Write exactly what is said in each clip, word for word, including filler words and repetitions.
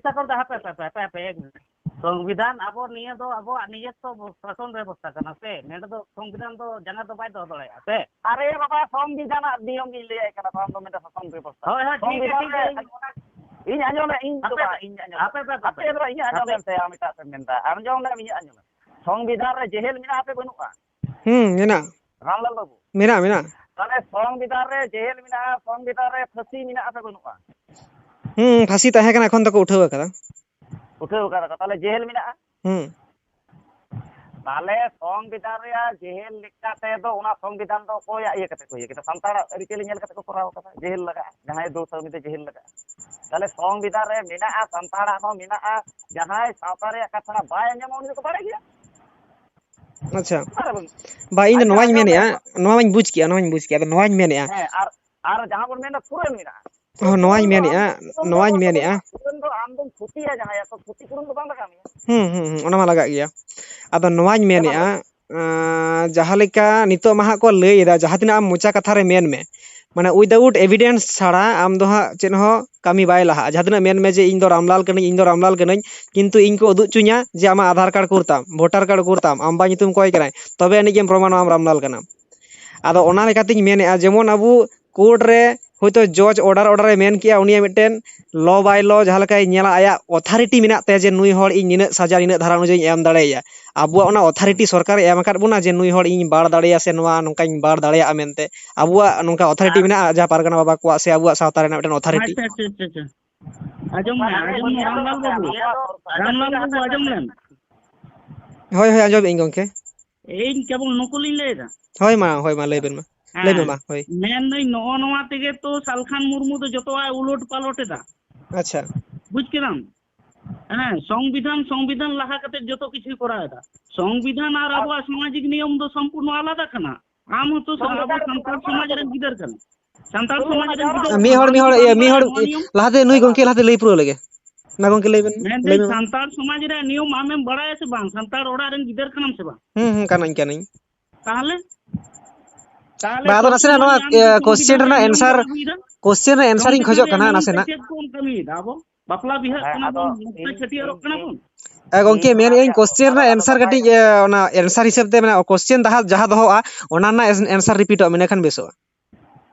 ᱱᱮᱛᱟ ᱠᱚ ᱫᱚ ᱦᱟᱯᱮ, ᱦᱟᱯᱮ, ᱦᱟᱯᱮ, ᱦᱟᱯᱮ, ᱮᱠ ᱢᱤᱱᱤᱴ᱾ ᱥᱚᱝᱵᱤᱫᱷᱟᱱ ᱟᱵᱚ ᱱᱤᱭᱟᱹ ᱫᱚ ᱟᱵᱚᱣᱟᱜ ᱱᱤᱡᱮᱥᱣᱚ ᱥᱟᱥᱚᱱ ᱵᱮᱵᱚᱥᱛᱷᱟ ᱠᱟᱱᱟ ᱥᱮ, ᱱᱚᱸᱰᱮ ᱫᱚ ᱥᱚᱝᱵᱤᱫᱷᱟᱱ ᱫᱚ ᱡᱟᱸᱜᱟ ᱫᱚ ᱵᱟᱭ ᱫᱚᱦᱚ ᱫᱟᱲᱮᱭᱟᱜᱼᱟ ᱥᱮ᱾ ᱟᱨᱮ ᱵᱟᱵᱟ, ᱥᱚᱝᱵᱤᱫᱷᱟᱱ ᱟᱜ ᱱᱤᱭᱚᱢ ᱤᱧ ᱞᱟᱹᱭᱟᱭ ᱠᱟᱱᱟ, ᱵᱟᱝ ᱫᱚ ᱢᱮᱱᱫᱟ ᱥᱟᱥᱚᱱ ᱵᱮᱵᱚᱥᱛᱷᱟ᱾ ᱦᱳᱭ, ᱦᱳᱭ, ᱴᱷᱤᱠ ᱜᱮᱭᱟ, ᱥᱚᱝᱵᱤᱫᱷᱟᱱ ᱴᱷᱤᱠ ᱨᱮ ᱜᱮᱭᱟ, ᱤᱧ ᱤᱧ ᱟᱸᱡᱚᱢ ᱞᱮ, ᱤᱧ ᱫᱚ ᱦᱟᱯᱮ, ᱵᱟᱝ, ᱤᱧ ᱟᱸᱡᱚᱢ ᱦᱟᱯᱮ, ᱞᱮ᱾ ᱦᱟᱯᱮ, ᱦᱟᱯᱮ᱾ ᱟᱯᱮ ᱫᱚ ᱤᱧᱟᱹᱜ ᱟᱸᱡᱚᱢ ᱞᱮᱢ ᱥᱮ, ᱟᱢ ᱮᱴᱟᱜ ᱥᱮᱫ ᱢᱮᱱᱫᱟ, ᱟᱸᱡᱚᱢ ᱞᱮᱢ, ᱤᱧᱟᱹᱜ ᱟᱸᱡᱚᱢ ᱞᱮᱢ᱾ ᱥᱚᱝᱵᱤᱫᱷᱟᱱ ᱨᱮ ᱡᱮᱦᱮᱞ ᱢᱮᱱᱟᱜᱼᱟ ᱥᱮ ᱵᱟᱹᱱᱩᱜᱼᱟ? ᱦᱩᱸ, ᱢᱮᱱᱟᱜ᱾ ᱨᱟᱢᱞᱟᱞ ᱵᱟᱹᱵᱩ᱾ ᱢᱮᱱᱟᱜᱼᱟ, ᱢᱮᱱᱟᱜᱼᱟ᱾ ᱛᱟᱦᱞᱮ ᱥᱚᱝᱵᱤᱫᱷᱟᱱ ᱨᱮ ᱡᱮᱦᱮᱞ ᱢᱮᱱᱟᱜᱼᱟ, ᱥᱚᱝᱵᱤᱫᱷᱟᱱ ᱨᱮ ᱯᱷᱟᱹᱥᱤ ᱢᱮᱱᱟᱜᱼᱟ ᱥᱮ ᱵᱟᱹᱱᱩᱜᱼᱟ? ᱦᱩᱸ, ᱯᱷᱟᱹᱥᱤ ᱛᱟᱦᱮᱸ ᱠᱟᱱᱟ, ᱮᱠᱷᱚᱱ ᱫᱚᱠᱚ ᱩᱴᱷᱟᱹᱣ ᱟᱠᱟᱫᱟ᱾ ᱩᱴᱷᱟᱹᱣ ᱟᱠᱟᱫᱟ ᱠᱚ, ᱛᱟᱦᱞᱮ ᱡᱮᱦᱮᱞ ᱢᱮᱱᱟᱜᱼᱟ? ᱦᱩᱸ᱾ ᱛᱟᱦᱞᱮ ᱥᱚᱝᱵᱤᱫᱷᱟᱱ ᱨᱮᱭᱟᱜ ᱡᱮᱦᱮᱞ ᱞᱮᱠᱟ ᱛᱮᱫᱚ ᱚᱱᱟ ᱥᱚᱝᱵᱤᱫᱷᱟᱱ ᱫᱚ ᱚᱠᱚᱭᱟᱜ ᱤᱭᱟᱹ ᱠᱟᱛᱮ ᱠᱚ ᱤᱭᱟᱹ ᱠᱮᱫᱟ? ᱥᱟᱱᱛᱟᱲᱟᱜ ᱟᱹᱨᱤᱪᱟᱹᱞᱤ ᱧᱮᱞ ᱠᱟᱛᱮ ᱠᱚ ᱠᱚᱨᱟᱣ ᱠᱟᱫᱟ, ᱡᱮᱦᱮᱞ ᱞᱟᱜᱟᱜᱼᱟ, ᱡᱟᱦᱟᱸᱭ ᱫᱳᱥᱟ ᱩᱱᱤ ᱫᱚ ᱡᱮᱦᱮᱞ ᱞᱟᱜᱟᱜᱼᱟ᱾ ᱛᱟᱦᱞᱮ ᱥᱚᱝᱵᱤᱫᱷᱟᱱ ᱨᱮ ᱢᱮᱱᱟᱜᱼᱟ, ᱥᱟᱱᱛᱟᱲᱟᱜ ᱦᱚᱸ ᱢᱮᱱᱟᱜᱼᱟ, ᱡᱟᱦᱟᱸᱭ ᱥᱟᱶᱛᱟ ᱨᱮᱭᱟᱜ ᱠᱟᱛᱷᱟ ᱵᱟᱭ ᱟᱸᱡᱚᱢᱟ ᱩᱱᱤ ᱫᱚᱠᱚ ᱵᱟᱲᱟᱭ ᱜᱮᱭᱟ᱾ ᱟᱪᱪᱷᱟ᱾ ᱚᱠᱟᱨᱮ ᱵᱟᱹᱱᱩᱜ? ᱵᱟ, ᱤᱧ ᱫᱚ ᱟᱪᱪᱷᱟ, ᱱᱚᱣᱟᱧ ᱟᱸᱡᱚᱢ ᱢᱮᱱᱮᱫᱼᱟ, ᱢᱮ᱾ ᱱᱚᱣᱟᱧ ᱵᱩᱡᱽ ᱠᱮᱜᱼᱟ, ᱱᱚᱣᱟᱧ ᱵᱩᱡᱽ ᱠᱮᱜᱼᱟ, ᱟᱫᱚ ᱱᱚᱣᱟᱧ ᱢᱮᱱᱮᱫᱼᱟ᱾ ᱦᱮᱸ, ᱟᱨ, ᱟᱨ ᱡᱟᱦᱟᱸ ᱵᱚᱱ ᱢᱮᱱᱟ ᱯᱩᱨᱟᱹᱱ ᱢᱮᱱᱟᱜᱼᱟ᱾ ᱚ, ᱱᱚᱣᱟᱧ ᱯᱩᱨᱟᱹᱱ ᱫᱚ ᱢᱮᱱᱮᱫᱼᱟ, ᱟᱢ ᱫᱚ ᱱᱚᱣᱟᱧ ᱵᱟᱝ ᱢᱮᱱᱮᱫᱼᱟ᱾ ᱯᱩᱨᱟᱹᱱ ᱫᱚ ᱟᱢ ᱫᱚᱢ ᱠᱷᱚᱛᱤᱭᱟ ᱡᱟᱦᱟᱸᱭᱟᱜ, ᱛᱚ ᱠᱷᱚᱛᱤ ᱯᱩᱨᱚᱱ ᱫᱚ ᱵᱟᱝ ᱞᱟᱜᱟᱜ ᱢᱮᱭᱟ᱾ ᱦᱩᱸ, ᱦᱩᱸ, ᱦᱩᱸ, ᱚᱱᱟ ᱢᱟ ᱞᱟᱜᱟᱜ ᱜᱮᱭᱟ᱾ ᱟᱫᱚ ᱱᱚᱣᱟᱧ ᱦᱮᱸ, ᱢᱟ ᱞᱟᱹᱭ ᱢᱮᱱᱮᱫᱼᱟ, ᱢᱮ᱾ ᱟᱸ, ᱡᱟᱦᱟᱸ ᱞᱮᱠᱟ ᱱᱤᱛᱚᱜ ᱢᱟ ᱦᱟᱸᱜ ᱠᱚ ᱞᱟᱹᱭ ᱮᱫᱟ, ᱡᱟᱦᱟᱸ ᱛᱤᱱᱟᱹᱜ ᱟᱢ ᱢᱚᱪᱟ ᱠᱟᱛᱷᱟ ᱨᱮ ᱢᱮᱱ ᱢᱮ, ᱢᱟᱱᱮ without evidence ᱪᱷᱟᱲᱟ ᱟᱢ ᱫᱚ ᱦᱟᱸᱜ ᱪᱮᱫ ᱦᱚᱸ ᱠᱟᱹᱢᱤ ᱵᱟᱭ ᱞᱟᱦᱟᱜᱼᱟ᱾ ᱡᱟᱦᱟᱸ ᱛᱤᱱᱟᱹᱜ ᱢᱮᱱ ᱢᱮ ᱡᱮ ᱤᱧ ᱫᱚ ᱨᱟᱢᱞᱟᱞ ᱠᱟᱹᱱᱟᱹᱧ, ᱤᱧ ᱫᱚ ᱨᱟᱢᱞᱟᱞ ᱠᱟᱹᱱᱟᱹᱧ, ᱠᱤᱱᱛᱩ ᱤᱧ ᱠᱚ ᱩᱫᱩᱜ ᱦᱚᱪᱚᱧᱟ ᱡᱮ ᱟᱢᱟᱜ ᱟᱫᱷᱟᱨ ᱠᱟᱨᱰ ᱩᱠᱩᱨ ᱛᱟᱢ, ᱵᱷᱳᱴᱟᱨ ᱠᱟᱨᱰ ᱩᱠᱩᱨ ᱛᱟᱢ, ᱟᱢ ᱵᱟ ᱧᱩᱛᱩᱢ ᱚᱠᱚᱭ ᱠᱟᱱᱟᱭ, ᱛᱚᱵᱮ ᱟᱹᱱᱤᱡ ᱜᱮᱢ ᱯᱨᱚᱢᱟᱱᱚᱜᱼᱟ ᱟᱢ ᱨᱟᱢᱞᱟᱞ ᱠᱟᱱᱟᱢ᱾ ᱟᱫᱚ ᱚᱱᱟ ᱞᱮᱠᱟᱛᱤᱧ ᱢᱮᱱᱮᱫᱼᱟ, ᱡᱮᱢᱚᱱ ᱟᱵᱚ ᱠᱳᱨᱴ ᱨᱮ ᱦᱚᱭᱛᱳ ᱡᱚᱡᱽ ᱚᱰᱟᱨ, ᱚᱰᱟᱨ ᱮ ᱢᱮᱱ ᱠᱮᱜᱼᱟ, ᱩᱱᱤᱭᱟᱜ ᱢᱤᱫᱴᱮᱱ law by law ᱡᱟᱦᱟᱸ ᱞᱮᱠᱟᱭ ᱧᱮᱞᱟ, ᱟᱭᱟᱜ authority ᱢᱮᱱᱟᱜ ᱛᱟᱭᱟ ᱡᱮ ᱱᱩᱭ ᱦᱚᱲ ᱤᱧ ᱱᱤᱱᱟᱹᱜ ᱥᱟᱡᱟ, ᱱᱤᱱᱟᱹᱜ ᱫᱷᱟᱨᱟ ᱚᱱᱩᱡᱟᱭᱤᱧ ᱮᱢ ᱫᱟᱲᱮᱭᱟᱭᱟ᱾ ᱟᱵᱚᱣᱟᱜ ᱚᱱᱟ authority ᱥᱚᱨᱠᱟᱨᱮ ᱮᱢ ᱟᱠᱟᱫ ᱵᱚᱱᱟ ᱡᱮ ᱱᱩᱭ ᱦᱚᱲ ᱤᱧ ᱵᱟᱲ ᱫᱟᱲᱮᱭᱟᱭᱟ ᱥᱮ ᱱᱚᱣᱟ ᱱᱚᱝᱠᱟᱧ ᱵᱟᱲ ᱫᱟᱲᱮᱭᱟᱜᱼᱟ ᱢᱮᱱᱛᱮ᱾ ᱟᱵᱚᱣᱟᱜ ᱱᱚᱝᱠᱟ authority ᱟᱨ ᱢᱮᱱᱟᱜᱼᱟ ᱡᱟᱦᱟᱸ ᱯᱟᱨᱜᱟᱱᱟ ᱵᱟᱵᱟ ᱠᱚᱣᱟᱜ ᱥᱮ ᱟᱵᱚᱣᱟᱜ ᱥᱟᱶᱛᱟ ᱨᱮᱱᱟᱜ ᱢᱤᱫᱴᱮᱱ authority? ᱟᱪᱪᱷᱟ, ᱟᱪᱪᱷᱟ, ᱟᱪᱪᱷᱟ, ᱟᱪᱪᱷᱟ᱾ ᱟᱸᱡᱚᱢ ᱢᱮ, ᱟᱸᱡᱚᱢ ᱢᱮ, ᱨᱟᱢᱞᱟᱞ ᱵᱟᱹᱵᱩ᱾ ᱨᱟᱢᱞᱟᱞ ᱵᱟᱹᱵᱩ, ᱟᱸᱡᱚᱢ ᱞᱮᱢ᱾ ᱦᱳᱭ, ᱦᱳᱭ, ᱟᱸᱡᱚᱢᱮᱫ ᱟᱹᱧ ᱜᱚᱢᱠᱮ᱾ ᱤᱧ ᱠᱮᱵᱚᱞ ᱱᱩᱠᱩ ᱞᱤᱧ ᱞᱟᱹᱭ ᱮᱫᱟ᱾ ᱦᱳᱭ ᱢᱟ, ᱦᱳᱭ ᱢᱟ, ᱞᱟᱹᱭ ᱵᱮᱱ ᱢᱟ᱾ ᱞᱟᱹᱭ ᱢᱮ ᱢᱟ, ᱦᱳᱭ᱾ ᱢᱮᱱᱫᱟᱹᱧ, ᱱᱚᱜᱼᱚ ᱱᱚᱣᱟ ᱛᱮᱜᱮ ᱛᱚ ᱥᱟᱞᱠᱷᱟᱱ ᱢᱩᱨᱢᱩ ᱫᱚ ᱡᱚᱛᱚᱣᱟᱜ ᱮ ᱩᱞᱚᱴ ᱯᱟᱞᱚᱴ ᱮᱫᱟ᱾ ᱟᱪᱪᱷᱟ᱾ ᱵᱩᱡᱽ ᱠᱮᱫᱟᱢ? ᱦᱮᱸ, ᱥᱚᱝᱵᱤᱫᱷᱟᱱ, ᱥᱚᱝᱵᱤᱫᱷᱟᱱ ᱞᱟᱦᱟ ᱠᱟᱛᱮ ᱡᱚᱛᱚ ᱠᱤᱪᱷᱩᱭ ᱠᱚᱨᱟᱣ ᱮᱫᱟ᱾ ᱥᱚᱝᱵᱤᱫᱷᱟᱱ ᱟᱨ ᱟᱵᱚᱣᱟᱜ ᱥᱟᱢᱟᱡᱤᱠ ᱱᱤᱭᱚᱢ ᱫᱚ ᱥᱚᱢᱯᱩᱨᱱᱚ ᱟᱞᱟᱫᱟ ᱠᱟᱱᱟ᱾ ᱟᱢ ᱦᱚᱸᱛᱚ ᱟᱵᱚ ᱥᱟᱱᱛᱟᱲ ᱥᱚᱢᱟᱡᱽ ᱨᱮᱱ ᱜᱤᱫᱟᱹᱨ ᱠᱟᱱᱟᱢ᱾ ᱥᱟᱱᱛᱟᱲ ᱥᱚᱢᱟᱡᱽ ᱨᱮᱱ ᱜᱤᱫᱟᱹᱨ ᱢᱤᱫ ᱦᱚᱲ, ᱢᱤᱫ ᱦᱚᱲ, ᱤᱭᱟᱹ, ᱢᱤᱫ ᱦᱚᱲ, ᱞᱟᱦᱟᱛᱮ ᱱᱩᱭ ᱜᱚᱝᱠᱮ ᱞᱟᱦᱟᱛᱮ ᱞᱟᱹᱭ ᱯᱩᱨᱟᱹᱣ ᱞᱮᱜᱮ᱾ ᱢᱟ ᱜᱚᱝᱠᱮ ᱞᱟᱹᱭ ᱵᱮᱱ, ᱞᱟᱹᱭ ᱢᱮ ᱢᱟ᱾ ᱥᱟᱱᱛᱟᱲ ᱥᱚᱢᱟᱡᱽ ᱨᱮᱭᱟᱜ ᱱᱤᱭᱚᱢ ᱟᱢᱮᱢ ᱵᱟᱲᱟᱭᱟ ᱥᱮ ᱵᱟᱝ? ᱥᱟᱱᱛᱟᱲ ᱚᱲᱟᱜ ᱨᱮᱱ ᱜᱤᱫᱟᱹᱨ ᱠᱟᱱᱟᱢ ᱥᱮ ᱵᱟᱝ? ᱦᱩᱸ, ᱦᱩᱸ, ᱠᱟᱹᱱᱟᱹᱧ, ᱠᱟᱹᱱᱟᱹᱧ᱾ ᱛᱟᱦᱚᱞᱮ? ᱛᱟᱦᱞᱮ ᱵᱟ, ᱟᱫᱚ ᱥᱚᱵ ᱱᱟᱥᱮᱱᱟᱜ ᱥᱚᱢᱚᱭ ᱱᱚᱣᱟ, ᱟᱢ ᱫᱚ ᱤᱭᱟᱹ, ᱥᱚᱝᱵᱤᱫᱷᱟᱱ question ᱨᱮᱱᱟᱜ ᱨᱮᱭᱟᱜ ᱱᱤᱭᱚᱢ answer, ᱵᱟᱢ ᱟᱹᱜᱩᱭᱮᱫᱟ? Question ᱨᱮᱱᱟᱜ answer ᱤᱧ ᱥᱚᱝᱵᱤᱫᱷᱟᱱ ᱠᱷᱚᱡᱚᱜ ᱨᱮᱭᱟᱜ ᱠᱟᱱᱟ ᱱᱤᱭᱚᱢ ᱛᱮ ᱱᱟᱥᱮᱱᱟᱜ᱾ ᱪᱮᱫ ᱠᱚ ᱠᱟᱹᱢᱤᱭᱮᱫᱟ ᱟᱵᱚ? ᱵᱟᱯᱞᱟ ᱵᱤᱦᱟᱹᱜ ᱦᱮᱸ, ᱠᱟᱱᱟ ᱟᱫᱚ ᱵᱚᱱ, ᱤᱧ, ᱪᱷᱟᱹᱴᱭᱟᱹᱨᱚᱜ ᱤᱧ, ᱠᱟᱱᱟ ᱤᱧ, ᱵᱚᱱ᱾ ᱮ, ᱜᱚᱝᱠᱮ, ᱤᱧ ᱢᱮᱱᱮᱫ ᱟᱹᱧ ᱟᱯᱮᱭᱟᱜ question ᱚᱱᱟ ᱨᱮᱱᱟᱜ ᱫᱚ answer ᱠᱟᱹᱴᱤᱡ, ᱮ, ᱚᱱᱟ answer ᱦᱤᱥᱟᱹᱵ ᱛᱮ ᱢᱮᱱᱟᱜᱼᱟ, question ᱡᱟᱦᱟᱸ, ᱡᱟᱦᱟᱸ ᱫᱚᱦᱚᱜᱼᱟ, ᱚᱱᱟ ᱨᱮᱱᱟᱜ answer repeatᱚᱜ ᱢᱮ, ᱤᱱᱟᱹᱠᱷᱟᱱ ᱵᱮᱥᱚᱜᱼᱟ᱾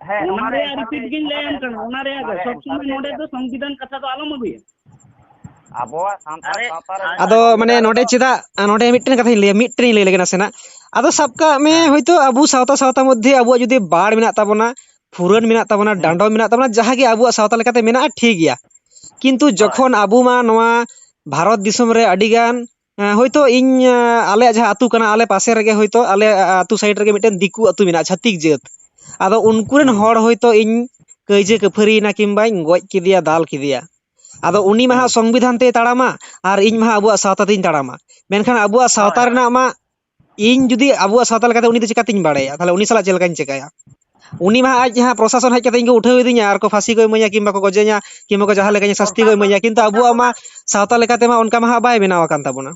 ᱦᱮᱸ, ᱚᱱᱟ ᱚᱱᱟ ᱨᱮᱭᱟᱜ ᱚᱱᱟ repeat ᱨᱮᱭᱟᱜ ᱜᱤᱧ ᱞᱟᱹᱭᱟᱢ ᱠᱟᱱᱟ, ᱚᱱᱟ ᱨᱮᱭᱟᱜ ᱚᱱᱟ ᱜᱮ᱾ ᱨᱮᱭᱟᱜ ᱥᱚᱵ answer ᱥᱚᱢᱚᱭ ᱜᱮ ᱱᱚᱰᱮ ᱫᱚ ᱥᱚᱝᱵᱤᱫᱷᱟᱱ ᱠᱟᱛᱷᱟ ᱫᱚ ᱟᱞᱚᱢ ᱟᱹᱜᱩᱭᱟ᱾ ᱟᱵᱚᱣᱟᱜ ᱥᱟᱱᱛᱟᱲ ᱟᱨᱮ, ᱥᱟᱶᱛᱟ ᱨᱮ ᱟᱫᱚ ᱢᱟᱱᱮ ᱱᱚᱰᱮ ᱪᱮᱫᱟᱜ, ᱟ, ᱱᱚᱰᱮ ᱢᱤᱫᱴᱮᱱ ᱠᱟᱛᱷᱟᱧ ᱞᱟᱹᱭᱟ, ᱢᱤᱫᱴᱮᱱ ᱤᱧ ᱞᱟᱹᱭ ᱞᱮᱜᱮ ᱱᱟᱥᱮᱱᱟᱜ᱾ ᱟᱫᱚ ᱥᱟᱵ ᱠᱟᱜ ᱢᱮ, ᱦᱮᱸ᱾ ᱦᱚᱭᱛᱳ ᱟᱵᱚ ᱥᱟᱶᱛᱟ, ᱥᱟᱶᱛᱟ ᱢᱚᱫᱽᱫᱷᱮ ᱟᱵᱚᱣᱟᱜ ᱡᱩᱫᱤ ᱵᱟᱲ ᱢᱮᱱᱟᱜ ᱛᱟᱵᱚᱱᱟ, ᱯᱷᱩᱨᱟᱹᱱ ᱢᱮᱱᱟᱜ ᱛᱟᱵᱚᱱᱟ, ᱦᱮᱸ᱾ ᱰᱟᱸᱰᱚᱢ ᱢᱮᱱᱟᱜ ᱛᱟᱵᱚᱱᱟ, ᱡᱟᱦᱟᱸ ᱜᱮ ᱟᱵᱚᱣᱟᱜ ᱥᱟᱶᱛᱟ ᱞᱮᱠᱟᱛᱮ ᱢᱮᱱᱟᱜᱼᱟ, ᱴᱷᱤᱠ ᱜᱮᱭᱟ᱾ ᱠᱤᱱᱛᱩ ᱦᱳᱭ᱾ ᱡᱚᱠᱷᱚᱱ ᱟᱵᱚ ᱢᱟ ᱱᱚᱣᱟ ᱵᱷᱟᱨᱚᱛ ᱫᱤᱥᱚᱢ ᱨᱮ ᱟᱹᱰᱤ ᱜᱟᱱ, ᱮᱸ, ᱦᱚᱭᱛᱳ ᱤᱧ, ᱮᱸ, ᱟᱞᱮᱭᱟᱜ ᱡᱟᱦᱟᱸ ᱟᱹᱛᱩ ᱠᱟᱱᱟ, ᱟᱞᱮ ᱯᱟᱥᱮ ᱨᱮᱜᱮ ᱦᱚᱭᱛᱳ ᱟᱞᱮ, ᱟ-, ᱟᱹᱛᱩ side ᱨᱮᱜᱮ ᱢᱤᱫᱴᱮᱱ ᱫᱤᱠᱩ ᱟᱹᱛᱩ ᱢᱮᱱᱟᱜᱼᱟ, ᱪᱷᱟᱹᱛᱤᱠ ᱡᱟᱹᱛ᱾ ᱟᱫᱚ ᱩᱱᱠᱩ ᱨᱮᱱ ᱦᱩᱸ᱾ ᱦᱚᱲ ᱦᱚᱭᱛᱳ ᱤᱧ ᱠᱟᱹᱭᱡᱟᱹ ᱠᱟᱹᱯᱷᱟᱹᱨᱤᱭᱮᱱᱟ ᱠᱤᱝᱵᱟᱧ ᱜᱚᱡ ᱠᱮᱫᱮᱭᱟ, ᱫᱟᱞ ᱠᱮᱫᱮᱭᱟ᱾ ᱟᱫᱚ ᱩᱱᱤ ᱢᱟ ᱦᱟᱸᱜ ᱦᱩᱸ᱾ ᱥᱚᱝᱵᱤᱫᱷᱟᱱ ᱛᱮᱭ ᱛᱟᱲᱟᱢᱟ ᱟᱨ ᱤᱧ ᱢᱟ ᱦᱟᱸᱜ ᱟᱵᱚᱣᱟᱜ ᱥᱟᱶᱛᱟ ᱛᱮᱧ ᱛᱟᱲᱟᱢᱟ᱾ ᱢᱮᱱᱠᱷᱟᱱ ᱟᱵᱚᱣᱟᱜ ᱥᱟᱶᱛᱟ ᱦᱳᱭ, ᱦᱳᱭ᱾ ᱨᱮᱱᱟᱜ ᱢᱟ ᱤᱧ ᱡᱩᱫᱤ ᱟᱵᱚᱣᱟᱜ ᱥᱟᱶᱛᱟ ᱞᱮᱠᱟᱛᱮ ᱩᱱᱤ ᱫᱚ ᱪᱤᱠᱟᱹᱛᱤᱧ ᱵᱟᱲᱟᱭᱟ? ᱛᱟᱦᱞᱮ ᱩᱱᱤ ᱥᱟᱞᱟᱜ ᱪᱮᱫ ᱞᱮᱠᱟᱧ ᱪᱮᱠᱟᱭᱟ? ᱩᱱᱤ ᱢᱟ ᱟᱡ ᱡᱟᱦᱟᱸ ᱯᱨᱚᱥᱟᱥᱚᱱ ᱦᱮᱡ ᱠᱟᱛᱮ ᱤᱧ ᱠᱚ ᱩᱴᱷᱟᱹᱣ ᱤᱫᱤᱧᱟ ᱟᱨ ᱠᱚ ᱯᱷᱟᱹᱥᱤ ᱠᱚ ᱤᱢᱟᱹᱧᱟ ᱠᱤᱝᱵᱟ ᱠᱚ ᱜᱚᱡᱮᱧᱟ ᱠᱤᱝᱵᱟ ᱠᱚ ᱡᱟᱦᱟᱸ ᱞᱮᱠᱟᱧ ᱥᱟᱹᱥᱛᱤ ᱠᱚ ᱥᱚᱨᱠᱟᱨ ᱤᱢᱟᱹᱧᱟ, ᱠᱤᱱᱛᱩ ᱥᱚᱨᱠᱟᱨ ᱟᱵᱚᱣᱟᱜ ᱢᱟ ᱢᱟ ᱥᱟᱶᱛᱟ ᱞᱮᱠᱟᱛᱮ ᱢᱟ ᱚᱱᱠᱟ ᱢᱟ ᱦᱟᱸᱜ ᱵᱟᱭ ᱵᱮᱱᱟᱣ ᱟᱠᱟᱱ ᱛᱟᱵᱚᱱᱟ᱾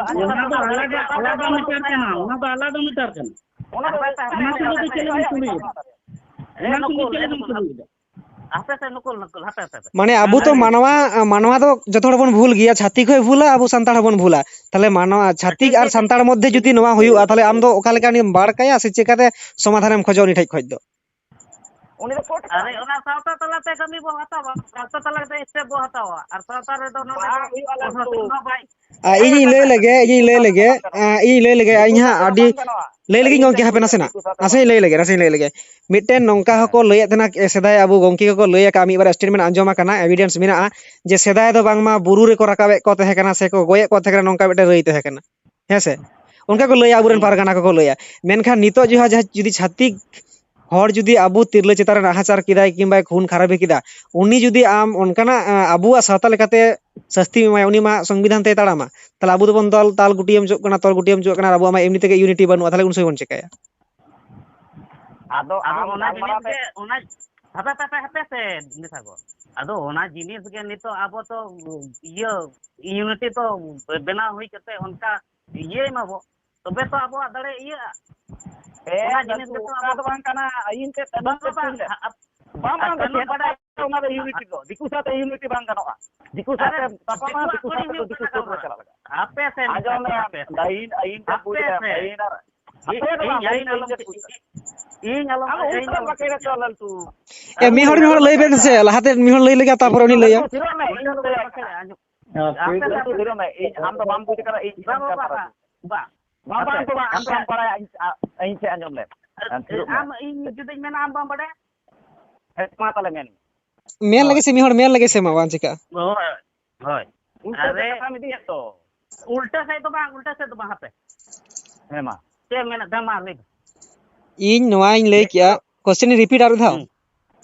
ᱟᱫᱚ ᱚᱱᱟ ᱫᱚ ᱟᱞᱟᱫᱟ, ᱟᱞᱟᱫᱟ ᱢᱮᱴᱟᱨ ᱠᱟᱱᱟ, ᱚᱱᱟ ᱫᱚ ᱟᱞᱟᱫᱟ ᱢᱮᱴᱟᱨ ᱠᱟᱱᱟ᱾ ᱚᱱᱟ ᱫᱚ ᱚᱱᱟ ᱥᱚᱸᱜᱮ ᱫᱚ ᱪᱮᱫ ᱞᱟᱹᱜᱤᱫ ᱠᱚ ᱞᱟᱹᱭ ᱮᱫᱟ? ᱚᱱᱟ ᱥᱚᱸᱜᱮ ᱪᱮᱫ ᱞᱟᱹᱜᱤᱫ ᱠᱚ ᱞᱟᱹᱭ ᱮᱫᱟ? ᱦᱟᱯᱮ ᱥᱮ ᱱᱩᱠᱩᱞ, ᱱᱩᱠᱩᱞ, ᱦᱟᱯᱮ, ᱦᱟᱯᱮ, ᱦᱟᱯᱮ᱾ ᱢᱟᱱᱮ ᱟᱵᱚ ᱛᱚ ᱢᱟᱱᱣᱟ, ᱢᱟᱱᱣᱟ ᱫᱚ ᱡᱚᱛᱚ ᱦᱚᱲ ᱵᱚᱱ ᱵᱷᱩᱞ ᱜᱮᱭᱟ, ᱪᱷᱟᱹᱛᱤᱠ ᱦᱚᱸᱭ ᱵᱷᱩᱞᱟ, ᱟᱵᱚ ᱥᱟᱱᱛᱟᱲ ᱦᱚᱸᱵᱚᱱ ᱵᱷᱩᱞᱟ᱾ ᱛᱟᱦᱞᱮ ᱢᱟᱱᱣᱟ, ᱪᱷᱟᱹᱛᱤᱠ ᱟᱨ ᱥᱟᱱᱛᱟᱲ ᱢᱚᱫᱽᱫᱷᱮ ᱡᱩᱫᱤ ᱱᱚᱣᱟ ᱦᱩᱭᱩᱜᱼᱟ, ᱛᱟᱦᱞᱮ ᱟᱢ ᱫᱚ ᱚᱠᱟ ᱞᱮᱠᱟ ᱩᱱᱤᱢ ᱵᱟᱲ ᱠᱟᱭᱟ ᱥᱮ ᱪᱮᱠᱟᱛᱮ ᱥᱚᱢᱟᱫᱷᱟᱱᱮᱢ ᱠᱷᱚᱡᱚᱜᱼᱟ ᱩᱱᱤ ᱴᱷᱮᱡ ᱠᱷᱚᱡ ᱫᱚ? ᱩᱱᱤ ᱫᱚ ᱠᱳᱨᱴ ᱟᱨᱮ, ᱚᱱᱟ ᱥᱟᱶᱛᱟ ᱛᱟᱞᱟᱛᱮ ᱠᱟᱹᱢᱤ ᱵᱚ ᱦᱟᱛᱟᱣᱟ, ᱥᱟᱶᱛᱟ ᱛᱟᱞᱟᱛᱮ step ᱵᱚ ᱦᱟᱛᱟᱣᱟ, ᱟᱨ ᱥᱟᱶᱛᱟ ᱨᱮᱫᱚ ᱱᱚᱰᱮ ᱵᱟᱝ ᱫᱚ ᱦᱩᱭᱩᱜᱼᱟ, ᱞᱟᱹᱴᱩ᱾ ᱯᱨᱚᱥᱟᱥᱚᱱ ᱦᱚᱸ ᱵᱟᱭ ᱟᱨ ᱤᱧᱤᱧ ᱞᱟᱹᱭ ᱞᱮᱜᱮ, ᱤᱧᱤᱧ ᱞᱟᱹᱭ ᱞᱮᱜᱮ, ᱟᱸ, ᱤᱧᱤᱧ ᱞᱟᱹᱭ ᱞᱮᱜᱮ, ᱤᱧ ᱦᱟᱸᱜ ᱟᱹᱰᱤ ᱞᱟᱹᱭ ᱞᱮᱜᱤᱧ ᱜᱚᱝᱠᱮ, ᱦᱟᱯᱮ ᱱᱟᱥᱮᱱᱟᱜ, ᱱᱟᱥᱮᱧ ᱞᱟᱹᱭ ᱞᱮᱜᱮ, ᱱᱟᱥᱮᱧ ᱞᱟᱹᱭ ᱞᱮᱜᱮ᱾ ᱢᱤᱫᱴᱮᱱ ᱱᱚᱝᱠᱟ ᱦᱚᱸᱠᱚ ᱞᱟᱹᱭᱮᱫ ᱛᱟᱦᱮᱱᱟ, ᱮ, ᱥᱮᱫᱟᱭ ᱟᱵᱚ ᱜᱚᱝᱠᱮ ᱠᱚᱠᱚ ᱞᱟᱹᱭ ᱟᱠᱟᱫᱼᱟ, ᱢᱤᱫ ᱵᱟᱨ statement ᱟᱸᱡᱚᱢ ᱟᱠᱟᱱᱟ, evidence ᱢᱮᱱᱟᱜᱼᱟ, ᱡᱮ ᱥᱮᱫᱟᱭ ᱫᱚ ᱵᱟᱝᱢᱟ ᱵᱩᱨᱩ ᱨᱮᱠᱚ ᱨᱟᱠᱟᱵᱮᱫ ᱠᱚ ᱛᱟᱦᱮᱸ ᱠᱟᱱᱟ ᱥᱮᱠᱚ ᱜᱚᱡᱮᱫ ᱠᱚ ᱛᱟᱦᱮᱸ ᱠᱟᱱᱟ, ᱱᱚᱝᱠᱟ ᱢᱤᱫᱴᱮᱱ ᱨᱟᱹᱭ ᱛᱟᱦᱮᱸ ᱠᱟᱱᱟ᱾ ᱦᱮᱸ ᱥᱮ? ᱚᱱᱠᱟ ᱠᱚ ᱞᱟᱹᱭᱟ, ᱟᱵᱚᱨᱮᱱ ᱯᱟᱨᱜᱟᱱᱟ ᱠᱚᱠᱚ ᱞᱟᱹᱭᱟ᱾ ᱢᱮᱱᱠᱷᱟᱱ ᱱᱤᱛᱚᱜ ᱡᱟᱦᱟᱸ, ᱡᱟᱦᱟᱸ ᱡᱩᱫᱤ ᱪᱷᱟᱹᱛᱤᱠ ᱦᱚᱲ ᱡᱩᱫᱤ ᱟᱵᱚ ᱛᱤᱨᱞᱟᱹ ᱪᱮᱛᱟᱱ ᱨᱮ ᱱᱟᱦᱟᱪᱟᱨ ᱠᱮᱫᱟᱭ ᱠᱤᱝᱵᱟ ᱠᱷᱩᱱ ᱠᱷᱟᱨᱟᱯᱮ ᱠᱮᱫᱟ, ᱩᱱᱤ ᱡᱩᱫᱤ ᱟᱢ ᱚᱱᱠᱟᱱᱟᱜ, ᱟᱸ, ᱟᱵᱚᱣᱟᱜ ᱥᱟᱶᱛᱟ ᱞᱮᱠᱟᱛᱮ ᱥᱟᱹᱥᱛᱤᱢ ᱮᱢᱟᱭᱟ, ᱩᱱᱤ ᱢᱟ ᱥᱚᱝᱵᱤᱫᱷᱟᱱ ᱛᱮᱭ ᱛᱟᱲᱟᱢᱟ᱾ ᱛᱟᱦᱚᱞᱮ ᱟᱵᱚ ᱫᱚᱵᱚᱱ ᱫᱟᱞ, ᱛᱟᱞ ᱜᱩᱴᱤᱭᱟᱹᱢ ᱦᱚᱪᱚᱜ ᱠᱟᱱᱟ, ᱛᱚᱞ ᱜᱩᱴᱤᱭᱟᱹᱢ ᱦᱚᱪᱚᱜ ᱠᱟᱱᱟ, ᱟᱨ ᱟᱵᱚᱣᱟᱜ ᱢᱟ ᱮᱢᱱᱤ ᱛᱮᱜᱮ unity ᱵᱟᱹᱱᱩᱜᱼᱟ, ᱛᱟᱦᱚᱞᱮ ᱩᱱ ᱥᱚᱢᱚᱭ ᱵᱚᱱ ᱪᱤᱠᱟᱹᱭᱟ? ᱟᱫᱚ ᱟᱫᱚ ᱟᱢ ᱚᱱᱟ ᱜᱟᱞᱢᱟᱨᱟᱣ ᱡᱤᱱᱤᱥ ᱛᱮ ᱜᱮ, ᱚᱱᱟ, ᱦᱟᱯᱮ, ᱦᱟᱯᱮ, ᱦᱟᱯᱮ, ᱦᱟᱯᱮ ᱥᱮ, ᱢᱮᱥᱟ ᱠᱚ᱾ ᱟᱫᱚ ᱚᱱᱟ ᱡᱤᱱᱤᱥ ᱜᱮ ᱱᱤᱛᱚᱜ ᱟᱵᱚ ᱛᱚ, ᱤᱭᱟᱹ, unity ᱛᱚ ᱵᱮᱱᱟᱣ ᱦᱩᱭ ᱠᱟᱛᱮ ᱚᱱᱠᱟ ᱤᱭᱟᱹᱭ ᱢᱟᱵᱚ, ᱛᱚᱵᱮ ᱛᱚ ᱟᱵᱚᱣᱟᱜ ᱫᱟᱲᱮ ᱤᱭᱟᱹᱜᱼᱟ᱾ ᱦᱮᱸ, ᱚᱱᱟ ᱡᱤᱱᱤᱥ ᱞᱟᱹᱴᱩ, ᱜᱮᱛᱚ ᱚᱱᱟ ᱟᱵᱚ ᱫᱚ ᱵᱟᱝ ᱠᱟᱱᱟ, ᱟᱹᱭᱤᱱ ᱛᱮ ᱵᱟᱝ, ᱵᱟᱝ, ᱵᱟᱝ, ᱵᱟᱝ, ᱟᱯ-, ᱚᱱᱟ ᱫᱚ unity ᱫᱚ, ᱫᱤᱠᱩ ᱥᱟᱶᱛᱮ unity ᱵᱟᱝ ᱜᱟᱱᱚᱜᱼᱟ᱾ ᱫᱤᱠᱩ ᱟᱨᱮ, ᱥᱟᱶᱛᱮ ᱛᱟᱯᱟᱢᱟ, ᱫᱤᱠᱩᱣᱟᱜ ᱫᱤᱠᱩ ᱠᱚ ᱥᱟᱶᱛᱮ ᱫᱤᱠᱩ ᱥᱩᱨ ᱨᱮ ᱪᱟᱞᱟᱜ ᱞᱟᱜᱟᱜᱼᱟ᱾ ᱦᱟᱯᱮ ᱥᱮ, ᱟᱸᱡᱚᱢ ᱢᱮ, ᱦᱟᱯᱮ ᱥᱮ᱾ ᱟᱹᱭᱤᱱ, ᱟᱹᱭᱤᱱ ᱛᱮ ᱦᱟᱯᱮ ᱵᱩᱡᱽ ᱢᱮ, ᱥᱮ᱾ ᱟᱹᱭᱤᱱ ᱟᱨ ᱤᱧ, ᱦᱟᱯᱮ ᱫᱚ ᱵᱟᱝ, ᱤᱧ ᱟᱹᱭᱤᱱ ᱟᱞᱚᱢ, ᱟᱞᱚᱢ ᱵᱩᱡᱽ᱾ ᱤᱧ ᱟᱞᱚᱢ, ᱟᱞᱚᱢ ᱤᱧ ᱩᱱᱟᱹᱜ ᱟᱞᱚᱢ ᱵᱟᱠᱮ ᱨᱮ ᱪᱚ, ᱞᱟᱞᱴᱩ᱾ ᱮ, ᱢᱤᱫ ᱦᱚᱲ, ᱢᱤᱫ ᱦᱚᱲ ᱞᱟᱹᱭ ᱵᱮᱱ ᱥᱮ, ᱞᱟᱦᱟᱛᱮ ᱢᱤᱫ ᱦᱚᱲ ᱞᱟᱹᱭ ᱞᱮᱜᱮ, ᱛᱟᱨᱯᱚᱨ ᱩᱱᱤ ᱞᱟᱹᱭᱟ᱾ ᱞᱟᱞᱴᱩ, ᱛᱷᱤᱨᱚᱜ ᱢᱮ, ᱤᱧ ᱞᱟᱹᱭᱟ᱾ ᱦᱮᱸ, ᱟᱯᱮ ᱴᱷᱤᱠ ᱫᱚ ᱟᱪᱷᱮ᱾ ᱛᱷᱤᱨᱚᱜ ᱢᱮ, ᱤᱧ, ᱟᱢ ᱫᱚ ᱵᱟᱢ ᱵᱩᱡᱽ ᱠᱟᱫᱟ, ᱤᱧ ᱵᱟᱝ, ᱴᱷᱮᱱ ᱵᱟᱝ, ᱠᱟᱛᱷᱟ ᱵᱟᱝ, ᱫᱚ᱾ ᱵᱟᱝ, ᱵᱟᱝ, ᱟᱯᱮ, ᱵᱟᱝ, ᱟᱢ ᱟᱯᱮ᱾ ᱵᱟᱢ ᱵᱟᱲᱟᱭᱟ, ᱤᱧ, ᱟ-, ᱤᱧ ᱴᱷᱮᱱ ᱟᱸᱡᱚᱢ ᱞᱮᱢ᱾ ᱦᱮᱸ, ᱛᱷᱤᱨᱚᱜ ᱢᱮ᱾ ᱟᱢ, ᱤᱧ ᱡᱩᱫᱤᱧ ᱢᱮᱱᱟ, ᱟᱢ ᱵᱟᱢ ᱵᱟᱲᱟᱭᱟ? ᱦᱮᱸ, ᱢᱟ ᱛᱟᱦᱞᱮ ᱢᱮᱱ ᱢᱮ᱾ ᱢᱮᱱ ᱦᱳᱭ᱾ ᱞᱮᱜᱮ ᱥᱮ, ᱢᱤᱫ ᱦᱚᱲ ᱢᱮᱱ ᱞᱮᱜᱮ ᱥᱮ, ᱢᱟ ᱵᱟᱝ ᱪᱤᱠᱟᱹᱜᱼᱟ᱾ ᱦᱳᱭ, ᱦᱳᱭ᱾ ᱩᱞᱴᱟᱹ ᱟᱨᱮ, ᱥᱮᱫ ᱠᱟᱛᱷᱟᱢ ᱤᱫᱤᱭᱮᱫ ᱫᱚ᱾ ᱩᱞᱴᱟᱹ ᱥᱮᱫ ᱫᱚ ᱵᱟᱝ, ᱩᱞᱴᱟᱹ ᱥᱮᱫ ᱫᱚ ᱵᱟᱝ, ᱦᱟᱯᱮ᱾ ᱦᱮᱸ, ᱢᱟ᱾ ᱪᱮᱫ ᱮᱢ ᱢᱮᱱᱮᱫ ᱛᱟᱦᱮᱸ, ᱢᱟ ᱞᱟᱹᱭ ᱢᱮ᱾ ᱤᱧ ᱱᱚᱣᱟᱧ ᱞᱟᱹᱭ ᱢᱤᱫ ᱠᱮᱜᱼᱟ, ᱫᱚ question repeat ᱟᱨ ᱢᱤᱫ ᱫᱷᱟᱣ᱾ ᱦᱩᱸ᱾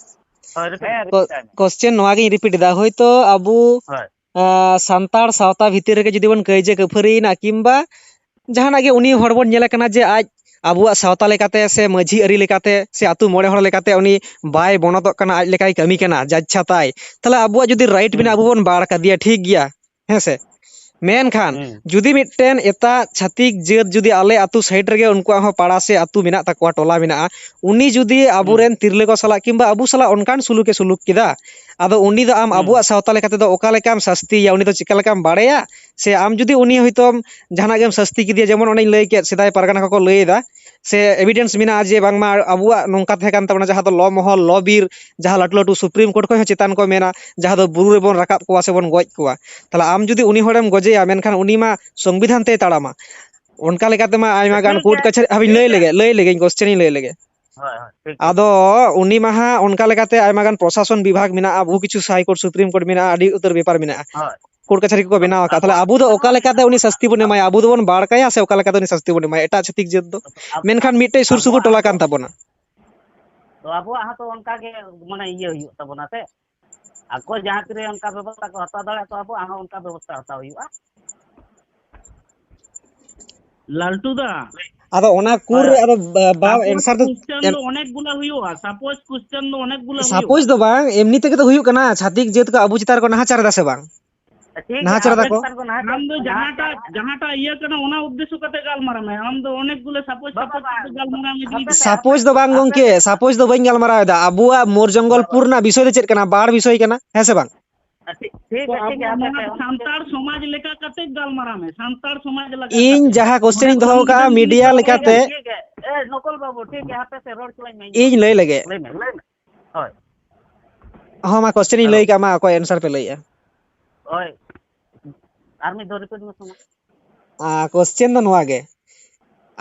ᱦᱳᱭ, repeat᱾ ᱦᱮᱸ, ᱠᱚ-, repeat ᱟᱭ ᱢᱮ᱾ Question ᱱᱚᱣᱟ ᱜᱤᱧ repeat ᱮᱫᱟ, ᱦᱳᱭᱛᱳ ᱟᱵᱚ, ᱦᱳᱭ᱾ ᱟᱸ, ᱥᱟᱱᱛᱟᱲ ᱥᱟᱶᱛᱟ ᱵᱷᱤᱛᱤᱨ ᱨᱮᱜᱮ ᱡᱩᱫᱤ ᱵᱚᱱ ᱠᱟᱹᱭᱡᱟᱹ ᱠᱟᱹᱯᱷᱟᱹᱨᱤᱭᱮᱱᱟ ᱠᱤᱝᱵᱟ ᱡᱟᱦᱟᱱᱟᱜ ᱜᱮ, ᱩᱱᱤ ᱦᱚᱲ ᱵᱚᱱ ᱧᱮᱞᱮ ᱠᱟᱱᱟ ᱡᱮ ᱟᱡ ᱟᱵᱚᱣᱟᱜ ᱥᱟᱶᱛᱟ ᱞᱮᱠᱟᱛᱮ ᱥᱮ ᱢᱟᱹᱡᱷᱤ ᱟᱹᱨᱤ ᱞᱮᱠᱟᱛᱮ ᱥᱮ ᱟᱹᱛᱩ ᱢᱚᱬᱮ ᱦᱚᱲ ᱞᱮᱠᱟᱛᱮ ᱩᱱᱤ ᱵᱟᱭ ᱵᱚᱱᱚᱫᱚᱜ ᱠᱟᱱᱟ, ᱟᱡ ᱞᱮᱠᱟᱭ ᱠᱟᱹᱢᱤ ᱠᱟᱱᱟ ᱡᱟᱪᱪᱷᱟ ᱛᱟᱭ, ᱛᱟᱦᱞᱮ ᱟᱵᱚᱣᱟᱜ ᱡᱩᱫᱤ right ᱢᱮᱱᱟᱜᱼᱟ, ᱦᱩᱸ᱾ ᱟᱵᱚ ᱵᱚᱱ ᱵᱟᱲ ᱠᱟᱫᱮᱭᱟ, ᱴᱷᱤᱠ ᱜᱮᱭᱟ, ᱦᱮᱸ ᱥᱮ? ᱢᱮᱱᱠᱷᱟᱱ ᱦᱩᱸ᱾ ᱡᱩᱫᱤ ᱢᱤᱫᱴᱮᱱ ᱮᱴᱟᱜ ᱪᱷᱟᱹᱛᱤᱠ ᱡᱟᱹᱛ ᱡᱩᱫᱤ ᱟᱞᱮ ᱟᱹᱛᱩ side ᱨᱮᱜᱮ ᱩᱱᱠᱩᱣᱟᱜ ᱦᱚᱸ ᱯᱟᱲᱟ ᱥᱮ ᱟᱹᱛᱩ ᱢᱮᱱᱟᱜ ᱛᱟᱠᱚᱣᱟ, ᱴᱚᱞᱟ ᱢᱮᱱᱟᱜᱼᱟ, ᱩᱱᱤ ᱡᱩᱫᱤ ᱦᱩᱸ᱾ ᱟᱵᱚᱨᱮᱱ ᱛᱤᱨᱞᱟᱹ ᱠᱚ ᱥᱟᱞᱟᱜ ᱠᱤᱝᱵᱟ ᱟᱵᱚ ᱥᱟᱞᱟᱜ ᱚᱱᱠᱟᱱ ᱥᱩᱞᱩᱠᱮ ᱥᱩᱞᱩᱠ ᱠᱮᱫᱟ, ᱟᱫᱚ ᱩᱱᱤ ᱫᱚ ᱟᱢ ᱦᱩᱸ᱾ ᱟᱵᱚᱣᱟᱜ ᱥᱟᱶᱛᱟ ᱞᱮᱠᱟ ᱛᱮᱫᱚ ᱚᱠᱟ ᱞᱮᱠᱟᱢ ᱥᱟᱥᱛᱤᱭᱮᱭᱟ? ᱩᱱᱤ ᱫᱚ ᱪᱮᱠᱟ ᱞᱮᱠᱟᱢ ᱵᱟᱲᱟᱭᱟ? ᱥᱮ ᱟᱢ ᱡᱩᱫᱤ ᱩᱱᱤ ᱦᱚᱭᱛᱳ ᱡᱟᱦᱟᱱᱟᱜ ᱜᱮᱢ ᱥᱟᱥᱛᱤ ᱠᱮᱫᱮᱭᱟ, ᱡᱮᱢᱚᱱ ᱚᱱᱮᱧ ᱞᱟᱹᱭ ᱠᱮᱫ, ᱥᱮᱫᱟᱭ ᱯᱟᱨᱜᱟᱱᱟ ᱠᱚᱠᱚ ᱞᱟᱹᱭ ᱮᱫᱟ, ᱥᱮ evidence ᱢᱮᱱᱟᱜᱼᱟ ᱡᱮ ᱵᱟᱝᱢᱟ ᱟᱵᱚᱣᱟᱜ ᱱᱚᱝᱠᱟ ᱛᱟᱦᱮᱸ ᱠᱟᱱ ᱛᱟᱵᱚᱱᱟ, ᱡᱟᱦᱟᱸ ᱫᱚ ᱞᱚ ᱢᱚᱦᱚᱞ, ᱞᱚ ᱵᱤᱨ, ᱡᱟᱦᱟᱸ ᱞᱟᱹᱴᱩ ᱞᱟᱹᱴᱩ Supreme Court ᱠᱷᱚᱱ ᱦᱚᱸ ᱪᱮᱛᱟᱱ ᱠᱚ ᱢᱮᱱᱟ, ᱡᱟᱦᱟᱸ ᱫᱚ ᱵᱩᱨᱩ ᱨᱮᱵᱚᱱ ᱨᱟᱠᱟᱵ ᱠᱚᱣᱟ ᱥᱮᱵᱚᱱ ᱜᱚᱡ ᱠᱚᱣᱟ᱾ ᱛᱟᱦᱞᱮ ᱟᱢ ᱡᱩᱫᱤ ᱩᱱᱤ ᱦᱚᱲᱮᱢ ᱜᱚᱡᱮᱭᱟ, ᱢᱮᱱᱠᱷᱟᱱ ᱩᱱᱤ ᱢᱟ ᱥᱚᱝᱵᱤᱫᱷᱟᱱ ᱛᱮᱭ ᱛᱟᱲᱟᱢᱟ᱾ ᱚᱱᱠᱟ ᱞᱮᱠᱟᱛᱮ ᱢᱟ ᱟᱭᱢᱟ ᱜᱟᱱ ᱴᱷᱤᱠ court ᱜᱮᱭᱟ, ᱠᱟᱪᱷᱟᱹᱨᱤ, ᱦᱟᱯᱮᱧ ᱴᱷᱤᱠ ᱞᱟᱹᱭ ᱜᱮᱭᱟ᱾ ᱞᱮᱜᱮ, ᱞᱟᱹᱭ ᱞᱮᱜᱮᱧ, question ᱤᱧ ᱞᱟᱹᱭ ᱞᱮᱜᱮ᱾ ᱦᱳᱭ, ᱦᱳᱭ, ᱴᱷᱤᱠ ᱜᱮᱭᱟ᱾ ᱟᱫᱚ ᱩᱱᱤ ᱢᱟ ᱦᱟᱸᱜ ᱚᱱᱠᱟ ᱞᱮᱠᱟᱛᱮ ᱟᱭᱢᱟ ᱜᱟᱱ ᱯᱨᱚᱥᱟᱥᱚᱱ ᱵᱤᱵᱷᱟᱜᱽ ᱢᱮᱱᱟᱜᱼᱟ, ᱵᱚᱦᱩ ᱠᱤᱪᱷᱩ High Court, Supreme Court ᱢᱮᱱᱟᱜᱼᱟ, ᱟᱹᱰᱤ ᱩᱛᱟᱹᱨ ᱵᱮᱯᱟᱨ ᱢᱮᱱᱟᱜᱼᱟ᱾ ᱦᱳᱭ᱾ ᱠᱳᱨᱴ ᱠᱟᱪᱷᱟᱨᱤ ᱠᱚᱠᱚ ᱵᱮᱱᱟᱣ ᱟᱠᱟᱫ, ᱛᱟᱦᱚᱞᱮ ᱟᱵᱚᱣᱟᱜ ᱟᱵᱚ ᱫᱚ ᱚᱠᱟ ᱞᱮᱠᱟᱛᱮ ᱩᱱᱤ ᱥᱟᱹᱥᱛᱤ ᱵᱚᱱ ᱮᱢᱟᱭᱟ? ᱟᱵᱚ ᱫᱚᱵᱚᱱ ᱵᱟᱲ ᱠᱟᱭᱟ ᱥᱮ ᱚᱠᱟ ᱞᱮᱠᱟᱛᱮ ᱩᱱᱤ ᱥᱟᱹᱥᱛᱤ ᱵᱚᱱ ᱮᱢᱟᱭᱟ ᱮᱴᱟᱜ ᱪᱷᱟᱹᱛᱤᱠ ᱡᱟᱹᱛ ᱫᱚ? ᱟᱵ-, ᱢᱮᱱᱠᱷᱟᱱ ᱢᱤᱫᱴᱮᱡ ᱥᱩᱨ ᱥᱩᱯᱩᱨ ᱟᱵᱚᱣᱟᱜ ᱴᱚᱞᱟ ᱠᱟᱱ ᱛᱟᱵᱚᱱᱟ᱾ ᱛᱚ ᱟᱵᱚᱣᱟᱜ ᱦᱚᱸᱛᱚ ᱚᱱᱠᱟ ᱜᱮ ᱢᱟᱱᱮ ᱤᱭᱟᱹ ᱦᱩᱭᱩᱜ ᱛᱟᱵᱚᱱᱟ ᱥᱮ, ᱟᱠᱚ ᱡᱟᱦᱟᱸ ᱛᱤᱨᱮ ᱚᱱᱠᱟ ᱵᱮᱵᱚᱥᱛᱷᱟ ᱠᱚ ᱦᱟᱛᱟᱣ ᱫᱟᱲᱮᱭᱟᱜᱼᱟ, ᱛᱚ ᱟᱵᱚᱣᱟᱜ ᱦᱚᱸ ᱚᱱᱠᱟ ᱵᱮᱵᱚᱥᱛᱷᱟ ᱦᱟᱛᱟᱣ ᱦᱩᱭᱩᱜᱼᱟ᱾ ᱞᱟᱞᱴᱩ ᱫᱟ, ᱟᱫᱚ ᱚᱱᱟ ᱠᱩᱨ ᱨᱮ ᱦᱳᱭ᱾ ᱟᱫᱚ ᱵᱟ-, ᱵᱟ-, ᱥᱟᱯᱳᱡᱽ ᱮᱱᱥᱟᱨ ᱫᱚ ᱠᱩᱥᱪᱟᱱ ᱮᱱ-, ᱫᱚ ᱚᱱᱮᱠ ᱜᱩᱞᱟ ᱦᱩᱭᱩᱜᱼᱟ, ᱥᱟᱯᱳᱡᱽ ᱠᱩᱥᱪᱟᱱ ᱫᱚ ᱚᱱᱮᱠ ᱜᱩᱞᱟ ᱥᱟᱯᱳᱡᱽ ᱦᱩᱭᱩᱜᱼᱟ᱾ ᱫᱚ ᱵᱟᱝ, ᱮᱢᱱᱤ ᱛᱮᱜᱮ ᱛᱚ ᱦᱩᱭᱩᱜ ᱠᱟᱱᱟ, ᱪᱷᱟᱹᱛᱤᱠ ᱡᱟᱹᱛ ᱠᱚ ᱟᱵᱚ ᱪᱮᱛᱟᱱ ᱨᱮᱠᱚ ᱱᱟᱦᱟᱪᱟᱨ ᱮᱫᱟ ᱥᱮ ᱵᱟᱝ? ᱴᱷᱤᱠ ᱜᱮᱭᱟ, ᱱᱟᱦᱟᱪᱟᱨ ᱟᱵᱚ ᱫᱟᱠᱚ᱾ ᱪᱮᱛᱟᱱ ᱠᱚ ᱱᱟᱦᱟᱪᱟᱨ ᱟᱢ ᱫᱚ ᱠᱟᱱᱟ, ᱡᱟᱦᱟᱸᱴᱟᱜ, ᱱᱟᱦᱟᱪᱟᱨ᱾ ᱡᱟᱦᱟᱸᱴᱟᱜ ᱤᱭᱟᱹ ᱠᱟᱱᱟ, ᱚᱱᱟ ᱩᱫᱽᱫᱮᱥᱥᱚ ᱠᱟᱛᱮ ᱜᱟᱞᱢᱟᱨᱟᱣ ᱢᱮ᱾ ᱟᱢ ᱫᱚ ᱚᱱᱮᱠ ᱜᱩᱞᱟ ᱥᱟᱯᱳᱡᱽ, ᱵᱟᱵᱟ, ᱥᱟᱯᱳᱡᱽ ᱵᱟᱝ, ᱠᱟᱛᱮ ᱜᱟᱞᱢᱟᱨᱟᱣ ᱢᱮ, ᱦᱟᱯᱮ ᱴᱷᱤᱠ ᱥᱮ, ᱜᱮᱭᱟ᱾ ᱥᱟᱯᱳᱡᱽ ᱫᱚ ᱵᱟᱹᱧ ᱜᱟᱞᱢᱟᱨᱟᱣ ᱮᱫᱟ᱾ ᱟᱵᱚᱣᱟᱜ ᱢᱳᱨ ᱡᱚᱝᱜᱚᱞ ᱵᱟᱵᱟ᱾ ᱯᱩᱨ ᱨᱮᱱᱟᱜ ᱵᱤᱥᱚᱭ ᱫᱚ ᱪᱮᱫ ᱠᱟᱱᱟ? ᱵᱟᱲ ᱵᱤᱥᱚᱭ ᱠᱟᱱᱟ, ᱦᱮᱸ ᱥᱮ ᱵᱟᱝ? ᱴᱷᱤᱠ, ᱴᱷᱤᱠ ᱛᱚ ᱜᱮᱭᱟ, ᱴᱷᱤᱠ ᱜᱮᱭᱟ, ᱟᱵᱚ ᱦᱟᱯᱮ ᱱᱚᱣᱟ ᱥᱮ, ᱩᱱᱠᱩ ᱥᱟᱱᱛᱟᱲ ᱥᱚᱢᱟᱡᱽ ᱞᱮᱠᱟ ᱠᱟᱛᱮ ᱜᱟᱞᱢᱟᱨᱟᱣ ᱢᱮ, ᱥᱟᱱᱛᱟᱲ ᱥᱚᱢᱟᱡᱽ ᱞᱮᱠᱟ ᱤᱧ ᱠᱟᱛᱮ᱾ ᱡᱟᱦᱟᱸ question ᱤᱧ ᱫᱚᱦᱚ ᱟᱠᱟᱫᱼᱟ, ᱥᱚᱝᱵᱤᱫᱷᱟᱱ media ᱡᱩᱫᱤ ᱞᱮᱠᱟᱛᱮ ᱴᱷᱤᱠ ᱜᱮᱭᱟ, ᱮ, ᱱᱚᱠᱚᱞ ᱵᱟᱹᱵᱩ, ᱴᱷᱤᱠ ᱜᱮᱭᱟ, ᱦᱟᱯᱮ ᱥᱮ, ᱨᱚᱲ ᱪᱚᱣᱟᱧ ᱢᱮ, ᱤᱧ ᱞᱟᱹᱭ ᱞᱮᱜᱮ᱾ ᱞᱟᱹᱭ ᱢᱮ, ᱞᱟᱹᱭ ᱢᱮ᱾ ᱦᱳᱭ᱾ ᱦᱚᱸ, ᱢᱟ question ᱤᱧ ᱦᱮᱞᱳ᱾ ᱞᱟᱹᱭ ᱠᱟᱜ ᱢᱟ, ᱚᱠᱚᱭ answer ᱯᱮ ᱞᱟᱹᱭᱮᱜᱼᱟ? ᱦᱳᱭ᱾ ᱟᱨ ᱢᱤᱫ ᱫᱷᱟᱣ repeat ᱢᱮᱥᱮ ᱢᱟ᱾ ᱟᱨ question ᱫᱚ ᱱᱚᱣᱟ ᱜᱮ,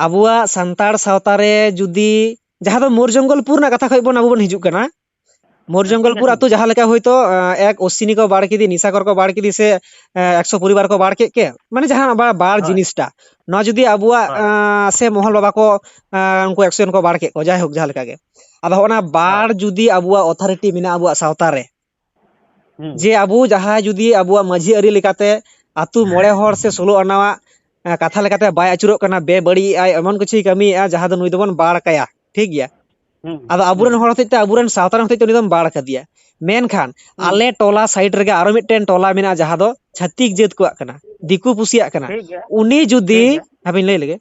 ᱟᱵᱚᱣᱟᱜ ᱥᱟᱱᱛᱟᱲ ᱥᱟᱶᱛᱟ ᱨᱮ ᱡᱩᱫᱤ, ᱡᱟᱦᱟᱸ ᱫᱚ ᱢᱳᱨ ᱡᱚᱝᱜᱚᱞ ᱯᱩᱨ ᱨᱮᱱᱟᱜ ᱠᱟᱛᱷᱟ ᱠᱷᱚᱡ ᱵᱚᱱ ᱟᱵᱚ ᱵᱚᱱ ᱦᱤᱡᱩᱜ ᱠᱟᱱᱟ, ᱢᱳᱨ ᱦᱮᱸ, ᱴᱷᱤᱠ ᱡᱚᱝᱜᱚᱞᱯᱩᱨ ᱟᱪᱷᱮ᱾ ᱟᱹᱛᱩ ᱡᱟᱦᱟᱸ ᱞᱮᱠᱟ ᱦᱚᱭᱛᱳ, ᱟᱸ, ᱮᱠ ᱚᱥᱥᱤᱱᱤ ᱠᱚ ᱵᱟᱲ ᱠᱮᱫᱮ, ᱱᱤᱥᱟᱠᱚᱨ ᱠᱚ ᱵᱟᱲ ᱠᱮᱫᱮ, ᱥᱮ, ᱟᱸ, ᱮᱠᱥᱚ ᱯᱚᱨᱤᱵᱟᱨ ᱠᱚ ᱵᱟᱲ ᱠᱮᱫ ᱠᱮ, ᱢᱟᱱᱮ ᱡᱟᱦᱟᱸ ᱵᱟ-, ᱵᱟᱲ ᱦᱳᱭ᱾ ᱡᱤᱱᱤᱥᱴᱟ, ᱱᱚᱣᱟ ᱡᱩᱫᱤ ᱟᱵᱚᱣᱟᱜ, ᱦᱳᱭ᱾ ᱟᱸ, ᱥᱮ ᱢᱚᱦᱚᱞ ᱵᱟᱵᱟ ᱠᱚ, ᱟᱸ, ᱩᱱᱠᱩ ᱮᱠᱥᱚ ᱡᱚᱱ ᱠᱚ ᱵᱟᱲ ᱠᱮᱫ ᱠᱚ, ᱡᱟᱭᱦᱳᱠ ᱡᱟᱦᱟᱸ ᱞᱮᱠᱟ ᱜᱮ, ᱟᱫᱚ ᱦᱚᱸᱜᱼᱚ ᱱᱟ ᱵᱟᱲ ᱦᱳᱭ᱾ ᱡᱩᱫᱤ ᱟᱵᱚᱣᱟᱜ authority ᱢᱮᱱᱟᱜᱼᱟ ᱟᱵᱚᱣᱟᱜ ᱥᱟᱶᱛᱟ ᱨᱮ, ᱦᱩᱸ᱾ ᱡᱮ ᱟᱵᱚ ᱡᱟᱦᱟᱸᱭ ᱡᱩᱫᱤ ᱟᱵᱚᱣᱟᱜ ᱢᱟᱹᱡᱷᱤ ᱟᱹᱨᱤ ᱞᱮᱠᱟᱛᱮ ᱟᱹᱛᱩ ᱢᱚᱬᱮ ᱦᱚᱲ ᱥᱮ ᱥᱳᱞᱳ ᱟᱱᱟᱣᱟᱜ, ᱮᱸ, ᱠᱟᱛᱷᱟ ᱞᱮᱠᱟᱛᱮ ᱵᱟᱭ ᱟᱹᱪᱩᱨᱚᱜ ᱠᱟᱱᱟ, ᱵᱮᱵᱟᱹᱲᱤᱡ ᱮᱜᱼᱟᱭ, ᱮᱢᱚᱱ ᱠᱤᱪᱷᱩᱭ ᱠᱟᱹᱢᱤᱭᱮᱜᱼᱟ, ᱡᱟᱦᱟᱸ ᱫᱚ ᱱᱩᱭ ᱫᱚᱵᱚᱱ ᱵᱟᱲ ᱠᱟᱭᱟ, ᱴᱷᱤᱠ ᱜᱮᱭᱟ? ᱦᱩᱸ, ᱟᱫᱚ ᱟᱵᱚᱨᱮᱱ ᱦᱩᱸ᱾ ᱦᱚᱲ ᱦᱚᱛᱮᱡ ᱛᱮ, ᱟᱵᱚᱨᱮᱱ ᱥᱟᱶᱛᱟ ᱨᱮᱱ ᱦᱚᱛᱮᱡ ᱛᱮ ᱩᱱᱤ ᱫᱚᱢ ᱵᱟᱲ ᱠᱟᱫᱮᱭᱟ᱾ ᱢᱮᱱᱠᱷᱟᱱ ᱦᱩᱸ᱾ ᱟᱞᱮ ᱴᱚᱞᱟ side ᱨᱮᱜᱮ ᱟᱨᱚ ᱢᱤᱫᱴᱮᱱ ᱴᱚᱞᱟ ᱢᱮᱱᱟᱜᱼᱟ, ᱡᱟᱦᱟᱸ ᱫᱚ ᱪᱷᱟᱹᱛᱤᱠ ᱡᱟᱹᱛ ᱠᱚᱣᱟᱜ ᱠᱟᱱᱟ, ᱫᱤᱠᱩ ᱯᱩᱥᱤᱭᱟᱜ ᱠᱟᱱᱟ᱾ ᱴᱷᱤᱠ ᱜᱮᱭᱟ᱾ ᱩᱱᱤ ᱡᱩᱫᱤ, ᱴᱷᱤᱠ ᱜᱮᱭᱟ᱾ ᱦᱟᱯᱮᱧ ᱞᱟᱹᱭ ᱞᱮᱜᱮ,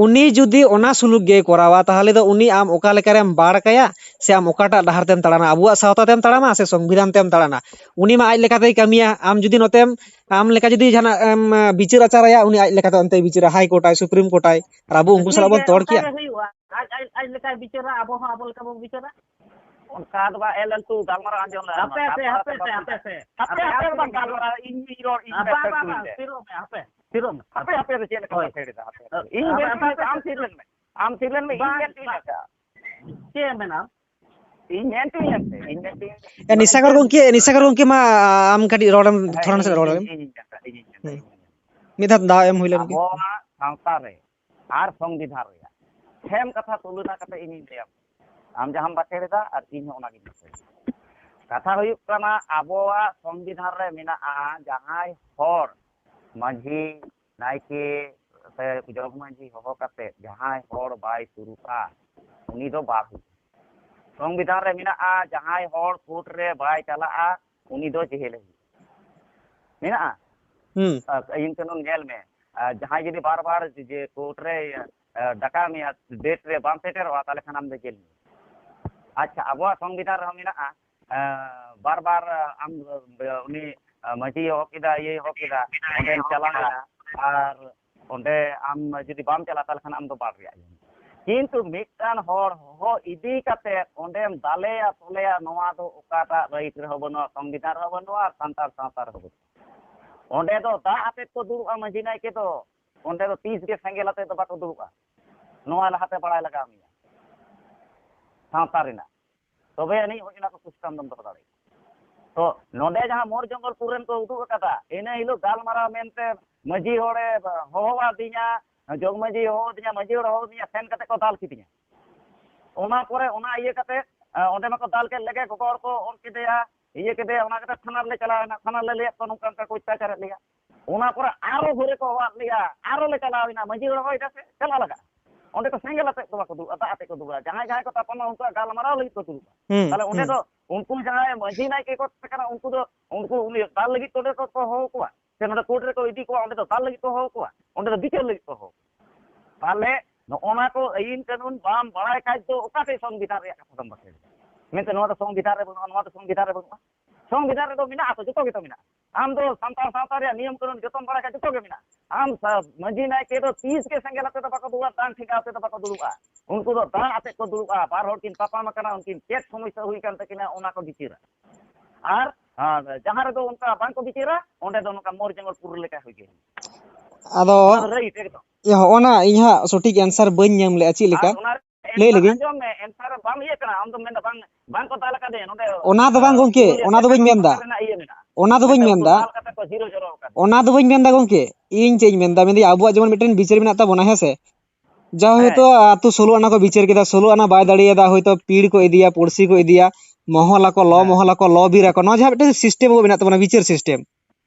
ᱩᱱᱤ ᱡᱩᱫᱤ ᱚᱱᱟ ᱥᱩᱞᱩᱠ ᱜᱮᱭ ᱠᱚᱨᱟᱣᱟ, ᱛᱟᱦᱚᱞᱮ ᱫᱚ ᱩᱱᱤ ᱟᱢ ᱚᱠᱟ ᱞᱮᱠᱟᱨᱮᱢ ᱵᱟᱲ ᱠᱟᱭᱟ? ᱥᱮ ᱟᱢ ᱚᱠᱟᱴᱟᱜ ᱰᱟᱦᱟᱨ ᱛᱮᱢ ᱛᱟᱲᱟᱢᱟ? ᱟᱵᱚᱣᱟᱜ ᱥᱟᱶᱛᱟ ᱛᱮᱢ ᱛᱟᱲᱟᱢᱟ ᱥᱮ ᱥᱚᱝᱵᱤᱫᱷᱟᱱ ᱛᱮᱢ ᱛᱟᱲᱟᱢᱟ? ᱩᱱᱤ ᱢᱟ ᱟᱡ ᱞᱮᱠᱟᱛᱮᱭ ᱠᱟᱹᱢᱤᱭᱟ᱾ ᱟᱢ ᱡᱩᱫᱤ ᱱᱚᱛᱮᱢ, ᱟᱢ ᱞᱮᱠᱟ ᱡᱩᱫᱤ ᱡᱟᱦᱟᱱᱟᱜ ᱮᱢ, ᱵᱤᱪᱟᱹᱨ ᱟᱪᱟᱨ ᱟᱭᱟ, ᱩᱱᱤ ᱟᱡ ᱞᱮᱠᱟᱛᱮ ᱚᱱᱛᱮᱭ ᱵᱤᱪᱟᱹᱨᱟ, ᱦᱟᱭ ᱠᱳᱨᱴ ᱟᱭ, ᱥᱩᱯᱨᱤᱢ ᱠᱳᱨᱴ ᱟᱭ, ᱟᱨ ᱟᱵᱚ ᱩᱱᱠᱩ ᱴᱷᱤᱠ ᱥᱟᱞᱟᱜ ᱵᱚᱱ ᱜᱮᱭᱟ, ᱛᱚᱲ ᱚᱱᱠᱟ ᱠᱮᱭᱟ? ᱜᱮ ᱦᱩᱭᱩᱜᱼᱟ᱾ ᱟᱡ, ᱟᱡ, ᱟᱡ ᱞᱮᱠᱟᱭ ᱵᱤᱪᱟᱹᱨᱟ, ᱟᱵᱚ ᱦᱚᱸ ᱟᱵᱚ ᱞᱮᱠᱟ ᱵᱚᱱ ᱵᱤᱪᱟᱹᱨᱟ᱾ ᱚᱱᱠᱟ ᱫᱚ ᱵᱟᱝ, ᱮᱞ ᱮᱞ ᱴᱩ ᱜᱟᱞᱢᱟᱨᱟᱣ ᱟᱸᱡᱚᱢ ᱞᱮ ᱦᱟᱯᱮ, ᱟᱨ ᱦᱟᱯᱮ, ᱵᱟᱯᱞᱟ ᱦᱟᱯᱮ, ᱫᱚ ᱥᱮ, ᱵᱟᱯᱞᱟ ᱦᱟᱯᱮ ᱥᱮ᱾ ᱦᱟᱯᱮ, ᱦᱟᱯᱮ, ᱦᱟᱯᱮ, ᱦᱟᱯᱮ, ᱵᱟᱝ ᱦᱟᱯᱮ, ᱜᱟᱞᱢᱟᱨᱟᱣ, ᱤᱧ, ᱤᱧ ᱨᱚᱲ, ᱤᱧ ᱵᱟᱝ, ᱵᱮᱥ ᱵᱟᱝ, ᱛᱮ ᱵᱟᱝ, ᱥᱩᱨ ᱞᱮ᱾ ᱛᱷᱤᱨᱚᱜ ᱢᱮ, ᱦᱟᱯᱮ, ᱛᱷᱤᱨᱚᱜ ᱢᱮ, ᱦᱟᱯᱮ᱾ ᱦᱟᱯᱮ, ᱦᱟᱯᱮ ᱫᱚ ᱪᱮᱫ ᱞᱮᱠᱟ ᱦᱳᱭ᱾ ᱯᱮ ᱛᱷᱤᱨ ᱮᱫᱟ, ᱦᱟᱯᱮ᱾ ᱦᱳᱭ᱾ ᱤᱧ ᱵᱮᱥ ᱦᱟᱯᱮ, ᱛᱮ ᱦᱟᱯᱮ᱾ ᱟᱢ ᱛᱷᱤᱨ ᱞᱮᱱ ᱢᱮ, ᱟᱢ ᱛᱷᱤᱨ ᱞᱮᱱ ᱢᱮ, ᱤᱧ ᱵᱟᱝ, ᱵᱮᱥ ᱛᱤᱧ ᱵᱟᱝ᱾ ᱞᱟᱹᱭᱟ᱾ ᱪᱮᱫ ᱮᱢ ᱢᱮᱱᱟ? ᱤᱧ ᱢᱮᱱ ᱛᱤᱧ ᱮᱱᱛᱮ, ᱤᱧ ᱢᱮᱱ ᱛᱤᱧ ᱮ, ᱱᱤᱥᱟᱜᱚᱨ ᱜᱚᱝᱠᱮ, ᱱᱤᱥᱟᱜᱚᱨ ᱜᱚᱝᱠᱮ ᱢᱟ, ᱟᱢ ᱠᱟᱹᱴᱤᱡ ᱨᱚᱲᱮᱢ, ᱦᱮᱸ, ᱛᱷᱚᱲᱟ ᱱᱟᱥᱮ ᱤᱧ, ᱨᱚᱲ ᱤᱧ, ᱞᱮᱢ᱾ ᱤᱧ, ᱤᱧ, ᱤᱧ, ᱤᱧ, ᱦᱩᱸ᱾ ᱢᱤᱫ ᱫᱷᱟᱣ ᱫᱟᱣ ᱮᱢ ᱦᱩᱭ ᱞᱮᱱ ᱜᱮ᱾ ᱟᱵᱚᱣᱟᱜ ᱥᱟᱶᱛᱟ ᱨᱮ ᱟᱨ ᱥᱚᱝᱵᱤᱫᱷᱟᱱ ᱨᱮᱭᱟᱜ ᱥᱮᱢ ᱠᱟᱛᱷᱟ ᱛᱩᱞᱚᱱᱟ ᱠᱟᱛᱮ ᱤᱧᱤᱧ ᱞᱟᱹᱭᱟᱢ᱾ ᱟᱢ ᱡᱟᱦᱟᱸᱢ ᱵᱟᱠᱷᱮᱲ ᱮᱫᱟ ᱟᱨ ᱤᱧ ᱦᱚᱸ ᱚᱱᱟᱜᱤᱧ ᱵᱟᱠᱷᱮᱲ ᱮᱫᱟ᱾ ᱠᱟᱛᱷᱟ ᱦᱩᱭᱩᱜ ᱠᱟᱱᱟ, ᱟᱵᱚᱣᱟᱜ ᱥᱚᱝᱵᱤᱫᱷᱟᱱ ᱨᱮ ᱢᱮᱱᱟᱜᱼᱟ, ᱡᱟᱦᱟᱸᱭ ᱦᱚᱲ ᱢᱟᱹᱡᱷᱤ, ᱱᱟᱭᱠᱮ ᱥᱮ ᱡᱚᱜᱽ ᱢᱟᱹᱡᱷᱤ ᱦᱚᱦᱚ ᱠᱟᱛᱮ ᱡᱟᱦᱟᱸᱭ ᱦᱚᱲ ᱵᱟᱭ ᱥᱩᱨᱩᱜᱼᱟ, ᱩᱱᱤ ᱫᱚ ᱵᱟᱫ ᱦᱩᱭᱩᱜᱼᱟ᱾ ᱥᱚᱝᱵᱤᱫᱷᱟᱱ ᱨᱮ ᱢᱮᱱᱟᱜᱼᱟ, ᱡᱟᱦᱟᱸᱭ ᱦᱚᱲ ᱠᱳᱨᱴ ᱨᱮ ᱵᱟᱭ ᱪᱟᱞᱟᱜᱼᱟ, ᱩᱱᱤ ᱫᱚ ᱡᱮᱦᱮᱞᱮ ᱦᱩᱭᱩᱜᱼᱟ᱾ ᱢᱮᱱᱟᱜᱼᱟ? ᱦᱩᱸ᱾ ᱟᱨ ᱟᱹᱭᱤᱱ ᱠᱟᱹᱱᱩᱱ ᱧᱮᱞ ᱢᱮ᱾ ᱟᱨ ᱡᱟᱦᱟᱸᱭ ᱡᱩᱫᱤ ᱵᱟᱨ ᱵᱟᱨ ᱡᱮ ᱠᱳᱨᱴ ᱨᱮ, ᱟᱨ ᱰᱟᱠᱟ ᱢᱮᱭᱟ, ᱰᱮᱴ ᱨᱮ ᱵᱟᱢ ᱥᱮᱴᱮᱨᱚᱜᱼᱟ, ᱛᱟᱦᱚᱞᱮ ᱠᱷᱟᱱ ᱟᱢ ᱫᱚ ᱡᱮᱞ ᱢᱮᱭᱟ᱾ ᱟᱪᱪᱷᱟ, ᱟᱵᱚᱣᱟᱜ ᱥᱚᱝᱵᱤᱫᱷᱟᱱ ᱨᱮᱦᱚᱸ ᱢᱮᱱᱟᱜᱼᱟ, ᱟᱨ ᱵᱟᱨ ᱵᱟᱨ ᱟᱢ, ᱩᱱᱤ ᱢᱟᱹᱡᱷᱤᱭ ᱦᱚᱦᱚ ᱠᱮᱫᱟ, ᱤᱭᱟᱹᱭ ᱦᱚᱦᱚ ᱠᱮᱫᱟ, ᱚᱸᱰᱮᱢ ᱪᱟᱞᱟᱣᱮᱱᱟ, ᱟᱨ ᱚᱸᱰᱮ ᱟᱢ ᱡᱩᱫᱤ ᱵᱟᱢ ᱪᱟᱞᱟᱜᱼᱟ, ᱛᱟᱦᱚᱞᱮ ᱠᱷᱟᱱ ᱟᱢ ᱫᱚ ᱵᱟᱫ ᱨᱮᱭᱟᱜ ᱜᱮ᱾ ᱠᱤᱱᱛᱩ ᱢᱤᱫᱴᱟᱝ ᱦᱚᱲ ᱦᱚᱦᱚ ᱤᱫᱤ ᱠᱟᱛᱮ ᱚᱸᱰᱮᱢ ᱫᱟᱞᱮᱭᱟ, ᱛᱚᱞᱮᱭᱟ, ᱱᱚᱣᱟ ᱫᱚ ᱚᱠᱟᱴᱟᱜ ᱨᱟᱭᱤᱴ ᱨᱮᱦᱚᱸ ᱵᱟᱹᱱᱩᱜᱼᱟ, ᱥᱚᱝᱵᱤᱫᱷᱟᱱ ᱨᱮᱦᱚᱸ ᱵᱟᱹᱱᱩᱜᱼᱟ, ᱟᱨ ᱥᱟᱱᱛᱟᱲ ᱥᱟᱶᱛᱟ ᱨᱮᱦᱚᱸ ᱵᱟᱹᱱᱩᱜᱼᱟ᱾ ᱚᱸᱰᱮ ᱫᱚ ᱫᱟᱜ ᱟᱛᱮᱫ ᱠᱚ ᱫᱩᱲᱩᱵᱼᱟ ᱢᱟᱹᱡᱷᱤ ᱱᱟᱭᱠᱮ ᱫᱚ, ᱚᱸᱰᱮ ᱫᱚ ᱛᱤᱥ ᱜᱮ ᱥᱮᱸᱜᱮᱞ ᱟᱛᱮᱫ ᱫᱚ ᱵᱟᱠᱚ ᱫᱩᱲᱩᱵᱼᱟ᱾ ᱱᱚᱣᱟ ᱞᱟᱦᱟᱛᱮ ᱵᱟᱲᱟᱭ ᱞᱟᱜᱟᱣ ᱢᱮᱭᱟ ᱥᱟᱶᱛᱟ ᱨᱮᱱᱟᱜ, ᱛᱚᱵᱮ ᱟᱹᱱᱤᱡ ᱦᱚᱸ ᱚᱱᱟ ᱠᱚ ᱥᱤᱥᱴᱮᱢ ᱫᱚᱢ ᱫᱚᱦᱚ ᱫᱟᱲᱮᱭᱟᱜᱼᱟ᱾ ᱛᱚ ᱱᱚᱰᱮ ᱡᱟᱦᱟᱸ ᱢᱳᱨ ᱡᱚᱝᱜᱚᱞᱯᱩᱨ ᱨᱮᱱ ᱠᱚ ᱩᱫᱩᱜ ᱟᱠᱟᱫᱟ, ᱤᱱᱟᱹ ᱦᱤᱞᱳᱜ ᱜᱟᱞᱢᱟᱨᱟᱣ ᱢᱮᱱᱛᱮ ᱢᱟᱹᱡᱷᱤ ᱦᱚᱲᱮ ᱦᱚᱦᱚᱣᱟᱫᱤᱧᱟ, ᱡᱚᱜᱽ ᱢᱟᱹᱡᱷᱤ ᱦᱚᱦᱚᱣᱟᱫᱤᱧᱟ, ᱢᱟᱹᱡᱷᱤ ᱦᱚᱲᱮ ᱦᱚᱦᱚᱣᱟᱫᱤᱧᱟ, ᱥᱮᱱ ᱠᱟᱛᱮ ᱠᱚ ᱫᱟᱞ ᱠᱤᱫᱤᱧᱟ᱾ ᱚᱱᱟ ᱯᱚᱨᱮ ᱚᱱᱟ ᱤᱭᱟᱹ ᱠᱟᱛᱮ, ᱮ, ᱚᱸᱰᱮ ᱢᱟᱠᱚ ᱫᱟᱞ ᱠᱮᱫ ᱞᱮᱜᱮ, ᱜᱚᱜᱚ ᱦᱚᱲ ᱠᱚ ᱚᱨ ᱠᱮᱫᱮᱭᱟ, ᱤᱭᱟᱹ ᱠᱮᱫᱮᱭᱟ, ᱚᱱᱟ ᱠᱟᱛᱮ ᱛᱷᱟᱱᱟ ᱨᱮᱞᱮ ᱪᱟᱞᱟᱣ ᱮᱱᱟ, ᱛᱷᱟᱱᱟ ᱨᱮᱞᱮ ᱞᱟᱹᱭᱟᱫ ᱠᱚᱣᱟ ᱱᱚᱝᱠᱟ ᱚᱱᱠᱟ ᱠᱚ ᱚᱛᱛᱟᱪᱟᱨᱮᱫ ᱞᱮᱭᱟ᱾ ᱚᱱᱟ ᱯᱚᱨᱮ ᱟᱨᱚ ᱜᱷᱩᱨᱮ ᱠᱚ ᱦᱚᱦᱚᱣᱟᱫ ᱞᱮᱭᱟ, ᱟᱨᱚ ᱞᱮ ᱪᱟᱞᱟᱣ ᱮᱱᱟ, ᱢᱟᱹᱡᱷᱤ ᱦᱚᱲ ᱦᱚᱦᱚᱭ ᱫᱟ ᱥᱮ ᱪᱟᱞᱟᱣ ᱞᱟᱜᱟᱜᱼᱟ᱾ ᱚᱸᱰᱮ ᱫᱚ ᱥᱮᱸᱜᱮᱞ ᱟᱛᱮᱫ ᱫᱚ ᱵᱟᱠᱚ ᱫᱩᱲᱩᱵᱼᱟ, ᱫᱟᱜ ᱟᱛᱮᱫ ᱠᱚ ᱫᱩᱲᱩᱵᱼᱟ᱾ ᱡᱟᱦᱟᱸᱭ ᱡᱟᱦᱟᱸᱭ ᱠᱚ ᱛᱟᱯᱟᱢᱟ ᱩᱱᱠᱩᱣᱟᱜ ᱜᱟᱞᱢᱟᱨᱟᱣ ᱞᱟᱹᱜᱤᱫ ᱠᱚ ᱫᱩᱲᱩᱵᱼᱟ᱾ ᱦᱩᱸ, ᱛᱟᱦᱞᱮ ᱚᱸᱰᱮ ᱦᱩᱸ᱾ ᱫᱚ ᱩᱱᱠᱩ ᱡᱟᱦᱟᱸᱭ ᱢᱟᱹᱡᱷᱤ ᱱᱟᱭᱠᱮ ᱠᱚ ᱛᱟᱦᱮᱸ ᱠᱟᱱᱟ, ᱩᱱᱠᱩ ᱫᱚ, ᱩᱱᱠᱩ ᱩᱱᱤ ᱫᱟᱞ ᱞᱟᱹᱜᱤᱫ ᱛᱮ ᱚᱸᱰᱮ ᱠᱚ, ᱠᱚ ᱦᱚᱦᱚ ᱠᱚᱣᱟ, ᱥᱮ ᱱᱚᱰᱮ ᱠᱳᱨᱴ ᱨᱮᱠᱚ ᱤᱫᱤ ᱠᱚᱣᱟ, ᱚᱸᱰᱮ ᱫᱚ ᱫᱟᱞ ᱞᱟᱹᱜᱤᱫ ᱠᱚ ᱦᱚᱦᱚ ᱠᱚᱣᱟ, ᱚᱸᱰᱮ ᱫᱚ ᱵᱤᱪᱟᱹᱨ ᱞᱟᱹᱜᱤᱫ ᱠᱚ ᱦᱚᱦᱚ ᱠᱚᱣᱟ᱾ ᱛᱟᱦᱞᱮ ᱱᱚᱜᱼᱚ ᱱᱟ ᱠᱚ ᱟᱹᱭᱤᱱ ᱠᱟᱹᱱᱩᱱ ᱵᱟᱢ ᱵᱟᱲᱟᱭ ᱠᱷᱟᱡ ᱫᱚ ᱚᱠᱟᱛᱮ ᱥᱚᱝᱵᱤᱫᱷᱟᱱ ᱨᱮᱭᱟᱜ ᱠᱟᱛᱷᱟ ᱫᱚᱢ ᱵᱟᱠᱷᱮᱲ? ᱢᱮᱱᱛᱮ ᱱᱚᱣᱟ ᱫᱚ ᱥᱚᱝᱵᱤᱫᱷᱟᱱ ᱨᱮ ᱵᱟᱹᱱᱩᱜᱼᱟ, ᱱᱚᱣᱟ ᱫᱚ ᱥᱚᱝᱵᱤᱫᱷᱟᱱ ᱨᱮ ᱵᱟᱹᱱᱩᱜᱼᱟ᱾ ᱥᱚᱝᱵᱤᱫᱷᱟᱱ ᱨᱮᱫᱚ ᱢᱮᱱᱟᱜᱼᱟ ᱛᱚ, ᱡᱚᱛᱚ ᱜᱮᱛᱚ ᱢᱮᱱᱟᱜᱼᱟ᱾ ᱟᱢ ᱫᱚ ᱥᱟᱱᱛᱟᱲ ᱥᱟᱶᱛᱟ ᱨᱮᱭᱟᱜ ᱱᱤᱭᱚᱢ ᱠᱟᱹᱱᱩᱱ ᱡᱚᱛᱚᱢ ᱵᱟᱲᱟᱭ ᱠᱷᱟᱡ ᱡᱚᱛᱚ ᱜᱮ ᱢᱮᱱᱟᱜᱼᱟ᱾ ᱟᱢ ᱥᱟ-, ᱢᱟᱹᱡᱷᱤ ᱱᱟᱭᱠᱮ ᱫᱚ ᱛᱤᱥ ᱜᱮ ᱥᱮᱸᱜᱮᱞ ᱟᱛᱮ ᱫᱚ ᱵᱟᱠᱚ ᱫᱩᱲᱩᱵᱼᱟ, ᱫᱟᱝ ᱴᱷᱮᱸᱜᱟ ᱟᱛᱮ ᱫᱚ ᱵᱟᱠᱚ ᱫᱩᱲᱩᱵᱼᱟ᱾ ᱩᱱᱠᱩ ᱫᱚ ᱫᱟᱜ ᱟᱛᱮ ᱠᱚ ᱫᱩᱲᱩᱵᱼᱟ᱾ ᱵᱟᱨ ᱦᱚᱲ ᱠᱤᱱ ᱛᱟᱯᱟᱢ ᱟᱠᱟᱱᱟ, ᱩᱱᱠᱤᱱ ᱪᱮᱫ ᱥᱚᱢᱚᱥᱥᱟ ᱦᱩᱭ ᱠᱟᱱ ᱛᱟᱹᱠᱤᱱᱟ, ᱚᱱᱟ ᱠᱚ ᱵᱤᱪᱟᱹᱨᱟ᱾ ᱟᱨ, ᱟᱨ ᱡᱟᱦᱟᱸ ᱨᱮᱫᱚ ᱚᱱᱠᱟ ᱵᱟᱝ ᱠᱚ ᱵᱤᱪᱟᱹᱨᱟ, ᱚᱸᱰᱮ ᱫᱚ ᱱᱚᱝᱠᱟ ᱢᱳᱨ ᱡᱚᱝᱜᱚᱞ ᱯᱩᱨ ᱞᱮᱠᱟ ᱦᱩᱭ ᱜᱮ᱾ ᱟᱫᱚ ᱚᱱᱟ ᱫᱚ ᱨᱟᱭᱤᱴ ᱮᱠᱫᱚᱢ᱾ ᱤᱭᱟᱹ, ᱦᱚᱸᱜᱼᱚ ᱱᱟ ᱤᱧ ᱦᱟᱸᱜ ᱥᱚᱴᱷᱤᱠ answer ᱵᱟᱹᱧ ᱧᱟᱢ ᱞᱮᱜᱼᱟ, ᱪᱮᱫ ᱞᱮᱠᱟ? ᱟᱨ ᱚᱱᱟ ᱞᱟᱹᱭ answer ᱞᱮᱜᱤᱧ᱾ ᱟᱸᱡᱚᱢ ᱢᱮ, answer ᱵᱟᱢ ᱤᱭᱟᱹ ᱠᱟᱱᱟ, ᱟᱢ ᱫᱚᱢ ᱢᱮᱱᱫᱟ ᱵᱟᱝ, ᱵᱟᱝ ᱠᱚ ᱫᱟᱞ ᱟᱠᱟᱫᱮᱭᱟ ᱱᱚᱰᱮ᱾ ᱚᱱᱟ ᱫᱚ ᱵᱟᱝ ᱜᱚᱝᱠᱮ, ᱚᱱᱟ ᱫᱚ ᱵᱟᱹᱧ ᱢᱮᱱᱫᱟ᱾ ᱨᱮᱱᱟᱜ ᱤᱭᱟᱹ ᱢᱮᱱᱟᱜᱼᱟ᱾ ᱚᱱᱟ ᱫᱚ ᱵᱟᱹᱧ ᱢᱮᱱᱫᱟ᱾ ᱫᱟᱞ ᱠᱟᱛᱮ ᱠᱚ ᱡᱤᱨᱟᱹ ᱡᱚᱨᱚ ᱟᱠᱟᱱᱟ᱾ ᱚᱱᱟ ᱫᱚ ᱵᱟᱹᱧ ᱢᱮᱱᱫᱟ ᱜᱚᱝᱠᱮ, ᱤᱧ ᱪᱮᱫ ᱤᱧ ᱢᱮᱱᱫᱟ, ᱢᱮᱱᱫᱟᱹᱧ ᱟᱵᱚᱣᱟᱜ ᱡᱮᱢᱚᱱ ᱢᱤᱫᱴᱮᱱ ᱵᱤᱪᱟᱹᱨ ᱢᱮᱱᱟᱜ ᱛᱟᱵᱚᱱᱟ, ᱦᱮᱸ ᱥᱮ? ᱡᱟᱦᱟᱸ ᱦᱮᱸ᱾ ᱦᱚᱭᱛᱳ ᱟᱛᱳ ᱥᱳᱞᱳ ᱟᱱᱟ ᱠᱚ ᱵᱤᱪᱟᱹᱨ ᱠᱮᱫᱟ, ᱥᱳᱞᱳ ᱟᱱᱟ ᱵᱟᱭ ᱫᱟᱲᱮᱭᱟᱫᱟ, ᱦᱚᱭᱛᱳ ᱯᱤᱲ ᱠᱚ ᱤᱫᱤᱭᱟ, ᱯᱩᱲᱥᱤ ᱠᱚ ᱤᱫᱤᱭᱟ, ᱢᱚᱦᱚᱞ ᱟᱠᱚ, ᱞᱚ ᱦᱮᱸ᱾ ᱢᱚᱦᱚᱞ ᱟᱠᱚ, ᱞᱚ ᱵᱤᱨ ᱟᱠᱚ, ᱱᱚᱣᱟ ᱡᱟᱦᱟᱸ ᱢᱤᱫᱴᱮᱱ ᱥᱤᱥᱴᱮᱢ ᱠᱚ ᱢᱮᱱᱟᱜ ᱛᱟᱵᱚᱱᱟ, ᱵᱤᱪᱟᱹᱨ ᱥᱤᱥᱴᱮᱢ᱾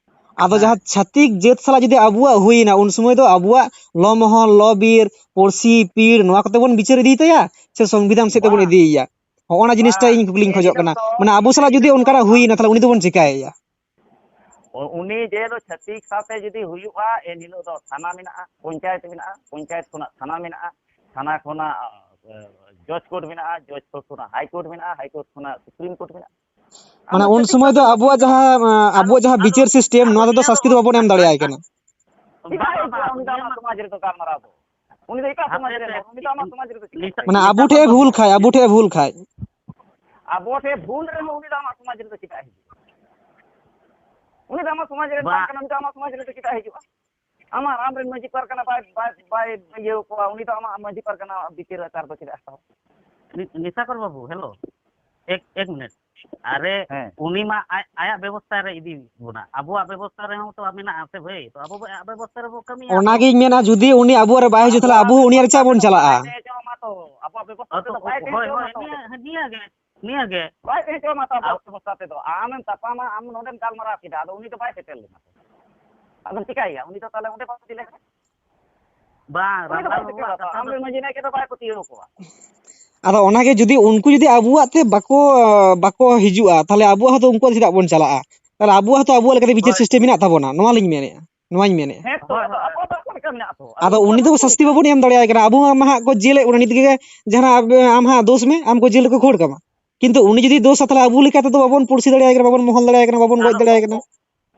ᱟᱫᱚ ᱦᱮᱸ᱾ ᱡᱟᱦᱟᱸ ᱪᱷᱟᱹᱛᱤᱠ ᱡᱟᱹᱛ ᱥᱟᱞᱟᱜ ᱡᱩᱫᱤ ᱟᱵᱚᱣᱟᱜ ᱦᱩᱭᱱᱟ, ᱩᱱ ᱥᱚᱢᱚᱭ ᱫᱚ ᱟᱵᱚᱣᱟᱜ ᱞᱚ ᱢᱚᱦᱚᱞ, ᱞᱚ ᱵᱤᱨ, ᱯᱩᱲᱥᱤ, ᱯᱤᱲ, ᱱᱚᱣᱟ ᱠᱚᱛᱮ ᱵᱚᱱ ᱵᱤᱪᱟᱹᱨ ᱤᱫᱤᱭ ᱛᱟᱭᱟ ᱥᱮ ᱥᱚᱝᱵᱤᱫᱷᱟᱱ ᱥᱮᱫ ᱛᱮᱵᱚᱱ ᱵᱟᱝ᱾ ᱤᱫᱤᱭᱮᱭᱟ? ᱦᱚᱸᱜᱼᱚ ᱱᱟ ᱡᱤᱱᱤᱥᱴᱟ ᱵᱟᱝ᱾ ᱤᱧ ᱠᱩᱠᱞᱤᱧ ᱮᱱ ᱠᱷᱚᱡᱚᱜ ᱦᱤᱞᱳᱜ ᱠᱟᱱᱟ᱾ ᱫᱚ, ᱢᱟᱱᱮ ᱟᱵᱚ ᱮᱱ ᱥᱟᱞᱟᱜ ᱡᱩᱫᱤ ᱦᱤᱞᱳᱜ ᱫᱚ ᱚᱱᱠᱟᱱᱟᱜ ᱦᱩᱭᱱᱟ, ᱟᱢ ᱛᱟᱦᱞᱮ ᱩᱱᱤ ᱫᱚᱵᱚᱱ ᱪᱤᱠᱟᱹᱭᱮᱭᱟ? ᱩ-, ᱩᱱᱤ ᱡᱮ ᱦᱤᱞᱳᱜ ᱪᱷᱟᱹᱛᱤᱠ ᱥᱟᱶᱛᱮ ᱡᱩᱫᱤ ᱦᱩᱭᱩᱜᱼᱟ, ᱮᱱ ᱦᱤᱞᱳᱜ ᱫᱚ ᱛᱷᱟᱱᱟ ᱢᱮᱱᱟᱜᱼᱟ, ᱯᱚᱧᱪᱟᱭᱮᱛ ᱢᱮᱱᱟᱜᱼᱟ, ᱯᱚᱧᱪᱟᱭᱮᱛ ᱠᱷᱚᱱᱟᱜ ᱛᱷᱟᱱᱟ ᱢᱮᱱᱟᱜᱼᱟ, ᱛᱷᱟᱱᱟ ᱠᱷᱚᱱᱟᱜ, ᱮ, ᱡᱚᱡᱽ ᱠᱳᱨᱴ ᱢᱮᱱᱟᱜᱼᱟ, ᱡᱚᱡᱽ ᱠᱳᱨᱴ ᱠᱷᱚᱱᱟᱜ ᱦᱟᱭ ᱠᱳᱨᱴ ᱢᱮᱱᱟᱜᱼᱟ, ᱦᱟᱭ ᱠᱳᱨᱴ ᱠᱷᱚᱱᱟᱜ ᱥᱩᱯᱨᱤᱢ ᱠᱳᱨᱴ ᱢᱮᱱᱟᱜᱼᱟ᱾ ᱟᱢ ᱢᱟᱱᱮ ᱫᱚ ᱩᱱ ᱪᱷᱟᱹᱛᱤᱠ ᱥᱚᱢᱚᱭ ᱫᱚ ᱥᱟᱶᱛᱮ ᱟᱵᱚᱣᱟᱜ ᱡᱟᱦᱟᱸ, ᱟᱸ, ᱟᱫᱚ, ᱟᱵᱚᱣᱟᱜ ᱡᱟᱦᱟᱸ ᱟᱫᱚ, ᱵᱤᱪᱟᱹᱨ ᱥᱤᱥᱴᱮᱢ, ᱱᱚᱣᱟ ᱨᱮᱫᱚ ᱥᱟᱥᱛᱤ ᱫᱚ ᱵᱟᱵᱚᱱ ᱮᱢ ᱫᱟᱲᱮᱭᱟᱭ ᱠᱟᱱᱟ᱾ ᱵᱟᱝ, ᱵᱟᱝ, ᱩᱱᱤ ᱫᱚ ᱟᱢᱟᱜ ᱥᱚᱢᱟᱡᱽ ᱨᱮᱫᱚ ᱜᱟᱞᱢᱟᱨᱟᱣ ᱫᱚ᱾ ᱩᱱᱤ ᱫᱚ ᱮᱴᱟᱜ ᱥᱚᱢᱟᱡᱽ ᱨᱮᱱ ᱦᱚᱲ, ᱩᱱᱤ ᱫᱚ ᱟᱢᱟᱜ ᱥᱚᱢᱟᱡᱽ ᱨᱮᱫᱚ ᱪᱮᱫᱟᱜ ᱮ ᱦᱤᱡᱩᱜᱼᱟ? ᱢᱟᱱᱮ ᱟᱵᱚ ᱴᱷᱮᱡ ᱮ ᱵᱷᱩᱞ ᱠᱷᱟᱡ, ᱟᱵᱚ ᱴᱷᱮᱡ ᱮ ᱵᱷᱩᱞ ᱠᱷᱟᱡ᱾ ᱟᱵᱚ ᱴᱷᱮᱡ ᱵᱷᱩᱞ ᱨᱮᱦᱚᱸ ᱩᱱᱤ ᱫᱚ ᱟᱢᱟᱜ ᱥᱚᱢᱟᱡᱽ ᱨᱮᱫᱚ ᱪᱮᱫᱟᱜ ᱮ ᱦᱤᱡᱩᱜᱼᱟ? ᱩᱱᱤ ᱫᱚ ᱟᱢᱟᱜ ᱥᱚᱢᱟᱡᱽ ᱨᱮ ᱵᱟᱝ ᱠᱟᱱᱟ, ᱩᱱᱤ ᱫᱚ ᱟᱢᱟᱜ ᱥᱚᱢᱟᱡᱽ ᱨᱮᱫᱚ ᱪᱮᱫᱟᱜ ᱮ ᱦᱤᱡᱩᱜᱼᱟ? ᱟᱢᱟᱜ, ᱟᱢᱨᱮᱱ ᱢᱟᱹᱡᱷᱤ ᱯᱟᱨᱜᱟᱱᱟ ᱵᱟᱭ, ᱵᱟᱭ, ᱵᱟᱭ ᱤᱭᱟᱹ ᱠᱚᱣᱟ, ᱩᱱᱤ ᱫᱚ ᱟᱢᱟᱜ ᱢᱟᱹᱡᱷᱤ ᱯᱟᱨᱜᱟᱱᱟ ᱵᱤᱪᱟᱹᱨ ᱟᱪᱟᱨ ᱫᱚ ᱪᱮᱫᱟᱜ ᱮ ᱦᱟᱛᱟᱣᱟ? ᱱᱤ-, ᱱᱤᱥᱟᱠᱚᱨ ᱵᱟᱹᱵᱩ, ᱦᱮᱞᱳ, ᱮᱠ, ᱮᱠ ᱢᱤᱱᱤᱴ᱾ ᱟᱨᱮ, ᱦᱮᱸ᱾ ᱩᱱᱤ ᱢᱟ ᱟᱡ, ᱟᱭᱟᱜ ᱵᱮᱵᱚᱥᱛᱷᱟ ᱨᱮ ᱤᱫᱤ ᱵᱚᱱᱟ, ᱟᱵᱚᱣᱟᱜ ᱵᱮᱵᱚᱥᱛᱷᱟ ᱨᱮᱦᱚᱸ ᱛᱚ ᱢᱮᱱᱟᱜᱼᱟ ᱥᱮ ᱵᱷᱟᱹᱭ, ᱛᱚ ᱟᱵᱚ ᱵᱚ-, ᱟᱭᱟᱜ ᱵᱮᱵᱚᱥᱛᱷᱟ ᱨᱮᱵᱚ ᱠᱟᱹᱢᱤᱭᱟ ᱛᱚ᱾ ᱚᱱᱟᱜᱤᱧ ᱢᱮᱱᱟ, ᱡᱩᱫᱤ ᱩᱱᱤ ᱟᱵᱚᱣᱟᱜ ᱨᱮ ᱵᱟᱭ ᱦᱤᱡᱩᱜ, ᱛᱟᱦᱞᱮ ᱟᱵᱚᱣᱟᱜ ᱟᱵᱚ ᱦᱚᱸ ᱩᱱᱤᱭᱟᱜ ᱵᱮᱵᱚᱥᱛᱷᱟ ᱨᱮᱪᱟᱜ ᱵᱚᱱ ᱨᱮᱫᱚ ᱵᱟᱭ ᱪᱟᱞᱟᱜᱼᱟ᱾ ᱛᱟᱦᱮᱸ ᱦᱚᱪᱚᱣᱟᱢᱟ ᱛᱚ, ᱟᱵᱚᱣᱟᱜ ᱵᱮᱵᱚᱥᱛᱷᱟ ᱟᱫᱚ ᱨᱮᱫᱚ ᱵᱟᱭ ᱛᱟᱦᱮᱸ ᱦᱳᱭ, ᱦᱚᱪᱚᱣᱟᱢᱟ ᱦᱳᱭ, ᱛᱚ᱾ ᱱᱤᱭᱟᱹ, ᱱᱤᱭᱟᱹ ᱜᱮ, ᱱᱤᱭᱟᱹ ᱜᱮ᱾ ᱵᱟᱭ ᱛᱟᱦᱮᱸ ᱦᱚᱪᱚᱣᱟᱢᱟ ᱛᱚ ᱟᱵᱚᱣᱟᱜ ᱟᱵ- ᱵᱮᱵᱚᱥᱛᱷᱟ ᱛᱮᱫᱚ᱾ ᱟᱢᱮᱢ ᱛᱟᱯᱟᱢᱟ, ᱟᱢ ᱱᱚᱰᱮᱢ ᱜᱟᱞᱢᱟᱨᱟᱣ ᱠᱮᱫᱟ, ᱟᱫᱚ ᱩᱱᱤ ᱫᱚ ᱵᱟᱭ ᱥᱮᱴᱮᱨ ᱞᱮᱱᱟ ᱛᱚ᱾ ᱟᱫᱚᱢ ᱪᱤᱠᱟᱹᱭᱮᱭᱟ? ᱩᱱᱤ ᱫᱚ ᱛᱟᱦᱞᱮ ᱚᱸᱰᱮ ᱵᱟᱢ ᱤᱫᱤ ᱞᱮᱠᱷᱟᱱ? ᱵᱟᱝ, ᱩᱱᱤ ᱫᱚ ᱵᱟᱭ ᱨᱟᱢᱞᱟᱞ ᱵᱟᱵᱩᱣᱟᱜ ᱥᱮᱴᱮᱨᱚᱜᱼᱟ ᱛᱚ, ᱠᱟᱛᱷᱟ ᱫᱚ ᱟᱢᱨᱮᱱ ᱢᱟᱹᱡᱷᱤ ᱱᱟᱭᱠᱮ ᱫᱚ ᱵᱟᱭ ᱯᱟᱹᱛᱭᱟᱹᱣ ᱠᱚᱣᱟ᱾ ᱟᱫᱚ ᱚᱱᱟᱜᱮ, ᱡᱩᱫᱤ ᱩᱱᱠᱩ ᱡᱩᱫᱤ ᱟᱵᱚᱣᱟᱜ ᱛᱮ ᱵᱟᱠᱚ, ᱵᱟᱠᱚ ᱦᱤᱡᱩᱜᱼᱟ, ᱛᱟᱦᱞᱮ ᱟᱵᱚᱣᱟᱜ ᱦᱚᱸᱛᱚ ᱩᱱᱠᱩᱣᱟᱜ ᱪᱮᱫᱟᱜ ᱵᱚᱱ ᱪᱟᱞᱟᱜᱼᱟ? ᱛᱟᱦᱞᱮ ᱟᱵᱚᱣᱟᱜ ᱦᱚᱸᱛᱚ ᱟᱵᱚᱣᱟᱜ ᱞᱮᱠᱟᱛᱮ ᱵᱤᱪᱟᱹᱨ ᱥᱤᱥᱴᱮᱢ ᱢᱮᱱᱟᱜ ᱛᱟᱵᱚᱱᱟ, ᱱᱚᱣᱟ ᱞᱤᱧ ᱢᱮᱱᱮᱫᱼᱟ, ᱱᱚᱣᱟᱧ ᱢᱮᱱᱮᱫᱼᱟ᱾ ᱦᱮᱸ ᱛᱚ, ᱟᱫᱚ ᱟᱠᱚ ᱫᱚ ᱟᱠᱚ ᱞᱮᱠᱟ ᱢᱮᱱᱟᱜ ᱛᱚ᱾ ᱟᱫᱚ ᱩᱱᱠᱩᱣᱟᱜ ᱩᱱᱤ ᱫᱚ ᱟᱠᱚ ᱥᱟᱥᱛᱤ ᱞᱮᱠᱟ᱾ ᱵᱟᱵᱚᱱ ᱮᱢ ᱫᱟᱲᱮᱭᱟᱭ ᱠᱟᱱᱟ, ᱟᱵᱚ ᱢᱟ ᱦᱟᱸᱜ ᱠᱚ ᱡᱮᱞᱮᱫ ᱵᱚᱱᱟ, ᱱᱤᱛ ᱜᱮ ᱡᱟᱦᱟᱱᱟᱜ ᱟᱢ ᱦᱟᱸᱜ ᱫᱳᱥ ᱢᱮ, ᱟᱢ ᱠᱚ ᱡᱮᱞ ᱨᱮᱠᱚ ᱠᱷᱟᱹᱲ ᱠᱟᱢᱟ, ᱠᱤᱱᱛᱩ ᱩᱱᱤ ᱡᱩᱫᱤ ᱫᱳᱥᱟ, ᱛᱟᱦᱞᱮ ᱟᱵᱚ ᱞᱮᱠᱟ ᱛᱮᱫᱚ ᱵᱟᱵᱚᱱ ᱯᱩᱲᱥᱤ ᱫᱟᱲᱮᱭᱟᱭ ᱠᱟᱱᱟ, ᱵᱟᱵᱚᱱ ᱢᱚᱦᱚᱞ ᱫᱟᱲᱮᱭᱟᱭ ᱠᱟᱱᱟ, ᱵᱟᱵᱚᱱ ᱜᱚᱡ ᱫᱟᱲᱮᱭᱟᱭ ᱠᱟᱱᱟ᱾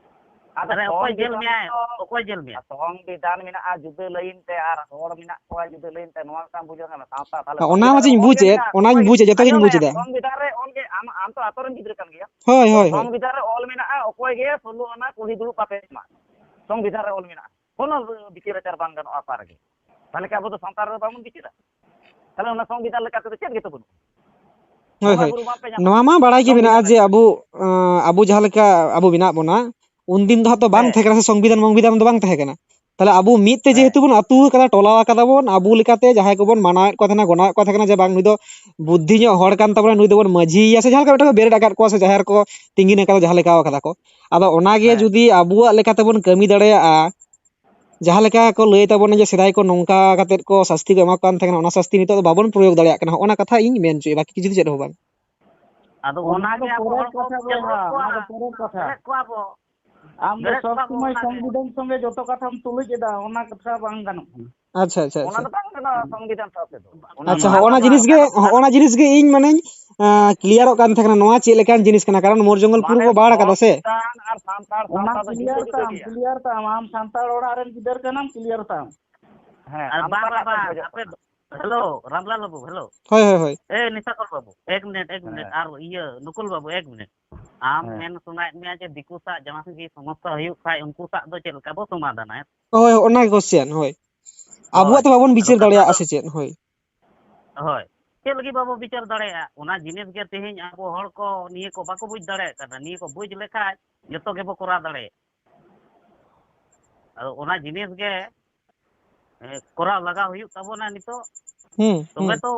ᱟᱫᱚ ᱟᱨᱮ, ᱚᱠᱚᱭ ᱡᱮᱞ ᱥᱚᱝᱵᱤᱫᱷᱟᱱ ᱢᱮᱭᱟᱭ? ᱫᱚ, ᱚᱠᱚᱭ ᱡᱮᱞ ᱢᱮᱭᱟ? ᱥᱚᱝᱵᱤᱫᱷᱟᱱ ᱢᱮᱱᱟᱜᱼᱟ ᱡᱩᱫᱟᱹ ᱞᱟᱹᱭᱤᱱ ᱛᱮ, ᱟᱨ ᱦᱚᱲ ᱢᱮᱱᱟᱜ ᱠᱚᱣᱟ ᱡᱩᱫᱟᱹ ᱞᱟᱹᱭᱤᱱ ᱛᱮ, ᱱᱚᱣᱟ ᱢᱤᱫᱴᱟᱝ ᱵᱩᱡᱷᱟᱹᱣ ᱠᱟᱱᱟ᱾ ᱥᱟᱶᱛᱟ ᱛᱟᱦᱞᱮ ᱚᱱᱟ ᱥᱚᱝᱵᱤᱫᱷᱟᱱ ᱨᱮ ᱢᱟᱪᱚᱧ ᱚᱞ ᱜᱮ ᱵᱩᱡᱮᱫ, ᱢᱮᱱᱟᱜᱼᱟ, ᱚᱱᱟᱧ ᱚᱠᱚᱭ ᱜᱮ, ᱵᱩᱡᱮᱫ, ᱡᱚᱛᱚ ᱜᱤᱧ ᱟᱸᱡᱚᱢ ᱢᱮ, ᱵᱩᱡᱮᱫᱟ᱾ ᱥᱚᱝᱵᱤᱫᱷᱟᱱ ᱨᱮ ᱚᱞ ᱜᱮ, ᱟᱢ, ᱟᱢ ᱛᱚ ᱟᱛᱳ ᱨᱮᱱ ᱜᱤᱫᱽᱨᱟᱹ ᱠᱟᱱ ᱜᱮᱭᱟ᱾ ᱦᱳᱭ, ᱛᱚ ᱦᱳᱭ, ᱦᱳᱭ᱾ ᱥᱚᱝᱵᱤᱫᱷᱟᱱ ᱨᱮ ᱚᱞ ᱢᱮᱱᱟᱜᱼᱟ, ᱚᱠᱚᱭ ᱜᱮ ᱥᱳᱞᱳ ᱟᱱᱟ ᱠᱩᱞᱦᱤ ᱫᱩᱲᱩᱵ ᱵᱟᱯᱮ ᱮᱢᱟ᱾ ᱥᱚᱝᱵᱤᱫᱷᱟᱱ ᱨᱮ ᱚᱞ ᱢᱮᱱᱟᱜᱼᱟ, ᱠᱳᱱᱳ ᱵᱤᱪᱟᱹᱨ ᱟᱪᱟᱨ ᱵᱟᱝ ᱜᱟᱱᱚᱜᱼᱟ ᱚᱠᱟ ᱨᱮᱜᱮ᱾ ᱛᱟᱦᱞᱮ ᱠᱤ ᱟᱵᱚ ᱫᱚ ᱥᱟᱶᱛᱟ ᱨᱮ ᱵᱟᱵᱚᱱ ᱵᱤᱪᱟᱹᱨᱟ? ᱛᱟᱦᱞᱮ ᱚᱱᱟ ᱥᱚᱝᱵᱤᱫᱷᱟᱱ ᱞᱮᱠᱟ ᱛᱮᱫᱚ ᱪᱮᱫ ᱜᱮᱛᱚ ᱵᱟᱹᱱᱩᱜᱼᱟ᱾ ᱦᱳᱭ, ᱵᱚᱸᱜᱟ ᱦᱳᱭ᱾ ᱵᱩᱨᱩ ᱵᱟᱝᱯᱮ ᱧᱟᱢ ᱱᱚᱣᱟ ᱠᱚᱣᱟ᱾ ᱢᱟ ᱵᱟᱲᱟᱭ ᱜᱮ ᱥᱚᱝᱵᱤᱫᱷᱟᱱ ᱢᱮᱱᱟᱜᱼᱟ ᱨᱮ ᱡᱮ ᱟᱵᱚ, ᱟᱸ, ᱟᱵᱚ ᱡᱟᱦᱟᱸ ᱞᱮᱠᱟ ᱟᱵᱚ ᱢᱮᱱᱟᱜ ᱵᱚᱱᱟ, ᱩᱱᱫᱤᱱ ᱫᱚ ᱦᱟᱸᱜ ᱛᱚ ᱵᱟᱝ ᱦᱮᱸ᱾ ᱛᱟᱦᱮᱸ ᱠᱟᱱᱟ ᱥᱮ ᱥᱚᱝᱵᱤᱫᱷᱟᱱ ᱢᱚᱝᱵᱤᱫᱷᱟᱱ ᱫᱚ ᱵᱟᱝ ᱛᱟᱦᱮᱸ ᱠᱟᱱᱟ᱾ ᱛᱟᱦᱞᱮ ᱟᱵᱚ ᱢᱤᱫ ᱛᱮ ᱦᱮᱸ᱾ ᱡᱮᱦᱮᱛᱩ ᱵᱚᱱ ᱟᱹᱛᱩ ᱟᱠᱟᱫᱟ, ᱴᱚᱞᱟ ᱟᱠᱟᱫᱟ ᱵᱚᱱ, ᱟᱵᱚ ᱞᱮᱠᱟᱛᱮ ᱡᱟᱦᱟᱸᱭ ᱠᱚᱵᱚᱱ ᱢᱟᱱᱟᱣᱮᱫ ᱠᱚ ᱛᱟᱦᱮᱱᱟ, ᱜᱚᱱᱟᱣᱮᱫ ᱠᱚ ᱛᱟᱦᱮᱱᱟ ᱡᱮ ᱵᱟᱝ ᱱᱩᱭ ᱫᱚ ᱵᱩᱫᱽᱫᱷᱤ ᱧᱚᱜ ᱦᱚᱲ ᱠᱟᱱ ᱛᱟᱵᱚᱱᱟ, ᱱᱩᱭ ᱫᱚᱵᱚᱱ ᱢᱟᱹᱡᱷᱤᱭᱮᱭᱟ ᱥᱮ ᱡᱟᱦᱟᱸ ᱞᱮᱠᱟ ᱢᱤᱫᱴᱟᱝ ᱠᱚ ᱵᱮᱨᱮᱫ ᱟᱠᱟᱫ ᱠᱚᱣᱟ ᱥᱮ ᱡᱟᱦᱮᱨ ᱠᱚ ᱛᱤᱸᱜᱤᱱ ᱟᱠᱟᱫᱟ, ᱡᱟᱦᱟᱸ ᱞᱮᱠᱟ ᱟᱠᱟᱫᱟ ᱠᱚ᱾ ᱟᱫᱚ ᱚᱱᱟᱜᱮ ᱦᱮᱸ᱾ ᱡᱩᱫᱤ ᱟᱵᱚᱣᱟᱜ ᱞᱮᱠᱟᱛᱮᱵᱚᱱ ᱠᱟᱹᱢᱤ ᱫᱟᱲᱮᱭᱟᱜᱼᱟ, ᱡᱟᱦᱟᱸ ᱞᱮᱠᱟ ᱠᱚ ᱞᱟᱹᱭ ᱛᱟᱵᱚᱱᱟ ᱡᱮ ᱥᱮᱫᱟᱭ ᱠᱚ ᱱᱚᱝᱠᱟ ᱠᱟᱛᱮᱫ ᱠᱚ ᱥᱟᱹᱥᱛᱤ ᱠᱚ ᱮᱢᱟ ᱠᱚ ᱠᱟᱱ ᱛᱟᱦᱮᱸ ᱠᱟᱱᱟ, ᱚᱱᱟ ᱥᱟᱹᱥᱛᱤ ᱱᱤᱛᱚᱜ ᱫᱚ ᱵᱟᱵᱚᱱ ᱯᱨᱚᱭᱳᱜᱽ ᱫᱟᱲᱮᱭᱟᱜ ᱠᱟᱱᱟ, ᱦᱚᱸᱜᱼᱚ ᱱᱟ ᱠᱟᱛᱷᱟ ᱤᱧ ᱢᱮᱱ ᱦᱚᱪᱚᱭᱮᱫᱟ, ᱵᱟᱠᱤ ᱠᱤᱪᱷᱩ ᱫᱚ ᱪᱮᱫ ᱦᱚᱸ ᱵᱟᱝ᱾ ᱟᱫᱚ ᱚᱱᱟ ᱚᱱᱟᱜᱮ ᱫᱚ ᱟᱵᱚ ᱯᱚᱨᱮᱨ ᱦᱚᱲ ᱠᱚ ᱠᱟᱛᱷᱟ ᱵᱮᱨᱮᱫ ᱵᱚᱭᱦᱟ, ᱠᱚᱣᱟ, ᱚᱱᱟ ᱫᱚ ᱯᱚᱨᱮᱨ ᱠᱟᱛᱷᱟ᱾ ᱵᱮᱨᱮᱫ ᱠᱚᱣᱟ ᱵᱚ᱾ ᱟᱢ ᱫᱚ ᱵᱮᱨᱮᱫ ᱥᱚᱵ ᱠᱚᱣᱟ ᱵᱚ ᱥᱚᱢᱚᱭ ᱚᱱᱟᱜᱮ᱾ ᱥᱚᱝᱵᱤᱫᱷᱟᱱ ᱥᱚᱸᱜᱮ ᱡᱚᱛᱚ ᱠᱟᱛᱷᱟᱢ ᱛᱩᱞᱩᱡ ᱮᱫᱟ, ᱚᱱᱟ ᱠᱟᱛᱷᱟ ᱵᱟᱝ ᱜᱟᱱᱚᱜ ᱠᱟᱱᱟ᱾ ᱟᱪᱪᱷᱟ, ᱟᱪᱪᱷᱟ, ᱚᱱᱟ ᱟᱪᱪᱷᱟ᱾ ᱫᱚ ᱵᱟᱝ ᱜᱟᱱᱚᱜᱼᱟ ᱥᱚᱝᱵᱤᱫᱷᱟᱱ ᱥᱟᱶ ᱛᱮᱫᱚ᱾ ᱚᱱᱟ ᱟᱪᱪᱷᱟ, ᱫᱚ ᱦᱚᱸᱜᱼᱚ ᱵᱟᱝ ᱱᱟ ᱜᱟᱱᱚᱜᱼᱟ, ᱡᱤᱱᱤᱥ ᱜᱮ, ᱜᱟᱱᱚᱜ ᱠᱟᱱᱟ᱾ ᱦᱚᱸᱜᱼᱚ ᱱᱟ ᱡᱤᱱᱤᱥ ᱜᱮ ᱤᱧ ᱢᱟᱱᱮᱧ, ᱟᱸ, ᱠᱞᱤᱭᱟᱨᱚᱜ ᱠᱟᱱ ᱛᱟᱦᱮᱸ ᱠᱟᱱᱟ, ᱱᱚᱣᱟ ᱪᱮᱫ ᱞᱮᱠᱟᱱ ᱡᱤᱱᱤᱥ ᱠᱟᱱᱟ, ᱠᱟᱨᱚᱱ ᱢᱳᱨ ᱡᱚᱝᱜᱚᱞ ᱯᱩᱨ ᱢᱟᱱᱮ ᱠᱚ ᱵᱟᱲ ᱠᱟᱫᱟ ᱥᱮ᱾ ᱥᱚᱝᱵᱤᱫᱷᱟᱱ ᱟᱨ ᱥᱟᱱᱛᱟᱲ ᱚᱱᱟ ᱥᱟᱶᱛᱟ ᱫᱚ ᱡᱩᱫᱟᱹ ᱠᱞᱤᱭᱟᱨ ᱡᱩᱫᱟᱹ ᱛᱟᱢ, ᱜᱮᱭᱟ᱾ ᱠᱞᱤᱭᱟᱨ ᱛᱟᱢ, ᱟᱢ ᱥᱟᱱᱛᱟᱲ ᱚᱲᱟᱜ ᱨᱮᱱ ᱜᱤᱫᱟᱹᱨ ᱠᱟᱱᱟᱢ, ᱠᱞᱤᱭᱟᱨ ᱛᱟᱢ᱾ ᱦᱮᱸ, ᱟᱨ ᱟᱢ ᱵᱟᱝ, ᱚᱠᱟᱴᱟᱜ ᱵᱟᱝ, ᱛᱮᱢ ᱵᱟᱝ, ᱵᱷᱚᱡᱚᱜ ᱟᱯᱮ ᱠᱟᱱᱟ? ᱫᱚ, ᱦᱮᱞᱳ, ᱨᱟᱢᱞᱟᱞ ᱵᱟᱹᱵᱩ, ᱦᱮᱞᱳ᱾ ᱦᱳᱭ, ᱦᱳᱭ, ᱦᱳᱭ᱾ ᱮ, ᱱᱤᱥᱟᱠᱚᱨ ᱵᱟᱹᱵᱩ, ᱮᱠ ᱢᱤᱱᱤᱴ, ᱮᱠ ᱢᱤᱱᱤᱴ᱾ ᱦᱮᱸ᱾ ᱟᱨ ᱤᱭᱟᱹ, ᱱᱩᱠᱩᱞ ᱵᱟᱹᱵᱩ, ᱮᱠ ᱢᱤᱱᱤᱴ᱾ ᱟᱢ ᱦᱮᱸ᱾ ᱢᱮᱱ ᱥᱟᱱᱟᱭᱮᱫ ᱢᱮᱭᱟ ᱡᱮ ᱫᱤᱠᱩ ᱥᱟᱶ ᱡᱟᱦᱟᱸ ᱜᱮ ᱥᱚᱢᱚᱥᱥᱟ ᱦᱩᱭᱩᱜ ᱠᱷᱟᱡ, ᱩᱱᱠᱩ ᱥᱟᱶ ᱫᱚ ᱪᱮᱫ ᱞᱮᱠᱟ ᱵᱚ ᱥᱚᱢᱟᱫᱷᱟᱱᱟ? ᱦᱳᱭ, ᱚᱱᱟ ᱜᱮ question, ᱦᱳᱭ᱾ ᱦᱳᱭ᱾ ᱟᱵᱚᱣᱟᱜ ᱛᱮ ᱵᱟᱵᱚᱱ ᱟᱫᱚ ᱵᱤᱪᱟᱹᱨ ᱠᱟᱛᱷᱟ ᱫᱟᱲᱮᱭᱟᱜᱼᱟ ᱫᱚ ᱥᱮ ᱪᱮᱫ? ᱦᱳᱭ᱾ ᱦᱳᱭ᱾ ᱪᱮᱫ ᱞᱟᱹᱜᱤᱫ ᱵᱟᱵᱚ ᱵᱤᱪᱟᱹᱨ ᱫᱟᱲᱮᱭᱟᱜᱼᱟ? ᱚᱱᱟ ᱡᱤᱱᱤᱥ ᱜᱮ ᱛᱮᱦᱮᱧ ᱟᱵᱚ ᱦᱚᱲ ᱠᱚ ᱱᱤᱭᱟᱹ ᱠᱚ ᱵᱟᱠᱚ ᱵᱩᱡᱽ ᱫᱟᱲᱮᱭᱟᱜ ᱠᱟᱱᱟ᱾ ᱱᱤᱭᱟᱹ ᱠᱚ ᱵᱩᱡᱽ ᱞᱮᱠᱷᱟᱡ ᱡᱚᱛᱚ ᱜᱮᱵᱚ ᱠᱚᱨᱟᱣ ᱫᱟᱲᱮᱭᱟᱜᱼᱟ᱾ ᱟᱫᱚ ᱚᱱᱟ ᱡᱤᱱᱤᱥ ᱜᱮ, ᱮ, ᱠᱚᱨᱟᱣ ᱞᱟᱜᱟᱣ ᱦᱩᱭᱩᱜ ᱛᱟᱵᱚᱱᱟ ᱱᱤᱛᱚᱜ᱾ ᱦᱩᱸ, ᱛᱚᱵᱮ ᱦᱩᱸ᱾ ᱛᱚ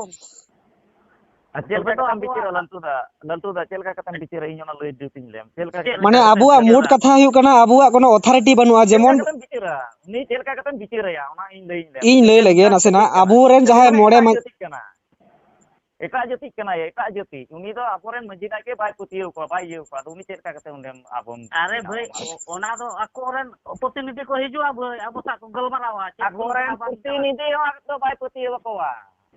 ᱟᱨ ᱪᱮᱫ ᱛᱚᱵᱮ ᱞᱮᱠᱟ ᱛᱚ ᱠᱟᱛᱮᱢ ᱟᱵᱚᱣᱟᱜ ᱵᱤᱪᱟᱹᱨᱟ, ᱞᱟᱹᱱᱛᱩ ᱫᱟ? ᱞᱟᱹᱱᱛᱩ ᱫᱟ, ᱪᱮᱫ ᱞᱮᱠᱟ ᱠᱟᱛᱮᱢ ᱵᱤᱪᱟᱹᱨᱟ? ᱤᱧ ᱚᱱᱟ ᱞᱟᱹᱭ ᱡᱩᱛ ᱤᱧ ᱞᱮᱢ᱾ ᱪᱮᱫ ᱞᱮᱠᱟ ᱪᱮᱫ ᱠᱟᱛᱮᱢ ᱢᱟᱱᱮ ᱞᱮᱠᱟ ᱠᱟᱛᱮᱢ ᱟᱵᱚᱣᱟᱜ ᱢᱩᱴ ᱵᱤᱪᱟᱹᱨᱟ? ᱠᱟᱛᱷᱟ ᱦᱩᱭᱩᱜ ᱠᱟᱱᱟ, ᱟᱵᱚᱣᱟᱜ ᱠᱳᱱᱳ authority ᱵᱟᱹᱱᱩᱜᱼᱟ, ᱪᱮᱫ ᱞᱮᱠᱟ ᱡᱮᱢᱚᱱ ᱠᱟᱛᱮᱢ ᱵᱤᱪᱟᱹᱨᱟ? ᱩᱱᱤ ᱪᱮᱫ ᱞᱮᱠᱟ ᱠᱟᱛᱮᱢ ᱵᱤᱪᱟᱹᱨᱟᱭᱟ? ᱚᱱᱟ ᱤᱧ ᱞᱟᱹᱭ ᱤᱧ ᱞᱮᱢ᱾ ᱤᱧ ᱞᱟᱹᱭ ᱞᱮᱜᱮ ᱱᱟᱥᱮᱱᱟᱜ, ᱟᱵᱚᱨᱮᱱ ᱡᱟᱦᱟᱸᱭ ᱢᱚᱬᱮ ᱢᱟ- ᱮᱴᱟᱜ ᱡᱟᱹᱛᱤ ᱠᱟᱱᱟᱭ, ᱮᱴᱟᱜ ᱡᱟᱹᱛᱤ᱾ ᱩᱱᱤ ᱫᱚ ᱟᱵᱚᱨᱮᱱ ᱢᱟᱹᱡᱷᱤ ᱱᱟᱭᱠᱮ ᱵᱟᱭ ᱯᱟᱹᱛᱭᱟᱹᱣ ᱠᱚᱣᱟ, ᱵᱟᱭ ᱤᱭᱟᱹ ᱠᱚᱣᱟ᱾ ᱟᱫᱚ ᱩᱱᱤ ᱪᱮᱫ ᱞᱮᱠᱟ ᱠᱟᱛᱮ ᱚᱸᱰᱮᱢ ᱟᱵᱚᱢ ᱟᱨᱮ ᱵᱮᱱᱟᱣᱟ? ᱵᱷᱟᱹᱭ, ᱢᱟ ᱞᱟᱹᱭ ᱢᱮ᱾ ᱚ-, ᱚᱱᱟ ᱫᱚ ᱟᱠᱚᱨᱮᱱ ᱯᱨᱚᱛᱤᱱᱤᱫᱷᱤ ᱠᱚ ᱦᱤᱡᱩᱜᱼᱟ ᱵᱷᱟᱹᱭ, ᱟᱵᱚ ᱥᱟᱶ ᱠᱚ ᱜᱟᱞᱢᱟᱨᱟᱣᱟ᱾ ᱪᱮᱫ ᱠᱚ ᱟᱠᱚᱨᱮᱱ ᱢᱮᱛᱟᱜᱼᱟ ᱵᱟᱝ ᱢᱮᱛᱟᱜᱼᱟ? ᱯᱨᱚᱛᱤᱱᱤᱫᱷᱤ ᱦᱚᱸ ᱫᱚ ᱵᱟᱭ ᱯᱟᱹᱛᱭᱟᱹᱣ ᱟᱠᱚᱣᱟ᱾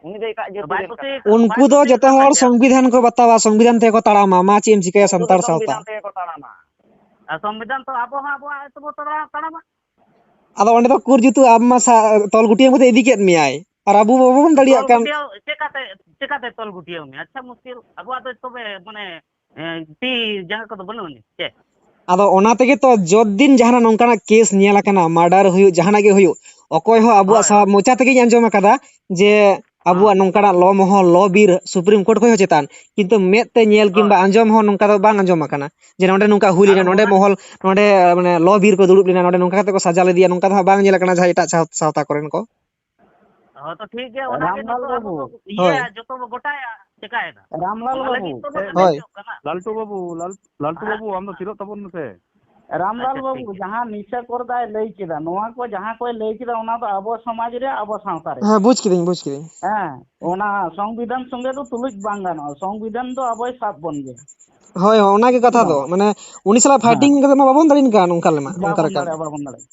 ᱩᱱᱤ ᱫᱚ ᱮᱴᱟᱜ ᱡᱟᱹᱛᱤ ᱵᱟᱭ ᱨᱮᱱ ᱯᱟᱹᱛᱭᱟᱹᱣ ᱠᱟᱱᱟᱭ᱾ ᱩᱱᱠᱩ ᱵᱟᱭ ᱫᱚ ᱯᱟᱹᱛᱭᱟᱹᱣ ᱡᱚᱛᱚ ᱠᱟᱱ ᱦᱚᱲ ᱛᱟᱦᱮᱸᱫ᱾ ᱥᱚᱝᱵᱤᱫᱷᱟᱱ ᱠᱚ ᱵᱟᱛᱟᱣᱟ, ᱥᱚᱝᱵᱤᱫᱷᱟᱱ ᱛᱮᱜᱮ ᱠᱚ ᱛᱟᱲᱟᱢᱟ᱾ ᱢᱟ ᱪᱮᱫ ᱮᱢ ᱪᱤᱠᱟᱹᱭᱟ ᱩᱱᱠᱩ ᱫᱚ ᱥᱟᱱᱛᱟᱲ ᱥᱟᱶᱛᱟ? ᱥᱚᱝᱵᱤᱫᱷᱟᱱ ᱛᱮᱜᱮ ᱠᱚ ᱛᱟᱲᱟᱢᱟ᱾ ᱟᱨ ᱥᱚᱝᱵᱤᱫᱷᱟᱱ ᱛᱚ ᱟᱵᱚ ᱦᱚᱸ ᱟᱵᱚᱣᱟᱜ ᱛᱮᱵᱚ ᱛᱟᱲᱟ-, ᱛᱟᱲᱟᱢᱟ᱾ ᱟᱫᱚ ᱚᱸᱰᱮ ᱫᱚ ᱩᱠᱩᱨ ᱡᱩᱛᱩ ᱟᱢ ᱢᱟ ᱥᱟ-, ᱛᱚᱞ ᱜᱩᱴᱤᱭᱟᱹᱢ ᱠᱟᱛᱮ ᱤᱫᱤ ᱠᱮᱫ ᱢᱮᱭᱟᱭ, ᱟᱨ ᱟᱵᱚ ᱵᱟᱵᱚᱱ ᱫᱟᱲᱮᱭᱟᱜ ᱛᱚᱞ ᱠᱟᱱ᱾ ᱜᱩᱴᱤᱭᱟᱹᱣ ᱪᱮᱠᱟᱛᱮ, ᱪᱮᱠᱟᱛᱮ ᱛᱚᱞ ᱜᱩᱴᱤᱭᱟᱹᱣ ᱢᱮᱭᱟ? ᱟᱪᱪᱷᱟ, ᱢᱩᱥᱠᱤᱞ᱾ ᱟᱵᱚᱣᱟᱜ ᱫᱚ ᱛᱚᱵᱮ, ᱢᱟᱱᱮ, ᱮ, ᱛᱤ ᱡᱟᱸᱜᱟ ᱠᱚᱫᱚ ᱵᱟᱹᱱᱩᱜ ᱟᱹᱱᱤᱡ, ᱪᱮᱫ? ᱟᱫᱚ ᱚᱱᱟ ᱛᱮᱜᱮ ᱛᱚ ᱡᱚᱛ ᱫᱤᱱ ᱡᱟᱦᱟᱱᱟᱜ ᱱᱚᱝᱠᱟᱱᱟᱜ ᱠᱮᱥ ᱧᱮᱞ ᱟᱠᱟᱱᱟ, murder ᱦᱩᱭᱩᱜ, ᱡᱟᱦᱟᱱᱟᱜ ᱜᱮ ᱦᱩᱭᱩᱜ, ᱚᱠᱚᱭ ᱦᱚᱸ ᱟᱵᱚᱣᱟᱜ ᱦᱳᱭ, ᱥᱟ-, ᱦᱳᱭ᱾ ᱢᱚᱪᱟ ᱛᱮᱜᱮᱧ ᱟᱸᱡᱚᱢ ᱟᱠᱟᱫᱟ ᱡᱮ ᱟᱵᱚᱣᱟᱜ ᱱᱚᱝᱠᱟᱱᱟᱜ ᱞᱚ ᱢᱚᱦᱚᱞ, ᱞᱚ ᱵᱤᱨ, ᱥᱩᱯᱨᱤᱢ ᱠᱳᱨᱴ ᱠᱷᱚᱱ ᱦᱚᱸ ᱪᱮᱛᱟᱱ, ᱠᱤᱱᱛᱩ ᱢᱮᱫ ᱛᱮ ᱧᱮᱞ ᱠᱤᱝᱵᱟ ᱟᱸᱡᱚᱢ ᱦᱚᱸ ᱱᱚᱝᱠᱟ ᱫᱚ ᱵᱟᱝ ᱟᱸᱡᱚᱢ ᱟᱠᱟᱱᱟ ᱡᱮ ᱱᱚᱰᱮ ᱱᱚᱝᱠᱟ ᱦᱩᱭ ᱞᱮᱱᱟ, ᱱᱚᱰᱮ ᱢᱚᱦᱚᱞ, ᱱᱚᱰᱮ, ᱢᱟᱱᱮ, ᱞᱚ ᱵᱤᱨ ᱠᱚ ᱫᱩᱲᱩᱵ ᱞᱮᱱᱟ, ᱱᱚᱰᱮ ᱱᱚᱝᱠᱟ ᱠᱟᱛᱮ ᱠᱚ ᱥᱟᱡᱟ ᱞᱮᱫᱮᱭᱟ, ᱱᱚᱝᱠᱟ ᱫᱚ ᱦᱟᱸᱜ ᱵᱟᱝ ᱧᱮᱞ ᱟᱠᱟᱱᱟ ᱡᱟᱦᱟᱸ ᱮᱴᱟᱜ ᱥᱟᱶ-, ᱥᱟᱶᱛᱟ ᱠᱚᱨᱮᱱ ᱠᱚ᱾ ᱦᱚᱸ, ᱛᱚ ᱴᱷᱤᱠ ᱜᱮᱭᱟ, ᱚᱱᱟ ᱜᱮ ᱨᱟᱢᱞᱟᱞ ᱱᱤᱛᱚᱜ ᱟᱵᱚ ᱵᱟᱵᱩ᱾ ᱵᱚ ᱤᱭᱟᱹᱭᱟ, ᱦᱳᱭ᱾ ᱡᱚᱛᱚ ᱵᱚ ᱜᱚᱴᱟᱭᱟ, ᱪᱮᱠᱟᱭᱮᱫᱟ? ᱨᱟᱢᱞᱟᱞ ᱚᱱᱟ ᱵᱟᱵᱩ᱾ ᱞᱟᱹᱜᱤᱫ ᱛᱚ ᱵᱚ ᱦᱳᱭ᱾ ᱞᱟᱹᱲᱦᱟᱹᱭᱚᱜ ᱠᱟᱱᱟ᱾ ᱞᱟᱞᱴᱩ ᱵᱟᱵᱩ, ᱞᱟᱞ-, ᱞᱟᱞᱴᱩ ᱦᱮᱸ? ᱵᱟᱵᱩ, ᱟᱢ ᱫᱚ ᱛᱷᱤᱨᱚᱜ ᱛᱟᱵᱚᱱ ᱢᱮᱥᱮ᱾ ᱨᱟᱢᱞᱟᱞ ᱟᱪᱪᱷᱟ, ᱴᱷᱤᱠ ᱵᱟᱵᱩ, ᱜᱮᱭᱟ᱾ ᱡᱟᱦᱟᱸ ᱱᱤᱥᱟᱹ ᱠᱚᱨ ᱫᱟᱭ ᱞᱟᱹᱭ ᱠᱮᱫᱟ, ᱱᱚᱣᱟ ᱠᱚ ᱡᱟᱦᱟᱸ ᱠᱚᱭ ᱞᱟᱹᱭ ᱠᱮᱫᱟ, ᱚᱱᱟ ᱫᱚ ᱟᱵᱚ ᱥᱚᱢᱟᱡᱽ ᱨᱮᱭᱟᱜ, ᱟᱵᱚ ᱥᱟᱶᱛᱟ ᱨᱮ᱾ ᱦᱮᱸ, ᱵᱩᱡᱽ ᱠᱤᱫᱟᱹᱧ, ᱵᱩᱡᱽ ᱠᱤᱫᱟᱹᱧ᱾ ᱦᱮᱸ, ᱚᱱᱟ ᱥᱚᱝᱵᱤᱫᱷᱟᱱ ᱥᱚᱸᱜᱮ ᱫᱚ ᱛᱩᱞᱩᱡ ᱵᱟᱝ ᱜᱟᱱᱚᱜᱼᱟ᱾ ᱥᱚᱝᱵᱤᱫᱷᱟᱱ ᱫᱚ ᱟᱵᱚᱭ ᱥᱟᱵ ᱵᱚᱱ ᱜᱮᱭᱟ᱾ ᱦᱳᱭ, ᱦᱳᱭ, ᱚᱱᱟ ᱜᱮ ᱠᱟᱛᱷᱟ ᱫᱚ᱾ ᱦᱮᱸ᱾ ᱢᱟᱱᱮ, ᱩᱱᱤ ᱥᱟᱞᱟᱜ ᱦᱮᱸ᱾ ᱯᱷᱟᱭᱴᱤᱝ ᱠᱟᱛᱮ ᱢᱟ ᱵᱟᱵᱚᱱ ᱫᱟᱲᱮᱭᱟᱜ ᱠᱟᱱ ᱚᱱᱠᱟ ᱞᱮᱢᱟ, ᱚᱱᱠᱟ ᱵᱟᱵᱚᱱ ᱞᱮᱠᱟ᱾ ᱫᱟᱲᱮᱭᱟᱜᱼᱟ, ᱵᱟᱵᱚᱱ ᱫᱟᱲᱮᱭᱟᱜᱼᱟ᱾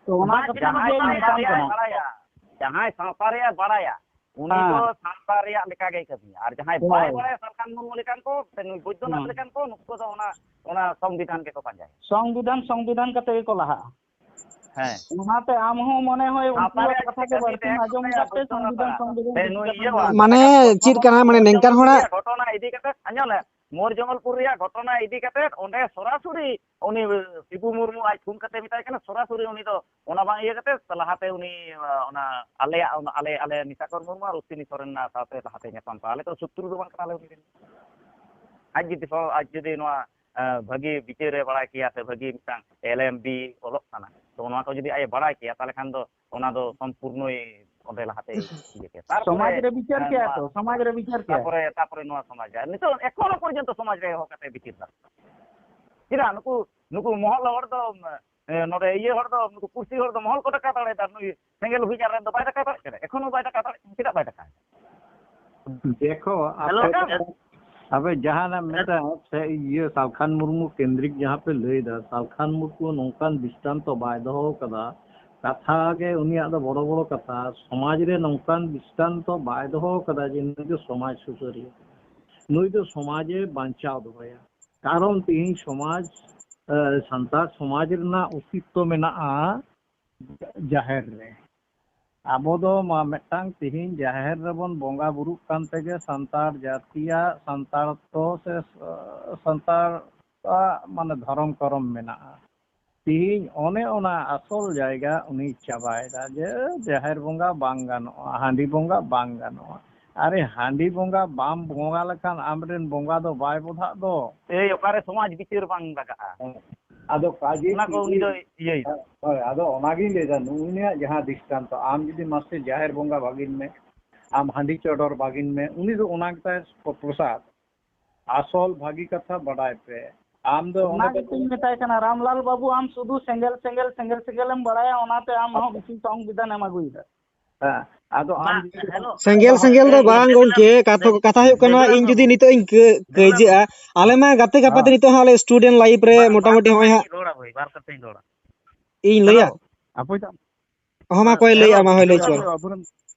ᱛᱚ ᱚᱱᱟ ᱵᱟᱝ, ᱠᱟᱛᱷᱟ ᱡᱟᱦᱟᱸᱭ ᱜᱮ ᱥᱟᱶᱛᱟ ᱢᱮᱛᱟᱢ ᱨᱮᱭᱟᱜ ᱠᱟᱱᱟ᱾ ᱵᱟᱲᱟᱭᱟ, ᱡᱟᱦᱟᱸᱭ ᱥᱟᱶᱛᱟ ᱨᱮᱭᱟᱜ ᱵᱟᱲᱟᱭᱟ, ᱩᱱᱤ ᱫᱚ ᱦᱮᱸ᱾ ᱥᱟᱶᱛᱟ ᱨᱮᱭᱟᱜ ᱞᱮᱠᱟ ᱜᱮᱭ ᱠᱟᱹᱢᱤᱭᱟ᱾ ᱟᱨ ᱡᱟᱦᱟᱸᱭ ᱵᱟᱭ ᱦᱳᱭ᱾ ᱵᱟᱲᱟᱭᱟ, ᱥᱟᱞᱠᱷᱟᱱ ᱢᱩᱨᱢᱩ ᱞᱮᱠᱟᱱ ᱠᱚ, ᱥᱮ ᱱᱩᱭ ᱵᱳᱭᱫᱚᱱᱟᱛᱷ ᱦᱩᱸ᱾ ᱞᱮᱠᱟᱱ ᱠᱚ, ᱱᱩᱠᱩ ᱫᱚ ᱚᱱᱟ, ᱚᱱᱟ ᱥᱚᱝᱵᱤᱫᱷᱟᱱ ᱜᱮᱠᱚ ᱯᱟᱸᱡᱟᱭᱟ᱾ ᱥᱚᱝᱵᱤᱫᱷᱟᱱ, ᱥᱚᱝᱵᱤᱫᱷᱟᱱ ᱠᱟᱛᱮ ᱜᱮᱠᱚ ᱞᱟᱦᱟᱜᱼᱟ᱾ ᱦᱮᱸ᱾ ᱚᱱᱟᱛᱮ ᱟᱢ ᱦᱚᱸ ᱢᱚᱱᱮ ᱦᱚᱭ ᱥᱟᱶᱛᱟ ᱩᱱᱠᱩᱣᱟᱜ ᱨᱮᱭᱟᱜ ᱠᱟᱛᱷᱟ ᱡᱩᱫᱤ ᱠᱚ ᱠᱟᱹᱢᱤ ᱵᱟᱹᱲᱛᱤᱢ ᱛᱟᱦᱮᱸ ᱠᱚᱜ ᱟᱸᱡᱚᱢ ᱛᱟᱭᱟ, ᱠᱟᱫ ᱛᱮ ᱵᱳᱭᱫᱚᱱᱟᱛᱷ ᱥᱚᱝᱵᱤᱫᱷᱟᱱ, ᱞᱮᱠᱟ, ᱥᱚᱝᱵᱤᱫᱷᱟᱱ ᱥᱮ ᱠᱤᱪᱷᱩ ᱱᱩᱭ ᱠᱟᱛᱷᱟ ᱤᱭᱟᱹ ᱢᱮᱱᱟᱜᱼᱟ᱾ ᱢᱟᱱᱮ ᱢᱳᱨ ᱪᱮᱫ ᱠᱟᱱᱟ, ᱢᱟᱱᱮ ᱡᱚᱝᱜᱚᱞ ᱱᱮᱝᱠᱟᱱ ᱯᱩᱨ ᱦᱚᱲᱟᱜ ᱨᱮᱭᱟᱜ ᱜᱷᱚᱴᱚᱱᱟ ᱤᱫᱤ ᱠᱟᱛᱮ, ᱟᱸᱡᱚᱢ ᱞᱮ, ᱢᱳᱨ ᱡᱚᱝᱜᱚᱞᱯᱩᱨ ᱨᱮᱭᱟᱜ ᱜᱷᱚᱴᱚᱱᱟ ᱤᱫᱤ ᱠᱟᱛᱮ ᱚᱸᱰᱮ ᱥᱚᱨᱟᱥᱚᱨᱤ ᱩᱱᱤ ᱥᱤᱵᱩ ᱢᱩᱨᱢᱩ ᱟᱡ ᱯᱷᱳᱱ ᱠᱟᱛᱮ ᱢᱮᱛᱟᱭ ᱠᱟᱱᱟ, ᱥᱚᱨᱟᱥᱚᱨᱤ ᱩᱱᱤ ᱫᱚ ᱚᱱᱟ ᱵᱟᱝ ᱤᱭᱟᱹ ᱠᱟᱛᱮ ᱞᱟᱦᱟᱛᱮ ᱩᱱᱤ, ᱚᱱᱟ ᱟᱞᱮᱭᱟᱜ, ᱚᱱᱟ ᱟᱞᱮ, ᱟᱞᱮ ᱱᱤᱥᱟᱠᱚᱨ ᱢᱩᱨᱢᱩ ᱟᱨ ᱚᱥᱤᱱᱤ ᱥᱚᱨᱮᱱ ᱥᱟᱶᱛᱮ ᱞᱟᱦᱟᱛᱮ ᱧᱟᱯᱟᱢ ᱠᱚᱜᱼᱟ᱾ ᱟᱞᱮ ᱫᱚ ᱥᱚᱛᱨᱩ ᱫᱚ ᱵᱟᱝ ᱠᱟᱱᱟᱞᱮ ᱩᱱᱤ ᱨᱮᱱ᱾ ᱟᱡ ᱡᱩᱫᱤ ᱥᱚ-, ᱟᱡ ᱡᱩᱫᱤ ᱱᱚᱣᱟ, ᱮ, ᱵᱷᱟᱹᱜᱤ ᱵᱤᱪᱟᱹᱨ ᱮ ᱵᱟᱲᱟᱭ ᱠᱮᱭᱟ ᱥᱮ ᱵᱷᱟᱹᱜᱤ ᱢᱤᱫᱴᱟᱝ ᱮᱞ ᱮᱢ ᱵᱤ ᱚᱞᱚᱜ ᱠᱟᱱᱟ, ᱛᱚ ᱱᱚᱣᱟ ᱠᱚ ᱡᱩᱫᱤ ᱟᱡ ᱮ ᱵᱟᱲᱟᱭ ᱠᱮᱭᱟ, ᱛᱟᱦᱚᱞᱮ ᱠᱷᱟᱱ ᱫᱚ ᱚᱱᱟ ᱫᱚ ᱥᱚᱢᱯᱩᱨᱱᱚᱭ ᱚᱸᱰᱮ ᱞᱟᱦᱟᱛᱮᱭ ᱤᱭᱟᱹ ᱠᱮᱭᱟ᱾ ᱛᱟᱨᱯᱚᱨᱮ, ᱥᱚᱢᱟᱡᱽ ᱨᱮ ᱵᱤᱪᱟᱹᱨ ᱮ, ᱠᱮᱭᱟ ᱱᱚᱣᱟ, ᱛᱚ, ᱥᱚᱢᱟᱡᱽ ᱨᱮ ᱵᱤᱪᱟᱹᱨ ᱠᱮᱭᱟ᱾ ᱛᱟᱨᱯᱚᱨᱮ, ᱛᱟᱨᱯᱚᱨᱮ ᱱᱚᱣᱟ ᱥᱚᱢᱟᱡᱽ ᱨᱮ ᱱᱤᱛᱚᱜ ᱮᱠᱷᱚᱱᱳ ᱯᱚᱨᱡᱚᱱᱛᱚ ᱥᱚᱢᱟᱡᱽ ᱨᱮ ᱦᱚᱦᱚ ᱠᱟᱛᱮ ᱵᱤᱪᱟᱹᱨ ᱫᱟ᱾ ᱪᱮᱫᱟᱜ ᱱᱩᱠᱩ, ᱱᱩᱠᱩ ᱢᱚᱦᱚᱞ ᱦᱚᱲ ᱫᱚ, ᱮ, ᱱᱚᱰᱮ ᱤᱭᱟᱹ ᱦᱚᱲ ᱫᱚ, ᱱᱩᱠᱩ ᱯᱩᱲᱥᱤ ᱦᱚᱲ ᱫᱚ ᱢᱚᱦᱚᱞ ᱠᱚ ᱰᱟᱠᱟᱣ ᱫᱟᱲᱮᱭᱟᱫᱟ, ᱱᱩᱭ ᱥᱮᱸᱜᱮᱞ ᱦᱩᱭᱧᱟᱨ ᱨᱮᱱ ᱫᱚ ᱵᱟᱭ ᱰᱟᱠᱟᱣ ᱫᱟᱲᱮᱭᱟᱜ ᱠᱟᱱᱟ, ᱮᱠᱷᱚᱱᱳ ᱵᱟᱭ ᱰᱟᱠᱟᱣ ᱫᱟᱲᱮᱭᱟᱜ ᱠᱟᱱᱟ᱾ ᱪᱮᱫᱟᱜ ᱵᱟᱭ ᱰᱟᱠᱟᱣ ᱮᱫᱟ? ᱫᱮᱠᱷᱚ, ᱦᱮᱞᱳ, ᱟᱯᱮ, ᱟᱯᱮ ᱡᱟᱦᱟᱱᱟᱜ ᱢᱤᱫᱴᱟᱝ ᱥᱮ ᱤᱭᱟᱹ ᱥᱟᱞᱠᱷᱟᱱ ᱢᱩᱨᱢᱩ ᱠᱮᱱᱫᱨᱤᱠ ᱡᱟᱦᱟᱸ ᱯᱮ ᱞᱟᱹᱭ ᱮᱫᱟ, ᱥᱟᱞᱠᱷᱟᱱ ᱢᱩᱨᱢᱩ ᱱᱚᱝᱠᱟᱱ ᱫᱨᱤᱥᱴᱟᱱᱛᱚ ᱵᱟᱭ ᱫᱚᱦᱚ ᱟᱠᱟᱫᱟ, ᱠᱟᱛᱷᱟ ᱜᱮ ᱩᱱᱤᱭᱟᱜ ᱫᱚ ᱵᱚᱲᱚ ᱵᱚᱲᱚ ᱠᱟᱛᱷᱟ, ᱥᱚᱢᱟᱡᱽ ᱨᱮ ᱱᱚᱝᱠᱟᱱ ᱫᱨᱤᱥᱴᱟᱱᱛᱚ ᱵᱟᱭ ᱫᱚᱦᱚ ᱟᱠᱟᱫᱟ ᱡᱮ ᱱᱩᱭ ᱫᱚ ᱥᱚᱢᱟᱡᱽ ᱥᱩᱥᱟᱹᱨᱤᱭᱟᱹ ᱠᱟᱱᱟᱭ᱾ ᱱᱩᱭ ᱫᱚ ᱥᱚᱢᱟᱡᱽ ᱮ ᱵᱟᱧᱪᱟᱣ ᱫᱚᱦᱚᱭᱟ᱾ ᱠᱟᱨᱚᱱ ᱛᱮᱦᱮᱧ ᱥᱚᱢᱟᱡᱽ, ᱮ, ᱥᱟᱱᱛᱟᱲ ᱥᱚᱢᱟᱡᱽ ᱨᱮᱱᱟᱜ ᱚᱥᱛᱤᱛᱛᱚ ᱢᱮᱱᱟᱜᱼᱟ ᱡᱟᱦᱮᱨ ᱨᱮ᱾ ᱟᱵᱚ ᱫᱚ ᱢᱟ ᱢᱤᱫᱴᱟᱝ ᱛᱮᱦᱮᱧ ᱡᱟᱦᱮᱨ ᱨᱮᱵᱚᱱ ᱵᱚᱸᱜᱟ ᱵᱩᱨᱩᱜ ᱠᱟᱱ ᱛᱮᱜᱮ ᱥᱟᱱᱛᱟᱲ ᱡᱟᱹᱛᱤᱭᱟᱜ, ᱥᱟᱱᱛᱟᱲᱛᱚ ᱥᱮ, ᱮ, ᱥᱟᱱᱛᱟᱲᱟᱜ ᱢᱟᱱᱮ ᱫᱷᱚᱨᱚᱢ ᱠᱚᱨᱚᱢ ᱢᱮᱱᱟᱜᱼᱟ᱾ ᱛᱤᱦᱤᱧ ᱚᱱᱮ ᱚᱱᱟ ᱟᱥᱚᱞ ᱡᱟᱭᱜᱟ ᱩᱱᱤ ᱪᱟᱵᱟᱭᱮᱫᱟ, ᱡᱮ ᱡᱟᱦᱮᱨ ᱵᱚᱸᱜᱟ ᱵᱟᱝ ᱜᱟᱱᱚᱜᱼᱟ, ᱦᱟᱺᱰᱤ ᱵᱚᱸᱜᱟ ᱵᱟᱝ ᱜᱟᱱᱚᱜᱼᱟ᱾ ᱟᱨᱮ, ᱦᱟᱺᱰᱤ ᱵᱚᱸᱜᱟ ᱵᱟᱢ ᱵᱚᱸᱜᱟ ᱞᱮᱠᱷᱟᱱ ᱟᱢᱨᱮᱱ ᱵᱚᱸᱜᱟ ᱫᱚ ᱵᱟᱭ ᱵᱚᱫᱷᱟᱜ ᱫᱚ᱾ ᱮᱭ, ᱚᱠᱟᱨᱮ ᱥᱚᱢᱟᱡᱽ ᱵᱤᱪᱟᱹᱨ ᱵᱟᱝ ᱞᱟᱜᱟᱜᱼᱟ᱾ ᱟᱫᱚ ᱠᱟᱡᱮ ᱚᱱᱟ ᱠᱚ ᱩᱱᱤ ᱫᱚ ᱤᱭᱟᱹᱭᱮᱫᱟ᱾ ᱦᱳᱭ, ᱟᱫᱚ ᱚᱱᱟᱜᱤᱧ ᱞᱟᱹᱭᱫᱟ, ᱱᱩᱭᱟᱜ ᱡᱟᱦᱟᱸ ᱫᱨᱤᱥᱴᱟᱱᱛᱚ, ᱟᱢ ᱡᱩᱫᱤ ᱢᱟᱥᱮ ᱡᱟᱦᱮᱨ ᱵᱚᱸᱜᱟ ᱵᱟᱹᱜᱤᱱ ᱢᱮ, ᱟᱢ ᱦᱟᱺᱰᱤ ᱪᱚᱰᱚᱨ ᱵᱟᱹᱜᱤᱱ ᱢᱮ, ᱩᱱᱤ ᱫᱚ ᱚᱱᱟ ᱜᱮᱛᱟᱭ ᱯᱨᱚᱥᱟᱫ᱾ ᱟᱥᱚᱞ ᱵᱷᱟᱹᱜᱤ ᱠᱟᱛᱷᱟ ᱵᱟᱰᱟᱭ ᱯᱮ᱾ ᱟᱢ ᱫᱚ ᱚᱱᱟ ᱚᱸᱰᱮ ᱜᱮᱛᱚᱧ ᱢᱮᱛᱟᱭ ᱠᱟᱱᱟ, ᱨᱟᱢᱞᱟᱞ ᱵᱟᱹᱵᱩ, ᱟᱢ ᱥᱩᱫᱷᱩ ᱥᱮᱸᱜᱮᱞ ᱥᱮᱸᱜᱮᱞ ᱥᱮᱸᱜᱮᱞ ᱥᱮᱸᱜᱮᱞ ᱮᱢ ᱵᱟᱲᱟᱭᱟ, ᱚᱱᱟᱛᱮ ᱟᱢ ᱦᱚᱸ ᱵᱮᱥᱤ ᱥᱚᱝᱵᱤᱫᱷᱟᱱ ᱮᱢ ᱟᱹᱜᱩᱭᱮᱫᱟ᱾ ᱦᱮᱸ, ᱟᱫᱚ ᱟᱢ ᱵᱟᱝ, ᱡᱩᱫᱤ ᱦᱮᱞᱳ᱾ ᱥᱮᱸᱜᱮᱞ ᱥᱮᱸᱜᱮᱞ ᱫᱚ ᱵᱟᱝ ᱜᱚᱝᱠᱮ, ᱠᱟᱛᱷᱟ ᱠᱟᱛᱷᱟ ᱦᱩᱭᱩᱜ ᱠᱟᱱᱟ, ᱤᱧ ᱡᱩᱫᱤ ᱱᱤᱛᱚᱜ ᱤᱧ ᱠᱟᱹ- ᱠᱟᱹᱭᱡᱟᱹᱜᱼᱟ, ᱟᱞᱮ ᱢᱟ ᱜᱟᱛᱮ ᱜᱟᱯᱟᱛᱮ ᱱᱤᱛᱚᱜ ᱦᱟᱸᱜ ᱟᱞᱮ student life ᱨᱮ ᱢᱚᱴᱟᱢᱩᱴᱤ ᱦᱚᱸᱜᱼᱚᱭ ᱦᱟᱸᱜ ᱨᱚᱲᱟ ᱵᱷᱟᱹᱭ, ᱵᱟᱨ ᱠᱟᱛᱷᱟᱧ ᱨᱚᱲᱟ᱾ ᱤᱧ ᱞᱟᱹᱭᱟ᱾ ᱟᱯᱚᱭ ᱛᱟ ᱦᱚᱸ ᱢᱟ ᱠᱚᱭ ᱞᱟᱹᱭᱟ, ᱢᱟ ᱦᱳᱭ ᱞᱟᱹᱭ ᱪᱚ᱾ ᱟᱵᱚᱨᱮᱱ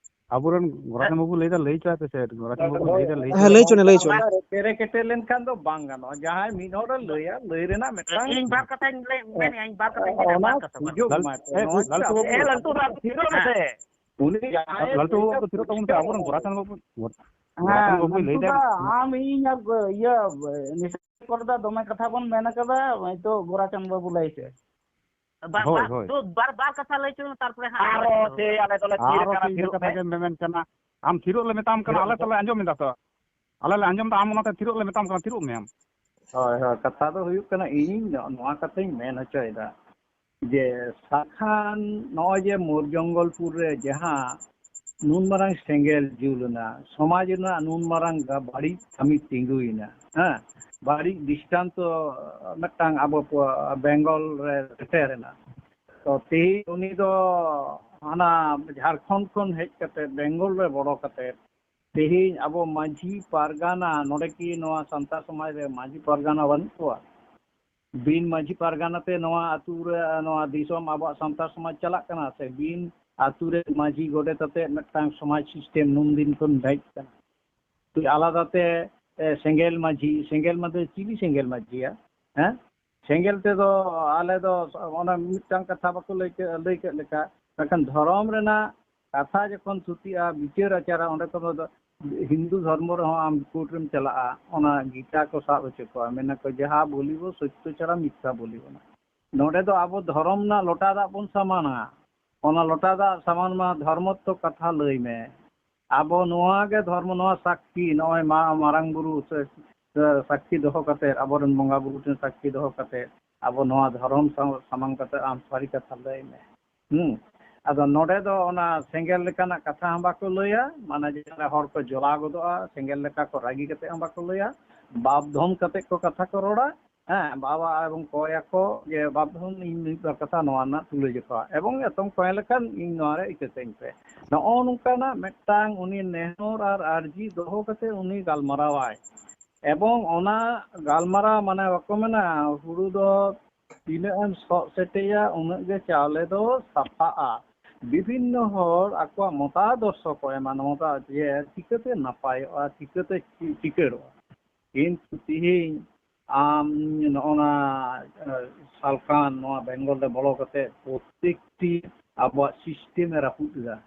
ᱟᱵᱚᱨᱮᱱ ᱜᱚᱨᱟᱪᱟᱸᱫ ᱵᱟᱹᱵᱩ ᱞᱟᱹᱭᱫᱟ, ᱞᱟᱹᱭ ᱪᱚ ᱯᱮᱥᱮ, ᱜᱚᱨᱟᱪᱟᱸᱫ ᱵᱟᱹᱵᱩ ᱞᱟᱹᱭᱫᱟ, ᱞᱟᱹᱭ ᱦᱮᱸ, ᱞᱟᱹᱭ ᱪᱚ ᱱᱮ, ᱞᱟᱹᱭ ᱪᱚ ᱱᱮ᱾ ᱯᱮᱨᱮ ᱠᱮᱴᱮ ᱞᱮᱱᱠᱷᱟᱱ ᱫᱚ ᱵᱟᱝ ᱜᱟᱱᱚᱜᱼᱟ᱾ ᱡᱟᱦᱟᱸᱭ ᱢᱤᱫ ᱦᱚᱲᱮ ᱞᱟᱹᱭᱟ, ᱞᱟᱹᱭ ᱨᱮᱱᱟᱜ ᱢᱤᱫᱴᱟᱝ ᱤᱧ ᱵᱟᱨ ᱠᱟᱛᱷᱟᱧ ᱞᱟᱹᱭ ᱢᱮᱱᱮᱫᱼᱟ, ᱤᱧ ᱵᱟᱨ ᱠᱟᱛᱷᱟᱧ ᱢᱮᱱᱮᱫᱼᱟ, ᱵᱟᱨ ᱠᱟᱛᱷᱟ, ᱵᱟᱨ ᱥᱩᱡᱳᱜᱽ ᱞᱟᱞ- ᱮᱢᱟᱭ ᱯᱮ᱾ ᱮ, ᱱᱚᱣᱟ ᱞᱟᱞᱴᱩ ᱪᱮᱫᱟᱜ ᱵᱟᱹᱵᱩ, ᱮ, ᱞᱟᱞᱴᱩ ᱵᱟᱵᱩ, ᱛᱷᱤᱨᱚᱜ ᱢᱮᱥᱮ᱾ ᱩᱱᱤ ᱡᱟᱦᱟᱸᱭ ᱞᱟᱞᱴᱩ ᱵᱟᱹᱵᱩ ᱫᱚ ᱛᱷᱤᱨᱚᱜ ᱛᱟᱵᱚᱱ ᱯᱮ, ᱟᱵᱚᱨᱮᱱ ᱜᱚᱨᱟᱪᱟᱸᱫ ᱵᱟᱹᱵᱩ, ᱜᱚᱨᱟᱪᱟᱸᱫ ᱦᱮᱸ, ᱵᱟᱹᱵᱩᱭ ᱞᱟᱹᱭ ᱞᱟᱹᱴᱩ ᱫᱟ᱾ ᱫᱟ, ᱟᱢ ᱤᱧ ᱟᱨ ᱤᱭᱟᱹ ᱱᱤᱥᱟᱱ ᱠᱚᱨᱮ ᱫᱚ ᱫᱚᱢᱮ ᱠᱟᱛᱷᱟ ᱵᱚᱱ ᱢᱮᱱ ᱠᱟᱫᱟ, ᱦᱚᱭᱛᱚ ᱜᱚᱨᱟᱪᱟᱸᱫ ᱵᱟᱹᱵᱩ ᱞᱟᱹᱭ ᱯᱮ᱾ ᱵᱟᱨ, ᱦᱳᱭ, ᱵᱟᱨ, ᱦᱳᱭ᱾ ᱫᱩ, ᱵᱟᱨ, ᱵᱟᱨ ᱠᱟᱛᱷᱟ ᱞᱟᱹᱭ ᱦᱚᱪᱚ ᱢᱮ, ᱛᱟᱨᱯᱚᱨᱮ ᱦᱟᱸᱜ ᱟᱨᱚ ᱟᱨᱚ ᱥᱮ ᱟᱞᱮ ᱫᱚᱞᱮ ᱛᱷᱤᱨ ᱟᱨᱚ ᱟᱠᱟᱱᱟ, ᱪᱮᱫ ᱤᱱᱟᱹ ᱛᱷᱤᱨᱚᱜ ᱠᱟᱛᱷᱟ ᱯᱮ᱾ ᱜᱮᱢ ᱢᱮᱢᱮᱱ ᱠᱟᱱᱟ, ᱟᱢ ᱛᱷᱤᱨᱚᱜ ᱞᱮ ᱢᱮᱛᱟᱢ ᱠᱟᱱᱟ, ᱟᱞᱮ ᱛᱟᱦᱞᱮ ᱟᱸᱡᱚᱢ ᱮᱫᱟ ᱛᱚ, ᱟᱞᱮ ᱞᱮ ᱟᱸᱡᱚᱢ ᱮᱫᱟ, ᱟᱢ ᱚᱱᱟᱛᱮ ᱛᱷᱤᱨᱚᱜ ᱞᱮ ᱢᱮᱛᱟᱢ ᱠᱟᱱᱟ, ᱛᱷᱤᱨᱚᱜ ᱢᱮ ᱟᱢ᱾ ᱦᱳᱭ, ᱦᱳᱭ, ᱠᱟᱛᱷᱟ ᱫᱚ ᱦᱩᱭᱩᱜ ᱠᱟᱱᱟ, ᱤᱧ ᱱᱚ-, ᱱᱚᱣᱟ ᱠᱟᱛᱷᱟᱧ ᱢᱮᱱ ᱦᱚᱪᱚᱭᱮᱫᱟ ᱡᱮ ᱥᱟᱠᱷᱟᱱ ᱱᱚᱜᱼᱚᱭ ᱡᱮ ᱢᱳᱨ ᱡᱚᱝᱜᱚᱞᱯᱩᱨ ᱨᱮ ᱡᱟᱦᱟᱸ ᱱᱩᱱ ᱢᱟᱨᱟᱝ ᱥᱮᱸᱜᱮᱞ ᱡᱩᱞ ᱮᱱᱟ, ᱥᱚᱢᱟᱡᱽ ᱨᱮᱱᱟᱜ ᱱᱩᱱ ᱢᱟᱨᱟᱝ ᱜᱟ-, ᱵᱟᱹᱲᱤᱡ ᱠᱟᱹᱢᱤ ᱛᱤᱸᱜᱩᱭᱮᱱᱟ, ᱦᱮᱸ, ᱵᱟᱹᱲᱤᱡ ᱫᱨᱤᱥᱴᱟᱱᱛᱚ ᱢᱤᱫᱴᱟᱝ ᱟᱵᱚ ᱯᱚ-, ᱵᱮᱝᱜᱚᱞ ᱨᱮ ᱥᱮᱴᱮᱨ ᱮᱱᱟ᱾ ᱛᱚ ᱛᱮᱦᱮᱧ ᱩᱱᱤ ᱫᱚ ᱦᱟᱱᱟ ᱡᱷᱟᱲᱠᱷᱚᱸᱰ ᱠᱷᱚᱱ ᱦᱮᱡ ᱠᱟᱛᱮ, ᱵᱮᱝᱜᱚᱞ ᱨᱮ ᱵᱚᱞᱚ ᱠᱟᱛᱮ, ᱛᱮᱦᱮᱧ ᱟᱵᱚ ᱢᱟᱹᱡᱷᱤ ᱯᱟᱨᱜᱟᱱᱟ, ᱱᱚᱰᱮ ᱠᱤ ᱱᱚᱣᱟ ᱥᱟᱱᱛᱟᱲ ᱥᱚᱢᱟᱡᱽ ᱨᱮ ᱢᱟᱹᱡᱷᱤ ᱯᱟᱨᱜᱟᱱᱟ ᱵᱟᱹᱱᱩᱜ ᱠᱚᱣᱟ? ᱵᱤᱱ ᱢᱟᱹᱡᱷᱤ ᱯᱟᱨᱜᱟᱱᱟ ᱛᱮ ᱱᱚᱣᱟ ᱟᱹᱛᱩ ᱨᱮ, ᱱᱚᱣᱟ ᱫᱤᱥᱚᱢ ᱟᱵᱚᱣᱟᱜ ᱥᱟᱱᱛᱟᱲ ᱥᱚᱢᱟᱡᱽ ᱪᱟᱞᱟᱜ ᱠᱟᱱᱟ ᱥᱮ ᱵᱤᱱ ᱟᱹᱛᱩ ᱨᱮ ᱢᱟᱹᱡᱷᱤ ᱜᱚᱰᱮᱛ ᱟᱛᱮ ᱢᱤᱫᱴᱟᱝ ᱥᱚᱢᱟᱡᱽ system ᱱᱩᱱ ᱫᱤᱱ ᱠᱷᱚᱱ ᱦᱮᱡ ᱠᱟᱱᱟ? ᱛᱚ ᱟᱞᱟᱫᱟ ᱛᱮ, ᱮ, ᱥᱮᱸᱜᱮᱞ ᱢᱟᱹᱡᱷᱤ, ᱥᱮᱸᱜᱮᱞ ᱢᱟᱹᱡᱷᱤ ᱪᱤᱞᱤ ᱥᱮᱸᱜᱮᱞ ᱢᱟᱹᱡᱷᱤᱭᱟ? ᱦᱮᱸ? ᱥᱮᱸᱜᱮᱞ ᱛᱮᱫᱚ ᱟᱞᱮ ᱫᱚ ᱚᱱᱟ ᱢᱤᱫᱴᱟᱝ ᱠᱟᱛᱷᱟ ᱵᱟᱠᱚ ᱞᱟᱹᱭ ᱠᱮᱫ, ᱞᱟᱹᱭ ᱠᱮᱫ ᱞᱮᱠᱟ, ᱢᱮᱱᱠᱷᱟᱱ ᱫᱷᱚᱨᱚᱢ ᱨᱮᱱᱟᱜ ᱠᱟᱛᱷᱟ ᱡᱚᱠᱷᱚᱱ ᱛᱷᱩᱛᱤᱜᱼᱟ, ᱵᱤᱪᱟᱹᱨ ᱟᱪᱟᱨᱟ, ᱚᱸᱰᱮ ᱠᱷᱚᱱ ᱫᱚ ᱦᱤᱱᱫᱩ ᱫᱷᱚᱨᱢᱚ ᱨᱮᱦᱚᱸ ᱟᱢ court ᱨᱮᱢ ᱪᱟᱞᱟᱜᱼᱟ, ᱚᱱᱟ ᱜᱤᱛᱟ ᱠᱚ ᱥᱟᱵ ᱦᱚᱪᱚ ᱠᱚᱣᱟ, ᱢᱮᱱᱟ ᱠᱚ ᱡᱟᱦᱟᱸ ᱵᱚᱞᱤᱵᱚ ᱥᱚᱛᱭᱚ ᱪᱷᱟᱲᱟ ᱢᱤᱛᱷᱭᱟ ᱵᱚᱞᱤᱵᱚ ᱱᱟ᱾ ᱱᱚᱰᱮ ᱫᱚ ᱟᱵᱚ ᱫᱷᱚᱨᱚᱢ ᱨᱮᱱᱟᱜ ᱞᱚᱴᱟ ᱫᱟᱜ ᱵᱚᱱ ᱥᱟᱢᱟᱱᱟ᱾ ᱚᱱᱟ ᱞᱚᱴᱟ ᱫᱟᱜ ᱥᱟᱢᱟᱱ ᱢᱟ ᱫᱷᱚᱨᱢᱚᱛᱛᱚ ᱠᱟᱛᱷᱟ ᱞᱟᱹᱭ ᱢᱮ᱾ ᱟᱵᱚ ᱱᱚᱣᱟ ᱜᱮ ᱫᱷᱚᱨᱢᱚ, ᱱᱚᱣᱟ ᱥᱟᱹᱠᱷᱤ, ᱱᱚᱜᱼᱚᱭ ᱢᱟ-, ᱢᱟᱨᱟᱝ ᱵᱩᱨᱩ ᱥᱮ, ᱥᱮ ᱥᱟᱹᱠᱷᱤ ᱫᱚᱦᱚ ᱠᱟᱛᱮ, ᱟᱵᱚᱨᱮᱱ ᱵᱚᱸᱜᱟ ᱵᱩᱨᱩ ᱴᱷᱮᱱ ᱥᱟᱹᱠᱷᱤ ᱫᱚᱦᱚ ᱠᱟᱛᱮ, ᱟᱵᱚ ᱱᱚᱣᱟ ᱫᱷᱚᱨᱚᱢ ᱥᱟᱢ-, ᱥᱟᱢᱟᱝ ᱠᱟᱛᱮ ᱟᱢ ᱥᱟᱹᱨᱤ ᱠᱟᱛᱷᱟ ᱞᱟᱹᱭ ᱢᱮ᱾ ᱦᱩᱸ᱾ ᱟᱫᱚ ᱱᱚᱰᱮ ᱫᱚ ᱚᱱᱟ ᱥᱮᱸᱜᱮᱞ ᱞᱮᱠᱟᱱᱟᱜ ᱠᱟᱛᱷᱟ ᱦᱚᱸ ᱵᱟᱠᱚ ᱞᱟᱹᱭᱟ, ᱢᱟᱱᱮ ᱡᱟᱦᱟᱸᱨᱮ ᱦᱚᱲ ᱠᱚ ᱡᱚᱞᱟ ᱜᱚᱫᱚᱜᱼᱟ, ᱥᱮᱸᱜᱮᱞ ᱞᱮᱠᱟ ᱠᱚ ᱨᱟᱹᱜᱤ ᱠᱟᱛᱮ ᱦᱚᱸ ᱵᱟᱠᱚ ᱞᱟᱹᱭᱟ, ᱵᱟᱯ ᱫᱷᱚᱱ ᱠᱟᱛᱮ ᱠᱚ ᱠᱟᱛᱷᱟ ᱠᱚ ᱨᱚᱲᱟ᱾ ᱦᱮᱸ, ᱵᱟᱵᱟ ᱮᱵᱚᱝ ᱠᱚᱭ ᱟᱠᱚ ᱡᱮ, "ᱵᱟᱯ ᱫᱷᱚᱱ, ᱤᱧ ᱢᱤᱫ ᱵᱟᱨ ᱠᱟᱛᱷᱟ ᱱᱚᱣᱟ ᱨᱮᱱᱟᱜ ᱛᱩᱞᱟᱹ ᱡᱚᱠᱷᱟ, ᱮᱵᱚᱝ ᱮᱛᱚᱢ ᱠᱚᱭ ᱞᱮᱠᱷᱟᱱ ᱤᱧ ᱱᱚᱣᱟ ᱨᱮ ᱤᱠᱟᱹ ᱠᱟᱹᱧ ᱯᱮ᱾" ᱱᱚᱜᱼᱚ ᱱᱚᱝᱠᱟᱱᱟᱜ ᱢᱤᱫᱴᱟᱝ ᱩᱱᱤ ᱱᱮᱦᱚᱨ ᱟᱨ ᱟᱨᱡᱤ ᱫᱚᱦᱚ ᱠᱟᱛᱮ ᱩᱱᱤ ᱜᱟᱞᱢᱟᱨᱟᱣᱟᱭ᱾ ᱮᱵᱚᱝ ᱚᱱᱟ ᱜᱟᱞᱢᱟᱨᱟᱣ, ᱢᱟᱱᱮ ᱵᱟᱠᱚ ᱢᱮᱱᱟ, ᱦᱩᱲᱩ ᱫᱚ ᱛᱤᱱᱟᱹᱜ ᱮᱢ ᱥᱚᱜ ᱥᱮᱴᱮᱭᱟ, ᱩᱱᱟᱹᱜ ᱜᱮ ᱪᱟᱣᱞᱮ ᱫᱚ ᱥᱟᱯᱷᱟᱜᱼᱟ᱾ ᱵᱤᱵᱷᱤᱱᱱᱚ ᱦᱚᱲ ᱟᱠᱚᱣᱟᱜ ᱢᱚᱛᱟᱫᱚᱨᱥᱚ ᱠᱚ ᱮᱢᱟ, ᱱᱚᱣᱟ ᱡᱮ ᱪᱤᱠᱟᱹᱛᱮ ᱱᱟᱯᱟᱭᱚᱜᱼᱟ, ᱪᱤᱠᱟᱹᱛᱮ ᱪᱤ-, ᱪᱤᱠᱟᱹᱲᱚᱜᱼᱟ᱾ ᱠᱤᱱᱛᱩ ᱛᱤᱦᱤᱧ ᱟᱢ ᱱᱚᱜᱼᱚ ᱱᱟ, ᱮ, ᱥᱟᱞᱠᱷᱟᱱ ᱱᱚᱣᱟ ᱵᱮᱝᱜᱚᱞ ᱨᱮ ᱵᱚᱞᱚ ᱠᱟᱛᱮ ᱯᱨᱚᱛᱮᱠᱴᱤ ᱟᱵᱚᱣᱟᱜ ᱥᱤᱥᱴᱮᱢ ᱮ ᱨᱟᱹᱯᱩᱫ ᱮᱫᱟ᱾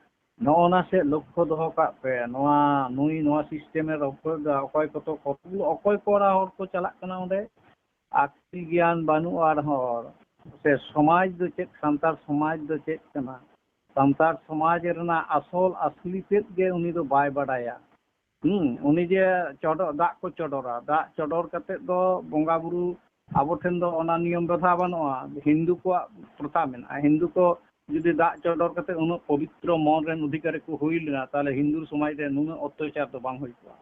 ᱱᱚᱜᱼᱚ ᱱᱟ ᱥᱮᱫ ᱞᱚᱠᱠᱷᱚ ᱫᱚᱦᱚ ᱠᱟᱜ ᱯᱮ᱾ ᱱᱚᱣᱟ, ᱱᱩᱭ ᱱᱚᱣᱟ ᱥᱤᱥᱴᱮᱢ ᱮ ᱨᱟᱹᱯᱩᱫ ᱮᱫᱟ, ᱚᱠᱚᱭ ᱠᱚᱛᱚ ᱠᱚ, ᱚᱠᱚᱭ ᱠᱚᱲᱟ ᱦᱚᱲ ᱠᱚ ᱪᱟᱞᱟᱜ ᱠᱟᱱᱟ ᱚᱸᱰᱮ, ᱟᱹᱠᱤᱞ ᱜᱮᱭᱟᱱ ᱵᱟᱹᱱᱩᱜ ᱟᱱ ᱦᱚᱲ᱾ ᱥᱮ ᱥᱚᱢᱟᱡᱽ ᱫᱚ ᱪᱮᱫ, ᱥᱟᱱᱛᱟᱲ ᱥᱚᱢᱟᱡᱽ ᱫᱚ ᱪᱮᱫ ᱠᱟᱱᱟ? ᱥᱟᱱᱛᱟᱲ ᱥᱚᱢᱟᱡᱽ ᱨᱮᱱᱟᱜ ᱟᱥᱚᱞ ᱟᱥᱞᱤ ᱛᱮᱫ ᱜᱮ ᱩᱱᱤ ᱫᱚ ᱵᱟᱭ ᱵᱟᱰᱟᱭᱟ᱾ ᱦᱩᱸ, ᱩᱱᱤ ᱡᱮ ᱪᱚᱰᱚᱨ, ᱫᱟᱜ ᱠᱚ ᱪᱚᱰᱚᱨᱟ, ᱫᱟᱜ ᱪᱚᱰᱚᱨ ᱠᱟᱛᱮᱫ ᱫᱚ ᱵᱚᱸᱜᱟ ᱵᱩᱨᱩ, ᱟᱵᱚ ᱴᱷᱮᱱ ᱫᱚ ᱚᱱᱟ ᱱᱤᱭᱚᱢ ᱵᱮᱫᱷᱟ ᱵᱟᱹᱱᱩᱜᱼᱟ᱾ ᱦᱤᱱᱫᱩ ᱠᱚᱣᱟᱜ ᱯᱨᱚᱛᱷᱟ ᱢᱮᱱᱟᱜᱼᱟ᱾ ᱦᱤᱱᱫᱩ ᱠᱚ ᱡᱩᱫᱤ ᱫᱟᱜ ᱪᱚᱰᱚᱨ ᱠᱟᱛᱮ ᱩᱱᱟᱹᱜ ᱯᱚᱵᱤᱛᱨᱚ ᱢᱚᱱ ᱨᱮᱱ ᱚᱫᱷᱤᱠᱟᱨᱤ ᱠᱚ ᱦᱩᱭ ᱞᱮᱱᱟ, ᱛᱟᱦᱞᱮ ᱦᱤᱱᱫᱩ ᱥᱚᱢᱟᱡᱽ ᱨᱮ ᱱᱩᱱᱟᱹᱜ ᱚᱛᱛᱟᱪᱟᱨ ᱫᱚ ᱵᱟᱝ ᱦᱩᱭ ᱠᱚᱜᱼᱟ᱾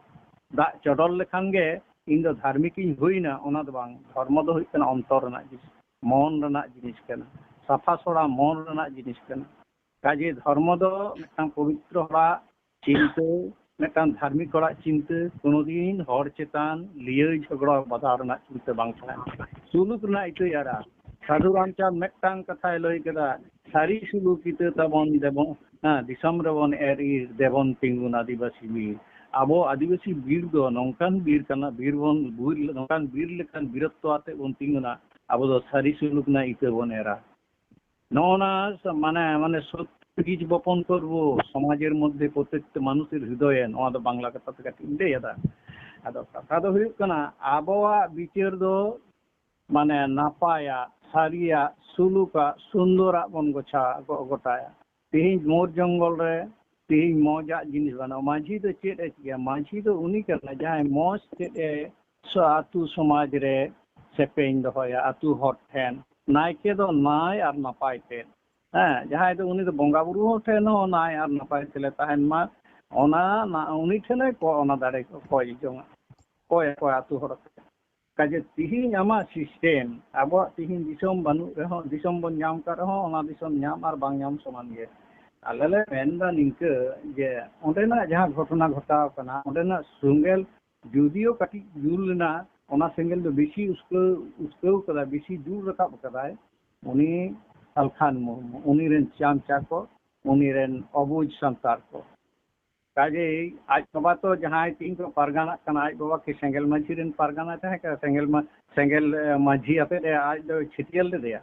ᱫᱟᱜ ᱪᱚᱰᱚᱨ ᱞᱮᱠᱷᱟᱱ ᱜᱮ ᱤᱧ ᱫᱚ ᱫᱷᱟᱨᱢᱤᱠ ᱤᱧ ᱦᱩᱭᱱᱟ, ᱚᱱᱟ ᱫᱚ ᱵᱟᱝ᱾ ᱫᱷᱚᱨᱢᱚ ᱫᱚ ᱦᱩᱭᱩᱜ ᱠᱟᱱᱟ ᱚᱱᱛᱚᱨ ᱨᱮᱱᱟᱜ ᱡᱤᱱᱤᱥ, ᱢᱚᱱ ᱨᱮᱱᱟᱜ ᱡᱤᱱᱤᱥ ᱠᱟᱱᱟ, ᱥᱟᱯᱷᱟ ᱥᱚᱲᱟ ᱢᱚᱱ ᱨᱮᱱᱟᱜ ᱡᱤᱱᱤᱥ ᱠᱟᱱᱟ᱾ ᱠᱟᱡᱮ ᱫᱷᱚᱨᱢᱚ ᱫᱚ ᱢᱤᱫᱴᱟᱝ ᱯᱚᱵᱤᱛᱨᱚ ᱦᱚᱲᱟᱜ ᱪᱤᱱᱛᱟᱹ, ᱢᱤᱫᱴᱟᱝ ᱫᱷᱟᱨᱢᱤᱠ ᱦᱚᱲᱟᱜ ᱪᱤᱱᱛᱟᱹ, ᱠᱳᱱᱳ ᱫᱤᱱ ᱦᱚᱲ ᱪᱮᱛᱟᱱ ᱞᱤᱭᱟᱹᱭ ᱡᱷᱚᱜᱽᱲᱟ ᱵᱟᱫᱷᱟ ᱨᱮᱱᱟᱜ ᱪᱤᱱᱛᱟᱹ ᱵᱟᱝ ᱛᱟᱦᱮᱱᱟ᱾ ᱥᱩᱞᱩᱠ ᱨᱮᱱᱟᱜ ᱤᱛᱟᱹᱭ ᱟᱨᱟ᱾ ᱥᱟᱹᱫᱷᱩ ᱨᱟᱢᱪᱟᱸᱫᱽ ᱢᱤᱫᱴᱟᱝ ᱠᱟᱛᱷᱟᱭ ᱞᱟᱹᱭ ᱠᱮᱫᱟ, "ᱥᱟᱹᱨᱤ ᱥᱩᱞᱩᱠ ᱤᱛᱟᱹ ᱛᱟᱵᱚᱱ ᱫᱮᱵᱚᱱ, ᱦᱮᱸ, ᱫᱤᱥᱚᱢ ᱨᱮᱵᱚᱱ ᱮᱨ ᱤᱨ, ᱫᱮᱵᱚᱱ ᱛᱤᱸᱜᱩᱱ ᱟᱹᱫᱤᱵᱟᱹᱥᱤ ᱵᱤᱨ᱾" ᱟᱵᱚ ᱟᱹᱫᱤᱵᱟᱹᱥᱤ ᱵᱤᱨ ᱫᱚ ᱱᱚᱝᱠᱟᱱ ᱵᱤᱨ ᱠᱟᱱᱟ, ᱵᱤᱨ ᱵᱚᱱ, ᱵᱤᱨ, ᱱᱚᱝᱠᱟᱱ ᱵᱤᱨ ᱞᱮᱠᱟᱱ ᱵᱤᱨᱚᱛᱛᱚ ᱟᱛᱮ ᱵᱚᱱ ᱛᱤᱸᱜᱩᱱᱟ, ᱟᱵᱚ ᱫᱚ ᱥᱟᱹᱨᱤ ᱥᱩᱞᱩᱠ ᱨᱮᱱᱟᱜ ᱤᱛᱟᱹ ᱵᱚᱱ ᱮᱨᱟ᱾ ᱱᱚᱜᱼᱚ ᱱᱟ ᱥ-, ᱢᱟᱱᱮ, ᱢᱟᱱᱮ ᱥᱚᱛ ᱵᱤᱡᱽ ᱵᱚᱯᱚᱱ ᱠᱚᱨᱵᱚ ᱥᱚᱢᱟᱡᱮᱨ ᱢᱚᱫᱽᱫᱷᱮ ᱯᱨᱚᱛᱮᱠᱴᱤ ᱢᱟᱱᱩᱥᱮᱨ ᱦᱨᱤᱫᱚᱭᱮ, ᱱᱚᱣᱟ ᱫᱚ ᱵᱟᱝᱞᱟ ᱠᱟᱛᱷᱟ ᱛᱮ ᱠᱟᱹᱴᱤᱡ ᱤᱧ ᱞᱟᱹᱭ ᱮᱫᱟ᱾ ᱟᱫᱚ ᱠᱟᱛᱷᱟ ᱫᱚ ᱦᱩᱭᱩᱜ ᱠᱟᱱᱟ, ᱟᱵᱚᱣᱟᱜ ᱵᱤᱪᱟᱹᱨ ᱫᱚ, ᱢᱟᱱᱮ, ᱱᱟᱯᱟᱭᱟᱜ, ᱥᱟᱹᱨᱤᱭᱟᱜ, ᱥᱩᱞᱩᱠᱟᱜ, ᱥᱩᱱᱫᱚᱨᱟᱜ ᱵᱚᱱ ᱜᱚᱪᱷᱟ ᱜᱚ-, ᱜᱚᱴᱟᱭᱟ᱾ ᱛᱤᱦᱤᱧ ᱢᱳᱨ ᱡᱚᱝᱜᱚᱞ ᱨᱮ ᱛᱤᱦᱤᱧ ᱢᱚᱡᱟᱜ ᱡᱤᱱᱤᱥ ᱵᱟᱹᱱᱩᱜᱼᱟ᱾ ᱢᱟᱹᱡᱷᱤ ᱫᱚ ᱪᱮᱫ ᱮ ᱪᱤᱠᱟᱹᱭᱟ? ᱢᱟᱹᱡᱷᱤ ᱫᱚ ᱩᱱᱤ ᱠᱟᱱᱟᱭ ᱡᱟᱦᱟᱸᱭ ᱢᱚᱡᱽ ᱛᱮᱫ ᱮ ᱥᱚ-, ᱟᱹᱛᱩ ᱥᱚᱢᱟᱡᱽ ᱨᱮ ᱥᱮᱯᱮᱧ ᱫᱚᱦᱚᱭᱟ, ᱟᱹᱛᱩ ᱦᱚᱲ ᱴᱷᱮᱱ᱾ ᱱᱟᱭᱠᱮ ᱫᱚ ᱱᱟᱭ ᱟᱨ ᱱᱟᱯᱟᱭ ᱛᱮᱫ, ᱦᱮᱸ, ᱡᱟᱦᱟᱸᱭ ᱫᱚ ᱩᱱᱤ ᱫᱚ ᱵᱚᱸᱜᱟ ᱵᱩᱨᱩ ᱦᱚᱲ ᱴᱷᱮᱱ ᱦᱚᱸ ᱱᱟᱭ ᱟᱨ ᱱᱟᱯᱟᱭ ᱛᱮᱞᱮ ᱛᱟᱦᱮᱱ ᱢᱟ, ᱚᱱᱟ ᱱᱟ-, ᱩᱱᱤ ᱴᱷᱮᱱᱮ ᱠᱚ-, ᱚᱱᱟ ᱫᱟᱲᱮ ᱠᱚ ᱠᱚᱭ ᱡᱚᱝᱟ, ᱠᱚᱭ ᱟᱠᱚᱣᱟ ᱟᱹᱛᱩ ᱦᱚᱲ᱾ ᱠᱟᱡᱮ ᱛᱤᱦᱤᱧ ᱟᱢᱟᱜ ᱥᱤᱥᱴᱮᱢ, ᱟᱵᱚᱣᱟᱜ ᱛᱤᱦᱤᱧ ᱫᱤᱥᱚᱢ ᱵᱟᱹᱱᱩᱜ ᱨᱮᱦᱚᱸ, ᱫᱤᱥᱚᱢ ᱵᱚᱱ ᱧᱟᱢ ᱠᱟᱜ ᱨᱮᱦᱚᱸ, ᱚᱱᱟ ᱫᱤᱥᱚᱢ ᱧᱟᱢ ᱟᱨ ᱵᱟᱝ ᱧᱟᱢ ᱥᱚᱢᱟᱱ ᱜᱮ᱾ ᱟᱞᱮ ᱞᱮ ᱢᱮᱱᱫᱟ ᱱᱤᱝᱠᱟᱹ ᱡᱮ ᱚᱸᱰᱮᱱᱟᱜ ᱡᱟᱦᱟᱸ ᱜᱷᱚᱴᱚᱱᱟ ᱜᱷᱚᱴᱟᱣ ᱠᱟᱱᱟ, ᱚᱸᱰᱮᱱᱟᱜ ᱥᱮᱸᱜᱮᱞ ᱡᱩᱫᱤᱭᱳ ᱠᱟᱹᱴᱤᱡ ᱡᱩᱞ ᱞᱮᱱᱟ, ᱚᱱᱟ ᱥᱮᱸᱜᱮᱞ ᱫᱚ ᱵᱮᱥᱤ ᱩᱥᱠᱟᱹᱣ, ᱩᱥᱠᱟᱹᱣ ᱠᱟᱫᱟᱭ, ᱵᱮᱥᱤ ᱡᱩᱞ ᱨᱟᱠᱟᱵ ᱠᱟᱫᱟᱭ ᱩᱱᱤ ᱟᱞᱠᱷᱟᱱ ᱢᱩᱨᱢᱩ, ᱩᱱᱤ ᱨᱮᱱ ᱪᱟᱢᱪᱟ ᱠᱚ, ᱩᱱᱤ ᱨᱮᱱ ᱚᱵᱩᱡᱽ ᱥᱟᱱᱛᱟᱲ ᱠᱚ᱾ ᱠᱟᱡᱮᱭ ᱟᱡ ᱵᱟᱵᱟ ᱛᱚ ᱡᱟᱦᱟᱸᱭ ᱛᱤᱦᱤᱧ ᱠᱚ ᱯᱟᱨᱜᱟᱱᱟᱜ ᱠᱟᱱᱟ, ᱟᱡ ᱵᱟᱵᱟ ᱠᱤ ᱥᱮᱸᱜᱮᱞ ᱢᱟᱹᱡᱷᱤ ᱨᱮᱱ ᱯᱟᱨᱜᱟᱱᱟ ᱛᱟᱦᱮᱸ ᱠᱟᱱᱟ? ᱥᱮᱸᱜᱮᱞ ᱢᱟ-, ᱥᱮᱸᱜᱮᱞ, ᱮ, ᱢᱟᱹᱡᱷᱤ ᱟᱛᱮᱫ ᱮ ᱟᱡ ᱫᱚ ᱪᱷᱟᱹᱴᱭᱟᱹᱨ ᱞᱮᱫᱮᱭᱟ?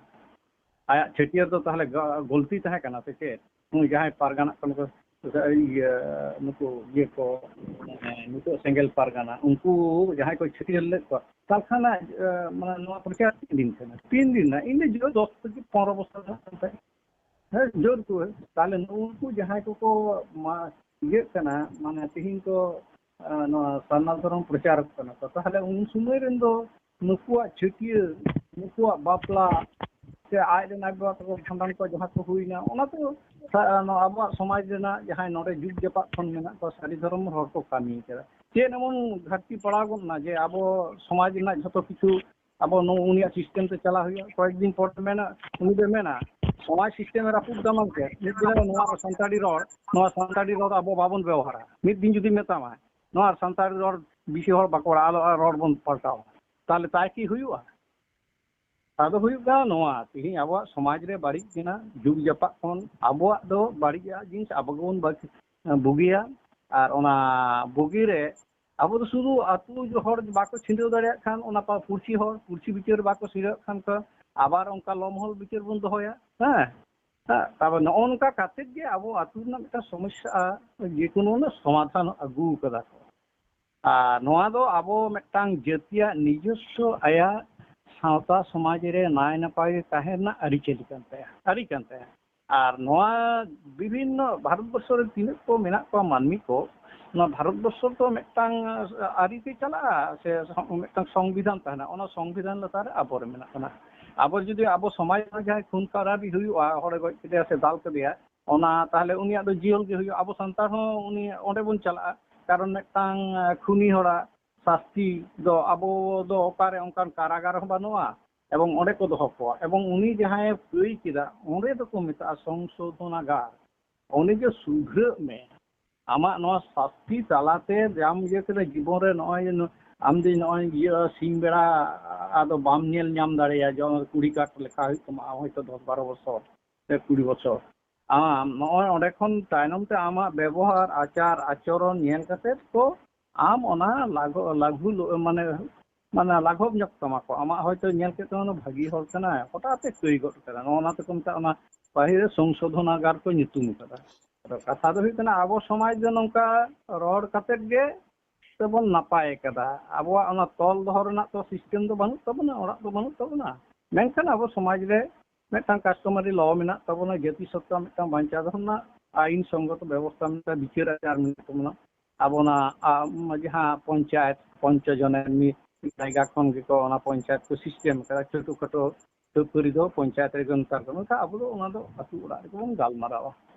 ᱟᱭᱟᱜ ᱪᱷᱟᱹᱴᱭᱟᱹᱨ ᱫᱚ ᱛᱟᱦᱚᱞᱮ ᱜᱟ-, ᱜᱚᱞᱛᱤ ᱛᱟᱦᱮᱸ ᱠᱟᱱᱟ ᱥᱮ ᱪᱮᱫ? ᱩᱱᱤ ᱡᱟᱦᱟᱸᱭ ᱯᱟᱨᱜᱟᱱᱟᱜ ᱠᱟᱱᱟ ᱠᱚ, ᱤᱭᱟᱹ, ᱱᱩᱠᱩ ᱤᱭᱟᱹ ᱠᱚ, ᱮ, ᱱᱤᱛᱚᱜ ᱥᱮᱸᱜᱮᱞ ᱯᱟᱨᱜᱟᱱᱟ, ᱩᱱᱠᱩ ᱡᱟᱦᱟᱸᱭ ᱠᱚ ᱪᱷᱟᱹᱴᱭᱟᱹᱨ ᱞᱮᱫ ᱠᱚᱣᱟ, ᱛᱟᱦᱚᱞᱮ ᱠᱷᱟᱱ, ᱮ, ᱢᱟᱱᱮ ᱱᱚᱣᱟ ᱯᱨᱚᱪᱟᱨ ᱛᱤᱱ ᱫᱤᱱ ᱠᱟᱱᱟ? ᱛᱤᱱ ᱫᱤᱱ ᱨᱮᱱᱟᱜ? ᱤᱧ ᱫᱚ ᱡᱳᱨ ᱫᱚᱥ ᱛᱷᱮᱠᱮ ᱯᱚᱱᱨᱚ ᱵᱚᱪᱷᱚᱨ ᱨᱮᱱᱟᱜ ᱠᱟᱱ ᱛᱟᱭᱟ᱾ ᱦᱮᱸ, ᱡᱳᱨ ᱠᱚ᱾ ᱛᱟᱦᱞᱮ ᱱᱩᱠᱩ ᱡᱟᱦᱟᱸᱭ ᱠᱚᱠᱚ ᱢᱟ-, ᱤᱭᱟᱹᱜ ᱠᱟᱱᱟ, ᱢᱟᱱᱮ ᱛᱤᱦᱤᱧ ᱠᱚ, ᱟ, ᱱᱚᱣᱟ ᱥᱟᱨᱱᱟ ᱫᱷᱚᱨᱚᱢ ᱯᱨᱚᱪᱟᱨᱚᱜ ᱠᱟᱱᱟ ᱠᱚ, ᱛᱟᱦᱞᱮ ᱩᱱ ᱥᱚᱢᱚᱭ ᱨᱮᱱ ᱫᱚ ᱱᱩᱠᱩᱣᱟᱜ ᱪᱷᱟᱹᱴᱭᱟᱹᱨ, ᱱᱩᱠᱩᱣᱟᱜ ᱵᱟᱯᱞᱟ, ᱥᱮ ᱟᱡ ᱨᱮᱱ ᱟᱡ ᱵᱟᱵᱟ ᱛᱟᱠᱚ ᱵᱷᱟᱸᱰᱟᱱ ᱠᱚ ᱡᱟᱦᱟᱸ ᱠᱚ ᱦᱩᱭᱱᱟ, ᱚᱱᱟ ᱠᱚ ᱥᱟ-, ᱱᱚᱣᱟ ᱟᱵᱚᱣᱟᱜ ᱥᱚᱢᱟᱡᱽ ᱨᱮᱱᱟᱜ ᱡᱟᱦᱟᱸᱭ ᱱᱚᱰᱮ ᱡᱩᱜᱽ ᱡᱟᱯᱟᱜ ᱠᱷᱚᱱ ᱢᱮᱱᱟᱜ ᱠᱚᱣᱟ, ᱥᱟᱹᱨᱤ ᱫᱷᱚᱨᱚᱢ ᱦᱚᱲ ᱠᱚ ᱠᱟᱹᱢᱤ ᱠᱟᱫᱟ᱾ ᱪᱮᱫ ᱮᱢᱚᱱ ᱜᱷᱟᱴᱛᱤ ᱯᱟᱲᱟᱣ ᱜᱚᱫ ᱮᱱᱟ ᱡᱮ ᱟᱵᱚ ᱥᱚᱢᱟᱡᱽ ᱨᱮᱱᱟᱜ ᱡᱷᱚᱛᱚ ᱠᱤᱪᱷᱩ ᱟᱵᱚ ᱱᱚ-, ᱩᱱᱤᱭᱟᱜ ᱥᱤᱥᱴᱮᱢ ᱛᱮ ᱪᱟᱞᱟᱣ ᱦᱩᱭᱩᱜᱼᱟ᱾ ᱠᱚᱭᱮᱠ ᱫᱤᱱ ᱯᱚᱨ ᱢᱮᱱᱟ, ᱩᱱᱤ ᱫᱚᱭ ᱢᱮᱱᱟ, "ᱥᱚᱢᱟᱡᱽ ᱥᱤᱥᱴᱮᱢ ᱮ ᱨᱟᱹᱯᱩᱫ ᱫᱟ ᱢᱮᱱᱛᱮ, ᱢᱤᱫ ᱫᱤᱱ ᱱᱚᱣᱟ ᱥᱟᱱᱛᱟᱲᱤ ᱨᱚᱲ, ᱱᱚᱣᱟ ᱥᱟᱱᱛᱟᱲᱤ ᱨᱚᱲ ᱟᱵᱚ ᱵᱟᱵᱚᱱ ᱵᱮᱵᱚᱦᱟᱨᱟ", ᱢᱤᱫ ᱫᱤᱱ ᱡᱩᱫᱤ ᱢᱮᱛᱟᱢᱟᱭ, "ᱱᱚᱣᱟ ᱥᱟᱱᱛᱟᱲᱤ ᱨᱚᱲ ᱵᱤᱥᱤ ᱦᱚᱲ ᱵᱟᱠᱚ ᱨᱚᱲᱟ, ᱟᱞᱚ ᱨᱚᱲ ᱵᱚᱱ ᱯᱟᱞᱴᱟᱣᱟ", ᱛᱟᱦᱞᱮ ᱛᱟᱭ ᱠᱤ ᱦᱩᱭᱩᱜᱼᱟ? ᱟᱫᱚ ᱦᱩᱭᱩᱜ ᱠᱟᱱᱟ ᱱᱚᱣᱟ, ᱛᱮᱦᱮᱧ ᱟᱵᱚᱣᱟᱜ ᱥᱚᱢᱟᱡᱽ ᱨᱮ ᱵᱟᱹᱲᱤᱡ ᱢᱮᱱᱟᱜᱼᱟ, ᱡᱩᱜᱽ ᱡᱟᱯᱟᱜ ᱠᱷᱚᱱ ᱟᱵᱚᱣᱟᱜ ᱫᱚ ᱵᱟᱹᱲᱤᱡᱟᱜ ᱡᱤᱱᱤᱥ ᱟᱵᱚ ᱜᱮᱵᱚᱱ ᱵᱟᱹᱜᱤ-, ᱵᱩᱜᱤᱭᱟ᱾ ᱟᱨ ᱚᱱᱟ ᱵᱩᱜᱤ ᱨᱮ ᱟᱵᱚ ᱫᱚ ᱥᱩᱫᱷᱩ ᱟᱹᱛᱩ ᱦᱚᱲ ᱵᱟᱠᱚ ᱪᱷᱤᱰᱟᱹᱣ ᱫᱟᱲᱮᱭᱟᱜ ᱠᱷᱟᱱ, ᱚᱱᱟ ᱯᱟ-, ᱯᱩᱲᱥᱤ ᱦᱚᱲ, ᱯᱩᱲᱥᱤ ᱵᱤᱪᱟᱹᱨ ᱵᱟᱠᱚ ᱪᱷᱤᱰᱟᱹᱣ ᱠᱷᱟᱱ ᱠᱚ ᱟᱵᱟᱨ ᱚᱱᱠᱟ ᱞᱚᱢᱦᱚᱞ ᱵᱤᱪᱟᱹᱨ ᱵᱚᱱ ᱫᱚᱦᱚᱭᱟ᱾ ᱦᱮᱸ, ᱦᱮᱸ, ᱛᱟᱨᱯᱚᱨ ᱱᱚᱜᱼᱚ ᱱᱚᱝᱠᱟ ᱠᱟᱛᱮᱫ ᱜᱮ ᱟᱵᱚ ᱟᱹᱛᱩ ᱨᱮᱱᱟᱜ ᱢᱤᱫᱴᱟᱝ ᱥᱚᱢᱚᱥᱥᱟ, ᱡᱮᱠᱳᱱᱳ ᱨᱮᱱᱟᱜ ᱥᱚᱢᱟᱫᱷᱟᱱ ᱟᱹᱜᱩ ᱠᱟᱫᱟ ᱠᱚ᱾ ᱟᱨ ᱱᱚᱣᱟ ᱫᱚ ᱟᱵᱚ ᱢᱤᱫᱴᱟᱝ ᱡᱟᱹᱛᱤᱭᱟᱜ ᱱᱤᱡᱚᱥᱥᱚ ᱟᱭᱟᱜ ᱥᱟᱶᱛᱟ ᱥᱚᱢᱟᱡᱽ ᱨᱮ ᱱᱟᱭ ᱱᱟᱯᱟᱭ ᱛᱟᱦᱮᱸ ᱨᱮᱱᱟᱜ ᱟᱹᱨᱤᱪᱟᱹᱞᱤ ᱠᱟᱱ ᱛᱟᱭᱟ, ᱟᱹᱨᱤ ᱠᱟᱱ ᱛᱟᱭᱟ᱾ ᱟᱨ ᱱᱚᱣᱟ ᱵᱤᱵᱷᱤᱱᱱᱚ ᱵᱷᱟᱨᱚᱛ ᱵᱚᱨᱥᱚ ᱨᱮ ᱛᱤᱱᱟᱹᱜ ᱠᱚ ᱢᱮᱱᱟᱜ ᱠᱚᱣᱟ ᱢᱟᱹᱱᱢᱤ ᱠᱚ, ᱱᱚᱣᱟ ᱵᱷᱟᱨᱚᱛ ᱵᱚᱨᱥᱚ ᱫᱚ ᱢᱤᱫᱴᱟᱝ ᱟᱹᱨᱤ ᱛᱮ ᱪᱟᱞᱟᱜᱼᱟ ᱥᱮ ᱢᱤᱫᱴᱟᱝ ᱥᱚᱝᱵᱤᱫᱷᱟᱱ ᱛᱟᱦᱮᱱᱟ? ᱚᱱᱟ ᱥᱚᱝᱵᱤᱫᱷᱟᱱ ᱞᱟᱛᱟᱨ ᱨᱮ ᱟᱵᱚ ᱨᱮ ᱢᱮᱱᱟᱜ ᱵᱚᱱᱟ᱾ ᱟᱵᱚ ᱡᱩᱫᱤ ᱟᱵᱚ ᱥᱚᱢᱟᱡᱽ ᱨᱮ ᱡᱟᱦᱟᱸᱭ ᱠᱷᱩᱱ ᱠᱷᱟᱨᱟᱵᱤ ᱦᱩᱭᱩᱜᱼᱟ, ᱦᱚᱲᱮ ᱜᱚᱡ ᱠᱮᱫᱮᱭᱟ ᱥᱮ ᱫᱟᱞ ᱠᱮᱫᱮᱭᱟ, ᱚᱱᱟ ᱛᱟᱦᱚᱞᱮ ᱩᱱᱤᱭᱟᱜ ᱫᱚ ᱡᱤᱭᱚᱱ ᱜᱮ ᱦᱩᱭᱩᱜᱼᱟ᱾ ᱟᱵᱚ ᱥᱟᱱᱛᱟᱲ ᱦᱚᱸ ᱩᱱᱤ ᱚᱸᱰᱮ ᱵᱚᱱ ᱪᱟᱞᱟᱜᱼᱟ, ᱠᱟᱨᱚᱱ ᱢᱤᱫᱴᱟᱝ ᱠᱷᱩᱱᱤ ᱦᱚᱲᱟᱜ ᱥᱟᱥᱛᱤ ᱫᱚ ᱟᱵᱚ ᱫᱚ ᱚᱠᱟᱨᱮ ᱚᱱᱠᱟᱱ ᱠᱟᱨᱟᱜᱟᱨ ᱦᱚᱸ ᱵᱟᱹᱱᱩᱜᱼᱟ, ᱮᱵᱚᱝ ᱚᱸᱰᱮ ᱠᱚ ᱫᱚᱦᱚ ᱠᱚᱣᱟ᱾ ᱮᱵᱚᱝ ᱩᱱᱤ ᱡᱟᱦᱟᱸᱭᱮ ᱠᱟᱹᱭ ᱠᱮᱫᱟ, ᱚᱸᱰᱮ ᱫᱚᱠᱚ ᱢᱮᱛᱟᱜᱼᱟ ᱥᱚᱝᱥᱳᱫᱷᱚᱱᱟᱜᱟᱨ᱾ ᱩᱱᱤ ᱡᱮ ᱥᱩᱫᱷᱨᱟᱹᱜ ᱢᱮ, ᱟᱢᱟᱜ ᱱᱚᱣᱟ ᱥᱟᱥᱛᱤ ᱛᱟᱞᱟᱛᱮ ᱡᱟᱢ ᱤᱭᱟᱹ ᱠᱮᱫᱟ ᱡᱤᱵᱚᱱ ᱨᱮ, ᱱᱚᱜᱼᱚᱭ ᱡᱮ ᱱᱩ-, ᱟᱢ ᱡᱮ ᱱᱚᱜᱼᱚᱭ ᱤᱭᱟᱹ ᱥᱤᱧ ᱵᱮᱲᱟ ᱟᱫᱚ ᱵᱟᱢ ᱧᱮᱞ ᱧᱟᱢ ᱫᱟᱲᱮᱭᱟᱜᱼᱟ, ᱡᱮ ᱠᱩᱲᱤ ᱠᱟᱴ ᱞᱮᱠᱟ ᱦᱩᱭᱩᱜ ᱛᱟᱢᱟ, ᱟᱢ ᱦᱚᱭᱛᱳ ᱫᱚᱥ ᱵᱟᱨᱚ ᱵᱚᱪᱷᱚᱨ ᱥᱮ ᱠᱩᱲᱤ ᱵᱚᱪᱷᱚᱨ, ᱟᱢ ᱱᱚᱜᱼᱚᱭ ᱚᱸᱰᱮ ᱠᱷᱚᱱ ᱛᱟᱭᱱᱚᱢ ᱛᱮ ᱟᱢᱟᱜ ᱵᱮᱵᱚᱦᱟᱨ, ᱟᱪᱟᱨ ᱟᱪᱚᱨᱚᱱ ᱧᱮᱞ ᱠᱟᱛᱮ ᱠᱚ ᱟᱢ ᱚᱱᱟ ᱞᱟᱜᱚ-, ᱞᱟᱹᱜᱩ ᱞᱚ-, ᱢᱟᱱᱮ, ᱢᱟᱱᱮ ᱞᱟᱜᱷᱚᱵ ᱧᱚᱜ ᱛᱟᱢᱟ ᱠᱚ᱾ ᱟᱢᱟᱜ ᱦᱚᱭᱛᱳ ᱧᱮᱞ ᱠᱮᱫ ᱛᱟᱢᱟ ᱵᱷᱟᱹᱜᱤ ᱦᱚᱲ ᱠᱟᱱᱟᱭ, ᱦᱚᱴᱟᱛ ᱮ ᱠᱟᱹᱭ ᱜᱚᱫ ᱠᱟᱫᱟ᱾ ᱱᱚᱜᱼᱚ ᱱᱟ ᱛᱮᱠᱚ ᱢᱮᱛᱟᱜᱼᱟ, ᱚᱱᱟ ᱯᱟᱹᱦᱤᱞ ᱨᱮ ᱥᱚᱝᱥᱳᱫᱷᱚᱱᱟᱜᱟᱨ ᱠᱚ ᱧᱩᱛᱩᱢ ᱠᱟᱫᱟ᱾ ᱟᱫᱚ ᱠᱟᱛᱷᱟ ᱫᱚ ᱦᱩᱭᱩᱜ ᱠᱟᱱᱟ, ᱟᱵᱚ ᱥᱚᱢᱟᱡᱽ ᱫᱚ ᱱᱚᱝᱠᱟ ᱨᱚᱲ ᱠᱟᱛᱮᱫ ᱜᱮ ᱛᱮᱵᱚᱱ ᱱᱟᱯᱟᱭ ᱠᱟᱫᱟ᱾ ᱟᱵᱚᱣᱟᱜ ᱚᱱᱟ ᱛᱚᱞ ᱫᱚᱦᱚ ᱨᱮᱱᱟᱜ ᱛᱚ ᱥᱤᱥᱴᱮᱢ ᱫᱚ ᱵᱟᱹᱱᱩᱜ ᱛᱟᱵᱚᱱᱟ, ᱚᱲᱟᱜ ᱫᱚ ᱵᱟᱹᱱᱩᱜ ᱛᱟᱵᱚᱱᱟ᱾ ᱢᱮᱱᱠᱷᱟᱱ ᱟᱵᱚ ᱥᱚᱢᱟᱡᱽ ᱨᱮ ᱢᱤᱫᱴᱟᱝ ᱠᱟᱥᱴᱚᱢᱟᱨᱤ ᱞᱚ ᱢᱮᱱᱟᱜ ᱛᱟᱵᱚᱱᱟ, ᱡᱟᱹᱛᱤ ᱥᱚᱛᱛᱟ ᱢᱤᱫᱴᱟᱝ ᱵᱟᱧᱪᱟᱣ ᱫᱚᱦᱚ ᱨᱮᱱᱟᱜ ᱟᱭᱤᱱ ᱥᱚᱝᱜᱚᱛᱚ ᱵᱮᱵᱚᱥᱛᱷᱟ ᱢᱮᱱᱟᱜᱼᱟ, ᱵᱤᱪᱟᱹᱨ ᱟᱪᱟᱨ ᱢᱮᱱᱟᱜ ᱛᱟᱵᱚᱱᱟ᱾ ᱟᱵᱚᱱᱟᱜ, ᱟᱢ, ᱡᱟᱦᱟᱸ ᱯᱚᱧᱪᱟᱭᱮᱛ, ᱯᱚᱧᱪᱚ ᱡᱚᱱᱮᱨ ᱢᱤᱫ ᱡᱟᱭᱜᱟ ᱠᱷᱚᱱ ᱜᱮᱠᱚ ᱚᱱᱟ ᱯᱚᱧᱪᱟᱭᱮᱛ ᱠᱚ ᱥᱤᱥᱴᱮᱢ ᱠᱟᱫᱟ, ᱪᱷᱳᱴᱳ ᱠᱷᱟᱴᱳ ᱠᱷᱟᱹᱯᱟᱹᱨᱤ ᱫᱚ ᱯᱚᱧᱪᱟᱭᱮᱛ ᱨᱮᱜᱮ ᱱᱮᱛᱟᱨ ᱫᱚ᱾ ᱢᱮᱱᱠᱷᱟᱱ ᱟᱵᱚ ᱫᱚ ᱚᱱᱟ ᱫᱚ ᱟᱹᱛᱩ ᱚᱲᱟᱜ ᱨᱮᱜᱮ ᱵᱚᱱ ᱜᱟᱞᱢᱟᱨᱟᱣᱟ᱾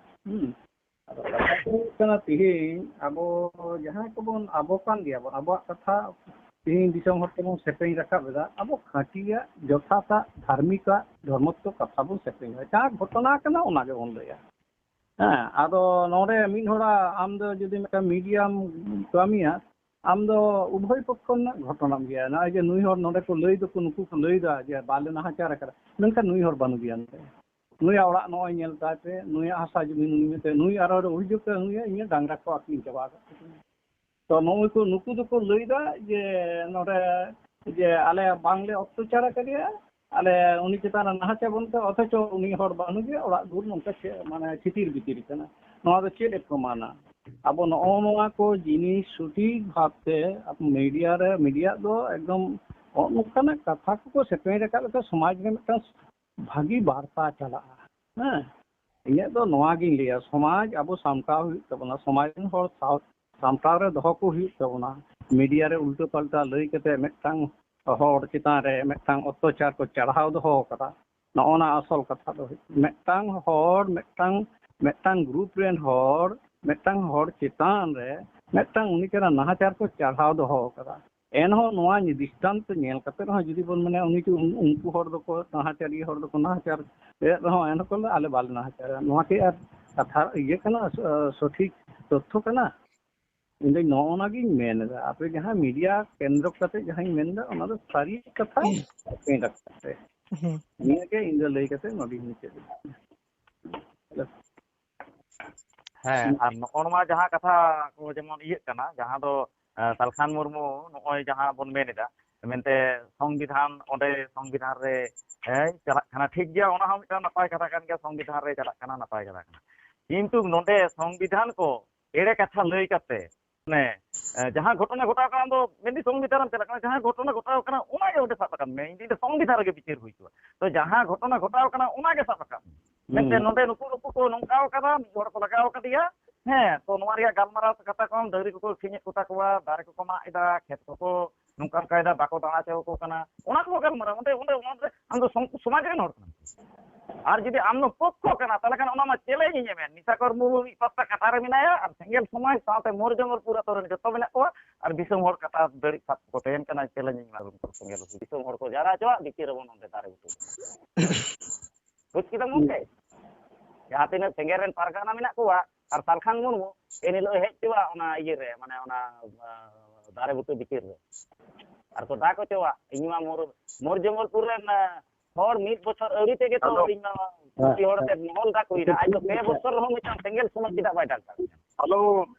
ᱦᱩᱸ᱾ ᱟᱫᱚ ᱠᱟᱛᱷᱟ ᱫᱚ ᱦᱩᱭᱩᱜ ᱠᱟᱱᱟ, ᱛᱮᱦᱮᱧ ᱟᱵᱚ ᱡᱟᱦᱟᱸᱭ ᱠᱚᱵᱚᱱ, ᱟᱵᱚ ᱠᱟᱱ ᱜᱮᱭᱟᱵᱚᱱ, ᱟᱵᱚᱣᱟᱜ ᱠᱟᱛᱷᱟ ᱛᱮᱦᱮᱧ ᱫᱤᱥᱚᱢ ᱦᱚᱲ ᱛᱮᱵᱚᱱ ᱥᱮᱯᱮᱧ ᱨᱟᱠᱟᱵ ᱮᱫᱟ, ᱟᱵᱚ ᱠᱷᱟᱹᱴᱤᱭᱟᱜ, ᱡᱚᱛᱷᱟᱛᱟᱜ, ᱫᱷᱟᱨᱢᱤᱠᱟᱜ, ᱫᱷᱚᱨᱢᱚᱛᱛᱚ ᱠᱟᱛᱷᱟ ᱵᱚᱱ ᱥᱮᱯᱮᱧᱟ᱾ ᱡᱟᱦᱟᱸ ᱜᱷᱚᱴᱚᱱᱟ ᱠᱟᱱᱟ, ᱚᱱᱟ ᱜᱮᱵᱚᱱ ᱞᱟᱹᱭᱟ᱾ ᱦᱮᱸ, ᱟᱫᱚ ᱱᱚᱰᱮ ᱢᱤᱫ ᱦᱚᱲᱟᱜ, ᱟᱢ ᱫᱚ ᱡᱩᱫᱤ ᱢᱤᱫᱴᱟᱝ ᱢᱤᱰᱤᱭᱟᱢ ᱠᱟᱹᱢᱤᱭᱟ, ᱟᱢ ᱫᱚ ᱩᱵᱷᱚᱭ ᱯᱚᱠᱠᱷᱚ ᱨᱮᱱᱟᱜ ᱜᱷᱚᱴᱚᱱᱟᱢ ᱜᱮᱭᱟ᱾ ᱱᱚᱜᱼᱚᱭ ᱡᱮ ᱱᱩᱭ ᱦᱚᱲ ᱱᱚᱰᱮ ᱠᱚ ᱞᱟᱹᱭ ᱫᱚᱠᱚ, ᱱᱩᱠᱩ ᱠᱚ ᱞᱟᱹᱭ ᱫᱟ ᱡᱮ ᱵᱟᱞᱮ ᱱᱟᱦᱟᱪᱟᱨ ᱟᱠᱟᱫᱟ, ᱢᱮᱱᱠᱷᱟᱱ ᱱᱩᱭ ᱦᱚᱲ ᱵᱟᱹᱱᱩᱜ ᱜᱮᱭᱟ ᱱᱚᱰᱮ᱾ ᱱᱩᱭᱟᱜ ᱚᱲᱟᱜ ᱱᱚᱜᱼᱚᱭ ᱧᱮᱞ ᱛᱟᱭ ᱯᱮ, ᱱᱩᱭᱟᱜ ᱦᱟᱥᱟ ᱡᱩᱢᱤ ᱱᱩᱭ ᱢᱮᱱᱛᱮ, ᱱᱩᱭ ᱟᱨᱚ ᱚᱵᱷᱤᱡᱳᱜᱽ ᱛᱮ ᱱᱩᱭᱟᱜ ᱤᱧᱟᱹᱜ ᱰᱟᱝᱨᱟ ᱠᱚ ᱟᱹᱠᱷᱨᱤᱧ ᱪᱟᱵᱟ ᱟᱠᱟᱫ ᱛᱟᱹᱧᱟ᱾ ᱛᱚ ᱱᱩᱜᱼᱩᱭ ᱠᱚ, ᱱᱩᱠᱩ ᱫᱚᱠᱚ ᱞᱟᱹᱭ ᱫᱟ ᱡᱮ ᱱᱚᱰᱮ ᱡᱮ ᱟᱞᱮ ᱵᱟᱝᱞᱮ ᱚᱛᱛᱟᱪᱟᱨ ᱟᱠᱟᱫᱮᱭᱟ, ᱟᱞᱮ ᱩᱱᱤ ᱪᱮᱛᱟᱱ ᱨᱮ ᱱᱟᱦᱟᱪᱟᱨ ᱵᱟᱹᱱᱩᱜ ᱛᱟᱭᱟ, ᱚᱛᱷᱚᱪᱚ ᱩᱱᱤ ᱦᱚᱲ ᱵᱟᱹᱱᱩᱜ ᱜᱮᱭᱟ, ᱚᱲᱟᱜ ᱫᱩᱣᱟᱹᱨ ᱱᱚᱝᱠᱟ ᱪᱮ-, ᱢᱟᱱᱮ ᱪᱷᱤᱛᱤᱨ ᱵᱤᱛᱤᱨ ᱠᱟᱱᱟ᱾ ᱱᱚᱣᱟ ᱫᱚ ᱪᱮᱫ ᱮ ᱯᱨᱚᱢᱟᱱᱟ? ᱟᱵᱚ ᱱᱚᱜᱼᱚ ᱱᱚᱣᱟ ᱠᱚ ᱡᱤᱱᱤᱥ ᱥᱚᱴᱷᱤᱠ ᱵᱷᱟᱵᱛᱮ ᱢᱤᱰᱤᱭᱟ ᱨᱮ, ᱢᱤᱰᱤᱭᱟ ᱫᱚ ᱮᱠᱫᱚᱢ ᱱᱚᱜᱼᱚ ᱱᱚᱝᱠᱟᱱᱟᱜ ᱠᱟᱛᱷᱟ ᱠᱚᱠᱚ ᱥᱮᱴᱮᱨ ᱟᱠᱟᱫ ᱞᱮᱠᱟ ᱥᱚᱢᱟᱡᱽ ᱨᱮ ᱢᱤᱫᱴᱟᱝ ᱵᱷᱟᱹᱜᱤ ᱵᱟᱨᱛᱟ ᱪᱟᱞᱟᱜᱼᱟ᱾ ᱦᱮᱸ, ᱤᱧᱟᱹᱜ ᱫᱚ ᱱᱚᱣᱟ ᱜᱤᱧ ᱞᱟᱹᱭᱟ, ᱥᱚᱢᱟᱡᱽ ᱟᱵᱚ ᱥᱟᱢᱴᱟᱣ ᱦᱩᱭᱩᱜ ᱛᱟᱵᱚᱱᱟ, ᱥᱚᱢᱟᱡᱽ ᱨᱮᱱ ᱦᱚᱲ ᱥᱟᱶ ᱥᱟᱢᱴᱟᱣ ᱨᱮ ᱫᱚᱦᱚ ᱠᱚ ᱦᱩᱭᱩᱜ ᱛᱟᱵᱚᱱᱟ᱾ ᱢᱤᱰᱤᱭᱟ ᱨᱮ ᱩᱞᱴᱟᱹ ᱯᱟᱞᱴᱟ ᱞᱟᱹᱭ ᱠᱟᱛᱮ ᱢᱤᱫᱴᱟᱝ ᱦᱚᱲ ᱪᱮᱛᱟᱱ ᱨᱮ ᱢᱤᱫᱴᱟᱝ ᱚᱛᱛᱟᱪᱟᱨ ᱠᱚ ᱪᱟᱲᱦᱟᱣ ᱫᱚᱦᱚ ᱟᱠᱟᱫᱟ᱾ ᱱᱚᱜᱼᱚ ᱱᱟ ᱟᱥᱚᱞ ᱠᱟᱛᱷᱟ ᱫᱚ ᱦᱩᱭᱩᱜ ᱠᱟᱱᱟ, ᱢᱤᱫᱴᱟᱝ ᱦᱚᱲ, ᱢᱤᱫᱴᱟᱝ, ᱢᱤᱫᱴᱟᱝ ᱜᱨᱩᱯ ᱨᱮᱱ ᱦᱚᱲ ᱢᱤᱫᱴᱟᱝ ᱦᱚᱲ ᱪᱮᱛᱟᱱ ᱨᱮ ᱢᱤᱫᱴᱟᱝ ᱩᱱᱤ ᱠᱟᱱᱟ ᱱᱟᱦᱟᱪᱟᱨ ᱠᱚ ᱪᱟᱲᱦᱟᱣ ᱫᱚᱦᱚ ᱟᱠᱟᱫᱟ᱾ ᱮᱱᱦᱚᱸ ᱱᱚᱣᱟ ᱫᱤᱥᱴᱟᱱᱛ ᱧᱮᱞ ᱠᱟᱛᱮ ᱨᱮᱦᱚᱸ ᱡᱩᱫᱤ ᱵᱚᱱ ᱢᱮᱱᱟ, ᱩᱱᱤ ᱠᱚ, ᱩᱱᱠᱩ ᱦᱚᱲ ᱫᱚᱠᱚ ᱱᱟᱦᱟᱪᱟᱨᱤᱭᱟᱹ ᱦᱚᱲ ᱫᱚᱠᱚ ᱱᱟᱦᱟᱪᱟᱨ ᱮᱫ ᱨᱮᱦᱚᱸ, ᱮᱱ ᱦᱚᱸᱠᱚ ᱞᱟᱹᱭᱟ, "ᱟᱞᱮ ᱵᱟᱞᱮ ᱱᱟᱦᱟᱪᱟᱨᱟ᱾" ᱱᱚᱣᱟ ᱠᱤ ᱟᱨ ᱠᱟᱛᱷᱟ ᱤᱭᱟᱹ ᱠᱟᱱᱟ, ᱥᱚ-, ᱥᱚᱴᱷᱤᱠ ᱛᱚᱛᱛᱷᱚ ᱠᱟᱱᱟ? ᱤᱧ ᱫᱚ ᱱᱚᱜᱼᱚ ᱱᱟ ᱜᱤᱧ ᱢᱮᱱ ᱮᱫᱟ, ᱟᱯᱮ ᱡᱟᱦᱟᱸ ᱢᱤᱰᱤᱭᱟ ᱠᱮᱱᱫᱨᱚ ᱠᱟᱛᱮ ᱡᱟᱦᱟᱸᱧ ᱢᱮᱱ ᱮᱫᱟ, ᱚᱱᱟ ᱫᱚ ᱥᱟᱹᱨᱤ ᱠᱟᱛᱷᱟ ᱢᱮᱱ ᱠᱟᱛᱮ᱾ ᱦᱩᱸ᱾ ᱱᱤᱭᱟᱹ ᱜᱮ ᱤᱧ ᱫᱚ ᱞᱟᱹᱭ ᱠᱟᱛᱮ ᱱᱚᱰᱮᱧ ᱢᱩᱪᱟᱹᱫ ᱮᱫᱟ᱾ ᱦᱮᱸ, ᱟᱨ ᱱᱚᱜᱼᱚ ᱱᱚᱣᱟ ᱡᱟᱦᱟᱸ ᱠᱟᱛᱷᱟ ᱠᱚ ᱡᱮᱢᱚᱱ ᱤᱭᱟᱹᱜ ᱠᱟᱱᱟ, ᱡᱟᱦᱟᱸ ᱫᱚ, ᱮ, ᱥᱟᱞᱠᱷᱟᱱ ᱢᱩᱨᱢᱩ ᱱᱚᱜᱼᱚᱭ ᱡᱟᱦᱟᱸ ᱵᱚᱱ ᱢᱮᱱ ᱮᱫᱟ, ᱢᱮᱱᱛᱮ ᱥᱚᱝᱵᱤᱫᱷᱟᱱ, ᱚᱸᱰᱮ ᱥᱚᱝᱵᱤᱫᱷᱟᱱ ᱨᱮ, ᱮ, ᱪᱟᱞᱟᱜ ᱠᱟᱱᱟ, ᱴᱷᱤᱠ ᱜᱮᱭᱟ, ᱚᱱᱟ ᱦᱚᱸ ᱢᱤᱫᱴᱟᱝ ᱱᱟᱯᱟᱭ ᱠᱟᱛᱷᱟ ᱠᱟᱱ ᱜᱮᱭᱟ, ᱥᱚᱝᱵᱤᱫᱷᱟᱱ ᱨᱮ ᱪᱟᱞᱟᱜ ᱠᱟᱱᱟ, ᱱᱟᱯᱟᱭ ᱠᱟᱛᱷᱟ ᱠᱟᱱᱟ, ᱠᱤᱱᱛᱩ ᱱᱚᱰᱮ ᱥᱚᱝᱵᱤᱫᱷᱟᱱ ᱠᱚ ᱮᱲᱮ ᱠᱟᱛᱷᱟ ᱞᱟᱹᱭ ᱠᱟᱛᱮ, ᱢᱟᱱᱮ, ᱮ, ᱡᱟᱦᱟᱸ ᱜᱷᱚᱴᱚᱱᱟ ᱜᱷᱚᱴᱟᱣ ᱠᱟᱱᱟ, ᱟᱢ ᱫᱚ ᱢᱮᱱᱫᱤᱧ ᱥᱚᱝᱵᱤᱫᱷᱟᱱ ᱨᱮᱢ ᱪᱟᱞᱟᱜ ᱠᱟᱱᱟ, ᱡᱟᱦᱟᱸ ᱜᱷᱚᱴᱚᱱᱟ ᱜᱷᱚᱴᱟᱣ ᱠᱟᱱᱟ, ᱚᱱᱟ ᱜᱮ ᱚᱸᱰᱮ ᱥᱟᱵ ᱨᱟᱠᱟᱵ ᱢᱮ, ᱤᱧ ᱫᱚ ᱥᱚᱝᱵᱤᱫᱷᱟᱱ ᱨᱮᱜᱮ ᱵᱤᱪᱟᱹᱨ ᱦᱩᱭ ᱠᱚᱜᱼᱟ᱾ ᱛᱚ ᱡᱟᱦᱟᱸ ᱜᱷᱚᱴᱚᱱᱟ ᱜᱷᱚᱴᱟᱣ ᱠᱟᱱᱟ, ᱚᱱᱟ ᱜᱮ ᱥᱟᱵ ᱨᱟᱠᱟᱵ ᱢᱮ᱾ ᱢᱮᱱᱛᱮ ᱦᱩᱸ᱾ ᱱᱚᱰᱮ ᱱᱩᱠᱩ ᱱᱩᱠᱩ ᱠᱚ ᱱᱚᱝᱠᱟᱣ ᱠᱟᱫᱟ, ᱢᱤᱫ ᱦᱚᱲ ᱠᱚ ᱞᱟᱜᱟᱣ ᱠᱟᱫᱮᱭᱟ, ᱦᱮᱸ, ᱛᱚ ᱱᱚᱣᱟ ᱨᱮᱭᱟᱜ ᱜᱟᱞᱢᱟᱨᱟᱣ ᱠᱟᱛᱷᱟ ᱠᱚ, ᱰᱟᱹᱝᱨᱤ ᱠᱚᱠᱚ ᱟᱹᱠᱷᱨᱤᱧᱮᱫ ᱠᱚᱛᱟ ᱠᱚᱣᱟ, ᱫᱟᱨᱮ ᱠᱚᱠᱚ ᱢᱟᱜ ᱮᱫᱟ, ᱠᱷᱮᱛ ᱠᱚᱠᱚ ᱱᱚᱝᱠᱟ ᱚᱱᱠᱟᱭᱮᱫᱟ, ᱵᱟᱠᱚ ᱫᱟᱬᱟ ᱦᱚᱪᱚ ᱟᱠᱚ ᱠᱟᱱᱟ, ᱚᱱᱟ ᱠᱚ ᱜᱟᱞᱢᱟᱨᱟᱣ᱾ ᱚᱸᱰᱮ, ᱚᱸᱰᱮ, ᱚᱸᱰᱮ ᱟᱢ ᱫᱚ ᱥᱚᱢ-, ᱥᱚᱢᱟᱡᱽ ᱨᱮᱱ ᱦᱚᱲ ᱠᱟᱱᱟᱢ᱾ ᱟᱨ ᱡᱩᱫᱤ ᱟᱢ ᱫᱚ ᱯᱚᱠᱠᱷᱚ ᱠᱟᱱᱟ, ᱛᱟᱦᱚᱞᱮ ᱠᱷᱟᱱ ᱚᱱᱟ ᱢᱟ challenge ᱤᱧ ᱮᱢᱮᱫ, ᱱᱤᱥᱟᱠᱚᱨ ᱢᱩᱨᱢᱩ ᱢᱤᱫ ᱯᱟᱥᱴᱟ ᱠᱟᱴᱟ ᱨᱮ ᱢᱮᱱᱟᱭᱟ ᱟᱨ ᱥᱮᱸᱜᱮᱞ ᱥᱚᱢᱟᱡᱽ ᱥᱟᱶᱛᱮ ᱢᱳᱨ ᱡᱚᱝᱜᱚᱞᱯᱩᱨ ᱟᱛᱳ ᱨᱮᱱ ᱡᱚᱛᱚ ᱢᱮᱱᱟᱜ ᱠᱚᱣᱟ, ᱟᱨ ᱫᱤᱥᱚᱢ ᱦᱚᱲ ᱠᱟᱴᱟ ᱫᱟᱹᱲᱤ ᱥᱟᱵ ᱠᱚ ᱛᱟᱦᱮᱱ ᱠᱟᱱᱟ, challenge ᱤᱧ ᱮᱢᱟ ᱠᱚ ᱥᱮᱸᱜᱮᱞ᱾ ᱫᱤᱥᱚᱢ ᱦᱚᱲ ᱠᱚ ᱡᱟᱣᱨᱟ ᱦᱚᱪᱚᱣᱟᱜ, ᱵᱤᱪᱟᱹᱨ ᱟᱵᱚᱱ ᱚᱸᱰᱮ ᱫᱟᱨᱮ ᱵᱩᱴᱟᱹ᱾ ᱵᱩᱡᱽ ᱠᱮᱫᱟᱢ ᱜᱚᱢᱠᱮ? ᱡᱟᱦᱟᱸ ᱛᱤᱱᱟᱹᱜ ᱥᱮᱸᱜᱮᱞ ᱨᱮᱱ ᱯᱟᱨᱜᱟᱱᱟ ᱢᱮᱱᱟᱜ ᱠᱚᱣᱟ, ᱟᱨ ᱥᱟᱞᱠᱷᱟᱱ ᱢᱩᱨᱢᱩ ᱮᱱ ᱦᱤᱞᱳᱜ ᱮ ᱦᱮᱡ ᱦᱚᱪᱚᱣᱟᱜ ᱚᱱᱟ ᱤᱭᱟᱹ ᱨᱮ, ᱢᱟᱱᱮ ᱚᱱᱟ, ᱟ, ᱫᱟᱨᱮ ᱵᱩᱴᱟᱹ ᱵᱤᱪᱟᱹᱨ ᱨᱮ, ᱟᱨ ᱠᱚ ᱫᱟᱜ ᱦᱚᱪᱚᱣᱟᱜ, ᱤᱧ ᱢᱟ ᱢᱳᱨ, ᱢᱳᱨ ᱡᱚᱝᱜᱚᱞᱯᱩᱨ ᱨᱮᱱ, ᱟ, ᱦᱚᱲ ᱢᱤᱫ ᱵᱚᱪᱷᱚᱨ ᱟᱹᱣᱨᱤ ᱛᱮᱜᱮ ᱛᱚ ᱤᱧ ᱢᱟ ᱠᱩᱥᱤ ᱦᱚᱲ ᱛᱮ ᱢᱚᱦᱚᱞ ᱫᱟᱜ ᱠᱚ ᱦᱩᱭᱱᱟ, ᱟᱡ ᱫᱚ ᱯᱮ ᱵᱚᱪᱷᱚᱨ ᱨᱮᱦᱚᱸ ᱢᱤᱫᱴᱟᱝ ᱥᱮᱸᱜᱮᱞ ᱥᱚᱢᱟᱡᱽ ᱪᱮᱫᱟᱜ ᱵᱟᱭ ᱫᱟᱜ ᱫᱟᱲᱮᱭᱟᱜᱼᱟ? ᱦᱮᱞᱳ᱾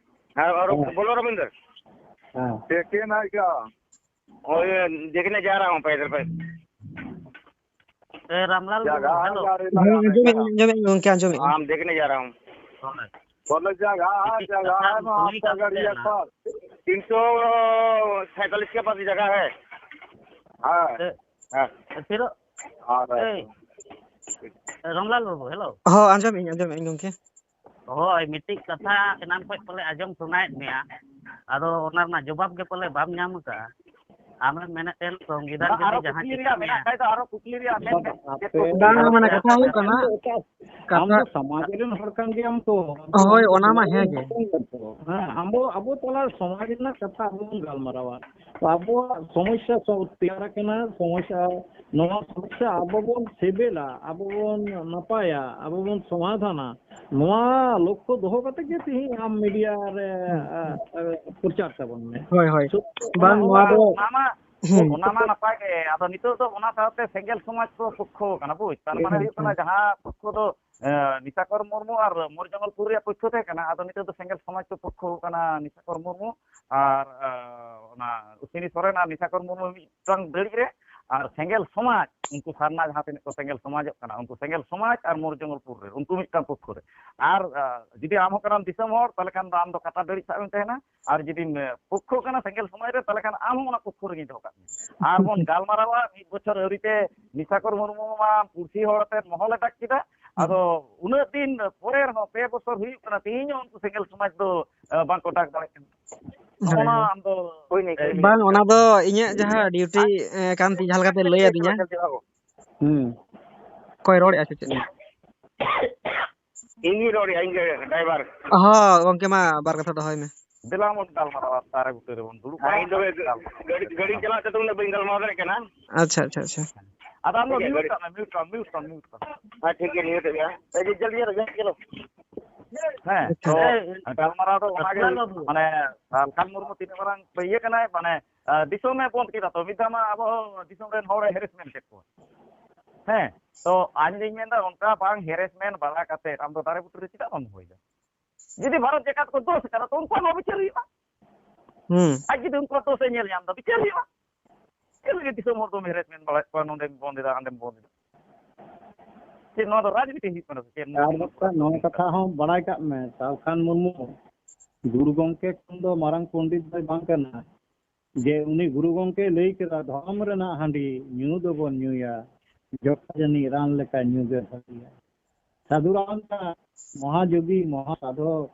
ᱦᱮᱸ, ᱟᱨ ᱦᱮᱸ᱾ ᱵᱚᱞᱚ ᱨᱚᱵᱤᱱᱫᱨ᱾ ᱦᱮᱸ᱾ ᱪᱮᱫ ᱠᱮᱱ ᱟᱭ ᱠᱟ? ᱳᱭ, ᱫᱮᱠᱷᱱᱮ ᱡᱟ ᱨᱟᱦᱟ ᱦᱩᱸ ᱯᱮᱫᱮᱞ ᱯᱮ᱾ ᱮ, ᱨᱟᱢᱞᱟᱞ ᱡᱟᱜᱟ ᱵᱟᱹᱵᱩ, ᱦᱮᱞᱳ᱾ ᱡᱟᱜᱟ ᱦᱮᱸ, ᱟᱸᱡᱚᱢᱮᱫ, ᱟᱸᱡᱚᱢᱮᱫ ᱜᱚᱝᱠᱮ, ᱟᱸᱡᱚᱢᱮᱫ᱾ ᱟᱢ ᱫᱮᱠᱷᱱᱮ ᱡᱟ ᱨᱟᱦᱟ ᱦᱩᱸ᱾ ᱵᱚᱞᱮ ᱡᱟᱜᱟ, ᱡᱟᱜᱟ ᱦᱮ ᱱᱚᱣᱟ ᱟᱯᱠᱟ ᱜᱟᱲᱤ ᱮᱠᱟᱞ᱾ ᱛᱤᱱ ᱥᱚ ᱥᱟᱭᱛᱟᱞᱤᱥ ᱠᱮ ᱯᱟᱥ ᱡᱟᱜᱟ ᱦᱮ᱾ ᱦᱮᱸ᱾ ᱮ, ᱦᱮᱸ᱾ ᱮ, ᱯᱷᱤᱨ-, ᱟᱨ ᱮᱭ, ᱨᱟᱢᱞᱟᱞ ᱵᱟᱹᱵᱩ, ᱦᱮᱞᱳ᱾ ᱦᱚᱸ, ᱟᱸᱡᱚᱢᱮᱫ ᱟᱹᱧ, ᱟᱸᱡᱚᱢᱮᱫ ᱟᱹᱧ, ᱜᱚᱢᱠᱮ᱾ ᱦᱳᱭ, ᱢᱤᱫᱴᱤᱡ ᱠᱟᱛᱷᱟ ᱮᱱᱟᱱ ᱠᱷᱚᱡ ᱯᱟᱞᱮ ᱟᱸᱡᱚᱢ ᱥᱟᱱᱟᱭᱮᱫ ᱢᱮᱭᱟ, ᱟᱫᱚ ᱚᱱᱟ ᱨᱮᱱᱟᱜ ᱡᱚᱵᱟᱵ ᱜᱮ ᱯᱟᱞᱮ ᱵᱟᱢ ᱧᱟᱢ ᱟᱠᱟᱫᱼᱟ᱾ ᱟᱢᱮᱢ ᱢᱮᱱᱮᱫ ᱛᱟᱦᱮᱸᱱ ᱥᱚᱝᱵᱤᱫᱷᱟᱱ ᱟᱨᱚ ᱡᱩᱫᱤ ᱡᱟᱦᱟᱸ ᱠᱩᱠᱞᱤ ᱪᱤᱠᱟᱹᱜ ᱨᱮᱭᱟᱜ ᱢᱮᱱᱟᱜ ᱢᱮᱭᱟ᱾ ᱠᱷᱟᱡ ᱫᱚ ᱟᱨᱚ ᱠᱩᱠᱞᱤ ᱨᱮᱭᱟᱜ ᱢᱮᱱ ᱢᱮ᱾ ᱵᱟᱝ, ᱢᱟᱱᱮ ᱠᱟᱛᱷᱟ ᱦᱩᱭᱩᱜ ᱠᱟᱱᱟ, ᱟᱢ ᱠᱟᱛᱷᱟ ᱫᱚ ᱥᱚᱢᱟᱡᱽ ᱨᱮᱱ ᱦᱚᱲ ᱠᱟᱱ ᱜᱮᱭᱟᱢ ᱛᱚ᱾ ᱦᱳᱭ, ᱚᱱᱟ ᱢᱟ ᱦᱮᱸ ᱜᱮ᱾ ᱦᱮᱸ, ᱟᱵᱚ, ᱟᱵᱚ ᱛᱟᱞᱟ ᱥᱚᱢᱟᱡᱽ ᱨᱮᱱᱟᱜ ᱠᱟᱛᱷᱟ ᱟᱵᱚ ᱵᱚᱱ ᱜᱟᱞᱢᱟᱨᱟᱣᱟ᱾ ᱛᱚ ᱟᱵᱚᱣᱟᱜ ᱥᱚᱢᱚᱥᱥᱟ ᱥᱚ-, ᱛᱮᱭᱟᱨ ᱟᱠᱟᱱᱟ, ᱥᱚᱢᱚᱥᱥᱟ, ᱱᱚᱣᱟ ᱥᱚᱢᱚᱥᱥᱟ ᱟᱵᱚ ᱵᱚᱱ ᱥᱤᱵᱤᱞᱟ, ᱟᱵᱚ ᱵᱚᱱ ᱱᱟᱯᱟᱭᱟ, ᱟᱵᱚ ᱵᱚᱱ ᱥᱚᱢᱟᱫᱷᱟᱱᱟ, ᱱᱚᱣᱟ ᱞᱚᱠᱠᱷᱚ ᱫᱚᱦᱚ ᱠᱟᱛᱮ ᱜᱮ ᱛᱮᱦᱮᱧ ᱟᱢ ᱢᱤᱰᱤᱭᱟ ᱨᱮ, ᱦᱩᱸ᱾ ᱟ, ᱟ, ᱯᱨᱚᱪᱟᱨ ᱛᱟᱵᱚᱱ ᱢᱮ᱾ ᱦᱳᱭ, ᱦᱳᱭ᱾ ᱥᱚᱛᱭᱚ ᱵᱟᱝ, ᱚᱱᱟ ᱱᱚᱣᱟ ᱫᱚ ᱚᱱᱟ ᱢᱟ, ᱦᱩᱸ᱾ ᱚᱱᱟ ᱢᱟ ᱱᱟᱯᱟᱭ ᱜᱮ᱾ ᱟᱫᱚ ᱱᱤᱛᱚᱜ ᱫᱚ ᱚᱱᱟ ᱥᱟᱶᱛᱮ ᱥᱮᱸᱜᱮᱞ ᱥᱚᱢᱟᱡᱽ ᱠᱚ ᱯᱚᱠᱠᱷᱚ ᱠᱟᱱᱟ, ᱵᱩᱡᱽ? ᱛᱟᱨ ᱢᱟᱱᱮ ᱦᱩᱸ, ᱦᱩᱭᱩᱜ ᱠᱟᱱᱟ, ᱦᱩᱸ᱾ ᱡᱟᱦᱟᱸ ᱯᱚᱠᱠᱷᱚ ᱫᱚ, ᱮ, ᱱᱤᱥᱟᱠᱚᱨ ᱢᱩᱨᱢᱩ ᱟᱨ ᱢᱳᱨ ᱡᱚᱝᱜᱚᱞᱯᱩᱨ ᱨᱮᱭᱟᱜ ᱯᱚᱠᱠᱷᱚ ᱛᱟᱦᱮᱸ ᱠᱟᱱᱟ, ᱟᱫᱚ ᱱᱤᱛᱚᱜ ᱫᱚ ᱥᱮᱸᱜᱮᱞ ᱥᱚᱢᱟᱡᱽ ᱠᱚ ᱯᱚᱠᱠᱷᱚ ᱠᱟᱱᱟ ᱱᱤᱥᱟᱠᱚᱨ ᱢᱩᱨᱢᱩ ᱟᱨ, ᱮ, ᱚᱱᱟ ᱚᱥᱣᱤᱱᱤ ᱥᱚᱨᱮᱱ ᱟᱨ ᱱᱤᱥᱟᱠᱚᱨ ᱢᱩᱨᱢᱩ ᱢᱤᱫᱴᱟᱝ ᱫᱟᱹᱲᱤᱡ ᱨᱮ, ᱟᱨ ᱥᱮᱸᱜᱮᱞ ᱥᱚᱢᱟᱡᱽ, ᱩᱱᱠᱩ ᱥᱟᱨᱱᱟ ᱡᱟᱦᱟᱸ ᱛᱤᱱᱟᱹᱜ ᱠᱚ ᱥᱮᱸᱜᱮᱞ ᱥᱚᱢᱟᱡᱚᱜ ᱠᱟᱱᱟ, ᱩᱱᱠᱩ ᱥᱮᱸᱜᱮᱞ ᱥᱚᱢᱟᱡᱽ ᱟᱨ ᱢᱳᱨ ᱡᱚᱝᱜᱚᱞᱯᱩᱨ ᱨᱮ, ᱩᱱᱠᱩ ᱢᱤᱫᱴᱟᱝ ᱯᱚᱠᱠᱷᱚ ᱨᱮ᱾ ᱟᱨ, ᱮ, ᱡᱩᱫᱤ ᱟᱢ ᱦᱚᱸ ᱠᱟᱱᱟᱢ ᱫᱤᱥᱚᱢ ᱦᱚᱲ, ᱛᱟᱦᱚᱞᱮ ᱠᱷᱟᱱ ᱫᱚ ᱟᱢ ᱫᱚ ᱠᱟᱴᱟ ᱫᱟᱹᱲᱤᱡ ᱥᱟᱵ ᱮᱢ ᱛᱟᱦᱮᱱᱟ᱾ ᱟᱨ ᱡᱩᱫᱤᱢ, ᱮ, ᱯᱚᱠᱠᱷᱚ ᱠᱟᱱᱟ ᱥᱮᱸᱜᱮᱞ ᱥᱚᱢᱟᱡᱽ ᱨᱮ, ᱛᱟᱦᱚᱞᱮ ᱠᱷᱟᱱ ᱟᱢ ᱦᱚᱸ ᱚᱱᱟ ᱯᱚᱠᱠᱷᱚ ᱨᱮᱜᱮᱧ ᱫᱚᱦᱚ ᱠᱟᱜ ᱢᱮᱭᱟ᱾ ᱟᱨ ᱵᱚᱱ ᱜᱟᱞᱢᱟᱨᱟᱣᱟ, ᱢᱤᱫ ᱵᱚᱪᱷᱚᱨ ᱟᱹᱣᱨᱤᱛᱮ ᱱᱤᱥᱟᱠᱚᱨ ᱢᱩᱨᱢᱩ ᱢᱟ ᱯᱩᱲᱥᱤ ᱦᱚᱲ ᱟᱛᱮᱫ ᱢᱚᱦᱚᱞᱮ ᱰᱟᱠ ᱠᱮᱫᱟ᱾ ᱦᱩᱸ᱾ ᱟᱫᱚ ᱩᱱᱟᱹᱜ ᱫᱤᱱ ᱯᱚᱨᱮ ᱨᱮᱦᱚᱸ, ᱯᱮ ᱵᱚᱪᱷᱚᱨ ᱦᱩᱭᱩᱜ ᱠᱟᱱᱟ, ᱛᱮᱦᱮᱧ ᱦᱚᱸ ᱩᱱᱠᱩ ᱥᱮᱸᱜᱮᱞ ᱥᱚᱢᱟᱡᱽ ᱫᱚ, ᱮ, ᱵᱟᱝᱠᱚ ᱰᱟᱠ ᱫᱟᱲᱮᱭᱟᱜ ᱠᱟᱱᱟ᱾ ᱦᱳᱭ, ᱱᱚᱜᱼᱚ ᱱᱟ ᱦᱳᱭ᱾ ᱟᱢ ᱫᱚ, ᱦᱳᱭ, ᱱᱤᱝᱠᱟᱹ ᱮ, ᱜᱮ᱾ ᱵᱟᱝ, ᱚᱱᱟ ᱫᱚ ᱤᱧᱟᱹᱜ ᱡᱟᱦᱟᱸ ᱰᱤᱭᱩᱴᱤ, ᱟᱡ ᱮ, ᱠᱟᱱ ᱛᱤᱧ, ᱡᱟᱦᱟᱸ ᱞᱮᱠᱟᱛᱮ ᱞᱟᱹᱭ ᱟᱹᱫᱤᱧᱟ᱾ ᱦᱩᱸ᱾ ᱚᱠᱚᱭ ᱨᱚᱲᱮᱫᱼᱟ ᱥᱮ ᱪᱮᱫ? ᱦᱩᱸ᱾ ᱤᱧ ᱜᱤᱧ ᱨᱚᱲᱮᱫᱼᱟ, ᱤᱧ ᱜᱮ ᱰᱨᱟᱭᱵᱷᱟᱨ᱾ ᱦᱚᱸ, ᱜᱚᱢᱠᱮ ᱢᱟ ᱵᱟᱨ ᱠᱟᱛᱷᱟ ᱫᱚᱦᱚᱭ ᱢᱮ᱾ ᱫᱮᱞᱟ ᱵᱚᱱ ᱜᱟᱞᱢᱟᱨᱟᱣᱟ, ᱫᱟᱨᱮ ᱵᱩᱴᱟᱹ ᱨᱮᱵᱚᱱ ᱫᱩᱲᱩᱵ ᱦᱮᱸ, ᱤᱧ ᱫᱚ ᱜᱟᱞᱢᱟᱨᱟᱣᱟ᱾ ᱜᱟᱹᱰᱤ, ᱜᱟᱹᱰᱤᱧ ᱪᱟᱞᱟᱣ ᱛᱮ ᱩᱱᱟᱹᱜ ᱵᱟᱹᱧ ᱜᱟᱞᱢᱟᱨᱟᱣ ᱫᱟᱲᱮᱭᱟᱜ ᱠᱟᱱᱟ᱾ ᱟᱪᱪᱷᱟ, ᱟᱪᱪᱷᱟ, ᱟᱪᱪᱷᱟ᱾ ᱟᱫᱚ ᱟᱢ ᱫᱚ ᱴᱷᱤᱠ ᱜᱮᱭᱟ, mute ᱜᱟᱹᱰᱤ᱾ ᱠᱟᱜ ᱢᱮ, mute ᱠᱟᱜ ᱢᱮ, mute ᱠᱟᱜ ᱢᱮ᱾ ᱦᱮᱸ, ᱴᱷᱤᱠ ᱜᱮᱭᱟ, mute ᱮᱫ ᱜᱮᱭᱟ᱾ ᱮᱭ, ᱡᱚᱞᱫᱤ ᱨᱮ, ᱡᱚᱞᱫᱤ ᱨᱮ᱾ ᱦᱮᱸ, ᱟᱪᱪᱷᱟ᱾ ᱛᱚ, ᱮᱭ, ᱜᱟᱞᱢᱟᱨᱟᱣ ᱫᱚ ᱚᱱᱟᱜᱮ, ᱞᱟᱞ ᱵᱟᱹᱵᱩ᱾ ᱢᱟᱱᱮ, ᱞᱟᱞᱠᱷᱟᱱ ᱢᱩᱨᱢᱩ ᱛᱤᱱᱟᱹᱜ ᱢᱟᱨᱟᱝ ᱤᱭᱟᱹ ᱠᱟᱱᱟᱭ, ᱢᱟᱱᱮ, ᱟᱨ ᱫᱤᱥᱚᱢᱮ ᱵᱚᱸᱫ ᱠᱮᱫᱟ ᱛᱚ, ᱢᱤᱫ ᱫᱷᱟᱣ ᱢᱟ ᱟᱵᱚ ᱫᱤᱥᱚᱢ ᱨᱮᱱ ᱦᱚᱲᱮ harassment ᱠᱮᱫ ᱠᱚᱣᱟ᱾ ᱦᱮᱸ, ᱛᱚ ᱟᱹᱞᱤᱧ ᱞᱤᱧ ᱢᱮᱱᱫᱟ, ᱚᱱᱠᱟ ᱵᱟᱝ harassment ᱵᱟᱲᱟ ᱠᱟᱛᱮ ᱟᱢ ᱫᱚ ᱫᱟᱨᱮ ᱵᱩᱴᱟᱹ ᱨᱮ ᱪᱮᱫᱟᱜ ᱵᱟᱢ ᱦᱚᱦᱚᱭᱮᱫᱟ? ᱡᱩᱫᱤ ᱵᱷᱟᱨᱚᱛ ᱡᱟᱠᱟᱛ ᱠᱚ ᱫᱳᱥ ᱠᱟᱫᱟ, ᱛᱚ ᱩᱱᱠᱩᱣᱟᱜ ᱦᱚᱸ ᱵᱤᱪᱟᱹᱨ ᱦᱩᱭᱩᱜᱼᱟ᱾ ᱦᱩᱸ᱾ ᱟᱡ ᱡᱩᱫᱤ ᱩᱱᱠᱩᱣᱟᱜ ᱫᱳᱥ ᱮ ᱧᱮᱞ ᱧᱟᱢ ᱮᱫᱟ, ᱵᱤᱪᱟᱹᱨ ᱦᱩᱭᱩᱜᱼᱟ᱾ ᱪᱮᱫ ᱞᱟᱹᱜᱤᱫ ᱫᱤᱥᱚᱢ ᱦᱚᱲ ᱫᱚᱢ harassment ᱵᱟᱲᱟᱭᱮᱫ ᱠᱚᱣᱟ, ᱱᱚᱸᱰᱮᱢ ᱵᱚᱸᱫ ᱮᱫᱟ, ᱦᱟᱸᱰᱮᱢ ᱵᱚᱸᱫ ᱮᱫᱟ? ᱪᱮᱫ ᱱᱚᱣᱟ ᱫᱚ ᱨᱟᱡᱽᱱᱤᱛᱤ ᱦᱩᱭᱩᱜ ᱠᱟᱱᱟ ᱥᱮ ᱪᱮᱫ? ᱟᱨ ᱢᱤᱫᱴᱟᱝ ᱱᱚᱣᱟ ᱠᱟᱛᱷᱟ ᱦᱚᱸ ᱵᱟᱲᱟᱭ ᱠᱟᱜ ᱢᱮ, ᱥᱟᱞᱠᱷᱟᱱ ᱢᱩᱨᱢᱩ ᱜᱩᱨᱩ ᱜᱚᱢᱠᱮ ᱠᱷᱚᱱ ᱫᱚ ᱢᱟᱨᱟᱝ ᱯᱚᱱᱰᱤᱛ ᱫᱚᱭ ᱵᱟᱝ ᱠᱟᱱᱟ᱾ ᱡᱮ ᱩᱱᱤ ᱜᱩᱨᱩ ᱜᱚᱢᱠᱮ ᱞᱟᱹᱭ ᱠᱮᱫᱟ, ᱫᱷᱚᱨᱚᱢ ᱨᱮᱱᱟᱜ ᱦᱟᱺᱰᱤ ᱧᱩ ᱫᱚᱵᱚᱱ ᱧᱩᱭᱟ, ᱡᱚᱠᱷᱟ ᱡᱟᱹᱱᱤᱡ ᱨᱟᱱ ᱞᱮᱠᱟ ᱧᱩ ᱜᱮ ᱵᱷᱟᱹᱜᱤᱭᱟ᱾ ᱥᱟᱹᱫᱷᱩ ᱨᱟᱢᱫᱟᱥ ᱢᱚᱦᱟᱡᱳᱜᱤ, ᱢᱚᱦᱟᱥᱟᱫᱷᱚᱠ,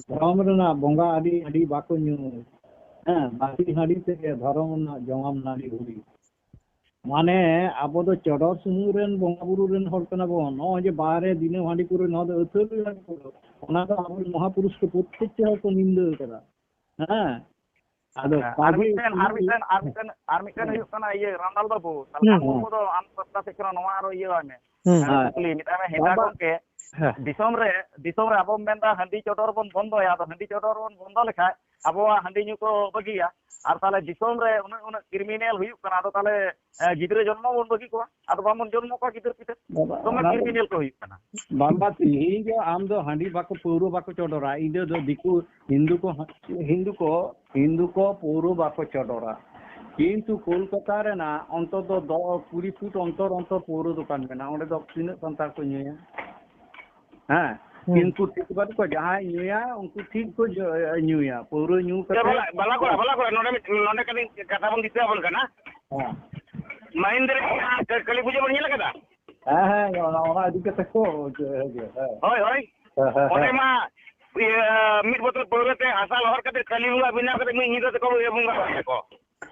ᱫᱷᱚᱨᱚᱢ ᱨᱮᱱᱟᱜ ᱵᱚᱸᱜᱟ ᱟᱹᱰᱤ ᱟᱹᱰᱤ ᱵᱟᱠᱚ ᱧᱩ᱾ ᱦᱮᱸ, ᱵᱟᱹᱥᱤ ᱦᱟᱺᱰᱤ ᱛᱮᱜᱮ ᱫᱷᱚᱨᱚᱢ ᱨᱮᱱᱟᱜ ᱡᱚᱢᱟᱢ ᱱᱟᱹᱰᱤ ᱦᱩᱲᱤ᱾ ᱢᱟᱱᱮ ᱟᱵᱚ ᱫᱚ ᱪᱚᱰᱚᱨ ᱥᱩᱢᱩᱝ ᱨᱮᱱ ᱵᱚᱸᱜᱟ ᱵᱩᱨᱩ ᱨᱮᱱ ᱦᱚᱲ ᱠᱟᱱᱟ ᱵᱚᱱ᱾ ᱱᱚᱜᱼᱚᱭ ᱡᱮ ᱵᱟᱦᱨᱮ ᱫᱤᱱᱟᱹᱢ ᱦᱟᱺᱰᱤ ᱯᱟᱹᱣᱨᱟᱹ, ᱱᱚᱣᱟ ᱫᱚ ᱟᱹᱛᱷᱟᱹᱲᱤ ᱦᱟᱺᱰᱤ ᱯᱟᱹᱣᱨᱟᱹ᱾ ᱚᱱᱟ ᱫᱚ ᱟᱵᱚ ᱢᱚᱦᱟᱯᱩᱨᱩᱥ ᱠᱚ ᱯᱨᱚᱛᱮᱠ ᱦᱚᱲ ᱠᱚ ᱱᱤᱱᱫᱟᱹ ᱠᱟᱫᱟ᱾ ᱦᱮᱸ, ᱟᱫᱚ ᱟᱪᱪᱷᱟ, ᱟᱨ ᱠᱟᱡᱮ ᱢᱤᱫᱴᱮᱱ, ᱟᱨ ᱢᱤᱫᱴᱮᱱ, ᱟᱨ ᱢᱤᱫᱴᱮᱱ ᱦᱩᱭᱩᱜ ᱠᱟᱱᱟ, ᱤᱭᱟᱹ, ᱨᱟᱢᱞᱟᱞ ᱵᱟᱹᱵᱩ, ᱥᱟᱞᱠᱷᱟᱱ ᱦᱩᱸ᱾ ᱢᱩᱨᱢᱩ ᱫᱚ ᱟᱢ ᱯᱟᱥᱴᱟ ᱥᱮᱫ ᱠᱷᱚᱱ ᱱᱚᱣᱟ ᱟᱨᱚ ᱤᱭᱟᱹ ᱟᱭ ᱢᱮ᱾ ᱦᱩᱸ᱾ ᱟᱨ ᱦᱮᱸ᱾ ᱠᱩᱠᱞᱤ ᱢᱤᱫᱴᱟᱝ ᱢᱮ, ᱦᱮᱸᱫᱟ ᱵᱟᱵᱟ᱾ ᱜᱚᱢᱠᱮ, ᱦᱮᱸ᱾ ᱫᱤᱥᱚᱢ ᱨᱮ, ᱫᱤᱥᱚᱢ ᱨᱮ ᱟᱵᱚᱢ ᱢᱮᱱᱫᱟ ᱦᱟᱺᱰᱤ ᱪᱚᱰᱚᱨ ᱵᱚᱱ ᱵᱚᱱᱫᱚᱭᱟ, ᱟᱫᱚ ᱦᱟᱺᱰᱤ ᱪᱚᱰᱚᱨ ᱵᱚᱱ ᱵᱚᱱᱫᱚ ᱞᱮᱠᱷᱟᱡ ᱟᱵᱚᱣᱟᱜ ᱦᱟᱺᱰᱤ ᱧᱩ ᱠᱚ ᱵᱟᱹᱜᱤᱭᱟ, ᱟᱨ ᱛᱟᱦᱚᱞᱮ ᱫᱤᱥᱚᱢ ᱨᱮ ᱩᱱᱟᱹᱜ, ᱩᱱᱟᱹᱜ ᱠᱨᱤᱢᱤᱱᱟᱞ ᱦᱩᱭᱩᱜ ᱠᱟᱱᱟ, ᱟᱫᱚ ᱛᱟᱦᱚᱞᱮ, ᱮ, ᱜᱤᱫᱽᱨᱟᱹ ᱡᱚᱱᱢᱚ ᱵᱚᱱ ᱵᱟᱹᱜᱤ ᱠᱚᱣᱟ, ᱟᱫᱚ ᱵᱟᱵᱚᱱ ᱡᱚᱱᱢᱚ ᱠᱚᱣᱟ ᱜᱤᱫᱟᱹᱨ ᱯᱤᱫᱟᱹᱨ᱾ ᱵᱟᱵᱟ, ᱫᱚᱢᱮ ᱚᱱᱟ ᱫᱚ ᱠᱨᱤᱢᱤᱱᱟᱞ ᱠᱚ ᱦᱩᱭᱩᱜ ᱠᱟᱱᱟ᱾ ᱵᱟᱵᱟ, ᱛᱤᱦᱤᱧ ᱫᱚ ᱟᱢ ᱫᱚ ᱦᱟᱺᱰᱤ ᱵᱟᱠᱚ, ᱯᱟᱹᱣᱨᱟᱹ ᱵᱟᱠᱚ ᱪᱚᱰᱚᱨᱟ, ᱤᱧ ᱫᱚ, ᱫᱚ ᱫᱤᱠᱩ, ᱦᱤᱱᱫᱩ ᱠᱚ, ᱦᱤᱱᱫᱩ ᱠᱚ, ᱦᱤᱱᱫᱩ ᱠᱚ ᱯᱟᱹᱣᱨᱟᱹ ᱵᱟᱠᱚ ᱪᱚᱰᱚᱨᱟ᱾ ᱠᱤᱱᱛᱩ ᱠᱳᱞᱠᱟᱛᱟ ᱨᱮᱱᱟᱜ ᱚᱱᱛᱚᱛᱚ ᱫᱚ ᱠᱩᱲᱤ ᱯᱷᱩᱴ ᱚᱱᱛᱚᱨ ᱚᱱᱛᱚᱨ ᱯᱟᱹᱣᱨᱟᱹ ᱫᱚᱠᱟᱱ ᱢᱮᱱᱟᱜᱼᱟ, ᱚᱸᱰᱮ ᱫᱚ ᱛᱤᱱᱟᱹᱜ ᱥᱟᱱᱛᱟᱲ ᱠᱚ ᱧᱩᱭᱟ? ᱦᱮᱸ, ᱦᱩᱸ᱾ ᱠᱤᱱᱛᱩ ᱴᱷᱤᱠ ᱵᱟᱹᱱᱩᱜ ᱠᱚᱣᱟ, ᱡᱟᱦᱟᱸᱭ ᱧᱩᱭᱟ ᱩᱱᱠᱩ ᱴᱷᱤᱠ ᱠᱚ ᱧᱩ-, ᱧᱩᱭᱟ, ᱯᱟᱹᱣᱨᱟᱹ ᱧᱩ ᱠᱟᱛᱮ᱾ ᱵᱟᱞᱟ, ᱵᱟᱞᱟ ᱠᱚᱲᱟ, ᱵᱟᱞᱟ ᱠᱚᱲᱟ, ᱱᱚᱰᱮ ᱢᱤᱫ, ᱱᱚᱰᱮ ᱠᱟᱹᱴᱤᱡ ᱠᱟᱛᱷᱟ ᱵᱚᱱ ᱫᱤᱥᱟᱹ ᱟᱵᱚᱱ ᱠᱟᱱᱟ᱾ ᱦᱮᱸ᱾ ᱢᱟᱦᱤᱱᱫᱨᱟ ᱨᱮ ᱠᱟᱹᱞᱤ ᱯᱩᱡᱟᱹ ᱵᱚᱱ ᱧᱮᱞ ᱟᱠᱟᱫᱟ? ᱦᱮᱸ, ᱦᱮᱸ, ᱚᱱᱟ, ᱚᱱᱟ ᱤᱫᱤ ᱠᱟᱛᱮ ᱠᱚ, ᱦᱮᱸ᱾ ᱦᱳᱭ, ᱦᱳᱭ᱾ ᱦᱮᱸ, ᱦᱮᱸ, ᱚᱸᱰᱮ ᱦᱮᱸ᱾ ᱢᱟ, ᱤᱭᱟᱹ, ᱢᱤᱫ ᱵᱳᱛᱚᱞ ᱯᱟᱹᱣᱨᱟᱹ ᱛᱮ ᱦᱟᱥᱟ ᱞᱚᱦᱚᱫ ᱠᱟᱛᱮ ᱠᱟᱹᱞᱤ ᱵᱚᱸᱜᱟ ᱵᱮᱱᱟᱣ ᱠᱟᱛᱮ ᱢᱤᱫ ᱧᱤᱫᱟᱹ ᱛᱮᱠᱚ ᱵᱚᱸᱜᱟ ᱵᱟᱲᱟᱭᱟ ᱠᱚ᱾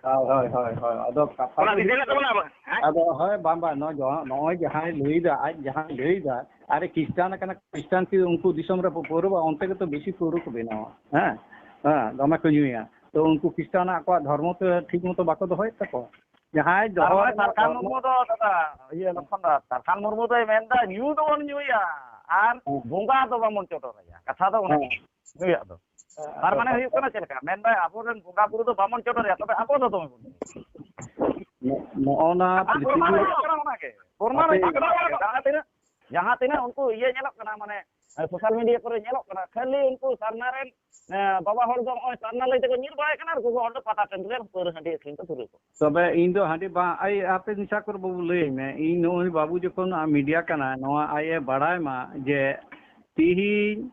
ᱦᱳᱭ, ᱦᱳᱭ, ᱦᱳᱭ, ᱦᱳᱭ᱾ ᱟᱫᱚ ᱠᱟᱛᱷᱟ ᱚᱱᱟ ᱫᱚ ᱫᱤᱥᱟᱹ ᱦᱩᱭᱩᱜ ᱢᱮᱱᱟᱜ ᱛᱟᱵᱚᱱᱟ ᱟᱵᱚ, ᱦᱮᱸ? ᱟᱫᱚ ᱦᱳᱭ, ᱵᱟᱝ, ᱵᱟᱝ, ᱱᱚᱜᱼᱚᱭ ᱡᱟᱦᱟᱸ, ᱱᱚᱜᱼᱚᱭ ᱡᱟᱦᱟᱸᱭ ᱞᱟᱹᱭᱫᱟ, ᱟᱡ ᱡᱟᱦᱟᱸᱭ ᱞᱟᱹᱭᱫᱟ, ᱟᱨᱮ ᱠᱷᱨᱤᱥᱴᱟᱱ ᱠᱟᱱᱟ, ᱠᱷᱨᱤᱥᱴᱟᱱ ᱠᱤ ᱩᱱᱠᱩ ᱫᱤᱥᱚᱢ ᱨᱮ ᱯᱟᱹᱣᱨᱟᱹ ᱵᱟᱝ, ᱚᱱᱛᱮ ᱜᱮᱛᱚ ᱵᱮᱥᱤ ᱯᱟᱹᱣᱨᱟᱹ ᱠᱚ ᱵᱮᱱᱟᱣᱟ, ᱦᱮᱸ? ᱦᱮᱸ, ᱫᱚᱢᱮ ᱠᱚ ᱧᱩᱭᱟ᱾ ᱛᱚ ᱩᱱᱠᱩ ᱠᱷᱨᱤᱥᱴᱟᱱᱟᱜ ᱟᱠᱚᱣᱟᱜ ᱫᱷᱚᱨᱢᱚ ᱛᱮ ᱴᱷᱤᱠ ᱢᱚᱛᱚ ᱵᱟᱠᱚ ᱫᱚᱦᱚᱭᱮᱫ ᱛᱟᱠᱚᱣᱟ᱾ ᱡᱟᱦᱟᱸᱭ ᱫᱚᱦᱚ ᱛᱟᱨ ᱢᱟᱱᱮ ᱨᱮᱱᱟᱜ ᱥᱟᱨᱠᱟᱨ ᱫᱷᱚᱨᱢᱚ ᱢᱩᱨᱢᱩ ᱫᱚ ᱫᱟᱫᱟ, ᱤᱭᱟᱹ, ᱞᱚᱠᱷᱚᱱ ᱫᱟ, ᱥᱟᱨᱠᱟᱨ ᱢᱩᱨᱢᱩ ᱫᱚᱭ ᱢᱮᱱᱫᱟ ᱧᱩ ᱫᱚᱵᱚᱱ ᱧᱩᱭᱟ ᱟᱨ ᱦᱮᱸ᱾ ᱵᱚᱸᱜᱟ ᱫᱚ ᱵᱟᱵᱚᱱ ᱪᱚᱰᱚᱨᱟᱭᱟ᱾ ᱠᱟᱛᱷᱟ ᱫᱚ ᱚᱱᱟ᱾ ᱦᱮᱸ᱾ ᱱᱩᱭᱟᱜ ᱫᱚ᱾ ᱛᱟᱨ ᱢᱟᱱᱮ ᱦᱩᱭᱩᱜ ᱠᱟᱱᱟ ᱪᱮᱫ ᱞᱮᱠᱟ? ᱢᱮᱱᱫᱟᱭ ᱟᱵᱚᱨᱮᱱ ᱵᱚᱸᱜᱟ ᱵᱩᱨᱩ ᱫᱚ ᱵᱟᱵᱚᱱ ᱪᱚᱰᱚᱨᱮᱭᱟ, ᱛᱚᱵᱮ ᱟᱵᱚ ᱫᱚ ᱫᱚᱢᱮ ᱵᱚᱱ ᱧᱩᱭᱟ᱾ ᱱᱚ-, ᱱᱚᱜᱼᱚ ᱱᱟ ᱟᱨ ᱯᱨᱚᱢᱟᱱ ᱯᱨᱤᱛᱷᱤᱵᱤ ᱨᱮ ᱦᱩᱭᱩᱜ ᱠᱟᱱᱟ ᱚᱱᱟᱜᱮ᱾ ᱯᱨᱚᱢᱟᱱ ᱟᱯᱮ ᱦᱩᱭᱩᱜ ᱠᱟᱱᱟ ᱚᱱᱟᱜᱮ᱾ ᱡᱟᱦᱟᱸ ᱛᱤᱱᱟᱹᱜ, ᱡᱟᱦᱟᱸ ᱛᱤᱱᱟᱹᱜ ᱩᱱᱠᱩ ᱤᱭᱟᱹ ᱧᱮᱞᱚᱜ ᱠᱟᱱᱟ, ᱢᱟᱱᱮ, ᱥᱳᱥᱟᱞ ᱢᱤᱰᱤᱭᱟ ᱠᱚᱨᱮ ᱧᱮᱞᱚᱜ ᱠᱟᱱᱟ, ᱠᱷᱟᱹᱞᱤ ᱩᱱᱠᱩ ᱥᱟᱨᱱᱟ ᱨᱮᱱ, ᱮ, ᱵᱟᱵᱟ ᱦᱚᱲ ᱫᱚ ᱱᱚᱜᱼᱚᱭ ᱥᱟᱨᱱᱟ ᱞᱟᱹᱭ ᱛᱮᱠᱚ ᱧᱤᱨ ᱵᱟᱲᱟᱭ ᱠᱟᱱᱟ ᱟᱨ ᱜᱚᱜᱚ ᱦᱚᱲ ᱫᱚ ᱯᱟᱛᱟ ᱴᱟᱺᱰᱤ ᱨᱮ ᱯᱟᱹᱣᱨᱟᱹ ᱦᱟᱺᱰᱤ ᱟᱹᱠᱷᱨᱤᱧ ᱠᱚ ᱫᱷᱩᱨᱟᱹᱣ ᱠᱚᱜ ᱠᱟᱱᱟ᱾ ᱛᱚᱵᱮ ᱤᱧ ᱫᱚ ᱦᱟᱺᱰᱤ ᱵᱟᱝ, ᱟᱭ, ᱟᱯᱮ ᱱᱤᱥᱟ ᱠᱚᱨᱮ ᱵᱟᱹᱵᱩ ᱞᱟᱹᱭ ᱢᱮ, ᱤᱧ ᱱᱩᱜᱼᱩᱭ ᱵᱟᱹᱵᱩ ᱡᱚᱠᱷᱚᱱ ᱢᱤᱰᱤᱭᱟ ᱠᱟᱱᱟ, ᱱᱚᱣᱟ ᱟᱡ ᱮ ᱵᱟᱲᱟᱭ ᱢᱟ ᱡᱮ ᱛᱤᱦᱤᱧ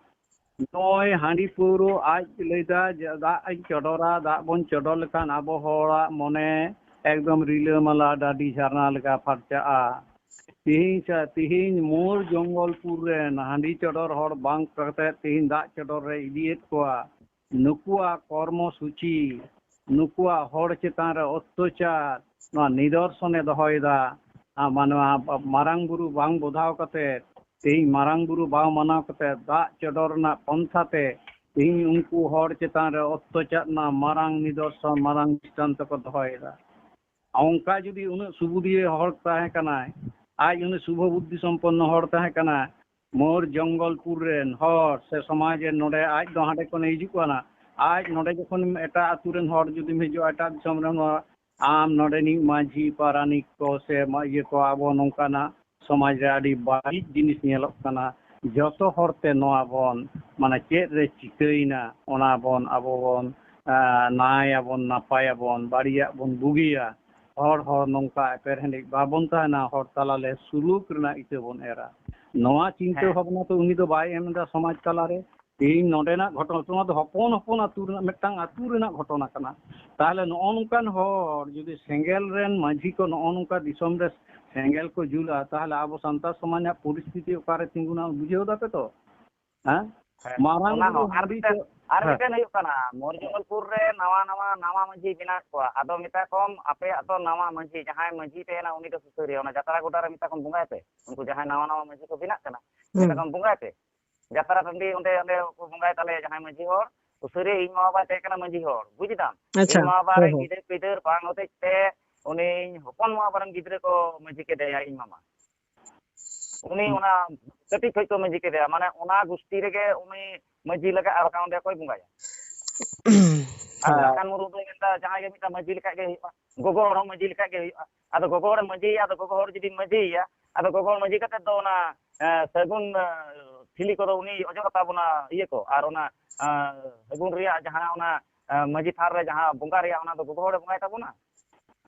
ᱱᱚᱜᱼᱚᱭ ᱦᱟᱺᱰᱤ ᱯᱟᱹᱣᱨᱟᱹ ᱟᱡ ᱞᱟᱹᱭᱫᱟ ᱡᱮ ᱫᱟᱜ ᱤᱧ ᱪᱚᱰᱚᱨᱟ, ᱫᱟᱜ ᱵᱚᱱ ᱪᱚᱰᱚᱨ ᱞᱮᱠᱷᱟᱱ ᱟᱵᱚ ᱦᱚᱲᱟᱜ ᱢᱚᱱᱮ ᱮᱠᱫᱚᱢ ᱨᱤᱞᱟᱹᱢᱟᱞᱟ ᱰᱟᱹᱰᱤ ᱡᱷᱟᱨᱱᱟ ᱞᱮᱠᱟ ᱯᱷᱟᱨᱪᱟᱜᱼᱟ᱾ ᱛᱤᱦᱤᱧ ᱥᱮ ᱛᱤᱦᱤᱧ ᱢᱳᱨ ᱡᱚᱝᱜᱚᱞᱯᱩᱨ ᱨᱮᱱ ᱦᱟᱺᱰᱤ ᱪᱚᱰᱚᱨ ᱦᱚᱲ ᱵᱟᱝ ᱠᱟᱛᱮ ᱛᱤᱦᱤᱧ ᱫᱟᱜ ᱪᱚᱰᱚᱨ ᱨᱮ ᱤᱫᱤᱭᱮᱫ ᱠᱚᱣᱟ᱾ ᱱᱩᱠᱩᱣᱟᱜ ᱠᱚᱨᱢᱚ ᱥᱩᱪᱤ, ᱱᱩᱠᱩᱣᱟᱜ ᱦᱚᱲ ᱪᱮᱛᱟᱱ ᱨᱮ ᱚᱛᱛᱚᱪᱟᱨ, ᱱᱚᱣᱟ ᱱᱤᱫᱚᱨᱥᱚᱱᱮ ᱫᱚᱦᱚᱭᱮᱫᱟ᱾ ᱟᱨ ᱢᱟᱱᱣᱟ ᱢᱟᱨᱟᱝ ᱵᱩᱨᱩ ᱵᱟᱝ ᱵᱚᱫᱷᱟᱣ ᱠᱟᱛᱮ, ᱛᱮᱦᱮᱧ ᱢᱟᱨᱟᱝ ᱵᱩᱨᱩ ᱵᱟᱝ ᱢᱟᱱᱟᱣ ᱠᱟᱛᱮ ᱫᱟᱜ ᱪᱚᱰᱚᱨ ᱨᱮᱱᱟᱜ ᱯᱚᱱᱛᱷᱟ ᱛᱮ ᱛᱮᱦᱮᱧ ᱩᱱᱠᱩ ᱦᱚᱲ ᱪᱮᱛᱟᱱ ᱨᱮ ᱚᱛᱛᱚᱪᱟᱨ ᱨᱮᱱᱟᱜ ᱢᱟᱨᱟᱝ ᱱᱤᱫᱚᱨᱥᱚᱱ, ᱢᱟᱨᱟᱝ ᱫᱨᱤᱥᱴᱟᱱᱛᱚ ᱠᱚ ᱫᱚᱦᱚᱭᱮᱫᱟ᱾ ᱚᱱᱠᱟ ᱡᱩᱫᱤ ᱩᱱᱟᱹᱜ ᱥᱩᱵᱩᱫᱷᱤᱭᱟᱹ ᱦᱚᱲ ᱛᱟᱦᱮᱸ ᱠᱟᱱᱟᱭ, ᱟᱡ ᱩᱱᱟᱹᱜ ᱥᱩᱵᱷᱚ ᱵᱩᱫᱽᱫᱷᱤ ᱥᱚᱢᱯᱚᱱᱱᱚ ᱦᱚᱲ ᱛᱟᱦᱮᱸ ᱠᱟᱱᱟᱭ, ᱢᱳᱨ ᱡᱚᱝᱜᱚᱞᱯᱩᱨ ᱨᱮᱱ ᱦᱚᱲ ᱥᱮ ᱥᱚᱢᱟᱡᱽ ᱨᱮᱱ ᱱᱚᱰᱮ ᱟᱡ ᱫᱚ ᱦᱟᱸᱰᱮ ᱠᱷᱚᱱᱮ ᱦᱤᱡᱩᱜ ᱠᱟᱱᱟ, ᱟᱡ ᱱᱚᱰᱮ ᱡᱚᱠᱷᱚᱱ ᱮᱴᱟᱜ ᱟᱹᱛᱩ ᱨᱮᱱ ᱦᱚᱲ ᱡᱩᱫᱤᱢ ᱦᱤᱡᱩᱜᱼᱟ, ᱮᱴᱟᱜ ᱫᱤᱥᱚᱢ ᱨᱮᱱ ᱦᱚᱲ, ᱟᱢ ᱱᱚᱰᱮᱱᱤᱡ ᱢᱟᱹᱡᱷᱤ ᱯᱟᱨᱟᱱᱤᱠ ᱠᱚ ᱥᱮ ᱢᱟ-, ᱤᱭᱟᱹ ᱠᱚ, ᱟᱵᱚ ᱱᱚᱝᱠᱟᱱᱟᱜ ᱥᱚᱢᱟᱡᱽ ᱨᱮ ᱟᱹᱰᱤ ᱵᱟᱹᱲᱤᱡ ᱡᱤᱱᱤᱥ ᱧᱮᱞᱚᱜ ᱠᱟᱱᱟ᱾ ᱡᱚᱛᱚ ᱦᱚᱲᱛᱮ ᱱᱚᱣᱟ ᱵᱚᱱ, ᱢᱟᱱᱮ, ᱪᱮᱫ ᱨᱮ ᱪᱤᱠᱟᱹᱭᱮᱱᱟ, ᱚᱱᱟ ᱵᱚᱱ ᱟᱵᱚ ᱵᱚᱱ, ᱟᱸ, ᱱᱟᱭᱟᱵᱚᱱ, ᱱᱟᱯᱟᱭᱟᱵᱚᱱ, ᱵᱟᱹᱲᱤᱡᱟᱜ ᱵᱚᱱ ᱵᱩᱜᱤᱭᱟ᱾ ᱦᱚᱲ ᱦᱚᱲ ᱱᱚᱝᱠᱟ ᱮᱯᱮᱨᱦᱮᱸᱰᱮᱡ ᱵᱟᱵᱚᱱ ᱛᱟᱦᱮᱱᱟ, ᱦᱚᱲ ᱛᱟᱞᱟᱞᱮ ᱥᱩᱞᱩᱠ ᱨᱮᱱᱟᱜ ᱤᱛᱟᱹ ᱵᱚᱱ ᱮᱨᱟ᱾ ᱱᱚᱣᱟ ᱪᱤᱱᱛᱟᱹ ᱦᱮᱸ᱾ ᱵᱷᱟᱵᱽᱱᱟ ᱛᱚ ᱩᱱᱤ ᱫᱚ ᱵᱟᱭ ᱮᱢ ᱮᱫᱟ ᱥᱚᱢᱟᱡᱽ ᱛᱟᱞᱟᱨᱮ᱾ ᱛᱮᱦᱮᱧ ᱱᱚᱰᱮᱱᱟᱜ ᱜᱷᱚᱴᱚᱱᱟ, ᱱᱚᱣᱟ ᱫᱚ ᱦᱚᱯᱚᱱ ᱦᱚᱯᱚᱱ ᱟᱹᱛᱩ ᱨᱮᱱᱟᱜ, ᱢᱤᱫᱴᱟᱝ ᱟᱹᱛᱩ ᱨᱮᱱᱟᱜ ᱜᱷᱚᱴᱚᱱᱟ ᱠᱟᱱᱟ᱾ ᱛᱟᱦᱚᱞᱮ ᱱᱚᱜᱼᱚ ᱱᱚᱝᱠᱟᱱ ᱦᱚᱲ ᱡᱩᱫᱤ ᱥᱮᱸᱜᱮᱞ ᱨᱮᱱ ᱢᱟᱹᱡᱷᱤ ᱠᱚ ᱱᱚᱜᱼᱚ ᱱᱚᱝᱠᱟ ᱫᱤᱥᱚᱢ ᱨᱮ ᱥᱮᱸᱜᱮᱞ ᱠᱚ ᱡᱩᱞᱟ, ᱛᱟᱦᱚᱞᱮ ᱟᱵᱚ ᱥᱟᱱᱛᱟᱲ ᱥᱚᱢᱟᱡᱽ ᱨᱮᱱᱟᱜ ᱯᱚᱨᱤᱥᱛᱷᱤᱛᱤ ᱚᱠᱟᱨᱮ ᱛᱤᱸᱜᱩᱱᱟ, ᱵᱩᱡᱷᱟᱹᱣ ᱫᱟᱯᱮ ᱛᱚ? ᱦᱮᱸ? ᱦᱮᱸ, ᱢᱟᱨᱟᱝ ᱚᱱᱟ ᱵᱩᱨᱩ ᱦᱚᱸ᱾ ᱟᱨ ᱦᱟᱺᱰᱤ ᱢᱤᱫᱴᱮᱱ, ᱪᱚ-, ᱟᱨ ᱦᱮᱸ᱾ ᱢᱤᱫᱴᱮᱱ ᱦᱩᱭᱩᱜ ᱠᱟᱱᱟ, ᱢᱚᱭᱩᱨᱡᱚᱝᱜᱚᱞᱯᱩᱨ ᱨᱮ ᱱᱟᱣᱟ ᱱᱟᱣᱟ, ᱱᱟᱣᱟ ᱢᱟᱹᱡᱷᱤ ᱢᱮᱱᱟᱜ ᱠᱚᱣᱟ᱾ ᱟᱫᱚ ᱢᱮᱛᱟ ᱠᱚᱢ, ᱟᱯᱮᱭᱟᱜ ᱫᱚ ᱱᱟᱣᱟ ᱢᱟᱹᱡᱷᱤ, ᱡᱟᱦᱟᱸᱭ ᱢᱟᱹᱡᱷᱤ ᱛᱟᱦᱮᱱᱟ, ᱩᱱᱤ ᱫᱚ ᱥᱩᱥᱟᱹᱨᱤᱭᱟᱹ᱾ ᱚᱱᱟ ᱡᱟᱛᱨᱟ ᱜᱚᱰᱟ ᱨᱮ ᱢᱮᱛᱟ ᱠᱚᱢ, ᱵᱚᱸᱜᱟᱭ ᱯᱮ᱾ ᱩᱱᱠᱩ ᱡᱟᱦᱟᱸᱭ ᱱᱟᱣᱟ ᱱᱟᱣᱟ ᱢᱟᱹᱡᱷᱤ ᱠᱚ ᱵᱮᱱᱟᱜ ᱠᱟᱱᱟ, ᱦᱩᱸ᱾ ᱢᱮᱛᱟ ᱠᱚᱢ, ᱵᱚᱸᱜᱟᱭ ᱯᱮ᱾ ᱡᱟᱛᱨᱟ ᱴᱟᱺᱰᱤ ᱚᱸᱰᱮ, ᱚᱸᱰᱮ ᱠᱚ ᱵᱚᱸᱜᱟᱭ ᱛᱟᱞᱮᱭᱟ ᱡᱟᱦᱟᱸᱭ ᱢᱟᱹᱡᱷᱤ ᱦᱚᱲ, ᱩᱥᱟᱹᱨᱤᱭᱟᱹ ᱤᱧ ᱢᱟ ᱵᱟᱵᱟᱭ ᱛᱟᱦᱮᱸ ᱠᱟᱱᱟ ᱢᱟᱹᱡᱷᱤ ᱦᱚᱲ, ᱵᱩᱡᱽ ᱫᱟᱢ? ᱟᱪᱪᱷᱟ᱾ ᱤᱧ ᱢᱟ ᱵᱟᱵᱟ ᱨᱮᱱ ᱦᱳᱭ, ᱦᱳᱭ᱾ ᱜᱤᱫᱟᱹᱨ ᱯᱤᱫᱟᱹᱨ ᱵᱟᱝ ᱦᱚᱛᱮᱡ ᱛᱮ ᱩᱱᱤ ᱦᱚᱯᱚᱱ ᱢᱟ ᱵᱟᱵᱟ ᱨᱮᱱ ᱜᱤᱫᱽᱨᱟᱹ ᱠᱚ ᱢᱟᱹᱡᱷᱤ ᱠᱮᱫᱮᱭᱟ ᱤᱧ ᱢᱟᱢᱟ᱾ ᱩᱱᱤ ᱦᱩᱸ᱾ ᱚᱱᱟ ᱠᱟᱹᱴᱤᱡ ᱠᱷᱚᱡ ᱠᱚ ᱢᱟᱹᱡᱷᱤ ᱠᱮᱫᱮᱭᱟ, ᱢᱟᱱᱮ ᱚᱱᱟ ᱜᱩᱥᱴᱤ ᱨᱮᱜᱮ ᱩᱱᱤ ᱢᱟᱹᱡᱷᱤ ᱞᱮᱠᱟ ᱟᱨ ᱵᱟᱠᱷᱟᱱ ᱚᱸᱰᱮ ᱚᱠᱚᱭ ᱵᱚᱸᱜᱟᱭᱟ? ᱟᱨ ᱦᱮᱸ᱾ ᱞᱟᱠᱷᱟᱱ ᱢᱩᱨᱢᱩ ᱫᱚᱭ ᱢᱮᱱᱫᱟ ᱡᱟᱦᱟᱸᱭ ᱜᱮ ᱢᱤᱫᱴᱟᱝ ᱢᱟᱹᱡᱷᱤ ᱞᱮᱠᱷᱟᱡ ᱜᱮ ᱦᱩᱭᱩᱜᱼᱟ, ᱜᱚᱜᱚ ᱦᱚᱲ ᱦᱚᱸ ᱢᱟᱹᱡᱷᱤ ᱞᱮᱠᱷᱟᱡ ᱜᱮ ᱦᱩᱭᱩᱜᱼᱟ᱾ ᱟᱫᱚ ᱜᱚᱜᱚ ᱦᱚᱲᱮ ᱢᱟᱹᱡᱷᱤᱭᱮᱭᱟ, ᱟᱫᱚ ᱜᱚᱜᱚ ᱦᱚᱲ ᱡᱩᱫᱤ ᱢᱟᱹᱡᱷᱤᱭᱮᱭᱟ, ᱟᱫᱚ ᱜᱚᱜᱚ ᱦᱚᱲ ᱢᱟᱹᱡᱷᱤ ᱠᱟᱛᱮ ᱫᱚ ᱚᱱᱟ, ᱮ, ᱥᱟᱹᱜᱩᱱ, ᱮ, ᱴᱷᱤᱞᱤ ᱠᱚᱫᱚ ᱩᱱᱤ ᱚᱡᱚᱜ ᱟᱛᱟ ᱵᱚᱱᱟ ᱤᱭᱟᱹ ᱠᱚ, ᱟᱨ ᱚᱱᱟ, ᱮ, ᱥᱟᱹᱜᱩᱱ ᱨᱮᱭᱟᱜ ᱡᱟᱦᱟᱸ ᱚᱱᱟ, ᱮ, ᱢᱟᱹᱡᱷᱤ ᱛᱷᱟᱱ ᱨᱮ ᱡᱟᱦᱟᱸ ᱵᱚᱸᱜᱟ ᱨᱮᱭᱟᱜ, ᱚᱱᱟ ᱫᱚ ᱜᱚᱜᱚ ᱦᱚᱲᱮ ᱵᱚᱸᱜᱟᱭ ᱛᱟᱵᱚᱱᱟ᱾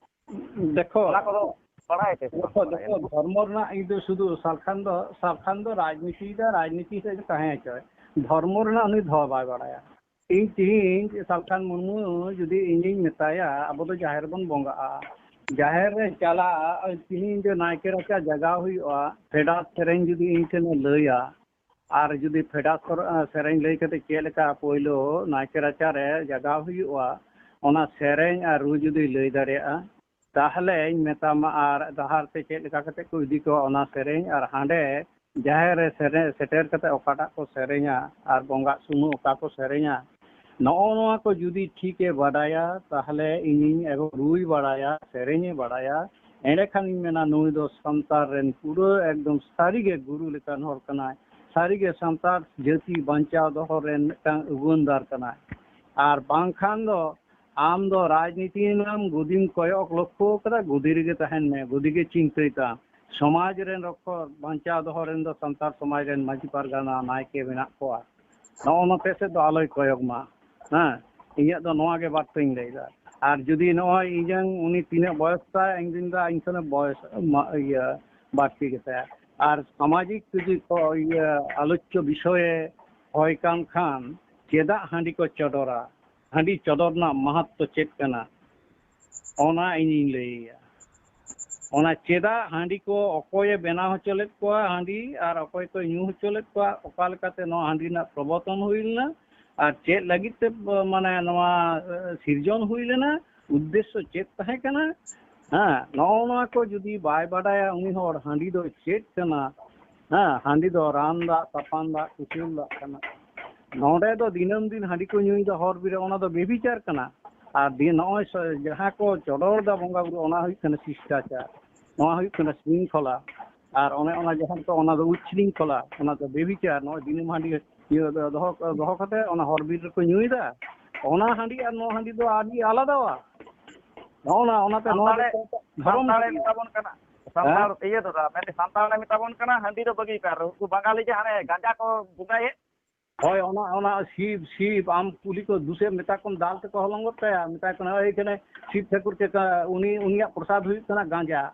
ᱫᱮᱠᱷᱚ, ᱚᱱᱟ ᱠᱚᱫᱚ ᱵᱟᱲᱟᱭ ᱯᱮ ᱥᱮ ᱵᱟᱝ ᱫᱮᱠᱷᱚ, ᱵᱟᱲᱟᱭᱟ? ᱫᱮᱠᱷᱚ, ᱫᱷᱚᱨᱢᱚ ᱨᱮᱱᱟᱜ ᱤᱧ ᱫᱚ ᱥᱩᱫᱷᱩ ᱥᱟᱞᱠᱷᱟᱱ ᱫᱚ, ᱥᱟᱞᱠᱷᱟᱱ ᱫᱚ ᱨᱟᱡᱽᱱᱤᱛᱤ ᱫᱚ ᱨᱟᱡᱽᱱᱤᱛᱤ ᱥᱮᱫ ᱜᱮ ᱛᱟᱦᱮᱸ ᱦᱚᱪᱚᱭ᱾ ᱫᱷᱚᱨᱢᱚ ᱨᱮᱱᱟᱜ ᱩᱱᱤ ᱫᱷᱚ ᱵᱟᱭ ᱵᱟᱲᱟᱭᱟ᱾ ᱤᱧ ᱛᱤᱦᱤᱧ ᱥᱟᱞᱠᱷᱟᱱ ᱢᱩᱨᱢᱩ ᱡᱩᱫᱤ ᱤᱧᱤᱧ ᱢᱮᱛᱟᱭᱟ, ᱟᱵᱚ ᱫᱚ ᱡᱟᱦᱮᱨ ᱵᱚᱱ ᱵᱚᱸᱜᱟᱜᱼᱟ, ᱡᱟᱦᱮᱨ ᱨᱮ ᱪᱟᱞᱟᱜ, ᱛᱤᱦᱤᱧ ᱡᱮ ᱱᱟᱭᱠᱮ ᱨᱟᱪᱟ ᱡᱟᱜᱟᱣ ᱦᱩᱭᱩᱜᱼᱟ, ᱯᱷᱮᱰᱟᱛ ᱥᱮᱨᱮᱧ ᱡᱩᱫᱤ ᱤᱧ ᱴᱷᱮᱱᱮ ᱞᱟᱹᱭᱟ, ᱟᱨ ᱡᱩᱫᱤ ᱯᱷᱮᱰᱟᱛ ᱥᱚᱨ-, ᱥᱮᱨᱮᱧ ᱞᱟᱹᱭ ᱠᱟᱛᱮ ᱪᱮᱫ ᱞᱮᱠᱟ ᱯᱳᱭᱞᱳ ᱱᱟᱭᱠᱮ ᱨᱟᱪᱟ ᱨᱮ ᱡᱟᱜᱟᱣ ᱦᱩᱭᱩᱜᱼᱟ, ᱚᱱᱟ ᱥᱮᱨᱮᱧ ᱟᱨ ᱨᱩ ᱡᱩᱫᱤ ᱞᱟᱹᱭ ᱫᱟᱲᱮᱭᱟᱜᱼᱟ, ᱛᱟᱦᱞᱮᱧ ᱢᱮᱛᱟᱢᱟ, ᱟᱨ ᱰᱟᱦᱟᱨ ᱛᱮ ᱪᱮᱫ ᱞᱮᱠᱟ ᱠᱟᱛᱮ ᱠᱚ ᱤᱫᱤ ᱠᱚᱣᱟ ᱚᱱᱟ ᱥᱮᱨᱮᱧ, ᱟᱨ ᱦᱟᱸᱰᱮ ᱡᱟᱦᱮᱨ ᱨᱮ ᱥᱮᱨᱮ-, ᱥᱮᱴᱮᱨ ᱠᱟᱛᱮ ᱚᱠᱟᱴᱟᱜ ᱠᱚ ᱥᱮᱨᱮᱧᱟ ᱟᱨ ᱵᱚᱸᱜᱟᱜ ᱥᱚᱢᱚᱭ ᱚᱠᱟ ᱠᱚ ᱥᱮᱨᱮᱧᱟ, ᱱᱚᱜᱼᱚ ᱱᱚᱣᱟ ᱠᱚ ᱡᱩᱫᱤ ᱴᱷᱤᱠᱮ ᱵᱟᱰᱟᱭᱟ, ᱛᱟᱦᱞᱮ ᱤᱧᱤᱧ ᱮᱜᱚ-, ᱨᱩᱭ ᱵᱟᱲᱟᱭᱟ, ᱥᱮᱨᱮᱧᱮ ᱵᱟᱰᱟᱭᱟ, ᱮᱸᱰᱮᱠᱷᱟᱱᱤᱧ ᱢᱮᱱᱟ, ᱱᱩᱭ ᱫᱚ ᱥᱟᱱᱛᱟᱲ ᱨᱮᱱ ᱯᱩᱨᱟᱹ ᱮᱠᱫᱚᱢ ᱥᱟᱹᱨᱤᱜᱮ ᱜᱩᱨᱩ ᱞᱮᱠᱟᱱ ᱦᱚᱲ ᱠᱟᱱᱟᱭ, ᱥᱟᱹᱨᱤᱜᱮ ᱥᱟᱱᱛᱟᱲ ᱡᱟᱹᱛᱤ ᱵᱟᱧᱪᱟᱣ ᱫᱚᱦᱚ ᱨᱮᱱ ᱢᱤᱫᱴᱟᱝ ᱟᱹᱜᱩᱣᱟᱹᱱᱫᱟᱨ ᱠᱟᱱᱟᱭ᱾ ᱟᱨ ᱵᱟᱝᱠᱷᱟᱱ ᱫᱚ ᱟᱢ ᱫᱚ ᱨᱟᱡᱽᱱᱤᱛᱤ ᱨᱮᱱᱟᱜ ᱜᱚᱫᱤᱢ ᱠᱚᱭᱚᱜ ᱞᱚᱠᱠᱷᱚ ᱠᱟᱫᱟ, ᱜᱚᱫᱤ ᱨᱮᱜᱮ ᱛᱟᱦᱮᱱ ᱢᱮ, ᱜᱚᱫᱤ ᱜᱮ ᱪᱤᱱᱛᱟᱹᱭ ᱛᱟᱢ᱾ ᱥᱚᱢᱟᱡᱽ ᱨᱮᱱ ᱨᱚᱠᱠᱷᱚ ᱵᱟᱧᱪᱟᱣ ᱫᱚᱦᱚ ᱨᱮᱱ ᱫᱚ ᱥᱟᱱᱛᱟᱲ ᱥᱚᱢᱟᱡᱽ ᱨᱮᱱ ᱢᱟᱹᱡᱷᱤ ᱯᱟᱨᱜᱟᱱᱟ ᱱᱟᱭᱠᱮ ᱢᱮᱱᱟᱜ ᱠᱚᱣᱟ᱾ ᱱᱚᱜᱼᱚ ᱱᱚᱛᱮ ᱥᱮᱫ ᱫᱚ ᱟᱞᱚᱭ ᱠᱚᱭᱚᱜ ᱢᱟ᱾ ᱦᱮᱸ, ᱤᱧᱟᱹᱜ ᱫᱚ ᱱᱚᱣᱟ ᱜᱮ ᱵᱟᱨᱛᱟᱧ ᱞᱟᱹᱭᱫᱟ᱾ ᱟᱨ ᱡᱩᱫᱤ ᱱᱚᱜᱼᱚᱭ ᱤᱧᱟᱹᱝ ᱩᱱᱤ ᱛᱤᱱᱟᱹᱜ ᱵᱚᱭᱚᱥ ᱛᱟᱭ, ᱤᱧ ᱫᱩᱧ ᱫᱟ ᱤᱧ ᱠᱷᱚᱱᱮ ᱵᱚᱭᱚᱥ ᱢᱟ-, ᱤᱭᱟᱹ ᱵᱟᱹᱲᱛᱤ ᱜᱮᱛᱟᱭᱟ᱾ ᱟᱨ ᱥᱟᱢᱟᱡᱤᱠ ᱡᱩᱫᱤ ᱠᱚ ᱤᱭᱟᱹ ᱟᱞᱳᱪᱪᱚ ᱵᱤᱥᱚᱭᱮ ᱦᱚᱭ ᱠᱟᱱ ᱠᱷᱟᱱ ᱪᱮᱫᱟᱜ ᱦᱟᱺᱰᱤ ᱠᱚ ᱪᱚᱰᱚᱨᱟ? ᱦᱟᱺᱰᱤ ᱪᱚᱰᱚᱨ ᱨᱮᱱᱟᱜ ᱢᱟᱦᱟᱛᱛᱚ ᱪᱮᱫ ᱠᱟᱱᱟ? ᱚᱱᱟ ᱤᱧᱤᱧ ᱞᱟᱹᱭᱟ᱾ ᱚᱱᱟ ᱪᱮᱫᱟᱜ ᱦᱟᱺᱰᱤ ᱠᱚ ᱚᱠᱚᱭᱮ ᱵᱮᱱᱟᱣ ᱦᱚᱪᱚ ᱞᱮᱫ ᱠᱚᱣᱟ ᱦᱟᱺᱰᱤ ᱟᱨ ᱚᱠᱚᱭ ᱠᱚ ᱧᱩ ᱦᱚᱪᱚ ᱞᱮᱫ ᱠᱚᱣᱟ, ᱚᱠᱟ ᱞᱮᱠᱟᱛᱮ ᱱᱚᱣᱟ ᱦᱟᱺᱰᱤ ᱨᱮᱱᱟᱜ ᱯᱨᱚᱵᱚᱨᱛᱚᱱ ᱦᱩᱭ ᱞᱮᱱᱟ ᱟᱨ ᱪᱮᱫ ᱞᱟᱹᱜᱤᱫ ᱛᱮ, ᱢᱟᱱᱮ, ᱱᱚᱣᱟ, ᱮ, ᱥᱤᱨᱡᱚᱱ ᱦᱩᱭ ᱞᱮᱱᱟ, ᱩᱫᱽᱫᱮᱥᱥᱚ ᱪᱮᱫ ᱛᱟᱦᱮᱸ ᱠᱟᱱᱟ, ᱦᱮᱸ, ᱱᱚᱜᱼᱚ ᱱᱚᱣᱟ ᱠᱚ ᱡᱩᱫᱤ ᱵᱟᱭ ᱵᱟᱰᱟᱭᱟ ᱩᱱᱤ ᱦᱚᱲ ᱦᱟᱺᱰᱤ ᱫᱚ ᱪᱮᱫ ᱠᱟᱱᱟ, ᱦᱮᱸ, ᱦᱟᱺᱰᱤ ᱫᱚ ᱨᱟᱱ ᱫᱟᱜ, ᱛᱟᱯᱟᱱ ᱫᱟᱜ, ᱠᱩᱥᱟᱹᱞ ᱫᱟᱜ ᱠᱟᱱᱟ᱾ ᱱᱚᱰᱮ ᱫᱚ ᱫᱤᱱᱟᱹᱢ ᱫᱤᱱ ᱦᱟᱺᱰᱤ ᱠᱚ ᱧᱩᱭᱮᱫᱟ ᱦᱚᱨ ᱵᱤᱨ ᱨᱮ, ᱚᱱᱟ ᱫᱚ ᱵᱮᱵᱤᱪᱟᱨ ᱠᱟᱱᱟ᱾ ᱟᱨ ᱫᱤᱱ ᱱᱚᱜᱼᱚᱭ ᱥ-, ᱡᱟᱦᱟᱸ ᱠᱚ ᱪᱚᱰᱚᱨ ᱮᱫᱟ ᱵᱚᱸᱜᱟ ᱵᱩᱨᱩ, ᱚᱱᱟ ᱦᱩᱭᱩᱜ ᱠᱟᱱᱟ ᱥᱤᱥᱴᱟᱪᱟᱨ, ᱱᱚᱣᱟ ᱦᱩᱭᱩᱜ ᱠᱟᱱᱟ ᱥᱨᱤᱝᱠᱷᱚᱞᱟ᱾ ᱟᱨ ᱚᱱᱮ ᱚᱱᱟ ᱡᱟᱦᱟᱸ ᱠᱚ, ᱚᱱᱟ ᱫᱚ ᱩᱪᱷᱨᱤᱝᱠᱷᱚᱞᱟ, ᱚᱱᱟ ᱫᱚ ᱵᱮᱵᱤᱪᱟᱨ᱾ ᱱᱚᱜᱼᱚᱭ ᱫᱤᱱᱟᱹᱢ ᱦᱟᱺᱰᱤ ᱤᱭᱟᱹ ᱫᱚᱦᱚ, ᱫᱚᱦᱚ ᱠᱟᱛᱮ ᱚᱱᱟ ᱦᱚᱨ ᱵᱤᱨ ᱨᱮᱠᱚ ᱧᱩᱭᱮᱫᱟ᱾ ᱚᱱᱟ ᱦᱟᱺᱰᱤ ᱟᱨ ᱱᱚᱣᱟ ᱦᱟᱺᱰᱤ ᱫᱚ ᱟᱹᱰᱤ ᱟᱞᱟᱫᱟᱣᱟ᱾ ᱱᱚᱜᱼᱚ ᱱᱟ, ᱚᱱᱟᱛᱮ ᱱᱚᱣᱟ ᱫᱚ ᱥᱟᱱᱛᱟᱲᱮ, ᱫᱷᱚᱨᱚᱢ ᱥᱟᱱᱛᱟᱲᱮ ᱦᱟᱺᱰᱤ᱾ ᱢᱮᱛᱟ ᱵᱚᱱ ᱠᱟᱱᱟ, ᱥᱟᱱᱛᱟᱲ ᱦᱮᱸ? ᱤᱭᱟᱹ ᱫᱚ ᱫᱟ, ᱢᱮᱱᱫᱟᱹᱧ ᱥᱟᱱᱛᱟᱲᱮ ᱢᱮᱛᱟ ᱵᱚᱱ ᱠᱟᱱᱟ ᱦᱟᱺᱰᱤ ᱫᱚ ᱵᱟᱹᱜᱤ ᱯᱮ᱾ ᱟᱨ ᱩᱱᱠᱩ ᱵᱟᱝᱜᱟᱞᱤ ᱡᱟᱦᱟᱸ ᱦᱟᱱᱮ ᱜᱟᱸᱡᱟ ᱠᱚ ᱵᱚᱸᱜᱟᱭᱮᱫ, ᱦᱳᱭ, ᱚᱱᱟ, ᱚᱱᱟ ᱥᱤᱵ, ᱥᱤᱵ, ᱟᱢ ᱠᱩᱞᱤ ᱠᱚ ᱫᱩᱥᱮ ᱢᱮᱛᱟ ᱠᱚᱢ, ᱫᱟᱞ ᱛᱮᱠᱚ ᱦᱚᱞᱚᱝ ᱜᱚᱫ ᱠᱟᱭᱟ, ᱢᱮᱛᱟᱭ ᱠᱟᱱᱟ, "ᱮᱭ ᱠᱟᱱᱮ ᱥᱤᱵ ᱴᱷᱟᱹᱠᱩᱨ ᱪᱮᱫ ᱠᱟ, ᱩᱱᱤ, ᱩᱱᱤᱭᱟᱜ ᱯᱨᱚᱥᱟᱫ ᱦᱩᱭᱩᱜ ᱠᱟᱱᱟ ᱜᱟᱸᱡᱟ,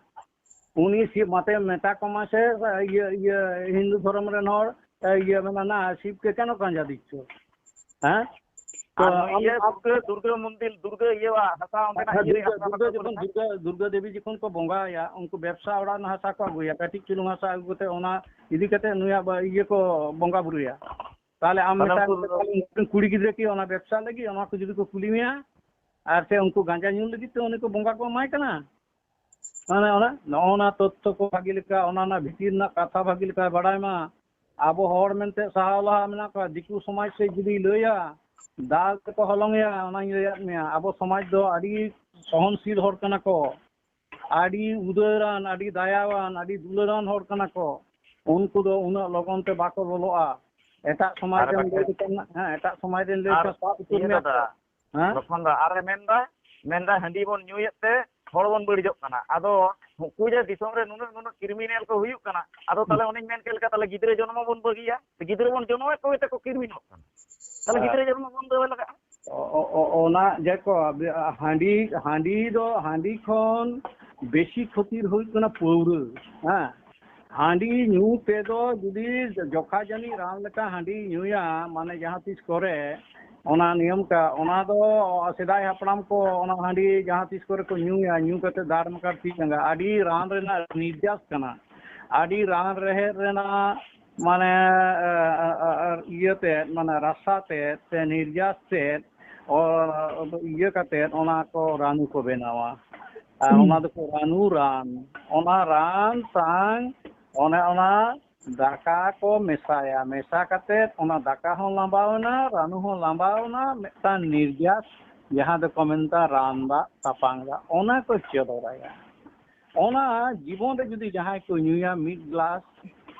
ᱩᱱᱤ ᱥᱤᱵ ᱢᱟᱛᱮ ᱢᱮᱛᱟ ᱠᱚᱢᱟ ᱥᱮ, ᱤᱭᱟᱹ, ᱤᱭᱟᱹ, ᱦᱤᱱᱫᱩ ᱫᱷᱚᱨᱚᱢ ᱨᱮᱱ ᱦᱚᱲ, ᱮ, ᱤᱭᱟᱹ ᱢᱮᱱᱟ, "ᱱᱟ, ᱥᱤᱵ ᱠᱮ ᱠᱮᱱᱚ ᱜᱟᱸᱡᱟ ᱫᱤᱪᱪᱷᱚ?" ᱦᱮᱸ? ᱛᱚ ᱟᱨ ᱱᱩᱭ ᱟᱢ, ᱤᱭᱟᱹ ᱟᱢ ᱫᱩᱨᱜᱟᱹ, ᱫᱩᱨᱜᱟᱹ ᱢᱚᱱᱫᱤᱨ, ᱫᱩᱨᱜᱟᱹ ᱤᱭᱟᱹᱣᱟᱜ ᱦᱟᱥᱟ ᱚᱸᱰᱮᱱᱟᱜ ᱦᱮᱸ, ᱤᱭᱟᱹ ᱨᱮ ᱫᱩᱨᱜᱟᱹ, ᱦᱟᱥᱟ ᱫᱩᱨᱜᱟᱹ ᱵᱟᱠᱚ ᱡᱚᱠᱷᱚᱱ ᱵᱚᱞᱚᱱᱟ? ᱫᱩᱨᱜᱟᱹ, ᱫᱩᱨᱜᱟᱹ ᱫᱮᱵᱤ ᱡᱚᱠᱷᱚᱱ ᱠᱚ ᱵᱚᱸᱜᱟᱭᱟ, ᱩᱱᱠᱩ ᱵᱮᱵᱽᱥᱟ ᱚᱲᱟᱜ ᱨᱮᱱᱟᱜ ᱦᱟᱥᱟ ᱠᱚ ᱟᱹᱜᱩᱭᱟ, ᱠᱟᱹᱴᱤᱡ ᱪᱩᱞᱩᱝ ᱦᱟᱥᱟ ᱟᱹᱜᱩ ᱠᱟᱛᱮ ᱚᱱᱟ ᱤᱫᱤ ᱠᱟᱛᱮ ᱱᱩᱭᱟᱜ ᱵᱟ-, ᱤᱭᱟᱹ ᱠᱚ ᱵᱚᱸᱜᱟ ᱵᱩᱨᱩᱭᱟ᱾ ᱛᱟᱦᱚᱞᱮ ᱟᱢ ᱛᱟᱦᱚᱞᱮ ᱢᱮᱛᱟᱭ ᱩᱱᱠᱩ ᱢᱮ, ᱛᱟᱦᱚᱞᱮ ᱩᱱᱠᱩ ᱨᱮᱱ ᱠᱩᱲᱤ ᱜᱤᱫᱽᱨᱟᱹ ᱠᱤ ᱚᱱᱟ ᱵᱮᱵᱽᱥᱟ ᱞᱟᱹᱜᱤᱫ ᱚᱱᱟ ᱠᱚ ᱡᱩᱫᱤ ᱠᱚ ᱠᱩᱞᱤ ᱢᱮᱭᱟ, ᱟᱨ ᱥᱮ ᱩᱱᱠᱩ ᱜᱟᱸᱡᱟ ᱧᱩ ᱞᱟᱹᱜᱤᱫ ᱛᱮ ᱩᱱᱤ ᱠᱚ ᱵᱚᱸᱜᱟ ᱠᱚ ᱮᱢᱟᱭ ᱠᱟᱱᱟ? ᱢᱟᱱᱮ ᱚᱱᱟ, ᱱᱚᱜᱼᱚ ᱱᱟ ᱛᱚᱛᱛᱷᱚ ᱠᱚ ᱵᱷᱟᱜᱤ ᱞᱮᱠᱟ, ᱚᱱᱟ ᱨᱮᱱᱟᱜ ᱵᱷᱤᱛᱤᱨ ᱨᱮᱱᱟᱜ ᱠᱟᱛᱷᱟ ᱵᱷᱟᱜᱤ ᱞᱮᱠᱟᱭ ᱵᱟᱲᱟᱭ ᱢᱟ᱾ ᱟᱵᱚ ᱦᱚᱲ ᱢᱮᱱᱛᱮ ᱥᱟᱦᱟᱣ ᱞᱟᱦᱟ ᱢᱮᱱᱟᱜ ᱠᱚᱣᱟ, ᱫᱤᱠᱩ ᱥᱚᱢᱟᱡᱽ ᱥᱮᱫ ᱡᱩᱫᱤ ᱞᱟᱹᱭᱟ, ᱫᱟᱞ ᱛᱮᱠᱚ ᱦᱚᱞᱚᱝ ᱮᱭᱟ᱾ ᱚᱱᱟᱧ ᱞᱟᱹᱭᱟᱫ ᱢᱮᱭᱟ, ᱟᱵᱚ ᱥᱚᱢᱟᱡᱽ ᱫᱚ ᱟᱹᱰᱤ ᱥᱚᱦᱚᱱᱥᱤᱞ ᱦᱚᱲ ᱠᱟᱱᱟ ᱠᱚ, ᱟᱹᱰᱤ ᱩᱫᱟᱹᱨᱟᱱ, ᱟᱹᱰᱤ ᱫᱟᱭᱟᱣᱟᱱ, ᱟᱹᱰᱤ ᱫᱩᱞᱟᱹᱲᱟᱱ ᱦᱚᱲ ᱠᱟᱱᱟ ᱠᱚ᱾ ᱩᱱᱠᱩ ᱫᱚ ᱩᱱᱟᱹᱜ ᱞᱚᱜᱚᱱ ᱛᱮ ᱵᱟᱠᱚ ᱞᱚᱞᱚᱜᱼᱟ᱾ ᱮᱴᱟᱜ ᱥᱚᱢᱟᱡᱽ ᱟᱨ ᱨᱮᱱ ᱞᱟᱹᱭ ᱵᱟᱠᱷᱟᱡ, ᱞᱮᱠᱷᱟᱱ, ᱦᱮᱸ, ᱮᱴᱟᱜ ᱥᱚᱢᱟᱡᱽ ᱨᱮᱱ ᱞᱟᱹᱭ ᱟᱨ ᱞᱮᱠᱷᱟᱱ ᱥᱟᱵ ᱩᱛᱟᱹᱨ ᱤᱭᱟᱹ ᱢᱮᱭᱟ ᱫᱟᱫᱟ, ᱠᱚ᱾ ᱦᱮᱸ? ᱞᱚᱠᱷᱚᱱ ᱫᱟ, ᱟᱨᱮ ᱢᱮᱱᱫᱟ, ᱢᱮᱱᱫᱟ, "ᱦᱟᱺᱰᱤ ᱵᱚᱱ ᱧᱩᱭᱮᱫ ᱛᱮ ᱦᱚᱲ ᱵᱚᱱ ᱵᱟᱹᱲᱤᱡᱚᱜ ᱠᱟᱱᱟ᱾" ᱟᱫᱚ ᱩᱱᱠᱩ ᱡᱮ ᱫᱤᱥᱚᱢ ᱨᱮ ᱱᱩᱱᱟᱹᱜ, ᱱᱩᱱᱟᱹᱜ ᱠᱨᱤᱢᱤᱱᱟᱞ ᱠᱚ ᱦᱩᱭᱩᱜ ᱠᱟᱱᱟ, ᱟᱫᱚ ᱛᱟᱦᱞᱮ ᱚᱱᱮᱧ ᱢᱮᱱ ᱠᱮᱫ ᱞᱮᱠᱟ, ᱛᱟᱦᱞᱮ ᱜᱤᱫᱽᱨᱟᱹ ᱡᱚᱱᱢᱚ ᱵᱚᱱ ᱵᱟᱹᱜᱤᱭᱟ, ᱜᱤᱫᱽᱨᱟᱹ ᱵᱚᱱ ᱡᱚᱱᱢᱚᱭᱮᱫ ᱠᱚᱜᱮ ᱛᱮᱠᱚ ᱠᱨᱤᱢᱤᱱᱚᱜ ᱠᱟᱱᱟ, ᱛᱟᱦᱞᱮ ᱦᱮᱸ᱾ ᱜᱤᱫᱽᱨᱟᱹ ᱡᱚᱱᱢᱚ ᱵᱚᱱᱫᱚ ᱞᱟᱜᱟᱜᱼᱟ᱾ ᱚ-, ᱚ-, ᱚ-, ᱚᱱᱟ ᱡᱮ ᱠᱚ, ᱟᱵ-, ᱦᱟᱺᱰᱤ, ᱦᱟᱺᱰᱤ ᱫᱚ, ᱦᱟᱺᱰᱤ ᱠᱷᱚᱱ ᱵᱮᱥᱤ ᱠᱷᱚᱛᱤ ᱦᱩᱭᱩᱜ ᱠᱟᱱᱟ ᱯᱟᱹᱣᱨᱟᱹ, ᱦᱮᱸ᱾ ᱦᱟᱺᱰᱤ ᱧᱩ ᱛᱮᱫᱚ ᱡᱩᱫᱤ ᱡᱚᱠᱷᱟ ᱡᱟᱹᱱᱤᱡ ᱨᱟᱱ ᱞᱮᱠᱟ ᱦᱟᱺᱰᱤ ᱧᱩᱭᱟ, ᱢᱟᱱᱮ ᱡᱟᱦᱟᱸ ᱛᱤᱥ ᱠᱚᱨᱮ, ᱚᱱᱟ ᱱᱤᱭᱚᱢ ᱠᱟ-, ᱚᱱᱟ ᱫᱚ ᱥᱮᱫᱟᱭ ᱦᱟᱯᱲᱟᱢ ᱠᱚ ᱚᱱᱟ ᱦᱟᱺᱰᱤ ᱡᱟᱦᱟᱸ ᱛᱤᱥ ᱠᱚᱨᱮ ᱠᱚ ᱧᱩᱭᱟ, ᱧᱩ ᱠᱟᱛᱮ ᱫᱟᱲ ᱢᱟᱠᱟᱲ ᱛᱤ ᱡᱟᱸᱜᱟ, ᱟᱹᱰᱤ ᱨᱟᱱ ᱨᱮᱱᱟᱜ ᱱᱤᱨᱡᱟᱥ ᱠᱟᱱᱟ, ᱟᱹᱰᱤ ᱨᱟᱱ ᱨᱮᱦᱮᱫ ᱨᱮᱱᱟᱜ ᱢᱟᱱᱮ, ᱮ, ᱮ, ᱮ, ᱤᱭᱟᱹ ᱛᱮᱫ, ᱢᱟᱱᱮ ᱨᱟᱥᱟ ᱛᱮᱫ ᱥᱮ ᱱᱤᱨᱡᱟᱥ ᱛᱮᱫ, ᱚ, ᱤᱭᱟᱹ ᱠᱟᱛᱮᱫ ᱚᱱᱟ ᱠᱚ ᱨᱟᱱᱩ ᱠᱚ ᱵᱮᱱᱟᱣᱟ᱾ ᱟᱨ ᱚᱱᱟ ᱫᱚᱠᱚ ᱨᱟᱱᱩ ᱨᱟᱱ᱾ ᱚᱱᱟ ᱨᱟᱱ ᱥᱟᱝ ᱚᱱᱮ ᱚᱱᱟ ᱫᱟᱠᱟ ᱠᱚ ᱢᱮᱥᱟᱭᱟ᱾ ᱢᱮᱥᱟ ᱠᱟᱛᱮᱫ ᱚᱱᱟ ᱫᱟᱠᱟ ᱦᱚᱸ ᱞᱟᱸᱵᱟᱣ ᱮᱱᱟ, ᱨᱟᱱᱩ ᱦᱚᱸ ᱞᱟᱸᱵᱟᱣ ᱮᱱᱟ, ᱢᱤᱫᱴᱟᱝ ᱱᱤᱨᱡᱟᱥ, ᱡᱟᱦᱟᱸ ᱫᱚᱠᱚ ᱢᱮᱱᱫᱟ ᱨᱟᱱ ᱫᱟᱜ, ᱛᱟᱯᱟᱝ ᱫᱟᱜ, ᱚᱱᱟ ᱠᱚ ᱪᱚᱰᱚᱨᱟᱭᱟ᱾ ᱚᱱᱟ ᱡᱤᱵᱚᱱ ᱨᱮ ᱡᱩᱫᱤ ᱡᱟᱦᱟᱸᱭ ᱠᱚ ᱧᱩᱭᱟ ᱢᱤᱫ ᱜᱞᱟᱥ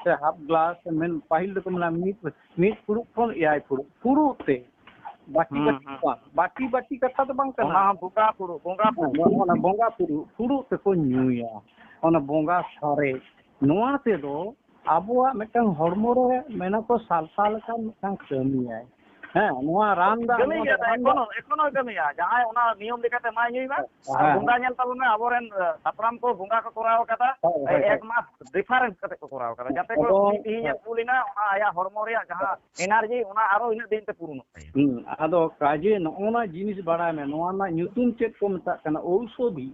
ᱥᱮ ᱦᱟᱯ ᱜᱞᱟᱥ, ᱢᱮᱱ, ᱯᱟᱹᱦᱤᱞ ᱫᱚᱠᱚ ᱢᱮᱱᱟ ᱢᱤᱫ, ᱢᱤᱫ ᱯᱷᱩᱲᱩᱜ ᱠᱷᱚᱱ ᱮᱭᱟᱭ ᱯᱷᱩᱲᱩᱜ, ᱯᱷᱩᱲᱩᱜ ᱛᱮ, ᱵᱟᱹᱴᱤ ᱦᱩᱸ, ᱵᱟᱹᱴᱤ ᱦᱩᱸ᱾ ᱵᱟᱝ, ᱵᱟᱹᱴᱤ ᱵᱟᱹᱴᱤ ᱠᱟᱛᱷᱟ ᱫᱚ ᱵᱟᱝ ᱠᱟᱱᱟ᱾ ᱚᱱᱟ ᱦᱚᱸ ᱵᱚᱸᱜᱟ ᱯᱷᱩᱲᱩᱜ, ᱵᱚᱸᱜᱟ ᱯᱷᱩᱲᱩᱜ᱾ ᱦᱮᱸ, ᱚᱱᱟ ᱵᱚᱸᱜᱟ ᱯᱷᱩᱲᱩᱜ, ᱯᱷᱩᱲᱩᱜ ᱛᱮᱠᱚ ᱧᱩᱭᱟ, ᱚᱱᱟ ᱵᱚᱸᱜᱟ ᱥᱟᱨᱮᱡ᱾ ᱱᱚᱣᱟ ᱛᱮᱫᱚ ᱟᱵᱚᱣᱟᱜ ᱢᱤᱫᱴᱟᱝ ᱦᱚᱲᱢᱚ ᱨᱮ ᱢᱮᱱᱟ ᱠᱚ ᱥᱟᱞᱥᱟ ᱞᱮᱠᱟᱱ ᱢᱤᱫᱴᱟᱝ ᱠᱟᱹᱢᱤᱭᱟᱭ᱾ ᱦᱮᱸ, ᱱᱚᱣᱟ ᱨᱟᱱ ᱫᱟᱜ, ᱠᱟᱹᱢᱤ ᱱᱚᱣᱟ ᱜᱮᱭᱟ, ᱫᱚ ᱨᱟᱱ ᱫᱚ ᱮᱠᱷᱚᱱᱳ, ᱮᱠᱷᱚᱱᱳ ᱠᱟᱹᱢᱤᱭᱟ᱾ ᱡᱟᱦᱟᱸᱭ ᱚᱱᱟ ᱱᱤᱭᱚᱢ ᱞᱮᱠᱟᱛᱮ ᱢᱟᱭ ᱧᱩᱭ ᱢᱟ᱾ ᱦᱮᱸ, ᱟᱨ ᱦᱮᱸ᱾ ᱵᱚᱸᱜᱟ ᱧᱮᱞ ᱛᱟᱵᱚᱱ ᱢᱮ, ᱟᱵᱚᱨᱮᱱ, ᱮ, ᱦᱟᱯᱲᱟᱢ ᱠᱚ ᱵᱚᱸᱜᱟ ᱠᱚ ᱠᱚᱨᱟᱣ ᱟᱠᱟᱫᱟ᱾ ᱦᱳᱭ, ᱦᱳᱭ, ᱮ, ᱦᱳᱭ᱾ ᱮᱠ ᱢᱟᱥ ᱰᱤᱯᱷᱟᱨᱮᱱᱥ ᱠᱟᱛᱮ ᱠᱚ ᱠᱚᱨᱟᱣ ᱟᱠᱟᱫᱟ, ᱡᱟᱛᱮ ᱠᱚ ᱟᱫᱚ ᱛᱤᱦᱤᱧ ᱮ ᱦᱮᱸ᱾ ᱵᱷᱩᱞ ᱮᱱᱟ, ᱚᱱᱟ ᱟᱭᱟᱜ ᱦᱚᱲᱢᱚ ᱨᱮᱭᱟᱜ ᱡᱟᱦᱟᱸ ᱮᱱᱟᱨᱡᱤ, ᱚᱱᱟ ᱟᱨᱚ ᱤᱱᱟᱹᱜ ᱫᱤᱱ ᱛᱮ ᱯᱩᱨᱩᱱᱚᱜ ᱛᱟᱭᱟ᱾ ᱦᱩᱸ, ᱟᱫᱚ ᱠᱟᱡᱮ ᱱᱚᱜᱼᱚ ᱱᱟ ᱡᱤᱱᱤᱥ ᱵᱟᱲᱟᱭ ᱢᱮ, ᱱᱚᱣᱟ ᱨᱮᱱᱟᱜ ᱧᱩᱛᱩᱢ ᱪᱮᱫ ᱠᱚ ᱢᱮᱛᱟᱜ ᱠᱟᱱᱟ? ᱳᱣᱥᱚᱫᱷᱤ,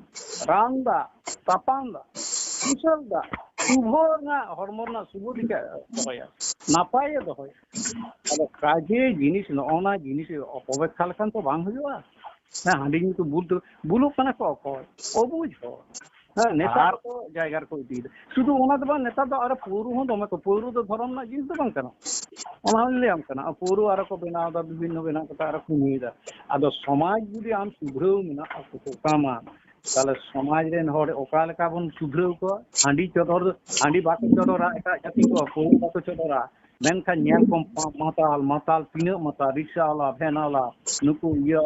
ᱨᱟᱱ ᱫᱟᱜ, ᱛᱟᱯᱟᱱ ᱫᱟᱜ, ᱠᱩᱥᱟᱹᱞ ᱫᱟᱜ, ᱥᱩᱵᱷᱚ ᱨᱮᱱᱟᱜ, ᱦᱚᱲᱢᱚ ᱨᱮᱱᱟᱜ ᱥᱩᱵᱷᱚ ᱫᱤᱠᱮ ᱫᱚᱦᱚᱭᱟ, ᱱᱟᱯᱟᱭᱮ ᱫᱚᱦᱚᱭᱟ᱾ ᱟᱫᱚ ᱠᱟᱡᱮ ᱡᱤᱱᱤᱥ, ᱱᱚᱜᱼᱚ ᱱᱟ ᱡᱤᱱᱤᱥ ᱚᱯᱚᱵᱮᱠᱠᱷᱟ ᱞᱮᱠᱷᱟᱱ ᱛᱚ ᱵᱟᱝ ᱦᱩᱭᱩᱜᱼᱟ᱾ ᱦᱮᱸ, ᱦᱟᱺᱰᱤ ᱧᱩ ᱛᱮ ᱵᱩᱞ ᱛᱮ, ᱵᱩᱞᱩᱜ ᱠᱟᱱᱟ ᱠᱚ ᱚᱠᱚᱭ? ᱚᱵᱩᱡᱽ ᱦᱚᱲ᱾ ᱦᱮᱸ, ᱱᱮᱛᱟᱨ ᱟᱨ ᱫᱚ ᱡᱟᱭᱜᱟ ᱨᱮᱠᱚ ᱤᱫᱤᱭᱮᱫᱟ᱾ ᱥᱩᱫᱷᱩ ᱚᱱᱟ ᱫᱚ ᱵᱟᱝ, ᱱᱮᱛᱟᱨ ᱫᱚ ᱟᱨᱚ ᱯᱟᱹᱣᱨᱟᱹ ᱦᱚᱸ ᱫᱚᱢᱮ ᱠᱚ, ᱯᱟᱹᱣᱨᱟᱹ ᱫᱚ ᱫᱷᱚᱨᱚᱢ ᱨᱮᱱᱟᱜ ᱡᱤᱱᱤᱥ ᱫᱚ ᱵᱟᱝ ᱠᱟᱱᱟ᱾ ᱚᱱᱟ ᱦᱚᱸᱧ ᱞᱟᱹᱭᱟᱢ ᱠᱟᱱᱟ, ᱯᱟᱹᱣᱨᱟᱹ ᱟᱨᱚ ᱠᱚ ᱵᱮᱱᱟᱣ ᱮᱫᱟ, ᱵᱤᱵᱷᱤᱱᱱᱚ ᱵᱮᱱᱟᱣ ᱠᱟᱛᱮ ᱟᱨᱚ ᱠᱚ ᱧᱩᱭᱮᱫᱟ᱾ ᱟᱫᱚ ᱥᱚᱢᱟᱡᱽ ᱡᱩᱫᱤ ᱟᱢ ᱥᱩᱫᱷᱨᱟᱹᱣ ᱢᱮᱱᱟᱜ ᱛᱟᱠᱚ ᱛᱟᱢᱟ, ᱛᱟᱦᱞᱮ ᱥᱚᱢᱟᱡᱽ ᱨᱮᱱ ᱦᱚᱲ ᱚᱠᱟ ᱞᱮᱠᱟ ᱵᱚᱱ ᱥᱩᱫᱷᱨᱟᱹᱣ ᱠᱚᱣᱟ? ᱦᱟᱺᱰᱤ ᱪᱚᱰᱚᱨ, ᱦᱟᱺᱰᱤ ᱵᱟᱠᱚ ᱪᱚᱰᱚᱨᱟ ᱮᱴᱟᱜ ᱡᱟᱹᱛᱤ ᱠᱚ, ᱯᱟᱹᱣᱨᱟᱹ ᱵᱟᱠᱚ ᱪᱚᱰᱚᱨᱟ, ᱢᱮᱱᱠᱷᱟᱱ ᱧᱮᱞ ᱠᱚᱢ, ᱢᱟ-, ᱢᱟᱛᱟᱞ, ᱢᱟᱛᱟᱞ, ᱛᱤᱱᱟᱹᱜ ᱢᱟᱛᱟᱞ, ᱨᱤᱠᱥᱟ ᱟᱣᱞᱟ, ᱵᱷᱮᱱ ᱟᱣᱞᱟ, ᱱᱩᱠᱩ ᱤᱭᱟᱹ,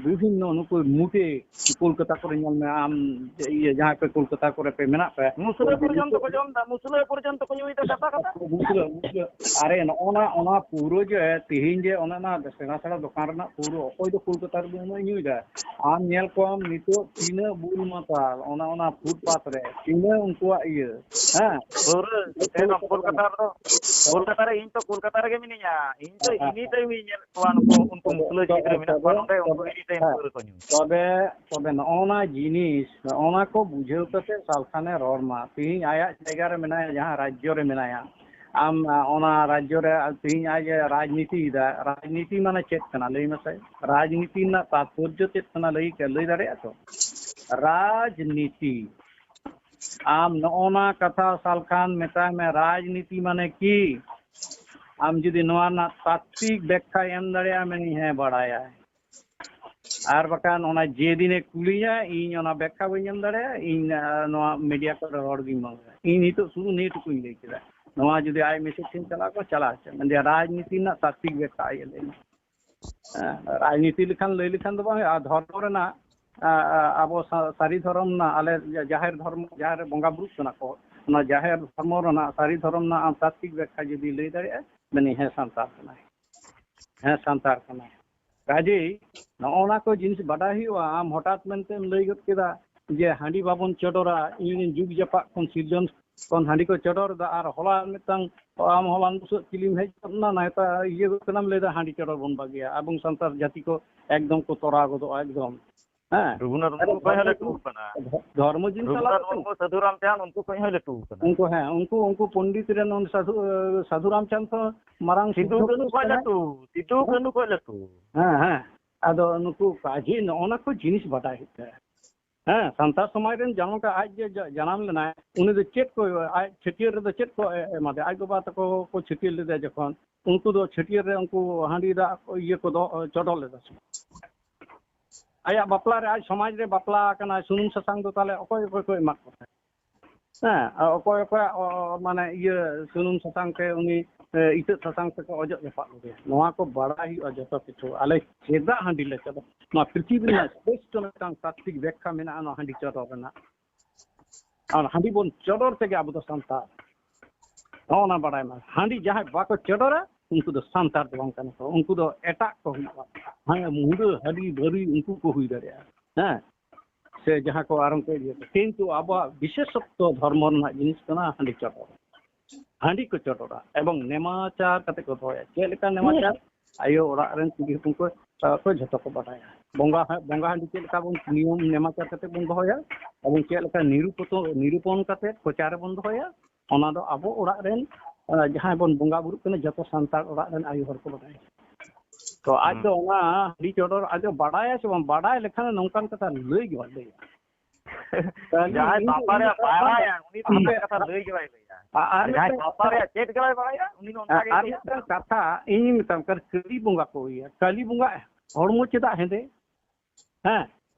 ᱵᱤᱵᱷᱤᱱᱱᱚ ᱱᱩᱠᱩ ᱢᱩᱴᱮ, ᱠᱳᱞᱠᱟᱛᱟ ᱠᱚᱨᱮ ᱧᱮᱞ ᱢᱮ ᱟᱢ, ᱤᱭᱟᱹ, ᱡᱟᱦᱟᱸ ᱠᱚ ᱠᱳᱞᱠᱟᱛᱟ ᱠᱚᱨᱮ ᱯᱮ ᱢᱮᱱᱟᱜ ᱯᱮ, ᱢᱩᱥᱞᱟᱹ ᱯᱚᱨᱡᱚᱱᱛᱚ ᱠᱚ ᱡᱚᱢ ᱮᱫᱟ, ᱢᱩᱥᱞᱟᱹ ᱯᱚᱨᱡᱚᱱᱛᱚ ᱠᱚ ᱧᱩᱭᱮᱫᱟ ᱠᱟᱛᱷᱟ ᱠᱟᱛᱷᱟ᱾ ᱢᱩᱥᱞᱟᱹ, ᱢᱩᱥᱞᱟᱹ᱾ ᱟᱨᱮ, ᱱᱚᱜᱼᱚ ᱱᱟ, ᱚᱱᱟ ᱯᱟᱹᱣᱨᱟᱹ ᱡᱮ ᱛᱤᱦᱤᱧ ᱡᱮ ᱚᱱᱮ ᱚᱱᱟ ᱥᱮᱬᱟ ᱥᱮᱬᱟ ᱫᱚᱠᱟᱱ ᱨᱮᱱᱟᱜ ᱯᱟᱹᱣᱨᱟᱹ, ᱚᱠᱚᱭ ᱫᱚ ᱠᱳᱞᱠᱟᱛᱟ ᱨᱮᱫᱚ ᱩᱱᱟᱹᱜ ᱧᱩᱭᱮᱫᱟ? ᱟᱢ ᱧᱮᱞ ᱠᱚᱢ ᱱᱤᱛᱚᱜ ᱛᱤᱱᱟᱹᱜ ᱵᱩᱞ ᱢᱟᱛᱟᱞ, ᱚᱱᱟ, ᱚᱱᱟ ᱯᱷᱩᱴᱯᱟᱛ ᱨᱮ ᱛᱤᱱᱟᱹᱜ ᱩᱱᱠᱩᱣᱟᱜ ᱤᱭᱟᱹ, ᱦᱮᱸ? ᱯᱟᱹᱣᱨᱟᱹ, ᱮᱠᱫᱚᱢ ᱠᱳᱞᱠᱟᱛᱟ ᱨᱮᱫᱚ, ᱠᱳᱞᱠᱟᱛᱟ ᱨᱮ, ᱤᱧ ᱛᱚ ᱠᱳᱞᱠᱟᱛᱟ ᱨᱮᱜᱮ ᱢᱤᱱᱟᱹᱧᱟ, ᱤᱧ ᱛᱚ ᱦᱮᱸ, ᱦᱮᱸ, ᱮᱱᱤ ᱴᱟᱭᱤᱢ ᱤᱧ ᱧᱮᱞᱮᱫ ᱠᱚᱣᱟ, ᱱᱩᱠᱩ, ᱩᱱᱠᱩ ᱛᱚᱵᱮ, ᱢᱩᱥᱞᱟᱹ ᱛᱚᱵᱮ, ᱜᱤᱫᱽᱨᱟᱹ ᱢᱮᱱᱟᱜ ᱠᱚᱣᱟ ᱛᱚᱵᱮ, ᱱᱚᱰᱮ, ᱩᱱᱠᱩ ᱛᱚᱵᱮ, ᱮᱱᱤ ᱴᱟᱭᱤᱢ ᱦᱮᱸ᱾ ᱯᱟᱹᱣᱨᱟᱹ ᱠᱚ ᱧᱩᱭᱟ᱾ ᱛᱚᱵᱮ, ᱛᱚᱵᱮ ᱱᱚᱜᱼᱚ ᱱᱟ ᱡᱤᱱᱤᱥ, ᱱᱚᱜᱼᱚ ᱱᱟ ᱠᱚ ᱵᱩᱡᱷᱟᱹᱣ ᱠᱟᱛᱮ ᱥᱟᱞᱠᱷᱟᱱᱮ ᱨᱚᱲ ᱢᱟ᱾ ᱛᱤᱦᱤᱧ ᱟᱭᱟᱜ ᱡᱟᱭᱜᱟ ᱨᱮ ᱢᱮᱱᱟᱭᱟ, ᱡᱟᱦᱟᱸ ᱨᱟᱡᱽᱡᱚ ᱨᱮ ᱢᱮᱱᱟᱭᱟ, ᱟᱢ, ᱟ, ᱚᱱᱟ ᱨᱟᱡᱽᱡᱚ ᱨᱮ ᱛᱤᱦᱤᱧ ᱟᱡ ᱮ ᱨᱟᱡᱽᱱᱤᱛᱤᱭᱮᱫᱟ᱾ ᱨᱟᱡᱽᱱᱤᱛᱤ ᱢᱟᱱᱮ ᱪᱮᱫ ᱠᱟᱱᱟ ᱞᱟᱹᱭ ᱢᱮᱥᱮ? ᱨᱟᱡᱽᱱᱤᱛᱤ ᱨᱮᱱᱟᱜ ᱛᱟᱛᱯᱚᱨᱡᱚ ᱪᱮᱫ ᱠᱟᱱᱟ ᱞᱟᱹᱭ ᱠᱮ-, ᱞᱟᱹᱭ ᱫᱟᱲᱮᱭᱟᱜᱼᱟ ᱛᱚ? ᱨᱟᱡᱽᱱᱤᱛᱤ᱾ ᱟᱢ ᱱᱚᱜᱼᱚ ᱱᱟ ᱠᱟᱛᱷᱟ ᱥᱟᱞᱠᱷᱟᱱ ᱢᱮᱛᱟᱭ ᱢᱮ, ᱨᱟᱡᱽᱱᱤᱛᱤ ᱢᱟᱱᱮ ᱠᱤ? ᱟᱢ ᱡᱩᱫᱤ ᱱᱚᱣᱟ ᱨᱮᱱᱟᱜ ᱛᱟᱛᱛᱤᱠ ᱵᱮᱠᱠᱷᱟ ᱮᱢ ᱫᱟᱲᱮᱭᱟᱜᱼᱟ, ᱢᱮᱱᱤᱧ ᱦᱮᱸ ᱵᱟᱲᱟᱭᱟᱭ᱾ ᱟᱨ ᱵᱟᱠᱷᱟᱱ ᱚᱱᱟ ᱡᱮᱫᱤᱱᱮ ᱠᱩᱞᱤᱧᱟ, ᱤᱧ ᱚᱱᱟ ᱵᱮᱠᱠᱷᱟ ᱵᱟᱹᱧ ᱮᱢ ᱫᱟᱲᱮᱭᱟᱜᱼᱟ, ᱤᱧ, ᱟ, ᱱᱚᱣᱟ ᱢᱤᱰᱤᱭᱟ ᱠᱚᱨᱮ ᱨᱚᱲ ᱜᱤᱧ ᱵᱚᱱᱫᱚᱭᱟ᱾ ᱤᱧ ᱱᱤᱛᱚᱜ ᱥᱩᱫᱷᱩ ᱱᱤᱭᱟᱹ ᱴᱩᱠᱩᱧ ᱞᱟᱹᱭ ᱠᱮᱫᱟ᱾ ᱱᱚᱣᱟ ᱡᱩᱫᱤ ᱟᱡ ᱢᱮᱥᱮᱡ ᱴᱷᱮᱱ ᱪᱟᱞᱟᱜ ᱠᱚ, ᱪᱟᱞᱟᱜ ᱦᱚᱪᱚ᱾ ᱢᱮᱱᱫᱟᱭ, ᱨᱟᱡᱽᱱᱤᱛᱤ ᱨᱮᱱᱟᱜ ᱛᱟᱛᱛᱤᱠ ᱵᱮᱠᱠᱷᱟ ᱟᱡ ᱮ ᱞᱟᱹᱭ ᱢᱮ᱾ ᱦᱮᱸ, ᱨᱟᱡᱽᱱᱤᱛᱤ ᱞᱮᱠᱷᱟᱱ ᱞᱟᱹᱭ ᱞᱮᱠᱷᱟᱱ ᱫᱚ ᱵᱟᱝ ᱦᱩᱭᱩᱜᱼᱟ, ᱫᱷᱚᱨᱢᱚ ᱨᱮᱱᱟᱜ, ᱟ, ᱟ, ᱟᱵᱚ ᱥᱟ-, ᱥᱟᱹᱨᱤ ᱫᱷᱚᱨᱚᱢ ᱨᱮᱱᱟᱜ, ᱟᱞᱮ ᱡᱟ-, ᱡᱟᱦᱮᱨ ᱫᱷᱚᱨᱢᱚ, ᱡᱟᱦᱟᱸ ᱨᱮ ᱵᱚᱸᱜᱟ ᱵᱩᱨᱩᱜ ᱠᱟᱱᱟ ᱠᱚ, ᱚᱱᱟ ᱡᱟᱦᱮᱨ ᱫᱷᱚᱨᱢᱚ ᱨᱮᱱᱟᱜ ᱥᱟᱹᱨᱤ ᱫᱷᱚᱨᱚᱢ ᱨᱮᱱᱟᱜ ᱟᱢ ᱛᱟᱛᱛᱤᱠ ᱵᱮᱠᱠᱷᱟ ᱡᱩᱫᱤ ᱞᱟᱹᱭ ᱫᱟᱲᱮᱭᱟᱜᱼᱟ, ᱢᱮᱱᱟᱹᱧ ᱦᱮᱸ ᱥᱟᱱᱛᱟᱲ ᱠᱟᱱᱟᱭ᱾ ᱦᱮᱸ, ᱥᱟᱱᱛᱟᱲ ᱠᱟᱱᱟᱭ᱾ ᱠᱟᱡᱮᱭ ᱱᱚᱜᱼᱚ ᱱᱟ ᱠᱚ ᱡᱤᱱᱤᱥ ᱵᱟᱰᱟᱭ ᱦᱩᱭᱩᱜᱼᱟ᱾ ᱟᱢ ᱦᱚᱴᱟᱛ ᱢᱮᱱᱛᱮᱢ ᱞᱟᱹᱭ ᱜᱚᱫ ᱠᱮᱫᱟ ᱡᱮ ᱦᱟᱺᱰᱤ ᱵᱟᱵᱚᱱ ᱪᱚᱰᱚᱨᱟ, ᱤᱧ ᱡᱩᱜᱽ ᱡᱟᱯᱟᱜ ᱠᱷᱚᱱ ᱥᱤᱨᱡᱚᱱ ᱠᱷᱚᱱ ᱦᱟᱺᱰᱤ ᱠᱚ ᱪᱚᱰᱚᱨ ᱮᱫᱟ, ᱟᱨ ᱦᱚᱞᱟ ᱢᱤᱫᱴᱟᱝ ᱟᱢ ᱦᱚᱞᱟᱱ ᱵᱩᱥᱟᱹᱜ ᱪᱤᱞᱤᱢ ᱦᱮᱡ ᱜᱚᱫ ᱮᱱᱟ, ᱱᱮᱣᱛᱟ ᱤᱭᱟᱹ ᱜᱚᱫ ᱠᱟᱱᱟᱢ, ᱞᱟᱹᱭ ᱮᱫᱟ ᱦᱟᱺᱰᱤ ᱪᱚᱰᱚᱨ ᱵᱚᱱ ᱵᱟᱹᱜᱤᱭᱟ, ᱟᱵᱚ ᱥᱟᱱᱛᱟᱲ ᱡᱟᱹᱛᱤ ᱠᱚ ᱮᱠᱫᱚᱢ ᱠᱚ ᱛᱚᱨᱟ ᱜᱚᱫᱚᱜᱼᱟ ᱮᱠᱫᱚᱢ᱾ ᱦᱮᱸ᱾ ᱨᱚᱜᱷᱩᱱᱟᱛᱷ ᱢᱩᱨᱢᱩ ᱠᱷᱚᱱ ᱦᱚᱸ ᱞᱟᱹᱴᱩ ᱠᱟᱱᱟ᱾ ᱫᱷᱚᱨᱢᱚ ᱡᱤᱱᱤᱥ ᱨᱚᱜᱷᱩᱱᱟᱛᱷ ᱟᱞᱟᱫᱟ ᱠᱟᱱᱟ᱾ ᱢᱩᱨᱢᱩ, ᱥᱟᱹᱫᱷᱩ ᱨᱟᱢᱪᱟᱸᱫᱽ, ᱩᱱᱠᱩ ᱠᱷᱚᱱ ᱦᱚᱸ ᱞᱟᱹᱴᱩ ᱠᱟᱱᱟ᱾ ᱩᱱᱠᱩ, ᱦᱮᱸ, ᱩᱱᱠᱩ, ᱩᱱᱠᱩ ᱯᱚᱱᱰᱤᱛ ᱨᱮᱱ ᱩᱱ ᱥᱟᱹᱫᱷᱩ, ᱥᱟᱹᱫᱷᱩ ᱨᱟᱢᱪᱟᱸᱫᱽ ᱦᱚᱸ ᱢᱟᱨᱟᱝ ᱥᱤᱫᱩ ᱥᱤᱫᱷᱩ ᱠᱟᱹᱱᱦᱩ ᱠᱷᱚᱱ ᱠᱟᱱᱟᱭ᱾ ᱞᱟᱹᱴᱩ, ᱥᱤᱫᱩ ᱠᱟᱹᱱᱦᱩ ᱠᱷᱚᱱ ᱞᱟᱹᱴᱩ᱾ ᱦᱮᱸ, ᱦᱮᱸ᱾ ᱟᱫᱚ ᱱᱩᱠᱩ ᱠᱟᱡᱮ ᱱᱚᱜᱼᱚ ᱱᱟ ᱠᱚ ᱡᱤᱱᱤᱥ ᱵᱟᱰᱟᱭ ᱦᱩᱭᱩᱜ ᱛᱟᱭᱟ᱾ ᱦᱮᱸ, ᱥᱟᱱᱛᱟᱲ ᱥᱚᱢᱟᱡᱽ ᱨᱮᱱ ᱡᱟᱱᱟᱢ ᱠᱟ-, ᱟᱡ ᱡᱮ ᱡᱟ-, ᱡᱟᱱᱟᱢ ᱞᱮᱱᱟᱭ, ᱩᱱᱤ ᱫᱚ ᱪᱮᱫ ᱠᱚ, ᱟᱡ ᱪᱷᱟᱹᱴᱭᱟᱹᱨ ᱨᱮᱫᱚ ᱪᱮᱫ ᱠᱚ ᱮ-, ᱮᱢᱟᱫᱮᱭᱟ? ᱟᱡ ᱵᱟᱵᱟ ᱛᱟᱠᱚ ᱠᱚ ᱪᱷᱟᱹᱴᱭᱟᱹᱨ ᱞᱮᱫᱮᱭᱟ ᱡᱚᱠᱷᱚᱱ, ᱩᱱᱠᱩ ᱫᱚ ᱪᱷᱟᱹᱴᱭᱟᱹᱨ ᱨᱮ ᱩᱱᱠᱩ ᱦᱟᱺᱰᱤ ᱫᱟᱜ ᱠᱚ, ᱤᱭᱟᱹ ᱠᱚ ᱫᱚ-, ᱪᱚᱰᱚᱨ ᱞᱮᱫᱟ ᱥᱮ? ᱟᱭᱟᱜ ᱵᱟᱯᱞᱟ ᱨᱮ, ᱟᱡ ᱥᱚᱢᱟᱡᱽ ᱨᱮ ᱵᱟᱯᱞᱟ ᱟᱠᱟᱱᱟᱭ, ᱥᱩᱱᱩᱢ ᱥᱟᱥᱟᱝ ᱫᱚ ᱛᱟᱦᱞᱮ ᱚᱠᱚᱭ, ᱚᱠᱚᱭ ᱠᱚ ᱮᱢᱟᱫ ᱠᱚ ᱛᱟᱦᱮᱸᱫ? ᱦᱮᱸ, ᱟᱨ ᱚᱠᱚᱭ ᱚᱠᱚᱭᱟᱜ, ᱚ, ᱢᱟᱱᱮ ᱤᱭᱟᱹ ᱥᱩᱱᱩᱢ ᱥᱟᱥᱟᱝ ᱛᱮ ᱩᱱᱤ, ᱮ, ᱤᱛᱟᱹᱫ ᱥᱟᱥᱟᱝ ᱛᱮᱠᱚ ᱚᱡᱚᱜ ᱡᱟᱯᱟᱜ ᱞᱮᱫᱮᱭᱟ? ᱱᱚᱣᱟ ᱠᱚ ᱵᱟᱲᱟᱭ ᱦᱩᱭᱩᱜᱼᱟ ᱡᱚᱛᱚ ᱠᱤᱪᱷᱩ᱾ ᱟᱞᱮ ᱪᱮᱫᱟᱜ ᱦᱟᱺᱰᱤ ᱞᱮ ᱪᱚᱰᱚᱨ? ᱱᱚᱣᱟ ᱯᱨᱤᱛᱷᱤᱵᱤ ᱨᱮᱱᱟᱜ ᱥᱨᱮᱥᱴᱷᱚ ᱢᱤᱫᱴᱟᱝ ᱛᱟᱛᱛᱤᱠ ᱵᱮᱠᱠᱷᱟ ᱢᱮᱱᱟᱜᱼᱟ ᱱᱚᱣᱟ ᱦᱟᱺᱰᱤ ᱪᱚᱰᱚᱨ ᱨᱮᱱᱟᱜ᱾ ᱟᱨ ᱦᱟᱺᱰᱤ ᱵᱚᱱ ᱪᱚᱰᱚᱨ ᱛᱮᱜᱮ ᱟᱵᱚ ᱫᱚ ᱥᱟᱱᱛᱟᱲ᱾ ᱱᱚᱜᱼᱚ ᱱᱟ ᱵᱟᱲᱟᱭ ᱢᱟ, ᱦᱟᱺᱰᱤ ᱡᱟᱦᱟᱸᱭ ᱵᱟᱠᱚ ᱪᱚᱰᱚᱨᱟ, ᱩᱱᱠᱩ ᱫᱚ ᱥᱟᱱᱛᱟᱲ ᱫᱚ ᱵᱟᱝ ᱠᱟᱱᱟ ᱠᱚ, ᱩᱱᱠᱩ ᱫᱚ ᱮᱴᱟᱜ ᱠᱚ ᱦᱩᱭᱩᱜᱼᱟ᱾ ᱦᱮᱸ, ᱢᱩᱰᱟᱹ, ᱦᱟᱺᱰᱤ, ᱵᱷᱟᱹᱨᱤ, ᱩᱱᱠᱩ ᱠᱚ ᱦᱩᱭ ᱫᱟᱲᱮᱭᱟᱜᱼᱟ᱾ ᱦᱮᱸ, ᱥᱮ ᱡᱟᱦᱟᱸ ᱠᱚ ᱟᱨᱚ ᱠᱚ ᱤᱭᱟᱹ ᱠᱚ᱾ ᱠᱤᱱᱛᱩ ᱟᱵᱚᱣᱟᱜ ᱵᱤᱥᱮᱥᱚᱛᱛᱚ ᱫᱷᱚᱨᱢᱚ ᱨᱮᱱᱟᱜ ᱡᱤᱱᱤᱥ ᱠᱟᱱᱟ ᱦᱟᱺᱰᱤ ᱪᱚᱰᱚᱨ᱾ ᱦᱟᱺᱰᱤ ᱠᱚ ᱪᱚᱰᱚᱨᱟ ᱮᱵᱚᱝ ᱱᱮᱢᱟᱪᱟᱨ ᱠᱟᱛᱮ ᱠᱚ ᱫᱚᱦᱚᱭᱟ᱾ ᱪᱮᱫ ᱞᱮᱠᱟ ᱱᱮᱢᱟᱪᱟᱨ? ᱟᱭᱳ ᱚᱲᱟᱜ ᱨᱮᱱ ᱠᱩᱲᱤ ᱦᱚᱯᱚᱱ ᱠᱚ, ᱠᱚ ᱡᱷᱚᱛᱚ ᱠᱚ ᱵᱟᱰᱟᱭᱟ᱾ ᱵᱚᱸᱜᱟ, ᱵᱚᱸᱜᱟ ᱦᱟᱺᱰᱤ ᱪᱮᱫ ᱞᱮᱠᱟ ᱵᱚᱱ ᱱᱤᱭᱚᱢ ᱱᱮᱢᱟᱪᱟᱨ ᱠᱟᱛᱮ ᱵᱚᱱ ᱫᱚᱦᱚᱭᱟ ᱮᱵᱚᱝ ᱪᱮᱫ ᱞᱮᱠᱟ ᱱᱤᱨᱩᱯᱚᱛᱚ-, ᱱᱤᱨᱩᱯᱚᱱ ᱠᱟᱛᱮ ᱠᱚᱪᱟ ᱨᱮᱵᱚᱱ ᱫᱚᱦᱚᱭᱟ, ᱚᱱᱟ ᱫᱚ ᱟᱵᱚ ᱚᱲᱟᱜ ᱨᱮᱱ, ᱟ, ᱡᱟᱦᱟᱸᱭ ᱵᱚᱱ ᱵᱚᱸᱜᱟ ᱵᱩᱨᱩᱜ ᱠᱟᱱᱟ, ᱡᱚᱛᱚ ᱥᱟᱱᱛᱟᱲ ᱚᱲᱟᱜ ᱨᱮᱱ ᱟᱭᱳ ᱦᱚᱲ ᱠᱚ ᱵᱟᱰᱟᱭᱟ᱾ ᱛᱚ ᱟᱡ ᱦᱩᱸ᱾ ᱫᱚ ᱚᱱᱟ ᱦᱟᱺᱰᱤ ᱪᱚᱰᱚᱨ ᱟᱡ ᱫᱚ ᱵᱟᱰᱟᱭᱟ ᱥᱮ ᱵᱟᱝ? ᱵᱟᱰᱟᱭ ᱞᱮᱠᱷᱟᱱ ᱱᱚᱝᱠᱟᱱ ᱠᱟᱛᱷᱟ ᱞᱟᱹᱭ ᱜᱮ ᱵᱟᱭ ᱞᱟᱹᱭᱟ᱾ ᱛᱟᱦᱞᱮ ᱡᱟᱦᱟᱸᱭ ᱤᱧ ᱫᱚ ᱥᱟᱶᱛᱟ ᱤᱧ ᱨᱮᱭᱟᱜ ᱫᱚ ᱵᱟᱭ ᱵᱟᱲᱟᱭᱟ, ᱩᱱᱤ ᱫᱚ ᱟᱯᱮ ᱚᱱᱠᱟᱱ ᱠᱟᱛᱷᱟ ᱞᱟᱹᱭ ᱜᱮ ᱵᱟᱭ ᱞᱟᱹᱭᱟ᱾ ᱟᱨ ᱟᱨ ᱡᱟᱦᱟᱸᱭ ᱢᱤᱫᱴᱟᱝ ᱥᱟᱶᱛᱟ ᱠᱟᱛᱷᱟ, ᱨᱮᱭᱟᱜ ᱪᱮᱫ ᱜᱮ ᱵᱟᱭ ᱵᱟᱲᱟᱭᱟ, ᱩᱱᱤ ᱫᱚ ᱚᱱᱠᱟ ᱟᱨ ᱜᱮ ᱟᱨ ᱞᱟᱹᱭᱟ᱾ ᱢᱤᱫᱴᱟᱝ ᱠᱟᱛᱷᱟ ᱤᱧ ᱢᱮᱛᱟᱢ ᱠᱟᱱᱟ, ᱠᱟᱹᱞᱤ ᱵᱚᱸᱜᱟ ᱠᱚ ᱤᱭᱟᱹ, ᱠᱟᱹᱞᱤ ᱵᱚᱸᱜᱟ ᱦᱚᱲᱢᱚ ᱪᱮᱫᱟᱜ ᱦᱮᱸᱫᱮ? ᱦᱮᱸ,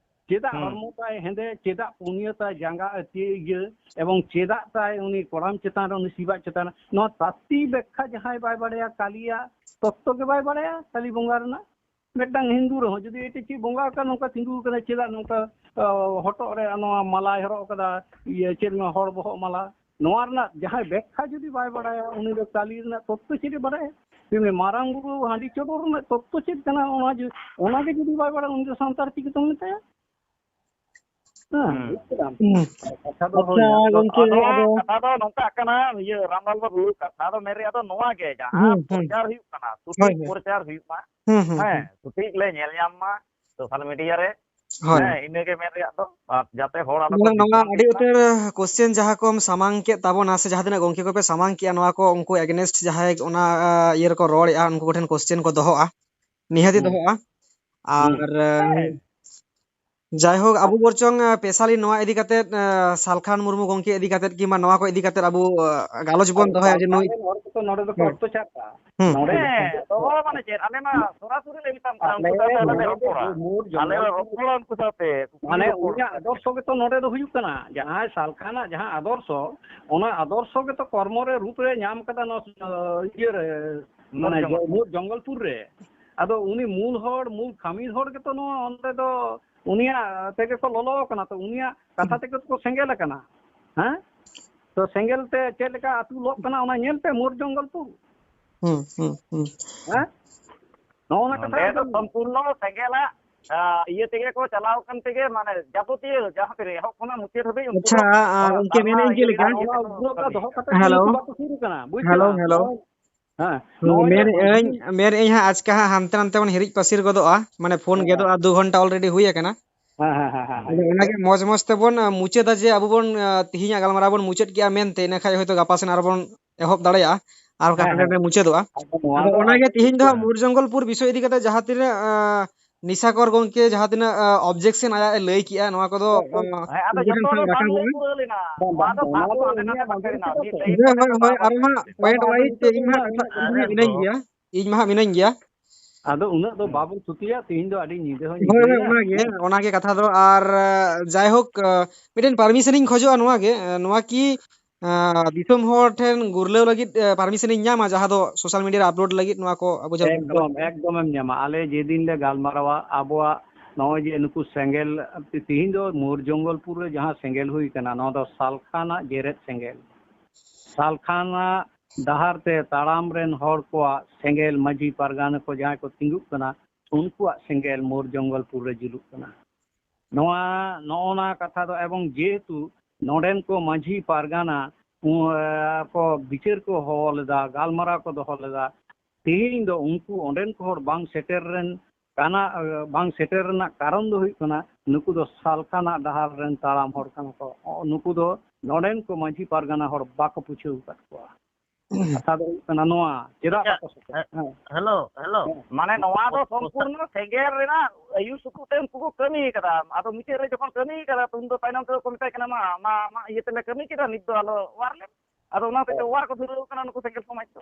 ᱪᱮᱫᱟᱜ ᱦᱩᱸ᱾ ᱦᱚᱲᱢᱚ ᱛᱟᱭ ᱦᱮᱸᱫᱮ, ᱪᱮᱫᱟᱜ ᱯᱩᱱᱭᱟᱹ ᱛᱟᱭ ᱡᱟᱸᱜᱟ ᱟᱹᱛᱤᱭᱟᱹ ᱤᱭᱟᱹ, ᱮᱵᱚᱝ ᱪᱮᱫᱟᱜ ᱛᱟᱭ ᱩᱱᱤ ᱠᱚᱲᱟᱢ ᱪᱮᱛᱟᱱ ᱨᱮ, ᱩᱱᱤ ᱥᱤᱵᱟᱜ ᱪᱮᱛᱟᱱ ᱨᱮ? ᱱᱚᱣᱟ ᱛᱟᱛᱛᱤ ᱵᱮᱠᱠᱷᱟ ᱡᱟᱦᱟᱸᱭ ᱵᱟᱭ ᱵᱟᱲᱟᱭᱟ, ᱠᱟᱹᱞᱤᱭᱟᱜ ᱛᱚᱛᱛᱚ ᱜᱮ ᱵᱟᱭ ᱵᱟᱲᱟᱭᱟ, ᱠᱟᱹᱞᱤ ᱵᱚᱸᱜᱟ ᱨᱮᱱᱟᱜ᱾ ᱢᱤᱫᱴᱟᱝ ᱦᱤᱱᱫᱩ ᱨᱮᱦᱚᱸ ᱡᱩᱫᱤ ᱮᱴᱟᱜ ᱪᱮᱫ ᱵᱚᱸᱜᱟ ᱠᱟᱱᱟ, ᱱᱚᱝᱠᱟ ᱛᱤᱸᱜᱩ ᱠᱟᱱᱟ, ᱪᱮᱫᱟᱜ ᱱᱚᱝᱠᱟ, ᱟ, ᱦᱚᱴᱚᱜ ᱨᱮ ᱱᱚᱣᱟ ᱢᱟᱞᱟᱭ ᱦᱚᱨᱚᱜ ᱠᱟᱫᱟ, ᱤᱭᱟᱹ, ᱪᱮᱫ ᱱᱚᱣᱟ ᱦᱚᱲ ᱵᱚᱦᱚᱜ ᱢᱟᱞᱟ? ᱱᱚᱣᱟ ᱨᱮᱱᱟᱜ ᱡᱟᱦᱟᱸᱭ ᱵᱮᱠᱠᱷᱟ ᱡᱩᱫᱤ ᱵᱟᱭ ᱵᱟᱲᱟᱭᱟ, ᱩᱱᱤ ᱫᱚ ᱠᱟᱹᱞᱤ ᱨᱮᱱᱟᱜ ᱛᱚᱛᱛᱚ ᱪᱮᱫ ᱮ ᱵᱟᱲᱟᱭᱟ? ᱪᱮᱫ ᱢᱟᱨᱟᱝ ᱵᱩᱨᱩ ᱦᱟᱺᱰᱤ ᱪᱚᱰᱚᱨ ᱨᱮᱱᱟᱜ ᱛᱚᱛᱛᱚ ᱪᱮᱫ ᱠᱟᱱᱟ, ᱚᱱᱟ ᱡᱩ-, ᱚᱱᱟ ᱜᱮ ᱡᱩᱫᱤ ᱵᱟᱭ ᱵᱟᱲᱟᱭᱟ, ᱩᱱᱤ ᱫᱚ ᱥᱟᱱᱛᱟᱲ ᱪᱤᱠᱟᱹᱛᱮᱢ ᱢᱮᱛᱟᱭᱟ? ᱦᱮᱸ, ᱦᱩᱸ᱾ ᱵᱩᱡ ᱠᱮᱫᱟᱢ? ᱦᱩᱸ᱾ ᱠᱟᱛᱷᱟ ᱫᱚ ᱟᱪᱪᱷᱟ, ᱦᱩᱭᱱᱟ᱾ ᱟᱫᱚ, ᱜᱚᱝᱠᱮ, ᱟᱫᱚ ᱟᱫᱚ ᱠᱟᱛᱷᱟ ᱫᱚ ᱱᱚᱝᱠᱟᱜ ᱠᱟᱱᱟ, ᱤᱭᱟᱹ, ᱨᱟᱢᱞᱟᱞ ᱵᱟᱵᱩ, ᱠᱟᱛᱷᱟ ᱫᱚ ᱢᱮᱱ ᱨᱮᱭᱟᱜ ᱫᱚ ᱱᱚᱣᱟ ᱜᱮ, ᱡᱟᱦᱟᱸ ᱦᱩᱸ, ᱦᱩᱸ᱾ ᱯᱨᱚᱪᱟᱨ ᱦᱩᱭᱩᱜ ᱠᱟᱱᱟ, ᱥᱚᱴᱷᱤᱠ ᱦᱳᱭ, ᱦᱳᱭ᱾ ᱯᱨᱚᱪᱟᱨ ᱦᱩᱭᱩᱜ ᱢᱟ᱾ ᱦᱩᱸ, ᱦᱩᱸ, ᱦᱮᱸ, ᱦᱩᱸ᱾ ᱥᱚᱴᱷᱤᱠ ᱞᱮ ᱧᱮᱞ ᱧᱟᱢ ᱢᱟ ᱥᱳᱥᱟᱞ ᱢᱤᱰᱤᱭᱟ ᱨᱮ᱾ ᱦᱳᱭ᱾ ᱦᱮᱸ, ᱤᱱᱟᱹᱜᱮ ᱢᱮᱱ ᱨᱮᱭᱟᱜ ᱫᱚ, ᱟᱨ ᱡᱟᱛᱮ ᱦᱚᱲ ᱟᱞᱚ ᱠᱚ ᱢᱟᱱᱮ ᱱᱚᱣᱟ ᱵᱤᱵᱷᱨᱟᱱᱛᱤᱜ ᱟᱹᱰᱤ ᱢᱟ᱾ ᱩᱛᱟᱹᱨ question ᱡᱟᱦᱟᱸ ᱠᱚᱢ ᱥᱟᱢᱟᱝ ᱠᱮᱫ ᱛᱟᱵᱚᱱᱟ, ᱥᱮ ᱡᱟᱦᱟᱸ ᱛᱤᱱᱟᱹᱜ ᱜᱚᱝᱠᱮ ᱠᱚᱯᱮ ᱥᱟᱢᱟᱝ ᱠᱮᱜᱼᱟ, ᱱᱚᱣᱟ ᱠᱚ ᱩᱱᱠᱩ against ᱡᱟᱦᱟᱸᱭ ᱚᱱᱟ, ᱟ, ᱤᱭᱟᱹ ᱨᱮᱠᱚ ᱨᱚᱲᱮᱜᱼᱟ, ᱩᱱᱠᱩ ᱠᱚᱴᱷᱮᱱ question ᱠᱚ ᱫᱚᱦᱚᱜᱼᱟ, ᱱᱤᱦᱟᱹᱛᱤ ᱦᱩᱸ᱾ ᱫᱚᱦᱚᱜᱼᱟ᱾ ᱦᱩᱸ᱾ ᱟᱨ, ᱟ, ᱦᱮᱸ᱾ ᱡᱟᱭᱦᱳᱠ, ᱟᱵᱚ ᱵᱚᱨᱪᱚᱝ, ᱟ, specially ᱱᱚᱣᱟ ᱤᱫᱤ ᱠᱟᱛᱮᱫ, ᱟ, ᱥᱟᱞᱠᱷᱟᱱ ᱢᱩᱨᱢᱩ ᱜᱚᱝᱠᱮ ᱤᱫᱤ ᱠᱟᱛᱮᱫ ᱠᱤᱝᱵᱟ ᱱᱚᱣᱟ ᱠᱚ ᱤᱫᱤ ᱠᱟᱛᱮᱫ ᱟᱵᱚ, ᱟ, ᱜᱟᱞᱚᱪ ᱵᱚᱱ ᱟᱫᱚ ᱫᱚᱦᱚᱭᱟ ᱡᱮ ᱥᱟᱞᱠᱷᱟᱱ ᱱᱩᱭ ᱨᱮᱱ ᱦᱚᱲ ᱠᱚᱫᱚ ᱱᱚᱰᱮ ᱫᱚᱠᱚ ᱦᱩᱸ᱾ ᱚᱛᱛᱟᱪᱟᱨ ᱠᱟᱜᱼᱟ᱾ ᱦᱩᱸ᱾ ᱱᱚᱰᱮ ᱦᱮᱸ, ᱫᱚᱦᱚ ᱢᱟᱱᱮ ᱪᱮᱫ? ᱟᱞᱮ ᱢᱟ ᱥᱚᱨᱟᱥᱚᱨᱤ ᱞᱮ ᱢᱮᱛᱟᱢ ᱠᱟᱱᱟ, ᱟᱞᱮ ᱩᱱᱠᱩ ᱥᱟᱶᱛᱮ ᱟᱞᱮ ᱱᱚᱰᱮ ᱞᱮ ᱫᱚ ᱨᱚᱯᱚᱲᱟ᱾ ᱢᱩᱨ ᱟᱞᱮ ᱞᱮ ᱡᱚᱱᱢᱚ ᱨᱚᱯᱚᱲᱟ ᱩᱱᱠᱩ ᱥᱟᱶᱛᱮ, ᱠᱩᱠᱞᱤ ᱢᱟᱱᱮ ᱨᱚᱯᱚᱲ᱾ ᱩᱱᱤᱭᱟᱜ ᱟᱫᱚᱨᱥᱚ ᱜᱮᱛᱚ ᱱᱚᱰᱮ ᱫᱚ ᱦᱩᱭᱩᱜ ᱠᱟᱱᱟ, ᱡᱟᱦᱟᱸᱭ ᱥᱟᱞᱠᱷᱟᱱᱟᱜ ᱡᱟᱦᱟᱸ ᱟᱫᱚᱨᱥᱚ, ᱚᱱᱟ ᱟᱫᱚᱨᱥᱚ ᱜᱮᱛᱚ ᱠᱚᱨᱢᱚ ᱨᱮ ᱨᱩᱯ ᱨᱮ ᱧᱟᱢ ᱠᱟᱫᱟ ᱱᱚᱣᱟ, ᱤᱭᱟᱹ ᱨᱮ, ᱢᱟᱱᱮ ᱢᱩᱨ ᱡᱚ-, ᱡᱚᱝᱜᱚᱞ᱾ ᱢᱩᱨ ᱡᱚᱝᱜᱚᱞᱯᱩᱨ ᱨᱮ᱾ ᱟᱫᱚ ᱩᱱᱤ ᱢᱩᱞ ᱦᱚᱲ, ᱢᱩᱞ ᱠᱟᱹᱢᱤ ᱦᱚᱲ ᱜᱮᱛᱚ ᱱᱚᱣᱟ ᱚᱸᱰᱮ ᱫᱚ ᱩᱱᱤᱭᱟᱜ ᱛᱮᱜᱮ ᱠᱚ ᱞᱚᱞᱚ ᱟᱠᱟᱱᱟ, ᱛᱚ ᱩᱱᱤᱭᱟᱜ ᱠᱟᱛᱷᱟ ᱛᱮᱜᱮ ᱠᱚ ᱥᱮᱸᱜᱮᱞ ᱟᱠᱟᱱᱟ᱾ ᱦᱮᱸ? ᱛᱚ ᱥᱮᱸᱜᱮᱞ ᱛᱮ ᱪᱮᱫ ᱞᱮᱠᱟ ᱟᱹᱛᱩ ᱞᱚᱜ ᱠᱟᱱᱟ, ᱚᱱᱟ ᱧᱮᱞ ᱯᱮ, ᱢᱩᱨ ᱡᱚᱝᱜᱚᱞᱯᱩᱨ᱾ ᱦᱩᱸ, ᱦᱩᱸ, ᱦᱩᱸ᱾ ᱦᱮᱸ? ᱱᱚᱜᱼᱚ ᱱᱟ ᱠᱟᱛᱷᱟ ᱱᱚᱰᱮ ᱫᱚ ᱮᱠᱫᱚᱢ ᱥᱚᱢᱯᱩᱨᱱᱚ ᱥᱮᱸᱜᱮᱞᱟᱜ, ᱟ, ᱤᱭᱟᱹ ᱛᱮᱜᱮ ᱠᱚ ᱪᱟᱞᱟᱣ ᱟᱠᱟᱱ ᱛᱮᱜᱮ, ᱢᱟᱱᱮ, ᱡᱟᱵᱚᱛᱤᱭᱚ ᱡᱟᱦᱟᱸ ᱛᱤᱱᱟᱹᱜ ᱮᱦᱚᱵ ᱠᱷᱚᱱᱟᱜ ᱢᱩᱪᱟᱹᱫ ᱦᱟᱹᱵᱤᱡ ᱩᱱᱠᱩ ᱟᱪᱪᱷᱟ, ᱫᱚ ᱟ, ᱟ, ᱚᱱᱟ ᱜᱚᱝᱠᱮ, ᱫᱷᱟᱨᱱᱟ ᱢᱮᱱᱮᱫ ᱤᱧ ᱤᱭᱟᱹ ᱪᱮᱫ ᱞᱮᱠᱟ? ᱞᱮᱠᱟ ᱚᱱᱟ ᱛᱮᱜᱮ ᱠᱚ ᱩᱫᱽᱜᱟᱹᱣ ᱠᱟᱹᱢᱤᱭᱟ᱾ ᱫᱚᱦᱚ ᱠᱟᱛᱮ ᱦᱮᱞᱳ᱾ ᱩᱱᱠᱩ ᱵᱟᱠᱚ ᱥᱩᱨ ᱠᱟᱱᱟ, ᱵᱩᱡ ᱦᱮᱞᱳ, ᱠᱮᱫᱟᱢ? ᱦᱮᱞᱳ᱾ ᱦᱮᱸ, ᱦᱩᱸ, ᱱᱚᱜᱼᱚᱭ ᱡᱮ ᱢᱮᱱᱮᱫ ᱱᱚᱣᱟ ᱟᱹᱧ, ᱡᱤᱱᱤᱥ ᱢᱮᱱᱮᱫ ᱟᱹᱧ ᱦᱟᱸᱜ ᱟᱪᱠᱟ ᱦᱟᱸᱜ ᱦᱟᱱᱛᱮ ᱱᱟᱱᱛᱮ ᱵᱚᱱ ᱦᱤᱨᱤᱡ ᱯᱟᱹᱥᱤᱨ ᱜᱚᱫᱚᱜᱼᱟ, ᱢᱟᱱᱮ ᱯᱷᱳᱱ ᱦᱮᱸ, ᱦᱮᱸ᱾ ᱜᱮᱫᱚᱜᱼᱟ, ᱫᱩ ᱜᱷᱚᱱᱴᱟ already ᱦᱩᱭ ᱟᱠᱟᱱᱟ᱾ ᱦᱮᱸ, ᱦᱮᱸ, ᱦᱮᱸ, ᱦᱮᱸ, ᱦᱮᱸ᱾ ᱟᱫᱚ ᱚᱱᱟᱜᱮ ᱢᱚᱡᱽ ᱢᱚᱡᱽ ᱛᱮᱵᱚᱱ, ᱟ, ᱢᱩᱪᱟᱹᱫᱟ ᱡᱮ ᱟᱵᱚ ᱵᱚᱱ, ᱟ, ᱛᱤᱦᱤᱧᱟᱜ ᱜᱟᱞᱢᱟᱨᱟᱣ ᱵᱚᱱ ᱢᱩᱪᱟᱹᱫ ᱠᱮᱜᱼᱟ ᱢᱮᱱᱛᱮ, ᱤᱱᱟᱹ ᱠᱷᱟᱡ ᱦᱚᱭᱛᱳ ᱜᱟᱯᱟ ᱥᱮᱱ ᱟᱨᱚ ᱵᱚᱱ ᱮᱦᱚᱵ ᱫᱟᱲᱮᱭᱟᱜᱼᱟ᱾ ᱟᱨ ᱵᱟᱠᱷᱟᱱ ᱦᱮᱸ, ᱦᱟᱸᱰᱮ ᱦᱮᱸ᱾ ᱱᱟᱰᱮ ᱢᱩᱪᱟᱹᱫᱚᱜᱼᱟ᱾ ᱟᱫᱚ ᱱᱚᱣᱟ ᱟᱫᱚ ᱫᱚ ᱚᱱᱟᱜᱮ ᱟᱹᱰᱤ ᱛᱤᱦᱤᱧ ᱫᱚ ᱦᱟᱸᱜ ᱴᱷᱤᱠᱟ᱾ ᱢᱩᱨ ᱡᱚᱝᱜᱚᱞᱯᱩᱨ ᱵᱤᱥᱚᱭ ᱤᱫᱤ ᱠᱟᱛᱮ ᱡᱟᱦᱟᱸ ᱛᱤᱱᱟᱹᱜ, ᱟ, ᱱᱤᱥᱟᱠᱚᱨ ᱜᱚᱝᱠᱮ ᱡᱟᱦᱟᱸ ᱛᱤᱱᱟᱹᱜ, ᱟ, objection ᱟᱭᱟᱜ ᱮ ᱞᱟᱹᱭ ᱠᱮᱜᱼᱟ, ᱱᱚᱣᱟ ᱠᱚᱫᱚ, ᱦᱮᱸ, ᱟ, ᱦᱮᱸ, ᱟᱫᱚ ᱩᱱᱠᱩ ᱴᱷᱮᱱ ᱡᱚᱛᱚ ᱠᱷᱚᱱ ᱫᱚ ᱵᱟᱝ ᱨᱟᱠᱟᱵᱚᱜᱼᱟ᱾ ᱞᱟᱹᱭ ᱯᱩᱨᱟᱹᱣ ᱞᱮᱱᱟ᱾ ᱵᱟᱝ, ᱱᱚᱣᱟ ᱵᱟᱝ, ᱫᱚ ᱚᱱᱟ ᱥᱟᱵ ᱫᱚ ᱠᱚ ᱦᱟᱸᱰᱮ ᱩᱱᱤᱭᱟᱜ ᱱᱟᱰᱮ ᱵᱟᱠᱚ ᱢᱟᱱᱥᱤᱠ ᱠᱟᱹᱨᱤᱱᱟ᱾ ᱪᱤᱛᱟᱹᱨ ᱢᱤᱫ ᱛᱚ᱾ ᱞᱟᱭᱤᱱ ᱦᱳᱭ, ᱛᱮ ᱦᱳᱭ, ᱵᱟᱠᱚ ᱦᱳᱭ, ᱟᱨ ᱢᱟ ᱯᱚᱭᱮᱱᱴ ᱵᱟᱠᱚ ᱣᱟᱭᱤᱡ ᱛᱮ ᱤᱧ ᱢᱟ ᱠᱟᱛᱷᱟ ᱤᱧ ᱢᱟ ᱢᱤᱱᱟᱹᱧ ᱜᱮᱭᱟ᱾ ᱤᱧ ᱢᱟ ᱦᱟᱸᱜ ᱢᱤᱱᱟᱹᱧ ᱜᱮᱭᱟ᱾ ᱟᱫᱚ ᱩᱱᱟᱹᱜ ᱫᱚ ᱦᱩᱸ᱾ ᱵᱟᱵᱚᱱ ᱛᱷᱩᱛᱤᱭᱟ, ᱛᱮᱦᱮᱧ ᱫᱚ ᱟᱹᱰᱤ ᱧᱤᱫᱟᱹ ᱦᱚᱸ ᱦᱳᱭ, ᱦᱳᱭ, ᱧᱤᱫᱟᱹᱭᱮᱱᱟ᱾ ᱚᱱᱟᱜᱮ, ᱦᱮᱸ᱾ ᱚᱱᱟᱜᱮ ᱠᱟᱛᱷᱟ ᱫᱚ᱾ ᱟᱨ, ᱡᱟᱭᱦᱳᱠ, ᱢᱤᱫᱴᱮᱱ permission ᱤᱧ ᱠᱷᱚᱡᱚᱜᱼᱟ ᱱᱚᱣᱟ ᱜᱮ, ᱱᱚᱣᱟ ᱠᱤ, ᱟᱸ, ᱫᱤᱥᱚᱢ ᱦᱚᱲ ᱴᱷᱮᱱ ᱜᱩᱨᱞᱟᱹᱣ ᱞᱟᱹᱜᱤᱫ, ᱮ, permission ᱤᱧ ᱧᱟᱢᱟ, ᱡᱟᱦᱟᱸ ᱫᱚ social media ᱨᱮ upload ᱞᱟᱹᱜᱤᱫ ᱱᱚᱣᱟ ᱠᱚ ᱟᱵᱚ ᱡᱟᱦᱟᱸ ᱵᱚᱱ ᱮᱠᱫᱚᱢ, ᱠᱚᱨᱟᱣ? ᱮᱠᱫᱚᱢᱮᱢ ᱧᱟᱢᱟ᱾ ᱟᱞᱮ ᱡᱮᱫᱤᱱ ᱞᱮ ᱜᱟᱞᱢᱟᱨᱟᱣᱟ, ᱟᱵᱚᱣᱟᱜ ᱱᱚᱜᱼᱚᱭ ᱡᱮ ᱱᱩᱠᱩ ᱥᱮᱸᱜᱮᱞ, ᱛᱤᱦᱤᱧ ᱫᱚ ᱢᱳᱨ ᱡᱚᱝᱜᱚᱞᱯᱩᱨ ᱨᱮ ᱡᱟᱦᱟᱸ ᱥᱮᱸᱜᱮᱞ ᱦᱩᱭ ᱠᱟᱱᱟ, ᱱᱚᱣᱟ ᱫᱚ ᱥᱟᱞᱠᱷᱟᱱᱟᱜ ᱡᱮᱨᱮᱫ ᱥᱮᱸᱜᱮᱞ᱾ ᱥᱟᱞᱠᱷᱟᱱᱟᱜ ᱰᱟᱦᱟᱨ ᱛᱮ ᱛᱟᱲᱟᱢ ᱨᱮᱱ ᱦᱚᱲ ᱠᱚᱣᱟᱜ ᱥᱮᱸᱜᱮᱞ, ᱢᱟᱹᱡᱷᱤ ᱯᱟᱨᱜᱟᱱᱟ ᱠᱚ ᱡᱟᱦᱟᱸᱭ ᱠᱚ ᱛᱤᱸᱜᱩᱜ ᱠᱟᱱᱟ, ᱩᱱᱠᱩᱣᱟᱜ ᱥᱮᱸᱜᱮᱞ ᱢᱳᱨ ᱡᱚᱝᱜᱚᱞᱯᱩᱨ ᱨᱮ ᱡᱩᱞᱩᱜ ᱠᱟᱱᱟ᱾ ᱱᱚᱣᱟ, ᱱᱚᱜᱼᱚ ᱱᱟ ᱠᱟᱛᱷᱟ ᱫᱚ, ᱮᱵᱚᱝ ᱡᱮᱦᱮᱛᱩ ᱱᱚᱰᱮᱱ ᱠᱚ ᱢᱟᱹᱡᱷᱤ ᱯᱟᱨᱜᱟᱱᱟ, ᱩ-, ᱠᱚ ᱵᱤᱪᱟᱹᱨ ᱠᱚ ᱦᱚᱦᱚ ᱞᱮᱫᱟ, ᱜᱟᱞᱢᱟᱨᱟᱣ ᱠᱚ ᱫᱚᱦᱚ ᱞᱮᱫᱟ, ᱛᱮᱦᱮᱧ ᱫᱚ ᱩᱱᱠᱩ ᱚᱸᱰᱮᱱ ᱠᱚ ᱦᱚᱲ ᱵᱟᱝ ᱥᱮᱴᱮᱨ ᱨᱮᱱ ᱠᱟᱱᱟ, ᱵᱟᱝ ᱥᱮᱴᱮᱨ ᱨᱮᱱᱟᱜ ᱠᱟᱨᱚᱱ ᱫᱚ ᱦᱩᱭᱩᱜ ᱠᱟᱱᱟ, ᱱᱩᱠᱩ ᱫᱚ ᱥᱟᱞᱠᱷᱟᱱᱟᱜ ᱰᱟᱦᱟᱨ ᱨᱮᱱ ᱛᱟᱲᱟᱢ ᱦᱚᱲ ᱠᱟᱱᱟ ᱠᱚ᱾ ᱱᱩᱠᱩ ᱫᱚ ᱱᱚᱰᱮᱱ ᱠᱚ ᱢᱟᱹᱡᱷᱤ ᱯᱟᱨᱜᱟᱱᱟ ᱦᱚᱲ ᱵᱟᱠᱚ ᱯᱩᱪᱷᱟᱹᱣ ᱟᱠᱟᱫ ᱠᱚᱣᱟ᱾ ᱠᱟᱛᱷᱟ ᱫᱚ ᱦᱩᱭᱩᱜ ᱠᱟᱱᱟ ᱱᱚᱣᱟ, ᱪᱮᱫᱟᱜ ᱟᱪᱪᱷᱟ, ᱵᱟᱠᱚ ᱥᱮᱴᱮᱨ? ᱦᱮᱸ, ᱦᱮᱸ᱾ Hello, hello. ᱦᱮᱸ᱾ ᱢᱟᱱᱮ ᱱᱚᱣᱟ ᱫᱚ ᱥᱚᱢᱯᱩᱨᱱᱚ ᱥᱮᱸᱜᱮᱞ ᱨᱮᱱᱟᱜ ᱟᱹᱭᱩᱨ ᱥᱩᱛᱩᱜ ᱛᱮ ᱩᱱᱠᱩ ᱠᱚ ᱠᱟᱹᱢᱤ ᱠᱟᱫᱟ᱾ ᱟᱫᱚ ᱢᱤᱫᱴᱮᱡ ᱨᱮ ᱡᱚᱠᱷᱚᱱ ᱠᱟᱹᱢᱤ ᱠᱟᱫᱟ, ᱛᱚ ᱩᱱ ᱫᱚ ᱛᱟᱭᱱᱚᱢ ᱛᱮᱫᱚ ᱠᱚ ᱢᱮᱛᱟᱭ ᱠᱟᱱᱟ, "ᱢᱟ, ᱟᱢᱟᱜ ᱤᱭᱟᱹ ᱛᱮᱞᱮ ᱠᱟᱹᱢᱤ ᱠᱮᱫᱟ, ᱱᱤᱛ ᱫᱚ ᱟᱞᱚ ᱚᱣᱟᱨ ᱞᱮᱢ᱾" ᱟᱫᱚ ᱚᱱᱟ ᱦᱚᱛᱮᱡ ᱛᱮ ᱚᱣᱟᱨ ᱠᱚ ᱫᱷᱩᱨᱟᱹᱣ ᱠᱟᱱᱟ ᱱᱩᱠᱩ ᱥᱮᱸᱜᱮᱞ ᱥᱚᱢᱟᱡᱽ ᱫᱚ᱾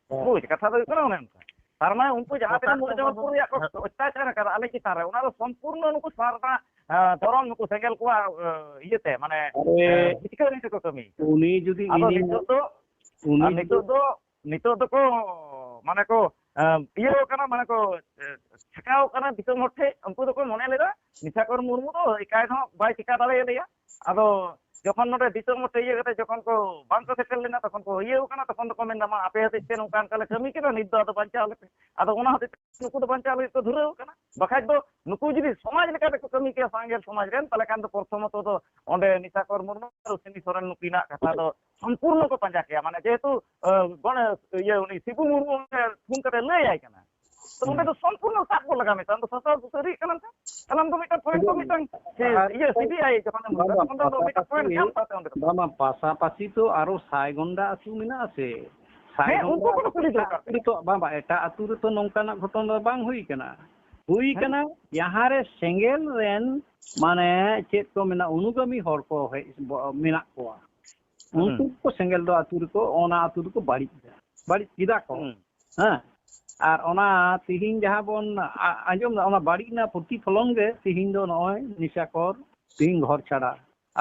ᱦᱮᱸ᱾ ᱵᱩᱡᱽ, ᱠᱟᱛᱷᱟ ᱫᱚ ᱦᱩᱭᱩᱜ ᱠᱟᱱᱟ ᱚᱱᱮ ᱚᱱᱠᱟ᱾ ᱛᱟᱨ ᱢᱟᱱᱮ ᱩᱱᱠᱩ ᱡᱟᱦᱟᱸ ᱛᱤᱱᱟᱹᱜ ᱯᱨᱚᱥᱟᱱᱛᱚ ᱢᱩᱨᱡᱚ ᱵᱟᱹᱵᱩ ᱨᱮᱭᱟᱜ ᱠᱚ ᱚᱛᱛᱟᱪᱟᱨ ᱠᱟᱫᱟ ᱟᱞᱮ ᱪᱮᱛᱟᱱ ᱨᱮ, ᱚᱱᱟ ᱫᱚ ᱥᱚᱢᱯᱩᱨᱱᱚ ᱱᱩᱠᱩ ᱥᱟᱨᱱᱟ, ᱮᱸ, ᱫᱷᱚᱨᱚᱢ ᱱᱩᱠᱩ ᱥᱮᱸᱜᱮᱞ ᱠᱚᱣᱟᱜ, ᱮᱸ, ᱤᱭᱟᱹᱛᱮ, ᱢᱟᱱᱮ, ᱟᱨᱮ, ᱮᱸ, ᱦᱤᱪᱠᱟᱹ ᱦᱤᱪᱠᱟᱹ ᱠᱚ ᱠᱟᱹᱢᱤ᱾ ᱩᱱᱤ ᱡᱩᱫᱤ ᱟᱫᱚ ᱤᱧᱤᱧ, ᱱᱤᱛᱚᱜ ᱫᱚ, ᱩᱱᱤ ᱟᱨ ᱡᱩᱫᱤ ᱱᱤᱛᱚᱜ ᱫᱚ, ᱱᱤᱛᱚᱜ ᱫᱚᱠᱚ, ᱢᱟᱱᱮ ᱠᱚ, ᱮᱸ, ᱤᱭᱟᱹ ᱠᱟᱱᱟ, ᱢᱟᱱᱮ ᱠᱚ, ᱮᱸ, ᱪᱷᱟᱠᱟᱣ ᱠᱟᱱᱟ ᱫᱤᱥᱚᱢ ᱦᱚᱲ ᱴᱷᱮᱡ᱾ ᱩᱱᱠᱩ ᱫᱚᱠᱚ ᱢᱚᱱᱮ ᱞᱮᱫᱟ, ᱱᱤᱥᱟᱠᱚᱨ ᱢᱩᱨᱢᱩ ᱫᱚ ᱮᱠᱟᱭ ᱦᱚᱸ ᱵᱟᱭ ᱪᱤᱠᱟ ᱫᱟᱲᱮᱭᱟᱞᱮᱭᱟ᱾ ᱟᱫᱚ ᱡᱚᱠᱷᱚᱱ ᱱᱚᱰᱮ ᱫᱤᱥᱚᱢ ᱦᱚᱲ ᱴᱷᱮᱡ ᱤᱭᱟᱹ ᱠᱟᱛᱮ ᱡᱚᱠᱷᱚᱱ ᱠᱚ ᱵᱟᱝ ᱠᱚ ᱥᱮᱴᱮᱨ ᱞᱮᱱᱟ, ᱛᱚᱠᱷᱚᱱ ᱠᱚ ᱤᱭᱟᱹ ᱠᱟᱱᱟ, ᱛᱚᱠᱷᱚᱱ ᱫᱚᱠᱚ ᱢᱮᱱᱫᱟ, "ᱢᱟ, ᱟᱯᱮ ᱦᱚᱛᱮᱡ ᱛᱮ ᱱᱚᱝᱠᱟ ᱚᱱᱠᱟ ᱞᱮ ᱠᱟᱹᱢᱤ ᱠᱮᱫᱟ, ᱱᱤᱛ ᱫᱚ ᱟᱫᱚ ᱵᱟᱧᱪᱟᱣ ᱞᱮᱯᱮ᱾" ᱟᱫᱚ ᱚᱱᱟ ᱦᱚᱛᱮᱡ ᱛᱮ ᱱᱩᱠᱩ ᱫᱚ ᱵᱟᱧᱪᱟᱣ ᱞᱟᱹᱜᱤᱫ ᱠᱚ ᱫᱷᱩᱨᱟᱹᱣ ᱠᱟᱱᱟ᱾ ᱵᱟᱠᱷᱟᱡ ᱫᱚ ᱱᱩᱠᱩ ᱡᱩᱫᱤ ᱥᱚᱢᱟᱡᱽ ᱞᱮᱠᱟ ᱛᱮᱠᱚ ᱠᱟᱹᱢᱤ ᱠᱮᱭᱟ, ᱥᱟᱸᱜᱮ ᱥᱚᱢᱟᱡᱽ ᱨᱮᱱ, ᱛᱟᱦᱞᱮ ᱠᱷᱟᱱ ᱫᱚ ᱯᱨᱚᱛᱷᱚᱢᱚᱛᱚ ᱫᱚ ᱚᱸᱰᱮ ᱱᱤᱥᱟᱠᱚᱨ ᱢᱩᱨᱢᱩ ᱟᱨ ᱨᱩᱥᱤᱱᱤ ᱥᱚᱨᱮᱱ ᱱᱩᱠᱤᱱᱟᱜ ᱠᱟᱛᱷᱟ ᱫᱚ ᱥᱚᱢᱯᱩᱨᱱᱚ ᱠᱚ ᱯᱟᱸᱡᱟ ᱠᱮᱭᱟ᱾ ᱢᱟᱱᱮ ᱡᱮᱦᱮᱛᱩ, ᱟᱸ, ᱜᱚᱬᱮ-, ᱤᱭᱟᱹ, ᱩᱱᱤ ᱥᱤᱵᱩ ᱢᱩᱨᱢᱩ ᱚᱸᱰᱮ ᱯᱷᱳᱱ ᱠᱟᱛᱮ ᱞᱟᱹᱭ ᱟᱭ ᱠᱟᱱᱟ᱾ ᱛᱚ ᱚᱸᱰᱮ ᱫᱚ ᱥᱚᱢᱯᱩᱨᱱᱚ ᱥᱟᱵ ᱠᱚ ᱞᱟᱜᱟᱣ ᱢᱮ᱾ ᱟᱢ ᱫᱚ ᱥᱟᱥᱟᱣ ᱥᱩᱥᱟᱹᱨᱤᱭᱟᱹ ᱠᱟᱱᱟᱢ ᱥᱮ? ᱛᱟᱦᱞᱮ ᱟᱢ ᱫᱚ ᱢᱤᱫᱴᱟᱝ point ᱫᱚ ᱢᱤᱫᱴᱟᱝ, ᱤᱭᱟᱹ, ᱟᱨ ᱥᱤ ᱵᱤ ᱟᱭ ᱡᱚᱠᱷᱚᱱᱮᱢ ᱵᱟᱝ, ᱵᱟᱝ, ᱚᱸᱰᱮ ᱫᱚ ᱢᱤᱫᱴᱟᱝ point ᱯᱟᱥᱟᱯᱟᱥᱤ, ᱧᱟᱢ ᱠᱟᱛᱮ ᱚᱸᱰᱮ ᱫᱚ᱾ ᱵᱟᱝ, ᱵᱟᱝ, ᱯᱟᱥᱟᱯᱟᱥᱤ ᱛᱚ ᱟᱨᱚ ᱥᱟᱭᱜᱚᱱᱰᱟ ᱟᱹᱛᱩ ᱢᱮᱱᱟᱜᱼᱟ ᱥᱮ? ᱦᱮᱸ, ᱥᱟᱭᱜᱚᱱᱰᱟ ᱩᱱᱠᱩ ᱠᱚᱫᱚ ᱠᱩᱞᱤ ᱮᱴᱟᱜ ᱫᱚᱨᱠᱟᱨ ᱟᱹᱛᱩ ᱨᱮᱛᱚ, ᱵᱟᱝ, ᱵᱟᱝ, ᱮᱴᱟᱜ ᱟᱹᱛᱩ ᱨᱮᱛᱚ ᱱᱚᱝᱠᱟᱱᱟᱜ ᱜᱷᱚᱴᱚᱱᱟ ᱫᱚ ᱵᱟᱝ ᱦᱩᱭ ᱠᱟᱱᱟ᱾ ᱦᱩᱭ ᱦᱮᱸ? ᱠᱟᱱᱟ, ᱡᱟᱦᱟᱸ ᱨᱮ ᱥᱮᱸᱜᱮᱞ ᱨᱮᱱ, ᱢᱟᱱᱮ, ᱪᱮᱫ ᱠᱚ ᱢᱮᱱᱟ, ᱚᱱᱩᱜᱟᱢᱤ ᱦᱚᱲ ᱠᱚ ᱦᱮᱡ, ᱵᱚ-, ᱢᱮᱱᱟᱜ ᱠᱚᱣᱟ᱾ ᱦᱩᱸ᱾ ᱩᱱᱠᱩ ᱠᱚ ᱥᱮᱸᱜᱮᱞ ᱫᱚ ᱟᱹᱛᱩ ᱨᱮᱠᱚ, ᱚᱱᱟ ᱟᱹᱛᱩ ᱫᱚᱠᱚ ᱵᱟᱹᱲᱤᱡ ᱮᱫᱟ, ᱵᱟᱹᱲᱤᱡ ᱠᱮᱫᱟ ᱠᱚ᱾ ᱦᱩᱸ᱾ ᱦᱮᱸ᱾ ᱟᱨ ᱚᱱᱟ ᱛᱤᱦᱤᱧ ᱡᱟᱦᱟᱸ ᱵᱚᱱ ᱟ-, ᱟᱸᱡᱚᱢ ᱮᱫᱟ, ᱚᱱᱟ ᱵᱟᱹᱲᱤᱡ ᱨᱮᱱᱟᱜ ᱯᱨᱚᱛᱤᱯᱷᱚᱞᱚᱱ ᱜᱮ ᱛᱤᱦᱤᱧ ᱫᱚ ᱱᱚᱜᱼᱚᱭ ᱱᱤᱥᱟᱠᱚᱨ, ᱛᱤᱦᱤᱧ ᱜᱷᱚᱨ ᱪᱷᱟᱰᱟ,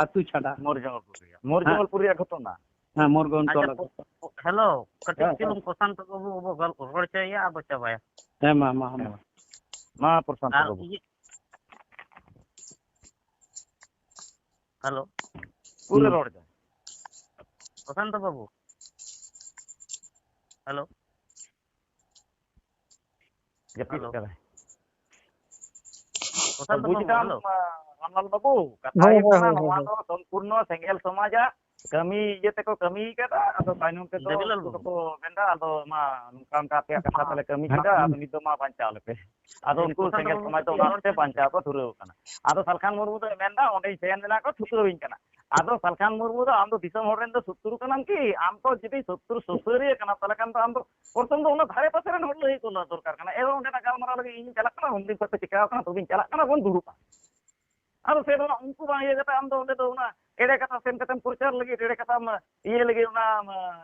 ᱟᱹᱛᱩ ᱪᱷᱟᱰᱟ᱾ ᱢᱳᱨ ᱡᱚᱝᱜᱚᱞᱯᱩᱨ ᱨᱮᱭᱟᱜ, ᱢᱳᱨ ᱦᱮᱸ᱾ ᱡᱚᱝᱜᱚᱞᱯᱩᱨ ᱨᱮᱭᱟᱜ ᱜᱷᱚᱴᱚᱱᱟ᱾ ᱦᱮᱸ, ᱢᱳᱨ ᱜᱚᱱ ᱟᱪᱪᱷᱟ, ᱛᱚᱞᱟ ᱯᱚ-, ᱜᱷᱚᱴᱚᱱᱟ᱾ ᱯᱚ-, ᱦᱮᱞᱳ, ᱠᱟᱹᱴᱤᱡ ᱦᱮᱸ, ᱦᱮᱸ᱾ ᱪᱩᱞᱩᱝ ᱯᱨᱚᱥᱟᱱᱛᱚ ᱵᱟᱹᱵᱩ ᱵᱚ ᱜᱚᱞ-, ᱨᱚᱲ ᱦᱚᱪᱚᱭᱮᱭᱟ, ᱟᱵᱚ ᱪᱟᱵᱟᱭᱟ᱾ ᱦᱮᱸ, ᱢᱟ, ᱢᱟ, ᱢᱟ᱾ ᱦᱮᱸ᱾ ᱢᱟ, ᱯᱨᱚᱥᱟᱱᱛᱚ ᱟᱨ ᱵᱟᱹᱵᱩ᱾ ᱤᱭᱟᱹ, ᱦᱮᱞᱳ᱾ ᱯᱩᱨᱟᱹ ᱦᱩᱸ᱾ ᱨᱚᱲ ᱫᱟ᱾ ᱯᱨᱚᱥᱟᱱᱛᱚ ᱵᱟᱹᱵᱩ᱾ ᱦᱮᱞᱳ᱾ ᱡᱟᱹᱯᱤᱫ ᱦᱮᱞᱳ᱾ ᱠᱟᱫᱟᱭ᱾ ᱯᱨᱚᱥᱟᱱᱛ ᱵᱩᱡᱽ ᱵᱟᱹᱵᱩ, ᱠᱟᱜ ᱦᱮᱞᱳ᱾ ᱟᱢ, ᱨᱟᱢᱞᱟᱞ ᱵᱟᱹᱵᱩ, ᱠᱟᱛᱷᱟ ᱦᱳᱭ, ᱦᱩᱭᱩᱜ ᱦᱳᱭ, ᱠᱟᱱᱟ, ᱦᱳᱭ, ᱱᱚᱣᱟ ᱦᱳᱭ᱾ ᱫᱚ ᱥᱚᱢᱯᱩᱨᱱᱚ ᱥᱮᱸᱜᱮᱞ ᱥᱚᱢᱟᱡᱟᱜ ᱠᱟᱹᱢᱤ ᱤᱭᱟᱹ ᱛᱮᱠᱚ ᱠᱟᱹᱢᱤ ᱠᱟᱫᱟ᱾ ᱟᱫᱚ ᱛᱟᱭᱱᱚᱢ ᱛᱮᱫᱚ ᱫᱮᱵᱤᱞᱟᱞ ᱩᱱᱠᱩ ᱵᱟᱹᱵᱩ᱾ ᱫᱚᱠᱚ ᱢᱮᱱᱫᱟ, ᱟᱫᱚ ᱢᱟ ᱱᱚᱝᱠᱟ ᱚᱱᱠᱟ ᱟᱯᱮᱭᱟᱜ ᱠᱟᱛᱷᱟ ᱛᱟᱦᱞᱮ ᱠᱟᱹᱢᱤ ᱠᱮᱫᱟ, ᱟᱫᱚ ᱱᱤᱛ ᱫᱚ ᱢᱟ ᱵᱟᱧᱪᱟᱣ ᱞᱮᱯᱮ᱾ ᱟᱫᱚ ᱦᱮᱸ, ᱩᱱᱠᱩ ᱯᱨᱚᱥᱟᱱᱛ ᱥᱮᱸᱜᱮᱞ ᱵᱟᱹᱵᱩ, ᱥᱚᱢᱟᱡᱽ ᱫᱚ ᱢᱤᱫ ᱚᱱᱟ ᱨᱚᱲ ᱛᱮ ᱪᱮᱫ ᱵᱟᱧᱪᱟᱣ ᱠᱚ ᱫᱷᱩᱨᱟᱹᱣ ᱠᱟᱱᱟ᱾ ᱟᱫᱚ ᱥᱟᱞᱠᱷᱟᱱ ᱢᱩᱨᱢᱩ ᱫᱚᱭ ᱢᱮᱱᱫᱟ, ᱚᱸᱰᱮᱧ ᱥᱮᱱ ᱞᱮᱱᱟ ᱠᱚ ᱴᱷᱩᱠᱟᱹᱣᱤᱧ ᱠᱟᱱᱟ᱾ ᱟᱫᱚ ᱥᱟᱞᱠᱷᱟᱱ ᱢᱩᱨᱢᱩ ᱫᱚ ᱟᱢ ᱫᱚ ᱫᱤᱥᱚᱢ ᱦᱚᱲ ᱨᱮᱱ ᱫᱚ ᱥᱚᱛᱨᱩ ᱠᱟᱱᱟᱢ ᱠᱤ? ᱟᱢ ᱠᱚ ᱡᱩᱫᱤ ᱥᱚᱛᱨᱩ ᱥᱩᱥᱟᱹᱨᱤᱭᱟᱹ ᱠᱟᱱᱟ ᱛᱟᱦᱞᱮ ᱠᱷᱟᱱ ᱫᱚ ᱟᱢ ᱫᱚ ᱯᱨᱚᱛᱷᱚᱢ ᱫᱚ ᱚᱱᱟ ᱫᱷᱟᱨᱮ ᱯᱟᱥᱮ ᱨᱮᱱ ᱦᱚᱲ ᱞᱟᱹᱭ ᱠᱚ ᱫᱚᱨᱠᱟᱨ ᱠᱟᱱᱟ᱾ ᱮ ᱵᱟᱵᱟ, ᱚᱸᱰᱮᱱᱟᱜ ᱜᱟᱞᱢᱟᱨᱟᱣ ᱞᱟᱹᱜᱤᱫ ᱤᱧ ᱪᱟᱞᱟᱜ ᱠᱟᱱᱟ, ᱩᱱᱫᱤᱱ ᱠᱷᱚᱱ ᱯᱮ ᱪᱤᱠᱟᱹᱣ ᱠᱟᱱᱟ, ᱛᱚᱵᱮᱧ ᱪᱟᱞᱟᱜ ᱠᱟᱱᱟ, ᱵᱚᱱ ᱫᱩᱲᱩᱵᱼᱟ᱾ ᱟᱫᱚ ᱥᱮ ᱵᱟᱝ, ᱩᱱᱠᱩ ᱵᱟᱝ ᱤᱭᱟᱹ ᱠᱟᱛᱮ ᱟᱢ ᱫᱚ ᱚᱸᱰᱮ ᱫᱚ ᱚᱱᱟ ᱮᱲᱮ ᱠᱟᱛᱷᱟ ᱥᱮᱱ ᱠᱟᱛᱮᱢ ᱯᱨᱚᱪᱟᱨ ᱞᱟᱹᱜᱤᱫ, ᱮᱲᱮ ᱠᱟᱛᱷᱟᱢ ᱤᱭᱟᱹ ᱞᱟᱹᱜᱤᱫ, ᱚᱱᱟ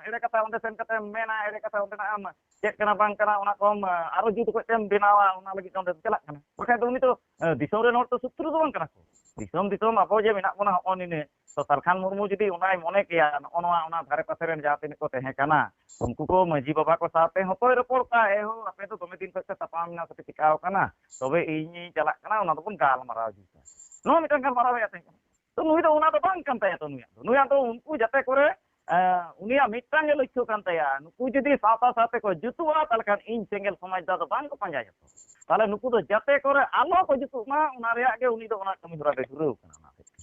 ᱮᱲᱮ ᱠᱟᱛᱷᱟ ᱚᱸᱰᱮ ᱥᱮᱱ ᱠᱟᱛᱮᱢ ᱢᱮᱱᱟ, ᱮᱲᱮ ᱠᱟᱛᱷᱟ ᱚᱸᱰᱮᱱᱟᱜ ᱮᱢ ᱪᱮᱫ ᱠᱟᱱᱟ ᱵᱟᱝ ᱠᱟᱱᱟ, ᱚᱱᱟ ᱠᱚᱢ ᱟᱨᱚ ᱡᱩᱛ ᱠᱚᱡ ᱛᱮᱢ ᱵᱮᱱᱟᱣᱟ, ᱚᱱᱟ ᱞᱟᱹᱜᱤᱫ ᱚᱸᱰᱮ ᱪᱟᱞᱟᱜ ᱠᱟᱱᱟ᱾ ᱵᱟᱠᱷᱟᱡ ᱫᱚ ᱩᱱᱤ ᱫᱚ, ᱮ, ᱫᱤᱥᱚᱢ ᱨᱮᱱ ᱦᱚᱲ ᱛᱚ ᱥᱚᱛᱨᱩ ᱫᱚ ᱵᱟᱝ ᱠᱟᱱᱟ ᱠᱚ᱾ ᱫᱤᱥᱚᱢ ᱫᱤᱥᱚᱢ ᱟᱵᱚ ᱡᱮ ᱢᱮᱱᱟᱜ ᱵᱚᱱᱟ ᱦᱚᱸᱜᱼᱚ ᱱᱤᱱᱟᱹᱜ, ᱛᱚ ᱥᱟᱞᱠᱷᱟᱱ ᱢᱩᱨᱢᱩ ᱡᱩᱫᱤ ᱚᱱᱟᱭ ᱢᱚᱱᱮ ᱠᱮᱭᱟ, ᱱᱚᱜᱼᱚ ᱱᱚᱣᱟ ᱚᱱᱟ ᱫᱷᱟᱨᱮ ᱯᱟᱥᱮ ᱨᱮᱱ ᱡᱟᱦᱟᱸ ᱛᱤᱱᱟᱹᱜ ᱠᱚ ᱛᱟᱦᱮᱸ ᱠᱟᱱᱟ, ᱩᱱᱠᱩ ᱠᱚ ᱢᱟᱹᱡᱷᱤ ᱵᱟᱵᱟ ᱠᱚ ᱥᱟᱶᱛᱮ ᱦᱚᱸᱛᱚᱭ ᱨᱚᱯᱚᱲ ᱠᱚᱜᱼᱟ, ᱮ ᱦᱳ, ᱟᱯᱮ ᱫᱚ ᱫᱚᱢᱮ ᱫᱤᱱ ᱠᱷᱚᱱ ᱯᱮ ᱛᱟᱯᱟᱢ ᱮᱱᱟ ᱥᱮ ᱯᱮ ᱪᱤᱠᱟᱹᱣ ᱠᱟᱱᱟ, ᱛᱚᱵᱮ ᱤᱧᱤᱧ ᱪᱟᱞᱟᱜ ᱠᱟᱱᱟ, ᱚᱱᱟ ᱫᱚᱵᱚᱱ ᱜᱟᱞᱢᱟᱨᱟᱣ ᱡᱩᱛᱟ᱾ ᱱᱚᱣᱟ ᱢᱤᱫᱴᱟᱝ ᱜᱟᱞᱢᱟᱨᱟᱣ ᱨᱮᱭᱟᱜ ᱛᱟᱦᱮᱸ ᱠᱟᱱᱟ᱾ ᱛᱚ ᱱᱩᱭ ᱫᱚ ᱚᱱᱟ ᱫᱚ ᱵᱟᱝ ᱠᱟᱱ ᱛᱟᱭᱟ᱾ ᱛᱚ ᱱᱩᱭᱟᱜ ᱫᱚ, ᱱᱩᱭᱟᱜ ᱫᱚ ᱩᱱᱠᱩ ᱡᱟᱛᱮ ᱠᱚᱨᱮ, ᱮ, ᱩᱱᱤᱭᱟᱜ ᱢᱤᱫᱴᱟᱝ ᱜᱮ ᱞᱚᱠᱠᱷᱚ ᱠᱟᱱ ᱛᱟᱭᱟ, ᱱᱩᱠᱩ ᱡᱩᱫᱤ ᱥᱟᱶᱛᱟ ᱥᱟᱶᱛᱮ ᱠᱚ ᱡᱩᱛᱩᱜᱼᱟ, ᱛᱟᱦᱚᱞᱮ ᱠᱷᱟᱱ ᱤᱧ ᱥᱮᱸᱜᱮᱞ ᱥᱚᱢᱟᱡᱽ ᱫᱚ ᱟᱫᱚ ᱵᱟᱝ ᱠᱚ ᱯᱟᱸᱡᱟᱭᱟ᱾ ᱛᱚ ᱛᱟᱦᱚᱞᱮ ᱱᱩᱠᱩ ᱫᱚ ᱡᱟᱛᱮ ᱠᱚᱨᱮ ᱟᱞᱚ ᱠᱚ ᱡᱩᱛᱩᱜ ᱢᱟ, ᱚᱱᱟ ᱨᱮᱭᱟᱜ ᱜᱮ ᱩᱱᱤ ᱫᱚ ᱚᱱᱟ ᱠᱟᱹᱢᱤ ᱦᱚᱨᱟ ᱨᱮ ᱫᱷᱩᱨᱟᱹᱣ ᱠᱟᱱᱟ᱾ ᱚᱱᱟ ᱦᱚᱛᱮᱡ ᱛᱮ᱾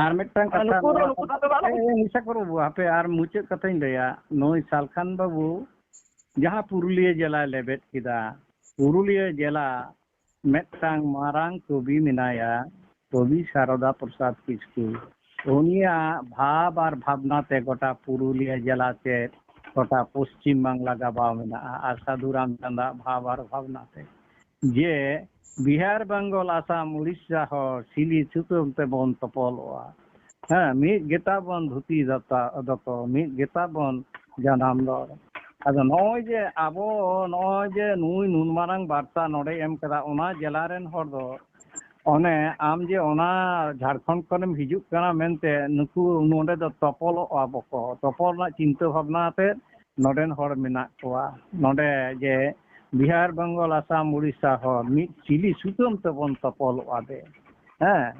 ᱟᱨ ᱢᱤᱫᱴᱟᱝ ᱢᱟᱱᱮ ᱠᱟᱛᱷᱟ ᱱᱩᱠᱩ ᱫᱚ, ᱱᱚᱣᱟ ᱱᱩᱠᱩ ᱫᱚ ᱟᱫᱚ ᱟᱞᱚ ᱮ, ᱮ, ᱱᱤᱥᱟ ᱠᱚᱨᱚ ᱵᱟᱹᱵᱩ, ᱦᱟᱯᱮ ᱟᱨ ᱢᱩᱪᱟᱹᱫ ᱠᱟᱛᱷᱟᱧ ᱞᱟᱹᱭᱟ᱾ ᱱᱩᱭ ᱥᱟᱞᱠᱷᱟᱱ ᱵᱟᱹᱵᱩ ᱡᱟᱦᱟᱸ ᱯᱩᱨᱩᱞᱤᱭᱟᱹ ᱡᱮᱞᱟᱭ ᱞᱮᱵᱮᱫ ᱠᱮᱫᱟ, ᱯᱩᱨᱩᱞᱤᱭᱟᱹ ᱡᱮᱞᱟ ᱢᱤᱫᱴᱟᱝ ᱢᱟᱨᱟᱝ ᱠᱚᱵᱤ ᱢᱮᱱᱟᱭᱟ, ᱠᱚᱵᱤ ᱥᱟᱨᱚᱫᱟ ᱯᱨᱚᱥᱟᱫᱽ ᱠᱤᱥᱠᱩ᱾ ᱩᱱᱤᱭᱟᱜ ᱵᱷᱟᱵᱽ ᱟᱨ ᱵᱷᱟᱵᱽᱱᱟ ᱛᱮ ᱜᱚᱴᱟ ᱯᱩᱨᱩᱞᱤᱭᱟᱹ ᱡᱮᱞᱟ ᱪᱮᱫ ᱜᱚᱴᱟ ᱯᱚᱥᱪᱤᱢ ᱵᱟᱝᱞᱟ ᱜᱟᱵᱟᱣ ᱢᱮᱱᱟᱜᱼᱟ, ᱟᱨ ᱥᱟᱹᱫᱷᱩ ᱨᱟᱢᱪᱟᱸᱫᱟᱜ ᱵᱷᱟᱵᱽ ᱟᱨ ᱵᱷᱟᱵᱽᱱᱟ ᱛᱮ᱾ ᱡᱮ ᱵᱤᱦᱟᱨ, ᱵᱮᱝᱜᱚᱞ, ᱟᱥᱟᱢ, ᱩᱲᱤᱥᱥᱟ ᱦᱚᱲ ᱥᱤᱞᱤ ᱥᱩᱛᱟᱹᱢ ᱛᱮᱵᱚᱱ ᱛᱚᱯᱚᱞᱚᱜᱼᱟ᱾ ᱦᱮᱸ, ᱢᱤᱫ ᱜᱮᱛᱟ ᱵᱚᱱ ᱫᱷᱩᱛᱤ ᱫᱚᱛᱚ, ᱫᱚᱛᱚ, ᱢᱤᱫ ᱜᱮᱛᱟ ᱵᱚᱱ ᱡᱟᱱᱟᱢ ᱫᱚ᱾ ᱟᱫᱚ ᱱᱚᱜᱼᱚᱭ ᱡᱮ ᱟᱵᱚ, ᱱᱚᱜᱼᱚᱭ ᱡᱮ ᱱᱩᱭ ᱱᱩᱱ ᱢᱟᱨᱟᱝ ᱵᱟᱨᱛᱟ ᱱᱚᱰᱮ ᱮᱢ ᱠᱟᱫᱟ, ᱚᱱᱟ ᱡᱮᱞᱟ ᱨᱮᱱ ᱦᱚᱲ ᱫᱚ, ᱚᱱᱮ ᱟᱢ ᱡᱮ ᱚᱱᱟ ᱡᱷᱟᱲᱠᱷᱚᱸᱰ ᱠᱷᱚᱱᱮᱢ ᱦᱤᱡᱩᱜ ᱠᱟᱱᱟ ᱢᱮᱱᱛᱮ, ᱱᱩᱠᱩ ᱱᱚᱰᱮ ᱫᱚ ᱛᱚᱯᱚᱞᱚᱜᱼᱟ ᱵᱚᱠᱚ, ᱛᱚᱯᱚᱞ ᱨᱮᱱᱟᱜ ᱪᱤᱱᱛᱟᱹ ᱵᱷᱟᱵᱽᱱᱟ ᱟᱛᱮᱫ ᱱᱚᱰᱮᱱ ᱦᱚᱲ ᱢᱮᱱᱟᱜ ᱠᱚᱣᱟ᱾ ᱱᱚᱰᱮ ᱡᱮ ᱵᱤᱦᱟᱨ, ᱵᱮᱝᱜᱚᱞ, ᱟᱥᱟᱢ, ᱩᱲᱤᱥᱥᱟ ᱦᱚᱲ ᱢᱤᱫ ᱥᱤᱞᱤ ᱥᱩᱛᱟᱹᱢ ᱛᱮᱵᱚᱱ ᱛᱚᱯᱚᱞᱚᱜᱼᱟ ᱫᱮ᱾ ᱦᱮᱸ,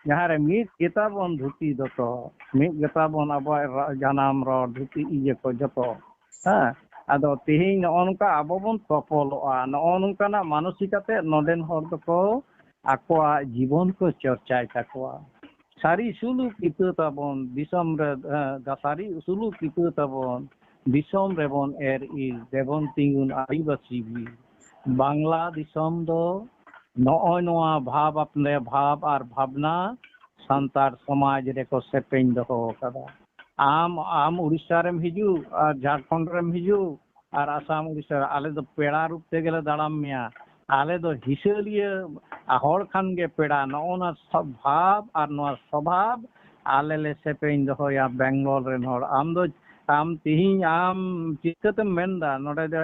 ᱡᱟᱦᱟᱸ ᱨᱮ ᱢᱤᱫ ᱜᱮᱛᱟ ᱵᱚᱱ ᱫᱷᱩᱛᱤ ᱫᱚᱛᱚ, ᱢᱤᱫ ᱜᱮᱛᱟ ᱵᱚᱱ ᱟᱵᱚᱣᱟᱜ ᱨᱟ-, ᱡᱟᱱᱟᱢ ᱨᱚᱲ, ᱫᱷᱩᱛᱤ ᱤᱭᱟᱹ ᱠᱚ ᱡᱚᱛᱚ᱾ ᱦᱮᱸ, ᱟᱫᱚ ᱛᱮᱦᱮᱧ ᱱᱚᱜᱼᱚ ᱱᱚᱝᱠᱟ ᱟᱵᱚ ᱵᱚᱱ ᱛᱚᱯᱚᱞᱚᱜᱼᱟ, ᱱᱚᱜᱼᱚ ᱱᱚᱝᱠᱟᱱᱟᱜ ᱢᱟᱱᱚᱥᱤᱠᱟᱛᱮ ᱱᱚᱰᱮᱱ ᱦᱚᱲ ᱫᱚᱠᱚ ᱟᱠᱚᱣᱟᱜ ᱡᱤᱵᱚᱱ ᱠᱚ ᱪᱚᱨᱪᱟᱭ ᱛᱟᱠᱚᱣᱟ᱾ ᱥᱟᱹᱨᱤ ᱥᱩᱞᱩᱠ ᱤᱛᱟᱹ ᱛᱟᱵᱚᱱ ᱫᱤᱥᱚᱢ ᱨᱮ, ᱦᱮᱸ, ᱥᱟᱹᱨᱤ ᱥᱩᱞᱩᱠ ᱤᱛᱟᱹ ᱛᱟᱵᱚᱱ ᱫᱤᱥᱚᱢ ᱨᱮᱵᱚᱱ ᱮᱨ ᱤᱨ, ᱫᱮᱵᱚᱱ ᱛᱤᱸᱜᱩᱱ ᱟᱹᱫᱤᱵᱟᱹᱥᱤ ᱵᱤᱨ᱾ ᱵᱟᱝᱞᱟ ᱫᱤᱥᱚᱢ ᱫᱚ ᱱᱚᱜᱼᱚᱭ ᱱᱚᱣᱟ ᱵᱷᱟᱵᱽ ᱟᱯᱱᱮ ᱵᱷᱟᱵᱽ ᱟᱨ ᱵᱷᱟᱵᱽᱱᱟ ᱥᱟᱱᱛᱟᱲ ᱥᱚᱢᱟᱡᱽ ᱨᱮᱠᱚ ᱥᱮᱯᱮᱧ ᱫᱚᱦᱚ ᱟᱠᱟᱫᱟ᱾ ᱟᱢ, ᱟᱢ ᱩᱲᱤᱥᱥᱟ ᱨᱮᱢ ᱦᱤᱡᱩᱜ ᱟᱨ ᱡᱷᱟᱲᱠᱷᱚᱸᱰ ᱨᱮᱢ ᱦᱤᱡᱩᱜ ᱟᱨ ᱟᱥᱟᱢ ᱩᱲᱤᱥᱥᱟ ᱨᱮ, ᱟᱞᱮ ᱫᱚ ᱯᱮᱲᱟ ᱨᱩᱯ ᱛᱮᱜᱮ ᱞᱮ ᱫᱟᱲᱟᱢ ᱢᱮᱭᱟ᱾ ᱟᱞᱮ ᱫᱚ ᱦᱤᱥᱟᱹᱞᱤᱭᱟᱹ ᱦᱚᱲ ᱠᱷᱟᱱ ᱜᱮ ᱯᱮᱲᱟ᱾ ᱱᱚᱜᱼᱚ ᱱᱟ ᱥᱚ-, ᱵᱷᱟᱵᱽ ᱟᱨ ᱱᱚᱣᱟ ᱥᱚᱵᱷᱟᱵᱽ ᱟᱞᱮ ᱞᱮ ᱥᱮᱯᱮᱧ ᱫᱚᱦᱚᱭᱟ ᱵᱮᱝᱜᱚᱞ ᱨᱮᱱ ᱦᱚᱲ᱾ ᱟᱢ ᱫᱚ, ᱟᱢ ᱛᱤᱦᱤᱧ ᱟᱢ ᱪᱤᱠᱟᱹᱛᱮᱢ ᱢᱮᱱᱫᱟ ᱱᱚᱰᱮ ᱫᱚ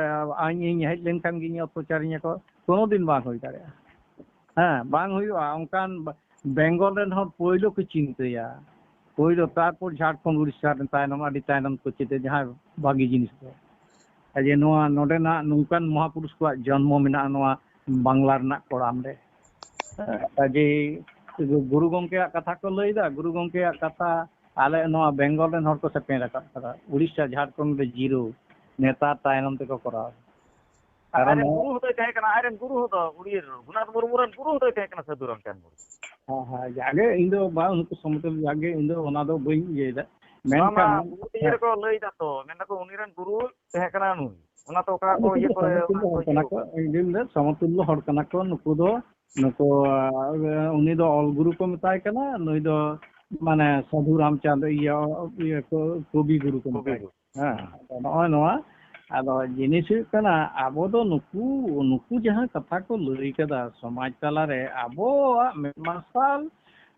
ᱤᱧ, ᱤᱧ ᱦᱮᱡ ᱞᱮᱱᱠᱷᱟᱱ ᱜᱮ ᱤᱧ ᱚᱛᱛᱟᱪᱟᱨᱤᱧᱟ ᱠᱚ? ᱠᱳᱱᱳ ᱫᱤᱱ ᱵᱟᱝ ᱦᱩᱭ ᱫᱟᱲᱮᱭᱟᱜᱼᱟ᱾ ᱦᱮᱸ, ᱵᱟᱝ ᱦᱩᱭᱩᱜᱼᱟ᱾ ᱚᱱᱠᱟᱱ ᱵᱮᱝᱜᱚᱞ ᱨᱮᱱ ᱦᱚᱲ ᱯᱳᱭᱞᱳ ᱠᱚ ᱪᱤᱱᱛᱟᱹᱭᱟ, ᱯᱳᱭᱞᱳ, ᱛᱟᱨᱯᱚᱨ ᱡᱷᱟᱲᱠᱷᱚᱸᱰ, ᱩᱲᱤᱥᱥᱟ ᱨᱮᱱ ᱛᱟᱭᱱᱚᱢ, ᱟᱹᱰᱤ ᱛᱟᱭᱱᱚᱢ ᱠᱚ ᱪᱤᱱᱛᱟᱹᱭᱟ ᱡᱟᱦᱟᱸ ᱵᱷᱟᱹᱜᱤ ᱡᱤᱱᱤᱥ ᱫᱚ᱾ ᱡᱮ ᱱᱚᱣᱟ ᱱᱚᱰᱮᱱᱟᱜ ᱱᱚᱝᱠᱟᱱ ᱢᱚᱦᱟᱯᱩᱨᱩᱥ ᱠᱚᱣᱟᱜ ᱡᱚᱱᱢᱚ ᱢᱮᱱᱟᱜᱼᱟ ᱱᱚᱣᱟ ᱵᱟᱝᱞᱟ ᱨᱮᱱᱟᱜ ᱠᱚᱲᱟᱢ ᱨᱮ᱾ ᱦᱮᱸ, ᱠᱟᱡᱮ ᱜᱩᱨᱩ ᱜᱚᱢᱠᱮᱭᱟᱜ ᱠᱟᱛᱷᱟ ᱠᱚ ᱞᱟᱹᱭᱫᱟ, ᱜᱩᱨᱩ ᱜᱚᱢᱠᱮᱭᱟᱜ ᱠᱟᱛᱷᱟ ᱟᱞᱮ ᱱᱚᱣᱟ ᱵᱮᱝᱜᱚᱞ ᱨᱮᱱ ᱦᱚᱲ ᱠᱚ ᱥᱮᱯᱮᱧ ᱨᱟᱠᱟᱵ ᱠᱟᱫᱟ, ᱩᱲᱤᱥᱥᱟ, ᱡᱷᱟᱲᱠᱷᱚᱸᱰ ᱨᱮ ᱡᱤᱨᱳ, ᱱᱮᱛᱟᱨ ᱛᱟᱭᱱᱚᱢ ᱛᱮᱠᱚ ᱠᱚᱨᱟᱣ᱾ ᱠᱟᱨᱚᱱ ᱟᱡᱨᱮᱱ ᱜᱩᱨᱩ ᱦᱚᱸᱛᱚᱭ ᱛᱟᱦᱮᱸ ᱠᱟᱱᱟ, ᱟᱡᱨᱮᱱ ᱜᱩᱨᱩ ᱦᱚᱸᱛᱚ ᱩᱲᱤᱭᱟᱹ ᱨᱚᱜᱷᱩᱱᱟᱛᱷ ᱢᱩᱨᱢᱩ ᱨᱮᱱ ᱜᱩᱨᱩ ᱦᱚᱸᱛᱚᱭ ᱛᱟᱦᱮᱸ ᱠᱟᱱᱟ ᱥᱟᱹᱫᱷᱩ ᱨᱟᱢᱪᱟᱸᱫᱽ ᱢᱩᱨᱢᱩ᱾ ᱦᱮᱸ, ᱦᱮᱸ, ᱡᱟᱜᱮ ᱤᱧ ᱫᱚ ᱵᱟᱝ, ᱩᱱᱠᱩ ᱥᱚᱢᱚᱛᱚᱞ ᱡᱟᱜᱮ ᱤᱧ ᱫᱚ ᱚᱱᱟ ᱫᱚ ᱵᱟᱹᱧ ᱤᱭᱟᱹᱭᱮᱫᱟ᱾ ᱵᱟᱝ, ᱢᱮᱱᱠᱷᱟᱱ ᱵᱟᱝ, ᱵᱩᱨᱩ ᱤᱭᱟᱹ ᱨᱮᱠᱚ ᱞᱟᱹᱭ ᱫᱟ ᱛᱚ, ᱢᱮᱱ ᱫᱟᱠᱚ ᱩᱱᱤ ᱨᱮᱱ ᱜᱩᱨᱩ ᱛᱟᱦᱮᱸ ᱠᱟᱱᱟ ᱱᱩᱭ᱾ ᱚᱱᱟ ᱛᱚ ᱚᱠᱟ ᱠᱚ ᱱᱩᱠᱩ ᱤᱭᱟᱹ ᱫᱚ ᱠᱚᱨᱮ ᱥᱚᱢᱚᱛᱩᱞᱞᱚ ᱚᱱᱟ ᱦᱚᱲ ᱠᱚ ᱠᱟᱱᱟ ᱤᱭᱟᱹ ᱠᱚ, ᱠᱟᱱᱟ᱾ ᱤᱧ ᱫᱩᱧ ᱞᱟᱹᱭᱟ ᱥᱚᱢᱚᱛᱩᱞᱞᱚ ᱦᱚᱲ ᱠᱟᱱᱟ ᱠᱚ ᱱᱩᱠᱩ ᱫᱚ᱾ ᱱᱩᱠᱩ, ᱟᱸ, ᱩᱱᱤ ᱫᱚ ᱚᱞ ᱜᱩᱨᱩ ᱠᱚ ᱢᱮᱛᱟᱭ ᱠᱟᱱᱟ, ᱱᱩᱭ ᱫᱚ ᱢᱟᱱᱮ ᱥᱟᱹᱫᱷᱩ ᱨᱟᱢᱪᱟᱸᱫᱽ ᱤᱭᱟᱹ, ᱤᱭᱟᱹ ᱠᱚ, ᱠᱚᱵᱤ ᱜᱩᱨᱩ ᱠᱚ ᱠᱚᱵᱤ ᱢᱮᱛᱟᱭ ᱜᱩᱨᱩ᱾ ᱠᱟᱱᱟ᱾ ᱦᱮᱸ, ᱦᱮᱸ᱾ ᱟᱫᱚ ᱱᱚᱜᱼᱚᱭ ᱱᱚᱣᱟ, ᱟᱫᱚ ᱡᱤᱱᱤᱥ ᱦᱩᱭᱩᱜ ᱠᱟᱱᱟ, ᱟᱵᱚ ᱫᱚ ᱱᱩᱠᱩ, ᱱᱩᱠᱩ ᱡᱟᱦᱟᱸ ᱠᱟᱛᱷᱟ ᱠᱚ ᱞᱟᱹᱭ ᱠᱟᱫᱟ ᱥᱚᱢᱟᱡᱽ ᱛᱟᱞᱟᱨᱮ, ᱟᱵᱚᱣᱟᱜ ᱢᱮᱫ ᱢᱟᱨᱥᱟᱞ,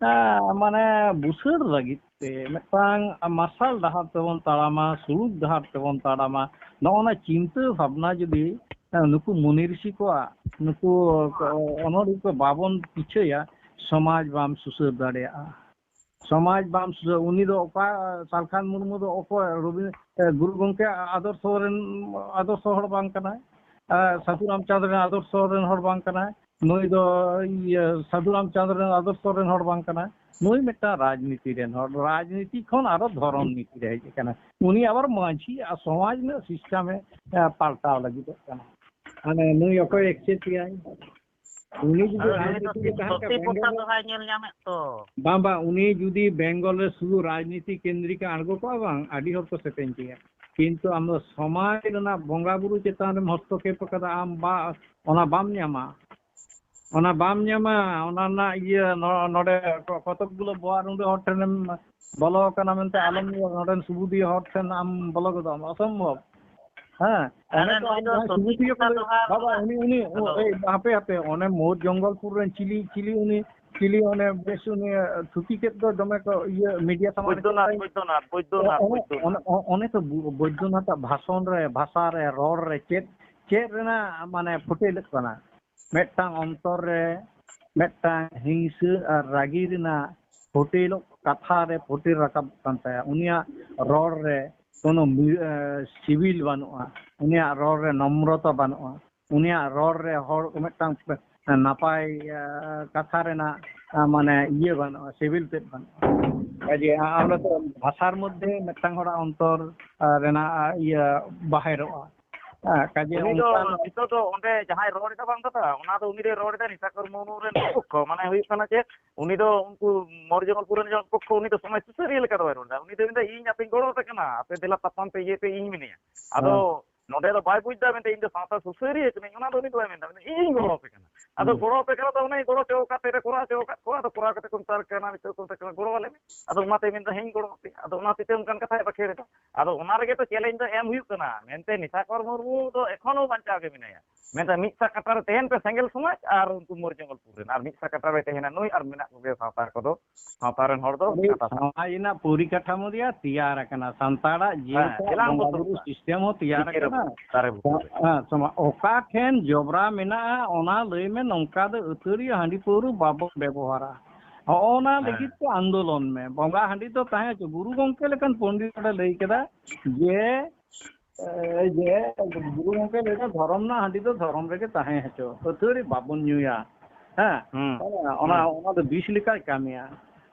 ᱟᱸ, ᱢᱟᱱᱮ ᱵᱩᱥᱟᱹᱲ ᱞᱟᱹᱜᱤᱫ ᱛᱮ ᱢᱤᱫᱴᱟᱝ ᱢᱟᱨᱥᱟᱞ ᱰᱟᱦᱟᱨ ᱛᱮᱵᱚᱱ ᱛᱟᱲᱟᱢᱟ, ᱥᱩᱞᱩᱠ ᱰᱟᱦᱟᱨ ᱛᱮᱵᱚᱱ ᱛᱟᱲᱟᱢᱟ, ᱱᱚᱜᱼᱚ ᱱᱟ ᱪᱤᱱᱛᱟᱹ ᱵᱷᱟᱵᱽᱱᱟ ᱡᱩᱫᱤ, ᱟᱸ, ᱱᱩᱠᱩ ᱢᱩᱱᱤ ᱨᱤᱥᱤ ᱠᱚᱣᱟᱜ, ᱱᱩᱠᱩ ᱚᱱᱚᱞᱤᱭᱟᱹ ᱠᱚ ᱵᱟᱵᱚᱱ ᱯᱤᱪᱷᱟᱹᱭᱟ, ᱥᱚᱢᱟᱡᱽ ᱵᱟᱢ ᱥᱩᱥᱟᱹᱨ ᱫᱟᱲᱮᱭᱟᱜᱼᱟ᱾ ᱥᱚᱢᱟᱡᱽ ᱵᱟᱢ ᱥᱩᱥᱟᱹᱨ, ᱩᱱᱤ ᱫᱚ ᱚᱠᱟ, ᱥᱟᱞᱠᱷᱟᱱ ᱢᱩᱨᱢᱩ ᱫᱚ ᱚᱠᱚᱭ? ᱨᱚᱵᱤ-, ᱮ, ᱜᱩᱨᱩ ᱜᱚᱢᱠᱮ ᱟᱫᱚᱨᱥᱚ ᱨᱮᱱ, ᱟᱫᱚᱨᱥᱚ ᱦᱚᱲ ᱵᱟᱝ ᱠᱟᱱᱟᱭ᱾ ᱮ, ᱥᱟᱹᱫᱷᱩ ᱨᱟᱢᱪᱟᱸᱫᱽ ᱨᱮᱱ ᱟᱫᱚᱨᱥᱚ ᱨᱮᱱ ᱦᱚᱲ ᱵᱟᱝ ᱠᱟᱱᱟᱭ᱾ ᱱᱩᱭ ᱫᱚ ᱤᱭᱟᱹ ᱥᱟᱹᱫᱷᱩ ᱨᱟᱢᱪᱟᱸᱫᱽ ᱨᱮᱱ ᱟᱫᱚᱨᱥᱚ ᱨᱮᱱ ᱦᱚᱲ ᱵᱟᱝ ᱠᱟᱱᱟ᱾ ᱱᱩᱭ ᱢᱤᱫᱴᱟᱝ ᱨᱟᱡᱽᱱᱤᱛᱤ ᱨᱮᱱ ᱦᱚᱲ, ᱨᱟᱡᱽᱱᱤᱛᱤ ᱠᱷᱚᱱ ᱟᱨᱚ ᱫᱷᱚᱨᱚᱢ ᱱᱤᱛᱤ ᱨᱮ ᱦᱮᱡ ᱟᱠᱟᱱᱟ᱾ ᱩᱱᱤ ᱟᱵᱟᱨ ᱢᱟᱹᱡᱷᱤ ᱟᱨ ᱥᱚᱢᱟᱡᱽ ᱨᱮᱱᱟᱜ ᱥᱤᱥᱴᱮᱢ ᱮ ᱮ, ᱯᱟᱞᱴᱟᱣ ᱞᱟᱹᱜᱤᱫᱚᱜ ᱠᱟᱱᱟ᱾ ᱢᱟᱱᱮ ᱱᱩᱭ ᱚᱠᱚᱭ ᱮᱠᱥᱮᱥ ᱮᱭᱟᱭ? ᱩᱱᱤ ᱡᱩᱫᱤ ᱟᱫᱚ ᱱᱩᱭ ᱫᱚ ᱨᱟᱡᱽᱱᱤᱛᱤ ᱨᱮ ᱛᱟᱦᱮᱱ ᱥᱚᱛᱤ ᱠᱷᱟᱱ ᱯᱨᱚᱥᱟᱫᱽ ᱵᱮᱝᱜᱚᱞ ᱫᱚ ᱨᱮ, ᱵᱟᱭ ᱧᱮᱞ ᱧᱟᱢᱮᱫ ᱛᱚ᱾ ᱵᱟᱝ, ᱵᱟᱝ, ᱩᱱᱤ ᱡᱩᱫᱤ ᱵᱮᱝᱜᱚᱞ ᱨᱮ ᱥᱩᱫᱷᱩ ᱨᱟᱡᱽᱱᱤᱛᱤ ᱠᱮᱱᱫᱨᱤᱠ ᱮ ᱟᱬᱜᱚ ᱠᱚᱜᱼᱟ, ᱵᱟᱝ, ᱟᱹᱰᱤ ᱦᱚᱲ ᱠᱚ ᱥᱮᱯᱮᱧ ᱠᱮᱭᱟ᱾ ᱠᱤᱱᱛᱩ ᱟᱢ ᱫᱚ ᱥᱚᱢᱟᱡᱽ ᱨᱮᱱᱟᱜ ᱵᱚᱸᱜᱟ ᱵᱩᱨᱩ ᱪᱮᱛᱟᱱ ᱨᱮᱢ ᱦᱚᱥᱛᱚᱠᱷᱮᱯ ᱟᱠᱟᱫᱟ, ᱟᱢ ᱵᱟ-, ᱚᱱᱟ ᱵᱟᱢ ᱧᱟᱢᱟ᱾ ᱚᱱᱟ ᱵᱟᱢ ᱧᱟᱢᱟ, ᱚᱱᱟ ᱨᱮᱱᱟᱜ ᱤᱭᱟᱹ ᱱᱚ-, ᱱᱚᱰᱮ ᱠᱚ-, ᱠᱚᱛᱚᱠ ᱜᱩᱞᱳ ᱵᱚᱦᱟᱜ ᱨᱩᱸᱰᱟᱹ ᱦᱚᱲ ᱴᱷᱮᱱᱮᱢ ᱵᱚᱞᱚ ᱟᱠᱟᱱᱟ ᱢᱮᱱᱛᱮ ᱟᱞᱚᱢ ᱞᱟᱹᱭᱟ, ᱱᱚᱰᱮᱱ ᱥᱩᱵᱩᱫᱷᱤᱭᱟᱹ ᱦᱚᱲ ᱴᱷᱮᱱ ᱟᱢ ᱵᱚᱞᱚ ᱜᱚᱫᱚᱜ ᱟᱢ, ᱚᱥᱚᱢᱵᱷᱚᱵ᱾ ᱦᱮᱸ, ᱚᱱᱮ ᱟᱨ ᱛᱚ ᱱᱩᱭ ᱟᱢ ᱫᱚ ᱡᱟᱦᱟᱸᱭ ᱥᱚᱛᱤ ᱥᱩᱵᱩᱫᱷᱤᱭᱟᱹ ᱠᱚ ᱯᱨᱚᱥᱟᱫ ᱞᱟᱹᱭ, ᱫᱚ ᱦᱟᱸᱜ ᱵᱟᱵᱟ, ᱩᱱᱤ, ᱩᱱᱤ, ᱦᱮᱞᱳ᱾ ᱮᱭ, ᱦᱟᱯᱮ, ᱦᱟᱯᱮ, ᱚᱱᱮ ᱢᱳᱨ ᱡᱚᱝᱜᱚᱞᱯᱩᱨ ᱨᱮᱱ ᱪᱤᱞᱤ, ᱪᱤᱞᱤ ᱩᱱᱤ, ᱪᱤᱞᱤ ᱚᱱᱮ ᱵᱮᱥ ᱩᱱᱤ ᱛᱷᱩᱛᱤ ᱠᱮᱫ ᱫᱚ ᱫᱚᱢᱮ ᱠᱚ ᱤᱭᱟᱹ ᱢᱤᱰᱤᱭᱟ ᱥᱟᱢᱟᱝ ᱨᱮ ᱪᱮᱫ ᱵᱳᱭᱫᱚᱱᱟᱛᱷ, ᱞᱟᱹᱭ? ᱵᱳᱭᱫᱚᱱᱟᱛᱷ, ᱵᱳᱭᱫᱚᱱᱟᱛᱷ, ᱚᱱᱮ, ᱵᱳᱭᱫᱚᱱᱟᱛᱷ᱾ ᱚᱱᱮ, ᱚᱱᱮ ᱛᱚ ᱵᱳ-, ᱵᱳᱭᱫᱚᱱᱟᱛᱷ ᱟᱜ ᱵᱷᱟᱥᱚᱱ ᱨᱮ, ᱵᱷᱟᱥᱟ ᱨᱮ, ᱨᱚᱲ ᱨᱮ ᱪᱮᱫ, ᱪᱮᱫ ᱨᱮᱱᱟᱜ ᱢᱟᱱᱮ ᱯᱷᱩᱴᱮᱞᱚᱜ ᱠᱟᱱᱟ? ᱢᱤᱫᱴᱟᱝ ᱚᱱᱛᱚᱨ ᱨᱮ ᱢᱤᱫᱴᱟᱝ ᱦᱤᱝᱥᱟᱹ ᱟᱨ ᱨᱟᱹᱜᱤ ᱨᱮᱱᱟᱜ ᱯᱷᱩᱴᱮᱞᱚᱜ ᱠᱟᱛᱷᱟ ᱨᱮ ᱯᱷᱩᱴᱮᱞ ᱨᱟᱠᱟᱵ ᱠᱟᱱ ᱛᱟᱭᱟ᱾ ᱩᱱᱤᱭᱟᱜ ᱨᱚᱲ ᱨᱮ ᱠᱳᱱᱳ ᱢᱤ-, ᱮ, ᱥᱤᱵᱤᱞ ᱵᱟᱹᱱᱩᱜᱼᱟ, ᱩᱱᱤᱭᱟᱜ ᱨᱚᱲ ᱨᱮ ᱱᱚᱢᱨᱚᱛᱟ ᱵᱟᱹᱱᱩᱜᱼᱟ, ᱩᱱᱤᱭᱟᱜ ᱨᱚᱲ ᱨᱮ ᱦᱚᱲ ᱠᱚ ᱢᱤᱫᱴᱟᱝ ᱱᱟᱯᱟᱭ, ᱮ, ᱠᱟᱛᱷᱟ ᱨᱮᱱᱟᱜ, ᱮ, ᱢᱟᱱᱮ ᱤᱭᱟᱹ ᱵᱟᱹᱱᱩᱜᱼᱟ, ᱥᱤᱵᱤᱞ ᱛᱮᱫ ᱵᱟᱹᱱᱩᱜᱼᱟ᱾ ᱠᱟᱡᱮ ᱟᱢ ᱫᱚ ᱵᱷᱟᱥᱟᱨ ᱢᱚᱫᱽᱫᱷᱮ ᱢᱤᱫᱴᱟᱝ ᱦᱚᱲᱟᱜ ᱚᱱᱛᱚᱨ, ᱮ, ᱨᱮᱱᱟᱜ, ᱮ, ᱤᱭᱟᱹ ᱵᱟᱦᱮᱨᱚᱜᱼᱟ᱾ ᱦᱮᱸ, ᱠᱟᱡᱮ ᱩᱱᱤ ᱫᱚ ᱚᱱᱠᱟᱱ ᱱᱤᱛᱚᱜ ᱫᱚ ᱚᱸᱰᱮ ᱡᱟᱦᱟᱸᱭ ᱨᱚᱲ ᱮᱫᱟ ᱵᱟᱝ ᱫᱟᱫᱟ, ᱚᱱᱟ ᱫᱚ ᱩᱱᱤ ᱫᱚᱭ ᱨᱚᱲ ᱮᱫᱟ ᱱᱤᱥᱟᱠᱚᱨ ᱢᱩᱨᱢᱩ ᱨᱮᱱ ᱯᱚᱠᱠᱷᱚ, ᱢᱟᱱᱮ ᱦᱩᱭᱩᱜ ᱠᱟᱱᱟ ᱪᱮᱫ, ᱩᱱᱤ ᱫᱚ ᱩᱱᱠᱩ ᱢᱚᱨ ᱡᱚᱝᱜᱚᱞᱯᱩᱨ ᱨᱮᱱ ᱡᱚᱱ ᱯᱚᱠᱠᱷᱚ, ᱩᱱᱤ ᱫᱚ ᱥᱚᱢᱟᱡᱽ ᱥᱩᱥᱟᱹᱨᱤᱭᱟᱹ ᱞᱮᱠᱟ ᱫᱚ ᱵᱟᱭ ᱨᱚᱲ ᱮᱫᱟ᱾ ᱩᱱᱤ ᱫᱚ ᱢᱮᱱᱫᱟ, "ᱤᱧ ᱟᱯᱮᱧ ᱜᱚᱲᱚ ᱟᱯᱮ ᱠᱟᱱᱟ, ᱟᱯᱮ ᱫᱮᱞᱟ ᱛᱟᱯᱟᱢ ᱯᱮ, ᱤᱭᱟᱹ ᱯᱮ, ᱤᱧ ᱢᱤᱱᱟᱹᱧᱟ᱾" ᱟᱫᱚ ᱦᱮᱸ᱾ ᱱᱚᱰᱮ ᱫᱚ ᱵᱟᱭ ᱵᱩᱡᱽ ᱮᱫᱟ, ᱢᱮᱱᱫᱟ, "ᱤᱧ ᱫᱚ ᱥᱟᱶᱛᱟ ᱥᱩᱥᱟᱹᱨᱤᱭᱟᱹ ᱠᱟᱹᱱᱟᱹᱧ", ᱚᱱᱟ ᱫᱚ ᱩᱱᱤ ᱫᱚ ᱵᱟᱭ ᱢᱮᱱᱫᱟ, ᱢᱮᱱᱫᱟ, "ᱤᱧᱤᱧ ᱜᱚᱲᱚ ᱟᱯᱮ ᱠᱟᱱᱟ᱾" ᱟᱫᱚ ᱦᱮᱸ᱾ ᱜᱚᱲᱚ ᱟᱯᱮ ᱠᱟᱱᱟ ᱛᱚ, ᱚᱱᱮ ᱜᱚᱲᱚ ᱦᱚᱪᱚ ᱟᱠᱟᱫ ᱛᱮ ᱠᱚᱨᱟᱣ ᱦᱚᱪᱚ ᱟᱠᱟᱫ ᱠᱚᱣᱟ, ᱟᱫᱚ ᱠᱚᱨᱟᱣ ᱠᱟᱛᱮ ᱠᱚ ᱢᱮᱛᱟ ᱠᱟᱱᱟ, ᱱᱤᱛᱚᱜ ᱠᱚ ᱢᱮᱛᱟ ᱠᱟᱱᱟ, "ᱜᱚᱲᱚ ᱟᱞᱮ ᱢᱮ᱾" ᱟᱫᱚ ᱚᱱᱟᱛᱮ ᱢᱮᱱᱫᱟ, "ᱦᱮᱸᱧ ᱜᱚᱲᱚ ᱟᱯᱮᱭᱟ᱾" ᱟᱫᱚ ᱚᱱᱟ ᱦᱚᱛᱮᱡ ᱛᱮ ᱚᱱᱠᱟᱱ ᱠᱟᱛᱷᱟᱭ ᱵᱟᱠᱷᱮᱲ ᱮᱫᱟ᱾ ᱟᱫᱚ ᱚᱱᱟ ᱨᱮᱜᱮ ᱛᱚ ᱪᱮᱞᱮᱧᱡᱽ ᱫᱚ ᱮᱢ ᱦᱩᱭᱩᱜ ᱠᱟᱱᱟ, ᱢᱮᱱᱛᱮ ᱱᱤᱥᱟᱠᱚᱨ ᱢᱩᱨᱢᱩ ᱫᱚ ᱮᱠᱷᱚᱱᱳ ᱵᱟᱧᱪᱟᱣ ᱜᱮ ᱢᱮᱱᱟᱭᱟ᱾ ᱢᱮᱱᱛᱮ ᱢᱤᱫ ᱥᱟ ᱠᱟᱴᱟ ᱨᱮ ᱛᱟᱦᱮᱱ ᱯᱮ ᱥᱮᱸᱜᱮᱞ ᱥᱚᱢᱟᱡᱽ ᱟᱨ ᱩᱱᱠᱩ ᱢᱚᱨ ᱡᱚᱝᱜᱚᱞᱯᱩᱨ ᱨᱮᱱ, ᱟᱨ ᱢᱤᱫ ᱥᱟ ᱠᱟᱴᱟ ᱨᱮ ᱛᱟᱦᱮᱱᱟ ᱱᱩᱭ ᱟᱨ ᱢᱮᱱᱟᱜ ᱠᱚᱜᱮ ᱥᱟᱶᱛᱟ ᱠᱚᱫᱚ, ᱥᱟᱶᱛᱟ ᱨᱮᱱ ᱦᱚᱲ ᱫᱚ ᱩᱱᱤ ᱠᱟᱴᱟ ᱥᱟᱶ ᱥᱚᱢᱟᱡᱽ ᱨᱮᱱᱟᱜ ᱯᱚᱨᱤᱠᱟᱴᱷᱟᱢᱳ ᱨᱮᱭᱟᱜ ᱛᱮᱭᱟᱨ ᱟᱠᱟᱱᱟ, ᱥᱟᱱᱛᱟᱲᱟᱜ ᱦᱮᱸ, ᱡᱮᱞᱮᱠᱟ ᱮᱞᱟᱝ ᱵᱚᱸᱜᱟ ᱵᱩᱨᱩ ᱵᱚᱥᱚᱛᱟ᱾ ᱥᱤᱥᱴᱮᱢ ᱦᱚᱸ ᱛᱮᱭᱟᱨ ᱵᱤᱪᱟᱹᱨ ᱟᱠᱟᱱᱟ᱾ ᱫᱟᱨᱮ ᱵᱩᱴᱟᱹ ᱨᱮ᱾ ᱦᱮᱸ, ᱥᱚᱢᱟ-, ᱚᱠᱟ ᱴᱷᱮᱱ ᱡᱚᱵᱽᱨᱟ ᱢᱮᱱᱟᱜᱼᱟ, ᱚᱱᱟ ᱞᱟᱹᱭ ᱢᱮ, ᱱᱚᱝᱠᱟ ᱫᱚ ᱟᱹᱛᱷᱟᱹᱲᱤ ᱦᱟᱺᱰᱤ ᱯᱟᱹᱣᱨᱟᱹ ᱵᱟᱵᱚᱱ ᱵᱮᱵᱚᱦᱟᱨᱟ᱾ ᱦᱚᱸᱜᱼᱚ ᱚᱱᱟ ᱦᱮᱸ᱾ ᱞᱟᱹᱜᱤᱫ ᱛᱮ ᱟᱱᱫᱳᱞᱚᱱ ᱢᱮ᱾ ᱵᱚᱸᱜᱟ ᱦᱟᱺᱰᱤ ᱫᱚ ᱛᱟᱦᱮᱸ ᱦᱚᱪᱚ᱾ ᱜᱩᱨᱩ ᱜᱚᱢᱠᱮ ᱞᱮᱠᱟᱱ ᱯᱚᱱᱰᱤᱛ ᱱᱚᱰᱮ ᱞᱟᱹᱭ ᱠᱮᱫᱟ ᱡᱮ ᱮ, ᱡᱮ ᱜᱩᱨᱩ ᱜᱚᱢᱠᱮ ᱞᱟᱹᱭᱫᱟ, "ᱫᱷᱚᱨᱚᱢ ᱨᱮᱱᱟᱜ ᱦᱟᱺᱰᱤ ᱫᱚ ᱫᱷᱚᱨᱚᱢ ᱨᱮᱜᱮ ᱛᱟᱦᱮᱸ ᱦᱚᱪᱚ, ᱟᱹᱛᱷᱟᱹᱲᱤ ᱵᱟᱵᱚᱱ ᱧᱩᱭᱟ᱾" ᱦᱮᱸ, ᱦᱩᱸ, ᱚᱱᱟ, ᱦᱩᱸ᱾ ᱚᱱᱟ ᱫᱚ ᱵᱤᱥ ᱞᱮᱠᱟᱭ ᱠᱟᱹᱢᱤᱭᱟ᱾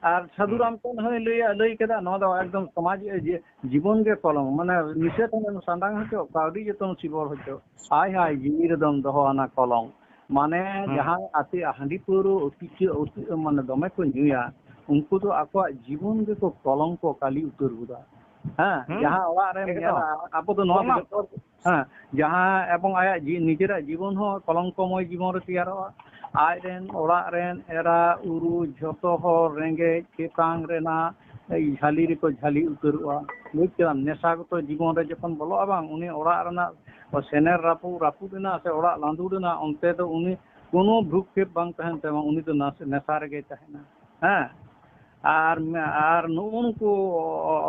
ᱟᱨ ᱥᱟᱹᱫᱷᱩ ᱦᱩᱸ᱾ ᱨᱟᱢᱪᱟᱸᱫᱽ ᱦᱚᱸᱭ ᱞᱟᱹᱭᱟ, ᱞᱟᱹᱭ ᱠᱮᱫᱟ, ᱱᱚᱣᱟ ᱫᱚ ᱮᱠᱫᱚᱢ ᱥᱚᱢᱟᱡᱽ, ᱡᱮ ᱡᱤᱵᱚᱱ ᱜᱮ ᱠᱚᱞᱚᱢ, ᱢᱟᱱᱮ ᱱᱤᱥᱟᱹ ᱴᱷᱮᱱᱮᱢ ᱥᱟᱸᱰᱟᱝ ᱦᱚᱪᱚ, ᱠᱟᱹᱣᱰᱤ ᱡᱚᱛᱚᱢ ᱥᱤᱵᱚᱲ ᱦᱚᱪᱚ, ᱦᱟᱭ ᱦᱟᱭ, ᱡᱤᱣᱤ ᱨᱮᱫᱚᱢ ᱫᱚᱦᱚ ᱟᱱᱟ ᱠᱚᱞᱚᱢ᱾ ᱢᱟᱱᱮ ᱦᱩᱸ᱾ ᱡᱟᱦᱟᱸᱭ ᱟᱛᱮ ᱦᱟᱺᱰᱤ ᱯᱟᱹᱣᱨᱟᱹ ᱚᱛᱤ ᱪᱮ ᱚᱛᱤ, ᱢᱟᱱᱮ ᱫᱚᱢᱮ ᱠᱚ ᱧᱩᱭᱟ, ᱩᱱᱠᱩ ᱫᱚ ᱟᱠᱚᱣᱟᱜ ᱡᱤᱵᱚᱱ ᱜᱮᱠᱚ ᱠᱚᱞᱚᱝᱠᱚ ᱠᱟᱹᱞᱤ ᱩᱛᱟᱹᱨ ᱜᱚᱫᱟ᱾ ᱦᱮᱸ, ᱦᱩᱸ, ᱡᱟᱦᱟᱸ ᱚᱲᱟᱜ ᱨᱮᱢ ᱮᱠᱫᱚᱢ᱾ ᱧᱮᱞᱟ, ᱟᱵᱚ ᱫᱚ ᱱᱚᱣᱟ ᱚᱱᱟ ᱵᱮᱯᱟᱨ, ᱦᱮᱸ, ᱡᱟᱦᱟᱸ ᱮᱵᱚᱝ ᱟᱭᱟᱜ ᱡᱤ-, ᱱᱤᱡᱮᱨᱟᱜ ᱡᱤᱵᱚᱱ ᱦᱚᱸ ᱠᱚᱞᱚᱝᱠᱚᱢᱚᱭ ᱡᱤᱵᱚᱱ ᱨᱮ ᱛᱮᱭᱟᱨᱚᱜᱼᱟ᱾ ᱟᱡ ᱨᱮᱱ ᱚᱲᱟᱜ ᱨᱮᱱ ᱮᱨᱟ, ᱩᱨᱩ, ᱡᱷᱚᱛᱚ ᱦᱚᱲ ᱨᱮᱸᱜᱮᱡ ᱛᱮᱛᱟᱝ ᱨᱮᱱᱟᱜ ᱡᱷᱟᱹᱞᱤ ᱨᱮᱠᱚ ᱡᱷᱟᱹᱞᱤ ᱩᱛᱟᱹᱨᱚᱜᱼᱟ᱾ ᱵᱩᱡᱽ ᱠᱮᱫᱟᱢ, ᱱᱮᱥᱟᱜᱚᱛᱚ ᱡᱤᱵᱚᱱ ᱨᱮ ᱡᱚᱠᱷᱚᱱ ᱵᱚᱞᱚᱜᱼᱟ ᱵᱟᱝ, ᱩᱱᱤ ᱚᱲᱟᱜ ᱨᱮᱱᱟᱜ ᱥᱮᱱᱮᱨ ᱨᱟᱹᱯᱩᱫ, ᱨᱟᱹᱯᱩᱫ ᱮᱱᱟ ᱥᱮ ᱚᱲᱟᱜ ᱞᱟᱸᱫᱩᱲ ᱮᱱᱟ, ᱚᱱᱛᱮ ᱫᱚ ᱩᱱᱤ ᱠᱳᱱᱳ ᱵᱷᱨᱩᱠᱷᱮᱯ ᱵᱟᱝ ᱛᱟᱦᱮᱱ ᱛᱟᱭᱟ, ᱩᱱᱤ ᱫᱚ ᱱᱟᱥ-, ᱱᱮᱥᱟ ᱨᱮᱜᱮᱭ ᱛᱟᱦᱮᱱᱟ᱾ ᱦᱮᱸ, ᱟᱨ, ᱟᱨ ᱱᱩᱜᱼᱩ ᱱᱩᱠᱩ,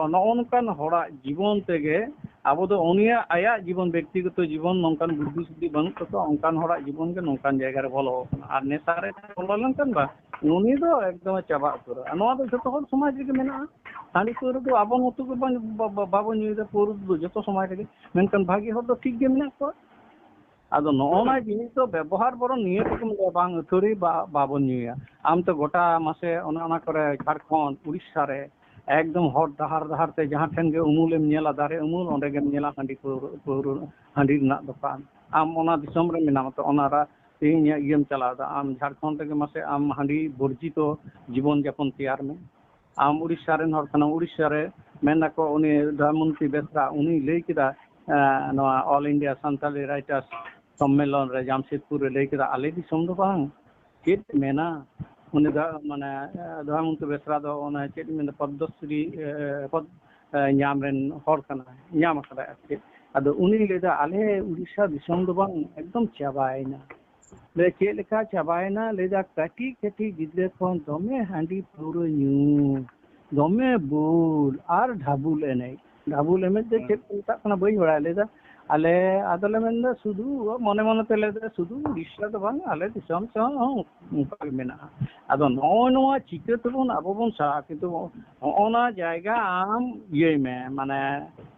ᱱᱚᱜᱼᱚ ᱱᱚᱝᱠᱟᱱ ᱦᱚᱲᱟᱜ ᱡᱤᱵᱚᱱ ᱛᱮᱜᱮ ᱟᱵᱚ ᱫᱚ ᱩᱱᱤᱭᱟᱜ, ᱟᱭᱟᱜ ᱡᱤᱵᱚᱱ, ᱵᱮᱠᱛᱤᱜᱚᱛᱚ ᱡᱤᱵᱚᱱ, ᱱᱚᱝᱠᱟᱱ ᱵᱩᱫᱽᱫᱷᱤ ᱥᱩᱫᱽᱫᱷᱤ ᱵᱟᱹᱱᱩᱜ ᱛᱟᱠᱚᱣᱟ, ᱚᱱᱠᱟᱱ ᱦᱚᱲᱟᱜ ᱡᱤᱵᱚᱱ ᱜᱮ ᱱᱚᱝᱠᱟᱱ ᱡᱟᱭᱜᱟ ᱨᱮ ᱵᱚᱞᱚ ᱟᱠᱟᱱᱟ᱾ ᱟᱨ ᱱᱮᱥᱟ ᱨᱮ ᱵᱚᱞᱚ ᱞᱮᱱᱠᱷᱟᱱ ᱵᱟ, ᱩᱱᱤ ᱫᱚ ᱮᱠᱫᱚᱢᱮ ᱪᱟᱵᱟ ᱩᱛᱟᱹᱨᱚᱜᱼᱟ᱾ ᱱᱚᱣᱟ ᱫᱚ ᱡᱷᱚᱛᱚ ᱦᱚᱲ ᱥᱚᱢᱟᱡᱽ ᱨᱮᱜᱮ ᱢᱮᱱᱟᱜᱼᱟ᱾ ᱦᱟᱺᱰᱤ ᱯᱟᱹᱣᱨᱟᱹ ᱫᱚ ᱟᱵᱚ ᱢᱚᱛᱚ ᱜᱮ ᱵᱟᱝ, ᱵᱟ-, ᱵᱟ-, ᱵᱟᱵᱚᱱ ᱧᱩᱭᱮᱫᱟ, ᱯᱟᱹᱣᱨᱟᱹ ᱫᱚ ᱡᱚᱛᱚ ᱥᱚᱢᱟᱡᱽ ᱨᱮᱜᱮ, ᱢᱮᱱᱠᱷᱟᱱ ᱵᱷᱟᱹᱜᱤ ᱦᱚᱲ ᱫᱚ ᱴᱷᱤᱠ ᱜᱮ ᱢᱮᱱᱟᱜ ᱠᱚᱣᱟ᱾ ᱟᱫᱚ ᱱᱚᱜᱼᱚ ᱱᱟ ᱡᱤᱱᱤᱥ ᱫᱚ ᱵᱮᱵᱚᱦᱟᱨ ᱵᱚᱨᱚᱱ ᱱᱤᱭᱟᱹ ᱴᱩᱠᱩᱢ ᱞᱟᱹᱭᱟ, ᱵᱟᱝ ᱟᱹᱛᱷᱟᱹᱲᱤ ᱵᱟ-, ᱵᱟᱵᱚᱱ ᱧᱩᱭᱟ᱾ ᱟᱢ ᱛᱚ ᱜᱚᱴᱟ ᱢᱟᱥᱮ ᱚᱱᱮ ᱚᱱᱟ ᱠᱚᱨᱮ ᱡᱷᱟᱲᱠᱷᱚᱸᱰ, ᱩᱲᱤᱥᱥᱟ ᱨᱮ ᱮᱠᱫᱚᱢ ᱦᱚᱨ ᱰᱟᱦᱟᱨ, ᱰᱟᱦᱟᱨ ᱛᱮ ᱡᱟᱦᱟᱸ ᱴᱷᱮᱱ ᱜᱮ ᱩᱢᱩᱞᱮᱢ ᱧᱮᱞᱟ, ᱫᱟᱨᱮ ᱩᱢᱩᱞ, ᱚᱸᱰᱮ ᱜᱮᱢ ᱧᱮᱞᱟ ᱦᱟᱺᱰᱤ ᱯᱟᱹᱣᱨᱟᱹ, ᱯᱟᱹᱣᱨᱟᱹ ᱦᱟᱺᱰᱤ ᱨᱮᱱᱟᱜ ᱫᱚᱠᱟᱱ᱾ ᱟᱢ ᱚᱱᱟ ᱫᱤᱥᱚᱢ ᱨᱮ ᱢᱮᱱᱟᱢᱟ ᱛᱚ, ᱚᱱᱟ ᱨᱟ-, ᱛᱮᱦᱮᱧ ᱤᱭᱟᱹᱢ ᱪᱟᱞᱟᱣ ᱮᱫᱟ, ᱟᱢ ᱡᱷᱟᱲᱠᱷᱚᱸᱰ ᱨᱮᱜᱮ ᱢᱟᱥᱮ ᱟᱢ ᱦᱟᱺᱰᱤ ᱵᱚᱨᱡᱤᱛᱚ ᱡᱤᱵᱚᱱ ᱡᱟᱯᱚᱱ ᱛᱮᱭᱟᱨ ᱢᱮ᱾ ᱟᱢ ᱩᱲᱤᱥᱥᱟ ᱨᱮᱱ ᱦᱚᱲ ᱠᱟᱱᱟᱢ, ᱩᱲᱤᱥᱥᱟ ᱨᱮ ᱢᱮᱱ ᱟᱠᱚ ᱩᱱᱤ ᱫᱚᱭᱟᱢᱚᱱᱛᱤ ᱵᱮᱥᱨᱟ, ᱩᱱᱤ ᱞᱟᱹᱭ ᱠᱮᱫᱟ, ᱮᱸ, ᱱᱚᱣᱟ All India Santali Writers ᱥᱚᱢᱢᱮᱞᱚᱱ ᱨᱮ ᱡᱟᱢᱥᱮᱫᱽᱯᱩᱨ ᱨᱮ ᱞᱟᱹᱭ ᱠᱮᱫᱟ, "ᱟᱞᱮ ᱫᱤᱥᱚᱢ ᱫᱚ ᱵᱟᱝ, ᱪᱮᱫ ᱢᱮᱱᱟ?" ᱩᱱᱤ ᱫᱚ, ᱢᱟᱱᱮ, ᱮᱸ, ᱫᱚᱭᱟᱢᱚᱱᱛᱤ ᱵᱮᱥᱨᱟ ᱫᱚ ᱚᱱᱮ ᱪᱮᱫ ᱢᱮᱱᱟ, ᱯᱚᱫᱽᱢᱚᱥᱨᱤ, ᱮᱸ, ᱯᱚᱫᱽ, ᱮᱸ, ᱧᱟᱢ ᱨᱮᱱ ᱦᱚᱲ ᱠᱟᱱᱟᱭ, ᱧᱟᱢ ᱟᱠᱟᱫᱟᱭ ᱟᱨ ᱪᱮᱫ᱾ ᱟᱫᱚ ᱩᱱᱤ ᱞᱟᱹᱭ ᱮᱫᱟ, "ᱟᱞᱮ ᱩᱲᱤᱥᱥᱟ ᱫᱤᱥᱚᱢ ᱫᱚ ᱵᱟᱝ, ᱮᱠᱫᱚᱢ ᱪᱟᱵᱟᱭᱮᱱᱟ᱾" ᱞᱟᱹᱭ, "ᱪᱮᱫ ᱞᱮᱠᱟ ᱪᱟᱵᱟᱭᱮᱱᱟ?" ᱞᱟᱹᱭ ᱮᱫᱟ, "ᱠᱟᱹᱴᱤᱡ ᱠᱟᱹᱴᱤᱡ ᱜᱤᱫᱽᱨᱟᱹ ᱠᱷᱚᱱ ᱫᱚᱢᱮ ᱦᱟᱺᱰᱤ ᱯᱟᱹᱣᱨᱟᱹ ᱧᱩ, ᱫᱚᱢᱮ ᱵᱩᱞ ᱟᱨ ᱰᱷᱟᱵᱩᱞ ᱮᱱᱮᱡ᱾" ᱰᱷᱟᱵᱩᱞ ᱮᱱᱮᱡ ᱫᱚ ᱦᱮᱸ᱾ ᱪᱮᱫ ᱠᱚ ᱢᱮᱛᱟᱜ ᱠᱟᱱᱟ ᱵᱟᱹᱧ ᱵᱟᱲᱟᱭᱟ᱾ ᱞᱟᱹᱭ ᱮᱫᱟ, ᱟᱞᱮ ᱟᱫᱚᱞᱮ ᱢᱮᱱᱫᱟ ᱥᱩᱫᱷᱩ ᱢᱚᱱᱮ ᱢᱚᱱᱮ ᱛᱮᱞᱮ ᱞᱟᱹᱭᱫᱟ ᱥᱩᱫᱷᱩ ᱩᱲᱤᱥᱥᱟ ᱫᱚ ᱵᱟᱝ, ᱟᱞᱮ ᱫᱤᱥᱚᱢ ᱥᱮᱫ ᱦᱚᱸ ᱚᱱᱠᱟ ᱜᱮ ᱢᱮᱱᱟᱜᱼᱟ᱾ ᱟᱫᱚ ᱱᱚᱜᱼᱚᱭ ᱱᱚᱣᱟ ᱪᱤᱠᱟᱹ ᱛᱮᱵᱚᱱ ᱟᱵᱚ ᱵᱚᱱ ᱥᱟᱦᱟ, ᱠᱤᱱᱛᱩ ᱱᱚᱜᱼᱚ ᱱᱟ ᱡᱟᱭᱜᱟ ᱟᱢ ᱤᱭᱟᱹᱭ ᱢᱮ, ᱢᱟᱱᱮ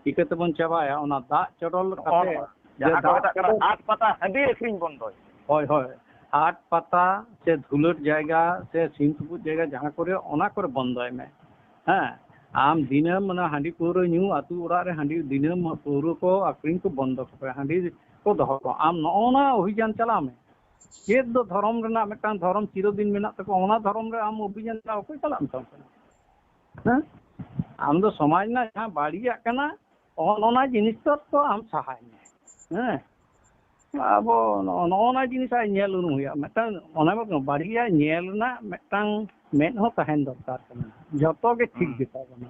ᱪᱤᱠᱟᱹ ᱛᱮᱵᱚᱱ ᱪᱟᱵᱟᱭᱟ ᱚᱱᱟ ᱫᱟᱜ ᱪᱚᱰᱚᱞ ᱱᱚᱜᱼᱚ ᱠᱟᱛᱮ ᱱᱚᱣᱟ ᱡᱮ ᱡᱟᱦᱟᱸ ᱠᱚ ᱫᱟᱜ ᱢᱮᱛᱟᱜ ᱠᱟᱱᱟ ᱪᱚᱰᱚᱞ ᱦᱟᱴ ᱯᱟᱛᱟ ᱦᱟᱺᱰᱤ ᱟᱹᱠᱷᱨᱤᱧ ᱵᱚᱱᱫᱚᱭ᱾ ᱦᱳᱭ, ᱦᱳᱭ, ᱦᱟᱴ ᱯᱟᱛᱟ ᱥᱮ ᱫᱷᱩᱞᱟᱹᱴ ᱡᱟᱭᱜᱟ ᱥᱮ ᱥᱤᱢ ᱛᱩᱯᱩᱫ ᱡᱟᱭᱜᱟ ᱡᱟᱦᱟᱸ ᱠᱚᱨᱮ, ᱚᱱᱟ ᱠᱚᱨᱮ ᱵᱚᱱᱫᱚᱭ ᱢᱮ᱾ ᱦᱮᱸ, ᱟᱢ ᱫᱤᱱᱟᱹᱢ ᱚᱱᱟ ᱦᱟᱺᱰᱤ ᱯᱟᱹᱣᱨᱟᱹ ᱧᱩ, ᱟᱹᱛᱩ ᱚᱲᱟᱜ ᱨᱮ ᱦᱟᱺᱰᱤ ᱫᱤᱱᱟᱹᱢ ᱯᱟᱹᱣᱨᱟᱹ ᱠᱚ ᱟᱹᱠᱷᱨᱤᱧ ᱠᱚ ᱵᱚᱱᱫᱚ ᱠᱟᱜ ᱯᱮ, ᱦᱟᱺᱰᱤ ᱠᱚ ᱫᱚᱦᱚ ᱠᱚ᱾ ᱟᱢ ᱱᱚᱜᱼᱚ ᱱᱟ ᱚᱵᱷᱤᱡᱟᱱ ᱪᱟᱞᱟᱣ ᱢᱮ᱾ ᱪᱮᱫ ᱫᱚ ᱫᱷᱚᱨᱚᱢ ᱨᱮᱱᱟᱜ ᱢᱤᱫᱴᱟᱝ ᱫᱷᱚᱨᱚᱢ ᱪᱤᱨᱚᱫᱤᱱ ᱢᱮᱱᱟᱜ ᱛᱟᱠᱚᱣᱟ, ᱚᱱᱟ ᱫᱷᱚᱨᱚᱢ ᱨᱮ ᱟᱢ ᱚᱵᱷᱤᱡᱟᱱ ᱪᱟᱞᱟᱣ ᱚᱠᱚᱭ ᱪᱟᱞᱟᱜ ᱢᱮᱛᱟᱢ ᱠᱟᱱᱟ? ᱦᱮᱸ? ᱟᱢ ᱫᱚ ᱥᱚᱢᱟᱡᱽ ᱨᱮᱱᱟᱜ ᱡᱟᱦᱟᱸ ᱵᱟᱹᱲᱤᱡᱟᱜ ᱠᱟᱱᱟ, ᱚᱱ-, ᱚᱱᱟ ᱡᱤᱱᱤᱥ ᱛᱚ, ᱛᱚ ᱟᱢ ᱥᱟᱦᱟᱭ ᱢᱮ᱾ ᱦᱮᱸ? ᱟᱵᱚ ᱱᱚᱜᱼᱚ, ᱱᱚᱜᱼᱚ ᱱᱟ ᱡᱤᱱᱤᱥ ᱟᱡ ᱧᱮᱞ ᱩᱨᱩᱢ ᱦᱩᱭᱩᱜᱼᱟ᱾ ᱢᱤᱫᱴᱟᱝ ᱚᱱᱟ ᱵᱟᱹᱲᱤᱡᱟᱜ ᱧᱮᱞ ᱨᱮᱱᱟᱜ ᱢᱤᱫᱴᱟᱝ ᱢᱮᱫ ᱦᱚᱸ ᱛᱟᱦᱮᱱ ᱫᱚᱨᱠᱟᱨ ᱠᱟᱱᱟ᱾ ᱡᱷᱚᱛᱚ ᱜᱮ ᱴᱷᱤᱠ ᱦᱩᱸ᱾ ᱜᱮᱛᱟ ᱵᱚᱱᱟ᱾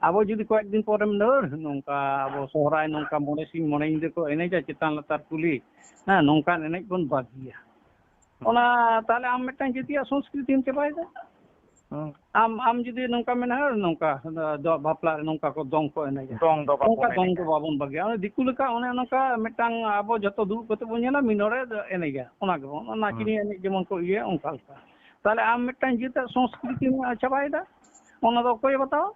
ᱟᱵᱚ ᱡᱩᱫᱤ ᱠᱚᱭᱮᱠ ᱫᱤᱱ ᱯᱚᱨᱮᱢ ᱞᱟᱹᱭᱟ, "ᱟᱹᱲ, ᱱᱚᱝᱠᱟ ᱟᱵᱚ ᱥᱚᱦᱨᱟᱭ ᱱᱚᱝᱠᱟ ᱢᱚᱬᱮ ᱥᱤᱧ ᱢᱚᱬᱮ ᱧᱤᱫᱟᱹ ᱠᱚ ᱮᱱᱮᱡᱟ ᱪᱮᱛᱟᱱ ᱞᱟᱛᱟᱨ ᱠᱩᱞᱦᱤ, ᱦᱮᱸ, ᱱᱚᱝᱠᱟᱱ ᱮᱱᱮᱡ ᱵᱚᱱ ᱵᱟᱹᱜᱤᱭᱟ", ᱦᱩᱸ᱾ ᱚᱱᱟ ᱛᱟᱦᱞᱮ ᱟᱢ ᱢᱤᱫᱴᱟᱝ ᱡᱟᱹᱛᱤᱭᱟᱜ ᱥᱚᱝᱥᱠᱨᱤᱛᱤᱢ ᱪᱟᱵᱟᱭᱮᱫᱟ᱾ ᱦᱩᱸ᱾ ᱟᱢ, ᱟᱢ ᱡᱩᱫᱤ ᱱᱚᱝᱠᱟ ᱢᱮᱱᱟ, "ᱱᱚᱝᱠᱟ ᱫᱚ ᱵᱟᱯᱞᱟ ᱨᱮ ᱱᱚᱝᱠᱟ ᱠᱚ ᱫᱚᱝ ᱠᱚ ᱮᱱᱮᱡᱟ", ᱫᱚᱝ ᱫᱚ ᱵᱟᱵᱚᱱ ᱚᱱᱠᱟ ᱫᱚᱝ ᱫᱚ ᱮᱱᱮᱡᱟ᱾ ᱵᱟᱵᱚᱱ ᱵᱟᱹᱜᱤᱭᱟ᱾ ᱚᱱᱟ ᱫᱤᱠᱩ ᱞᱮᱠᱟ ᱚᱱᱮ ᱚᱱᱠᱟ ᱢᱤᱫᱴᱟᱝ ᱟᱵᱚ ᱡᱷᱚᱛᱚ ᱫᱩᱲᱩᱵ ᱠᱟᱛᱮ ᱵᱚᱱ ᱧᱮᱞᱟ, ᱢᱤᱫ ᱦᱚᱲᱮ ᱮᱱᱮᱡᱟ, ᱚᱱᱟ ᱜᱮᱵᱚᱱ, ᱦᱩᱸ᱾ ᱱᱟᱪᱚᱱᱤᱭᱟᱹ ᱮᱱᱮᱡ ᱡᱮᱢᱚᱱ ᱠᱚ ᱤᱭᱟᱹᱭᱟ, ᱚᱱᱠᱟ ᱞᱮᱠᱟ᱾ ᱛᱟᱦᱞᱮ ᱟᱢ ᱢᱤᱫᱴᱟᱝ ᱡᱟᱹᱛᱟᱜ ᱥᱚᱝᱥᱠᱨᱤᱛᱤᱢ ᱪᱟᱵᱟᱭᱮᱫᱟ, ᱚᱱᱟ ᱫᱚ ᱚᱠᱚᱭᱮ ᱵᱟᱛᱟᱣᱟ?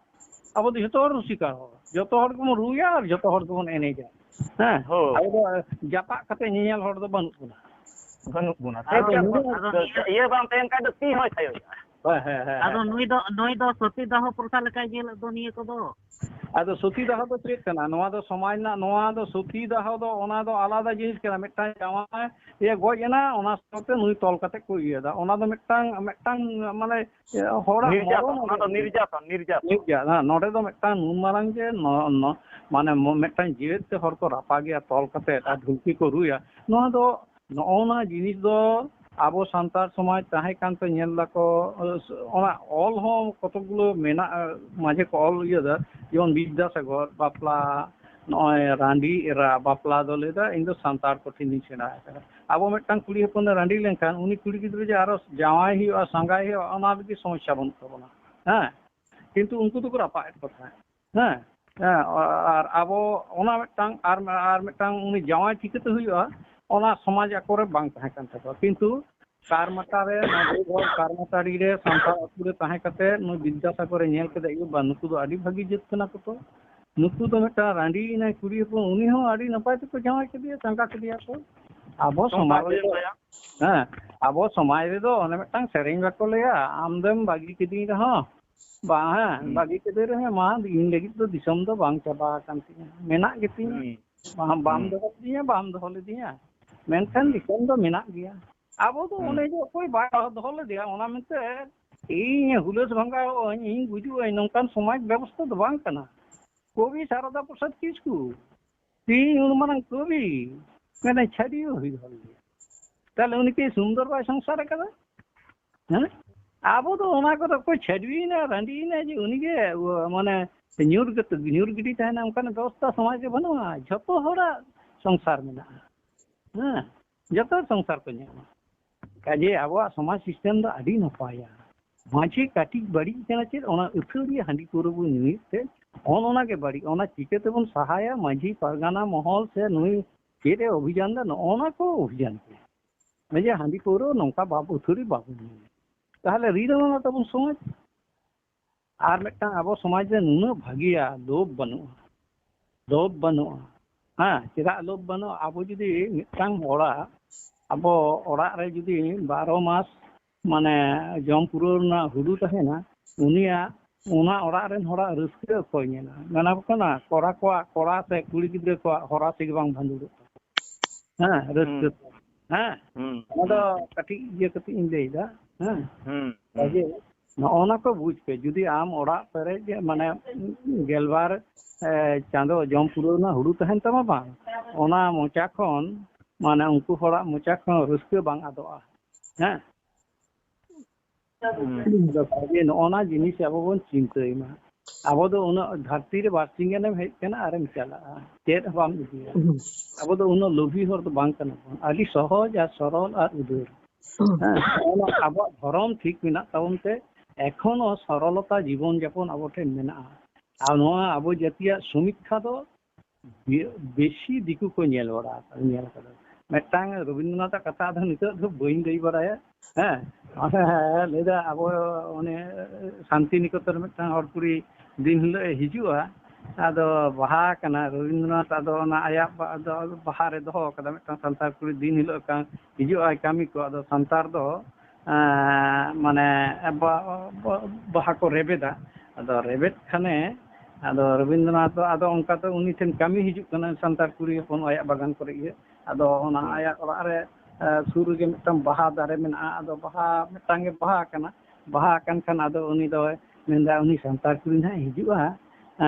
ᱟᱵᱚ ᱫᱚ ᱡᱷᱚᱛᱚ ᱦᱚᱲ ᱨᱩᱥᱤᱠᱟ ᱦᱚᱲ, ᱡᱷᱚᱛᱚ ᱦᱚᱲ ᱜᱮᱵᱚᱱ ᱨᱩᱭᱟ ᱟᱨ ᱡᱷᱚᱛᱚ ᱦᱚᱲ ᱜᱮᱵᱚᱱ ᱮᱱᱮᱡᱟ᱾ ᱦᱮᱸ, ᱦᱳᱭ᱾ ᱟᱵᱚ ᱫᱚ ᱡᱟᱯᱟᱜ ᱠᱟᱛᱮ ᱧᱮᱧᱮᱞ ᱦᱚᱲ ᱫᱚ ᱵᱟᱹᱱᱩᱜ ᱵᱚᱱᱟ᱾ ᱵᱟᱹᱱᱩᱜ ᱵᱚᱱᱟ᱾ ᱟᱫᱚ ᱥᱮ ᱪᱮᱫ ᱱᱩᱭ ᱵᱚᱱ-, ᱟᱫᱚ ᱱᱤᱭᱟᱹ ᱤᱭᱟᱹ ᱵᱟᱝ ᱛᱟᱦᱮᱱ ᱠᱷᱟᱱ ᱫᱚ ᱛᱤ ᱦᱚᱸᱭ ᱛᱷᱟᱭᱚᱭᱟ᱾ ᱦᱳᱭ, ᱦᱳᱭ, ᱦᱳᱭ, ᱟᱫᱚ ᱦᱳᱭ᱾ ᱱᱩᱭ ᱫᱚ, ᱱᱩᱭ ᱫᱚ ᱥᱚᱛᱤ ᱫᱟᱦᱚ ᱯᱨᱚᱛᱷᱟ ᱞᱮᱠᱟᱭ ᱧᱮᱞᱮᱫ ᱫᱚ ᱱᱤᱭᱟᱹ ᱠᱚᱫᱚ᱾ ᱟᱫᱚ ᱥᱚᱛᱤ ᱫᱟᱦᱚ ᱫᱚ ᱪᱮᱫ ᱠᱟᱱᱟ? ᱱᱚᱣᱟ ᱫᱚ ᱥᱚᱢᱟᱡᱽ ᱨᱮᱱᱟᱜ, ᱱᱚᱣᱟ ᱫᱚ ᱥᱚᱛᱤ ᱫᱟᱦᱚ ᱫᱚ, ᱚᱱᱟ ᱫᱚ ᱟᱞᱟᱫᱟ ᱡᱤᱱᱤᱥ ᱠᱟᱱᱟ᱾ ᱢᱤᱫᱴᱟᱝ ᱡᱟᱶᱟᱭ ᱮ ᱜᱚᱡ ᱮᱱᱟ, ᱚᱱᱟ ᱥᱟᱶᱛᱮ ᱱᱩᱭ ᱛᱚᱞ ᱠᱟᱛᱮ ᱠᱚ ᱤᱭᱟᱹᱭᱮᱫᱟ᱾ ᱚᱱᱟ ᱫᱚ ᱢᱤᱫᱴᱟᱝ, ᱢᱤᱫᱴᱟᱝ ᱢᱟᱱᱮ ᱦᱚᱲᱟᱜ ᱱᱤᱨᱡᱟᱛᱚᱱ, ᱢᱚᱨᱚᱱ ᱚᱱᱟ ᱫᱚ ᱱᱤᱨᱡᱟᱛᱚᱱ, ᱱᱤᱨᱡᱟᱛᱚᱱ᱾ ᱱᱤᱨᱡᱟᱛᱚᱱ, ᱦᱮᱸ, ᱱᱚᱰᱮ ᱫᱚ ᱢᱤᱫᱴᱟᱝ ᱱᱩᱱ ᱢᱟᱨᱟᱝ ᱡᱮ ᱱᱚ-, ᱱᱚ-, ᱢᱟᱱᱮ ᱢᱚ-, ᱢᱤᱫᱴᱟᱝ ᱡᱤᱣᱮᱫ ᱛᱮ ᱦᱚᱲ ᱠᱚ ᱨᱟᱯᱟᱜᱮᱭᱟ ᱛᱚᱞ ᱠᱟᱛᱮ ᱟᱨ ᱰᱷᱩᱞᱠᱤ ᱠᱚ ᱨᱩᱭᱟ, ᱱᱚᱣᱟ ᱫᱚ, ᱱᱚᱜᱼᱚ ᱱᱟ ᱡᱤᱱᱤᱥ ᱫᱚ ᱟᱵᱚ ᱥᱟᱱᱛᱟᱲ ᱥᱚᱢᱟᱡᱽ ᱛᱟᱦᱮᱸ ᱠᱟᱱ ᱛᱮ ᱧᱮᱞ ᱫᱟᱠᱚ, ᱚᱱᱟ ᱚᱞ ᱦᱚᱸ ᱠᱚᱛᱚᱠ ᱜᱩᱞᱳ ᱢᱮᱱᱟᱜᱼᱟ, ᱢᱟᱡᱷᱮ ᱠᱚ ᱚᱞ ᱤᱭᱟᱹ ᱫᱟ, ᱡᱮᱢᱚᱱ ᱵᱤᱫᱽᱫᱟᱥᱟᱜᱚᱨ ᱵᱟᱯᱞᱟ, ᱱᱚᱜᱼᱚᱭ ᱨᱟᱺᱰᱤ ᱮᱨᱟ ᱵᱟᱯᱞᱟ ᱫᱚ ᱞᱟᱹᱭ ᱫᱟ, "ᱤᱧ ᱫᱚ ᱥᱟᱱᱛᱟᱲ ᱠᱚ ᱴᱷᱮᱱᱤᱧ ᱥᱮᱬᱟ ᱟᱠᱟᱫᱟ᱾" ᱟᱵᱚ ᱢᱤᱫᱴᱟᱝ ᱠᱩᱲᱤ ᱦᱚᱯᱚᱱ ᱮ ᱨᱟᱺᱰᱤ ᱞᱮᱱᱠᱷᱟᱱ ᱩᱱᱤ ᱠᱩᱲᱤ ᱜᱤᱫᱽᱨᱟᱹ ᱡᱮ ᱟᱨᱚ ᱡᱟᱶᱟᱭ ᱦᱩᱭᱩᱜᱼᱟ, ᱥᱟᱸᱜᱟᱭ ᱦᱩᱭᱩᱜᱼᱟ, ᱚᱱᱟ ᱞᱟᱹᱜᱤᱫ ᱥᱚᱢᱚᱥᱥᱟ ᱵᱟᱹᱱᱩᱜ ᱛᱟᱵᱚᱱᱟ᱾ ᱦᱮᱸ, ᱠᱤᱱᱛᱩ ᱩᱱᱠᱩ ᱫᱚᱠᱚ ᱨᱟᱯᱟᱜ ᱮᱫ ᱠᱚ ᱛᱟᱦᱮᱸᱫ᱾ ᱦᱮᱸ, ᱦᱮᱸ, ᱟᱨ ᱟᱵᱚ ᱚᱱᱟ ᱢᱤᱫᱴᱟᱝ, ᱟᱨ, ᱟᱨ ᱢᱤᱫᱴᱟᱝ ᱩᱱᱤ ᱡᱟᱶᱟᱭ ᱪᱤᱠᱟᱹᱛᱮ ᱦᱩᱭᱩᱜᱼᱟ, ᱚᱱᱟ ᱥᱚᱢᱟᱡᱽ ᱟᱠᱚᱨᱮ ᱵᱟᱝ ᱛᱟᱦᱮᱸ ᱠᱟᱱ ᱛᱟᱠᱚᱣᱟ᱾ ᱠᱤᱱᱛᱩ ᱠᱟᱨᱢᱟᱴᱟ ᱨᱮ, ᱱᱚᱣᱟ ᱫᱮᱣᱜᱷᱚᱨ ᱠᱟᱨᱢᱟᱴᱟᱲᱤ ᱨᱮ ᱥᱟᱱᱛᱟᱲ ᱟᱹᱛᱩ ᱨᱮ ᱛᱟᱦᱮᱸ ᱠᱟᱛᱮ ᱱᱩᱭ ᱵᱤᱫᱽᱫᱟᱥᱟᱜᱚᱨᱮ ᱧᱮᱞ ᱠᱮᱫᱟ, ᱤᱭᱟᱹ ᱵᱟ, ᱱᱩᱠᱩ ᱫᱚ ᱟᱹᱰᱤ ᱵᱷᱟᱹᱜᱤ ᱡᱟᱹᱛ ᱠᱟᱱᱟ ᱠᱚ ᱛᱚ, ᱱᱩᱠᱩ ᱫᱚ ᱢᱤᱫᱴᱟᱝ ᱨᱟᱺᱰᱤ ᱮᱱᱟᱭ ᱠᱩᱲᱤ ᱦᱚᱯᱚᱱ, ᱩᱱᱤ ᱦᱚᱸ ᱟᱹᱰᱤ ᱱᱟᱯᱟᱭ ᱛᱮᱠᱚ ᱡᱟᱶᱟᱭ ᱠᱮᱫᱮᱭᱟ, ᱪᱟᱸᱜᱟ ᱠᱮᱫᱮᱭᱟ ᱠᱚ᱾ ᱟᱵᱚ ᱥᱚᱢᱟᱡᱽ ᱨᱮᱫᱚ, ᱦᱮᱸ, ᱟᱵᱚ ᱥᱚᱢᱟᱡᱽ ᱨᱮᱫᱚ ᱚᱱᱮ ᱢᱤᱫᱴᱟᱝ ᱥᱮᱨᱮᱧ ᱵᱟᱠᱚ ᱞᱟᱹᱭᱟ, "ᱟᱢ ᱫᱚᱢ ᱵᱟᱹᱜᱤ ᱠᱤᱫᱤᱧ ᱨᱮᱦᱚᱸ, ᱵᱟᱝ, ᱦᱮᱸ, ᱦᱩᱸ᱾ ᱵᱟᱹᱜᱤ ᱠᱮᱫᱮ ᱨᱮᱦᱚᱸ, ᱢᱟ, ᱤᱧ ᱞᱟᱹᱜᱤᱫ ᱫᱚ ᱫᱤᱥᱚᱢ ᱫᱚ ᱵᱟᱝ ᱪᱟᱵᱟ ᱟᱠᱟᱱ ᱛᱤᱧᱟᱹ, ᱢᱮᱱᱟᱜ ᱜᱮᱛᱤᱧᱟ, ᱦᱩᱸ᱾ ᱵᱟᱢ, ᱵᱟᱢ ᱦᱩᱸ᱾ ᱫᱚᱦᱚ ᱞᱤᱫᱤᱧᱟ, ᱵᱟᱢ ᱫᱚᱦᱚ ᱞᱤᱫᱤᱧᱟ, ᱢᱮᱱᱠᱷᱟᱱ ᱦᱩᱸ᱾ ᱫᱤᱥᱚᱢ ᱫᱚ ᱢᱮᱱᱟᱜ ᱜᱮᱭᱟ᱾" ᱟᱵᱚ ᱫᱚ ᱦᱩᱸ᱾ ᱚᱱᱮ ᱡᱮ ᱚᱠᱚᱭ ᱵᱟᱭ ᱫᱚᱦᱚ ᱞᱮᱫᱮᱭᱟ, ᱚᱱᱟ ᱢᱮᱱᱛᱮ ᱤᱧ ᱦᱩᱞᱟᱹᱥ ᱵᱷᱟᱸᱜᱟᱣᱚᱜ ᱟᱹᱧ, ᱤᱧ ᱜᱩᱡᱩᱜ ᱟᱹᱧ, ᱱᱚᱝᱠᱟᱱ ᱥᱚᱢᱟᱡᱽ ᱵᱮᱵᱚᱥᱛᱷᱟ ᱫᱚ ᱵᱟᱝ ᱠᱟᱱᱟ᱾ ᱠᱚᱵᱤ ᱥᱟᱨᱚᱫᱟ ᱯᱨᱚᱥᱟᱫᱽ ᱠᱤᱥᱠᱩ, ᱛᱤᱦᱤᱧ ᱩᱱ ᱢᱟᱨᱟᱝ ᱠᱚᱵᱤ, ᱢᱟᱱᱮ ᱪᱷᱟᱹᱰᱣᱤ ᱦᱩᱭ ᱫᱚᱦᱚ ᱞᱮᱫᱮᱭᱟ᱾ ᱛᱟᱦᱞᱮ ᱩᱱᱤ ᱠᱤ ᱥᱩᱱᱫᱚᱨ ᱵᱟᱭ ᱥᱚᱝᱥᱟᱨ ᱟᱠᱟᱫᱟ? ᱦᱮᱸ? ᱟᱵᱚ ᱫᱚ ᱚᱱᱟ ᱠᱚᱫᱚ ᱠᱚ ᱪᱷᱟᱹᱰᱣᱤᱭᱮᱱᱟ, ᱨᱟᱺᱰᱤᱭᱮᱱᱟ ᱡᱮ ᱩᱱᱤᱜᱮ, ᱢᱟᱱᱮ, ᱧᱩᱨ ᱠᱟᱛᱮ, ᱧᱩᱨ ᱜᱤᱰᱤ ᱛᱟᱦᱮᱱᱟ, ᱚᱱᱠᱟᱱᱟᱜ ᱵᱮᱵᱚᱥᱛᱷᱟ ᱥᱚᱢᱟᱡᱽ ᱨᱮ ᱵᱟᱹᱱᱩᱜᱼᱟ᱾ ᱡᱷᱚᱛᱚ ᱦᱚᱲᱟᱜ ᱥᱚᱝᱥᱟᱨ ᱢᱮᱱᱟᱜᱼᱟ᱾ ᱦᱮᱸ, ᱡᱚᱛᱚ ᱥᱚᱝᱥᱟᱨ ᱠᱚ ᱧᱟᱢᱟ᱾ ᱠᱟᱡᱮ ᱟᱵᱚᱣᱟᱜ ᱥᱚᱢᱟᱡᱽ ᱥᱤᱥᱴᱮᱢ ᱫᱚ ᱟᱹᱰᱤ ᱱᱟᱯᱟᱭᱟ᱾ ᱢᱟᱹᱡᱷᱤ ᱠᱟᱹᱴᱤᱡ ᱵᱟᱹᱲᱤᱡ ᱠᱟᱱᱟ ᱪᱮᱫ? ᱚᱱᱟ ᱟᱹᱛᱷᱟᱹᱲᱤᱭᱟᱹ ᱦᱟᱺᱰᱤ ᱯᱟᱹᱣᱨᱟᱹ ᱵᱚᱱ ᱧᱩᱭᱮᱫ ᱛᱮ, ᱚᱱ ᱚᱱᱟ ᱜᱮ ᱵᱟᱹᱲᱤᱡ᱾ ᱚᱱᱟ ᱪᱤᱠᱟᱹ ᱛᱮᱵᱚᱱ ᱥᱟᱦᱟᱭᱟ? ᱢᱟᱹᱡᱷᱤ ᱯᱟᱨᱜᱟᱱᱟ ᱢᱚᱦᱚᱞ ᱥᱮ ᱱᱩᱭ ᱪᱮᱫ ᱮ ᱚᱵᱷᱤᱡᱟᱱ ᱫᱟ, ᱱᱚᱜᱼᱚ ᱱᱟ ᱠᱚ ᱚᱵᱷᱤᱡᱟᱱ ᱠᱚ᱾ ᱢᱟᱹᱡᱷᱤ ᱦᱟᱺᱰᱤ ᱯᱟᱹᱣᱨᱟᱹ ᱱᱚᱝᱠᱟ ᱵᱟᱵ ᱟᱹᱛᱷᱟᱹᱲᱤ ᱵᱟᱵᱚᱱ ᱧᱩᱭᱟ, ᱛᱟᱦᱞᱮ ᱨᱤᱞᱟᱹᱢᱟᱞᱟ ᱛᱟᱵᱚᱱ ᱥᱚᱢᱟᱡᱽ᱾ ᱟᱨ ᱢᱤᱫᱴᱟᱝ ᱟᱵᱚ ᱥᱚᱢᱟᱡᱽ ᱨᱮ ᱱᱩᱱᱟᱹᱜ ᱵᱷᱟᱹᱜᱤᱭᱟ, ᱞᱳᱵᱷ ᱵᱟᱹᱱᱩᱜᱼᱟ, ᱞᱳᱵᱷ ᱵᱟᱹᱱᱩᱜᱼᱟ᱾ ᱦᱮᱸ, ᱪᱮᱫᱟᱜ ᱞᱳᱵᱷ ᱵᱟᱹᱱᱩᱜᱼᱟ? ᱟᱵᱚ ᱡᱩᱫᱤ ᱢᱤᱫᱴᱟᱝ ᱦᱚᱲᱟᱜ, ᱟᱵᱚ ᱚᱲᱟᱜ ᱨᱮ ᱡᱩᱫᱤ ᱵᱟᱨᱚ ᱢᱟᱥ, ᱢᱟᱱᱮ, ᱡᱚᱢ ᱯᱩᱨᱟᱹᱣ ᱨᱮᱱᱟᱜ ᱦᱩᱲᱩ ᱛᱟᱦᱮᱱᱟ, ᱩᱱᱤᱭᱟᱜ, ᱚᱱᱟ ᱚᱲᱟᱜ ᱨᱮᱱ ᱦᱚᱲᱟᱜ ᱨᱟᱹᱥᱠᱟᱹ ᱚᱠᱚᱭ ᱧᱮᱞᱟ? ᱢᱮᱱᱟ ᱠᱚ ᱠᱟᱱᱟ, ᱠᱚᱲᱟ ᱠᱚᱣᱟᱜ, ᱠᱚᱲᱟ ᱥᱮ ᱠᱩᱲᱤ ᱜᱤᱫᱽᱨᱟᱹ ᱠᱚᱣᱟᱜ ᱦᱚᱨᱟ ᱥᱮ ᱜᱮ ᱵᱟᱝ ᱵᱷᱟᱸᱫᱩᱲᱚᱜ ᱛᱟᱠᱚᱣᱟ᱾ ᱦᱮᱸ, ᱨᱟᱹᱥᱠᱟᱹ ᱦᱩᱸ᱾ ᱛᱮ᱾ ᱦᱮᱸ, ᱦᱩᱸ, ᱚᱱᱟ ᱫᱚ ᱦᱩᱸ᱾ ᱠᱟᱹᱴᱤᱡ ᱤᱭᱟᱹ ᱠᱟᱛᱮ ᱤᱧ ᱞᱟᱹᱭᱫᱟ᱾ ᱦᱮᱸ, ᱦᱩᱸ, ᱦᱩᱸ᱾ ᱠᱟᱡᱮ ᱱᱚᱜᱼᱚ ᱱᱟ ᱠᱚ ᱵᱩᱡᱽ ᱯᱮ, ᱡᱩᱫᱤ ᱟᱢ ᱚᱲᱟᱜ ᱯᱮᱨᱮᱡ ᱜᱮ, ᱢᱟᱱᱮ, ᱜᱮᱞᱵᱟᱨ, ᱮ, ᱪᱟᱸᱫᱚ ᱡᱚᱢ ᱯᱩᱨᱟᱹᱣ ᱨᱮᱱᱟᱜ ᱦᱩᱲᱩ ᱛᱟᱦᱮᱱ ᱛᱟᱢᱟ ᱵᱟᱝ, ᱚᱱᱟ ᱢᱚᱪᱟ ᱠᱷᱚᱱ, ᱢᱟᱱᱮ, ᱩᱱᱠᱩ ᱦᱚᱲᱟᱜ ᱢᱚᱪᱟ ᱠᱷᱚᱱ ᱨᱟᱹᱥᱠᱟᱹ ᱵᱟᱝ ᱟᱫᱚᱜᱼᱟ᱾ ᱦᱮᱸ, ᱦᱩᱸ᱾ ᱟᱫᱚ ᱠᱟᱡᱮ ᱱᱚᱜᱼᱚ ᱱᱟ ᱡᱤᱱᱤᱥ ᱟᱵᱚ ᱵᱚᱱ ᱪᱤᱱᱛᱟᱹᱭ ᱢᱟ᱾ ᱟᱵᱚ ᱫᱚ ᱩᱱᱟᱹᱜ ᱫᱷᱟᱹᱨᱛᱤ ᱨᱮ ᱵᱟᱨ ᱥᱤᱧ ᱜᱟᱱᱮᱢ ᱦᱮᱡ ᱠᱟᱱᱟ ᱟᱨᱮᱢ ᱪᱟᱞᱟᱜᱼᱟ, ᱪᱮᱫ ᱦᱚᱸ ᱵᱟᱢ ᱤᱫᱤᱭᱟ᱾ ᱦᱩᱸ᱾ ᱟᱵᱚ ᱫᱚ ᱩᱱᱟᱹᱜ ᱞᱳᱵᱷᱤ ᱦᱚᱲ ᱫᱚ ᱵᱟᱝ ᱠᱟᱱᱟ ᱵᱚᱱ, ᱟᱹᱰᱤ ᱥᱚᱦᱚᱡ ᱟᱨ ᱥᱚᱨᱚᱞ ᱟᱨ ᱩᱫᱟᱹᱨ᱾ ᱦᱩᱸ᱾ ᱦᱮᱸ, ᱱᱚᱜᱼᱚ ᱱᱟ ᱟᱵᱚᱣᱟᱜ ᱫᱷᱚᱨᱚᱢ ᱴᱷᱤᱠ ᱢᱮᱱᱟᱜ ᱛᱟᱵᱚᱱ ᱛᱮ ᱮᱠᱷᱚᱱᱳ ᱥᱚᱨᱚᱞᱚᱛᱟ ᱡᱤᱵᱚᱱ ᱡᱟᱯᱚᱱ ᱟᱵᱚ ᱴᱷᱮᱱ ᱢᱮᱱᱟᱜᱼᱟ᱾ ᱟᱨ ᱱᱚᱣᱟ ᱟᱵᱚ ᱡᱟᱹᱛᱤᱭᱟᱜ ᱥᱚᱢᱤᱠᱠᱷᱟ ᱫᱚ ᱵᱮ-, ᱵᱮᱥᱤ ᱫᱤᱠᱩ ᱠᱚ ᱧᱮᱞ ᱵᱟᱲᱟ ᱟᱠᱟᱫᱟ, ᱧᱮᱞ ᱟᱠᱟᱫᱟ᱾ ᱢᱤᱫᱴᱟᱝ ᱨᱚᱵᱤᱱᱫᱨᱚᱱᱟᱛᱷ ᱟᱜ ᱠᱟᱛᱷᱟ ᱫᱚ ᱱᱤᱛᱚᱜ ᱫᱚ ᱵᱟᱹᱧ ᱞᱟᱹᱭ ᱵᱟᱲᱟᱭᱟ, ᱦᱮᱸ᱾ ᱞᱟᱹᱭᱫᱟ ᱟᱵᱚ ᱚᱱᱮ ᱥᱟᱱᱛᱤᱱᱤᱠᱮᱛᱚᱱ ᱨᱮ ᱢᱤᱫᱴᱟᱝ ᱦᱚᱲ ᱠᱩᱲᱤ ᱫᱤᱱ ᱦᱤᱞᱳᱜ ᱮ ᱦᱤᱡᱩᱜᱼᱟ, ᱟᱫᱚ ᱵᱟᱦᱟ ᱠᱟᱱᱟ ᱨᱚᱵᱤᱱᱫᱨᱚᱱᱟᱛᱷ, ᱟᱫᱚ ᱚᱱᱟ ᱟᱭᱟᱜ ᱵᱟ-, ᱟᱫᱚ ᱵᱟᱦᱟ ᱨᱮ ᱫᱚᱦᱚ ᱠᱟᱫᱟ ᱢᱤᱫᱴᱟᱝ ᱥᱟᱱᱛᱟᱲ ᱠᱩᱲᱤ ᱫᱤᱱ ᱦᱤᱞᱳᱜ ᱠᱟᱱ ᱦᱤᱡᱩᱜ ᱟᱭ ᱠᱟᱹᱢᱤ ᱠᱚ, ᱟᱫᱚ ᱥᱟᱱᱛᱟᱲ ᱫᱚ ᱮᱸ, ᱢᱟᱱᱮ ᱵᱟ-, ᱵᱟ-, ᱵᱟᱦᱟ ᱠᱚ ᱨᱮᱵᱮᱫᱟ᱾ ᱟᱫᱚ ᱨᱮᱵᱮᱫ ᱠᱷᱟᱱᱮ, ᱟᱫᱚ ᱨᱚᱵᱤᱱᱫᱨᱚᱱᱟᱛᱷ ᱫᱚ ᱟᱫᱚ ᱚᱱᱠᱟ ᱫᱚ ᱩᱱᱤ ᱴᱷᱮᱱ ᱠᱟᱹᱢᱤ ᱦᱤᱡᱩᱜ ᱠᱟᱱᱟ, ᱥᱟᱱᱛᱟᱲ ᱠᱩᱲᱤ ᱦᱚᱯᱚᱱ ᱟᱭᱟᱜ ᱵᱟᱜᱟᱱ ᱠᱚᱨᱮ ᱜᱮ᱾ ᱟᱫᱚ ᱚᱱᱟ ᱦᱩᱸ᱾ ᱟᱭᱟᱜ ᱚᱲᱟᱜ ᱨᱮ, ᱮ, ᱥᱩᱨ ᱨᱮᱜᱮ ᱢᱤᱫᱴᱟᱝ ᱵᱟᱦᱟ ᱫᱟᱨᱮ ᱢᱮᱱᱟᱜᱼᱟ᱾ ᱟᱫᱚ ᱵᱟᱦᱟ ᱢᱤᱫᱴᱟᱝ ᱜᱮ ᱵᱟᱦᱟ ᱠᱟᱱᱟ᱾ ᱵᱟᱦᱟ ᱟᱠᱟᱱ ᱠᱷᱟᱱ ᱟᱫᱚ ᱩᱱᱤ ᱫᱚᱭ ᱢᱮᱱᱫᱟ, "ᱩᱱᱤ ᱥᱟᱱᱛᱟᱲ ᱠᱩᱲᱤ ᱱᱟᱦᱟᱜ ᱦᱤᱡᱩᱜᱼᱟ, ᱮ,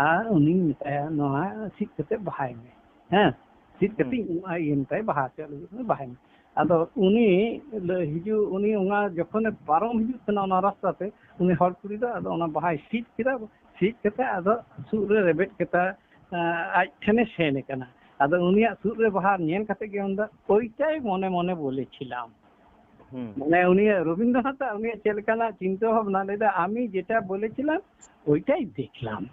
ᱟᱨ ᱩᱱᱤᱧ ᱢᱮᱛᱟᱭᱟ, ᱱᱚᱣᱟ ᱥᱤᱫ ᱠᱟᱛᱮ ᱵᱟᱦᱟᱭ ᱢᱮ, ᱦᱮᱸ, ᱥᱤᱫ ᱦᱩᱸ᱾ ᱠᱟᱛᱮ ᱤᱧ ᱮᱢᱚᱜᱼᱟ, ᱤᱭᱟᱹ ᱢᱮᱛᱟᱭ, ᱵᱟᱦᱟ ᱦᱚᱪᱚ ᱞᱟᱹᱜᱤᱫ ᱵᱟᱦᱟᱭ ᱢᱮ᱾" ᱟᱫᱚ ᱩᱱᱤ ᱞᱟᱹᱭ ᱦᱤᱡᱩᱜ, ᱩᱱᱤ ᱚᱱᱟ ᱡᱚᱠᱷᱚᱱᱮ ᱯᱟᱨᱚᱢ ᱦᱤᱡᱩᱜ ᱠᱟᱱᱟ ᱚᱱᱟ ᱨᱟᱥᱛᱟ ᱛᱮ, ᱩᱱᱤ ᱦᱚᱲ ᱠᱩᱲᱤ ᱫᱚ ᱟᱫᱚ ᱚᱱᱟ ᱵᱟᱦᱟᱭ ᱥᱤᱫ ᱠᱮᱫᱟ᱾ ᱥᱤᱫ ᱠᱟᱛᱮ ᱟᱫᱚ ᱥᱩᱫ ᱨᱮ ᱨᱮᱵᱮᱫ ᱠᱟᱛᱮ, ᱟᱸ, ᱟᱡ ᱴᱷᱮᱱᱮ ᱥᱮᱱ ᱟᱠᱟᱱᱟ᱾ ᱟᱫᱚ ᱩᱱᱤᱭᱟᱜ ᱥᱩᱫ ᱨᱮ ᱵᱟᱦᱟ ᱧᱮᱞ ᱠᱟᱛᱮ ᱜᱮ ᱢᱮᱱᱫᱟ, "ᱳᱭᱴᱟᱭ ᱢᱚᱱᱮ ᱢᱚᱱᱮ ᱵᱚᱞᱮᱪᱷᱤᱞᱟᱢ᱾" ᱦᱩᱸ᱾ ᱢᱟᱱᱮ ᱩᱱᱤᱭᱟᱜ ᱨᱚᱵᱤᱱᱫᱨᱚᱱᱟᱛᱷ ᱟᱜ ᱩᱱᱤᱭᱟᱜ ᱪᱮᱫ ᱞᱮᱠᱟᱱᱟᱜ ᱪᱤᱱᱛᱟᱹ ᱵᱷᱟᱵᱽᱱᱟ, ᱞᱟᱹᱭᱫᱟ, "ᱟᱢᱤ ᱡᱮᱴᱟ ᱵᱚᱞᱮᱪᱷᱤᱞᱟᱢ, ᱳᱭᱴᱟᱭ ᱫᱮᱠᱷᱞᱟᱢ᱾"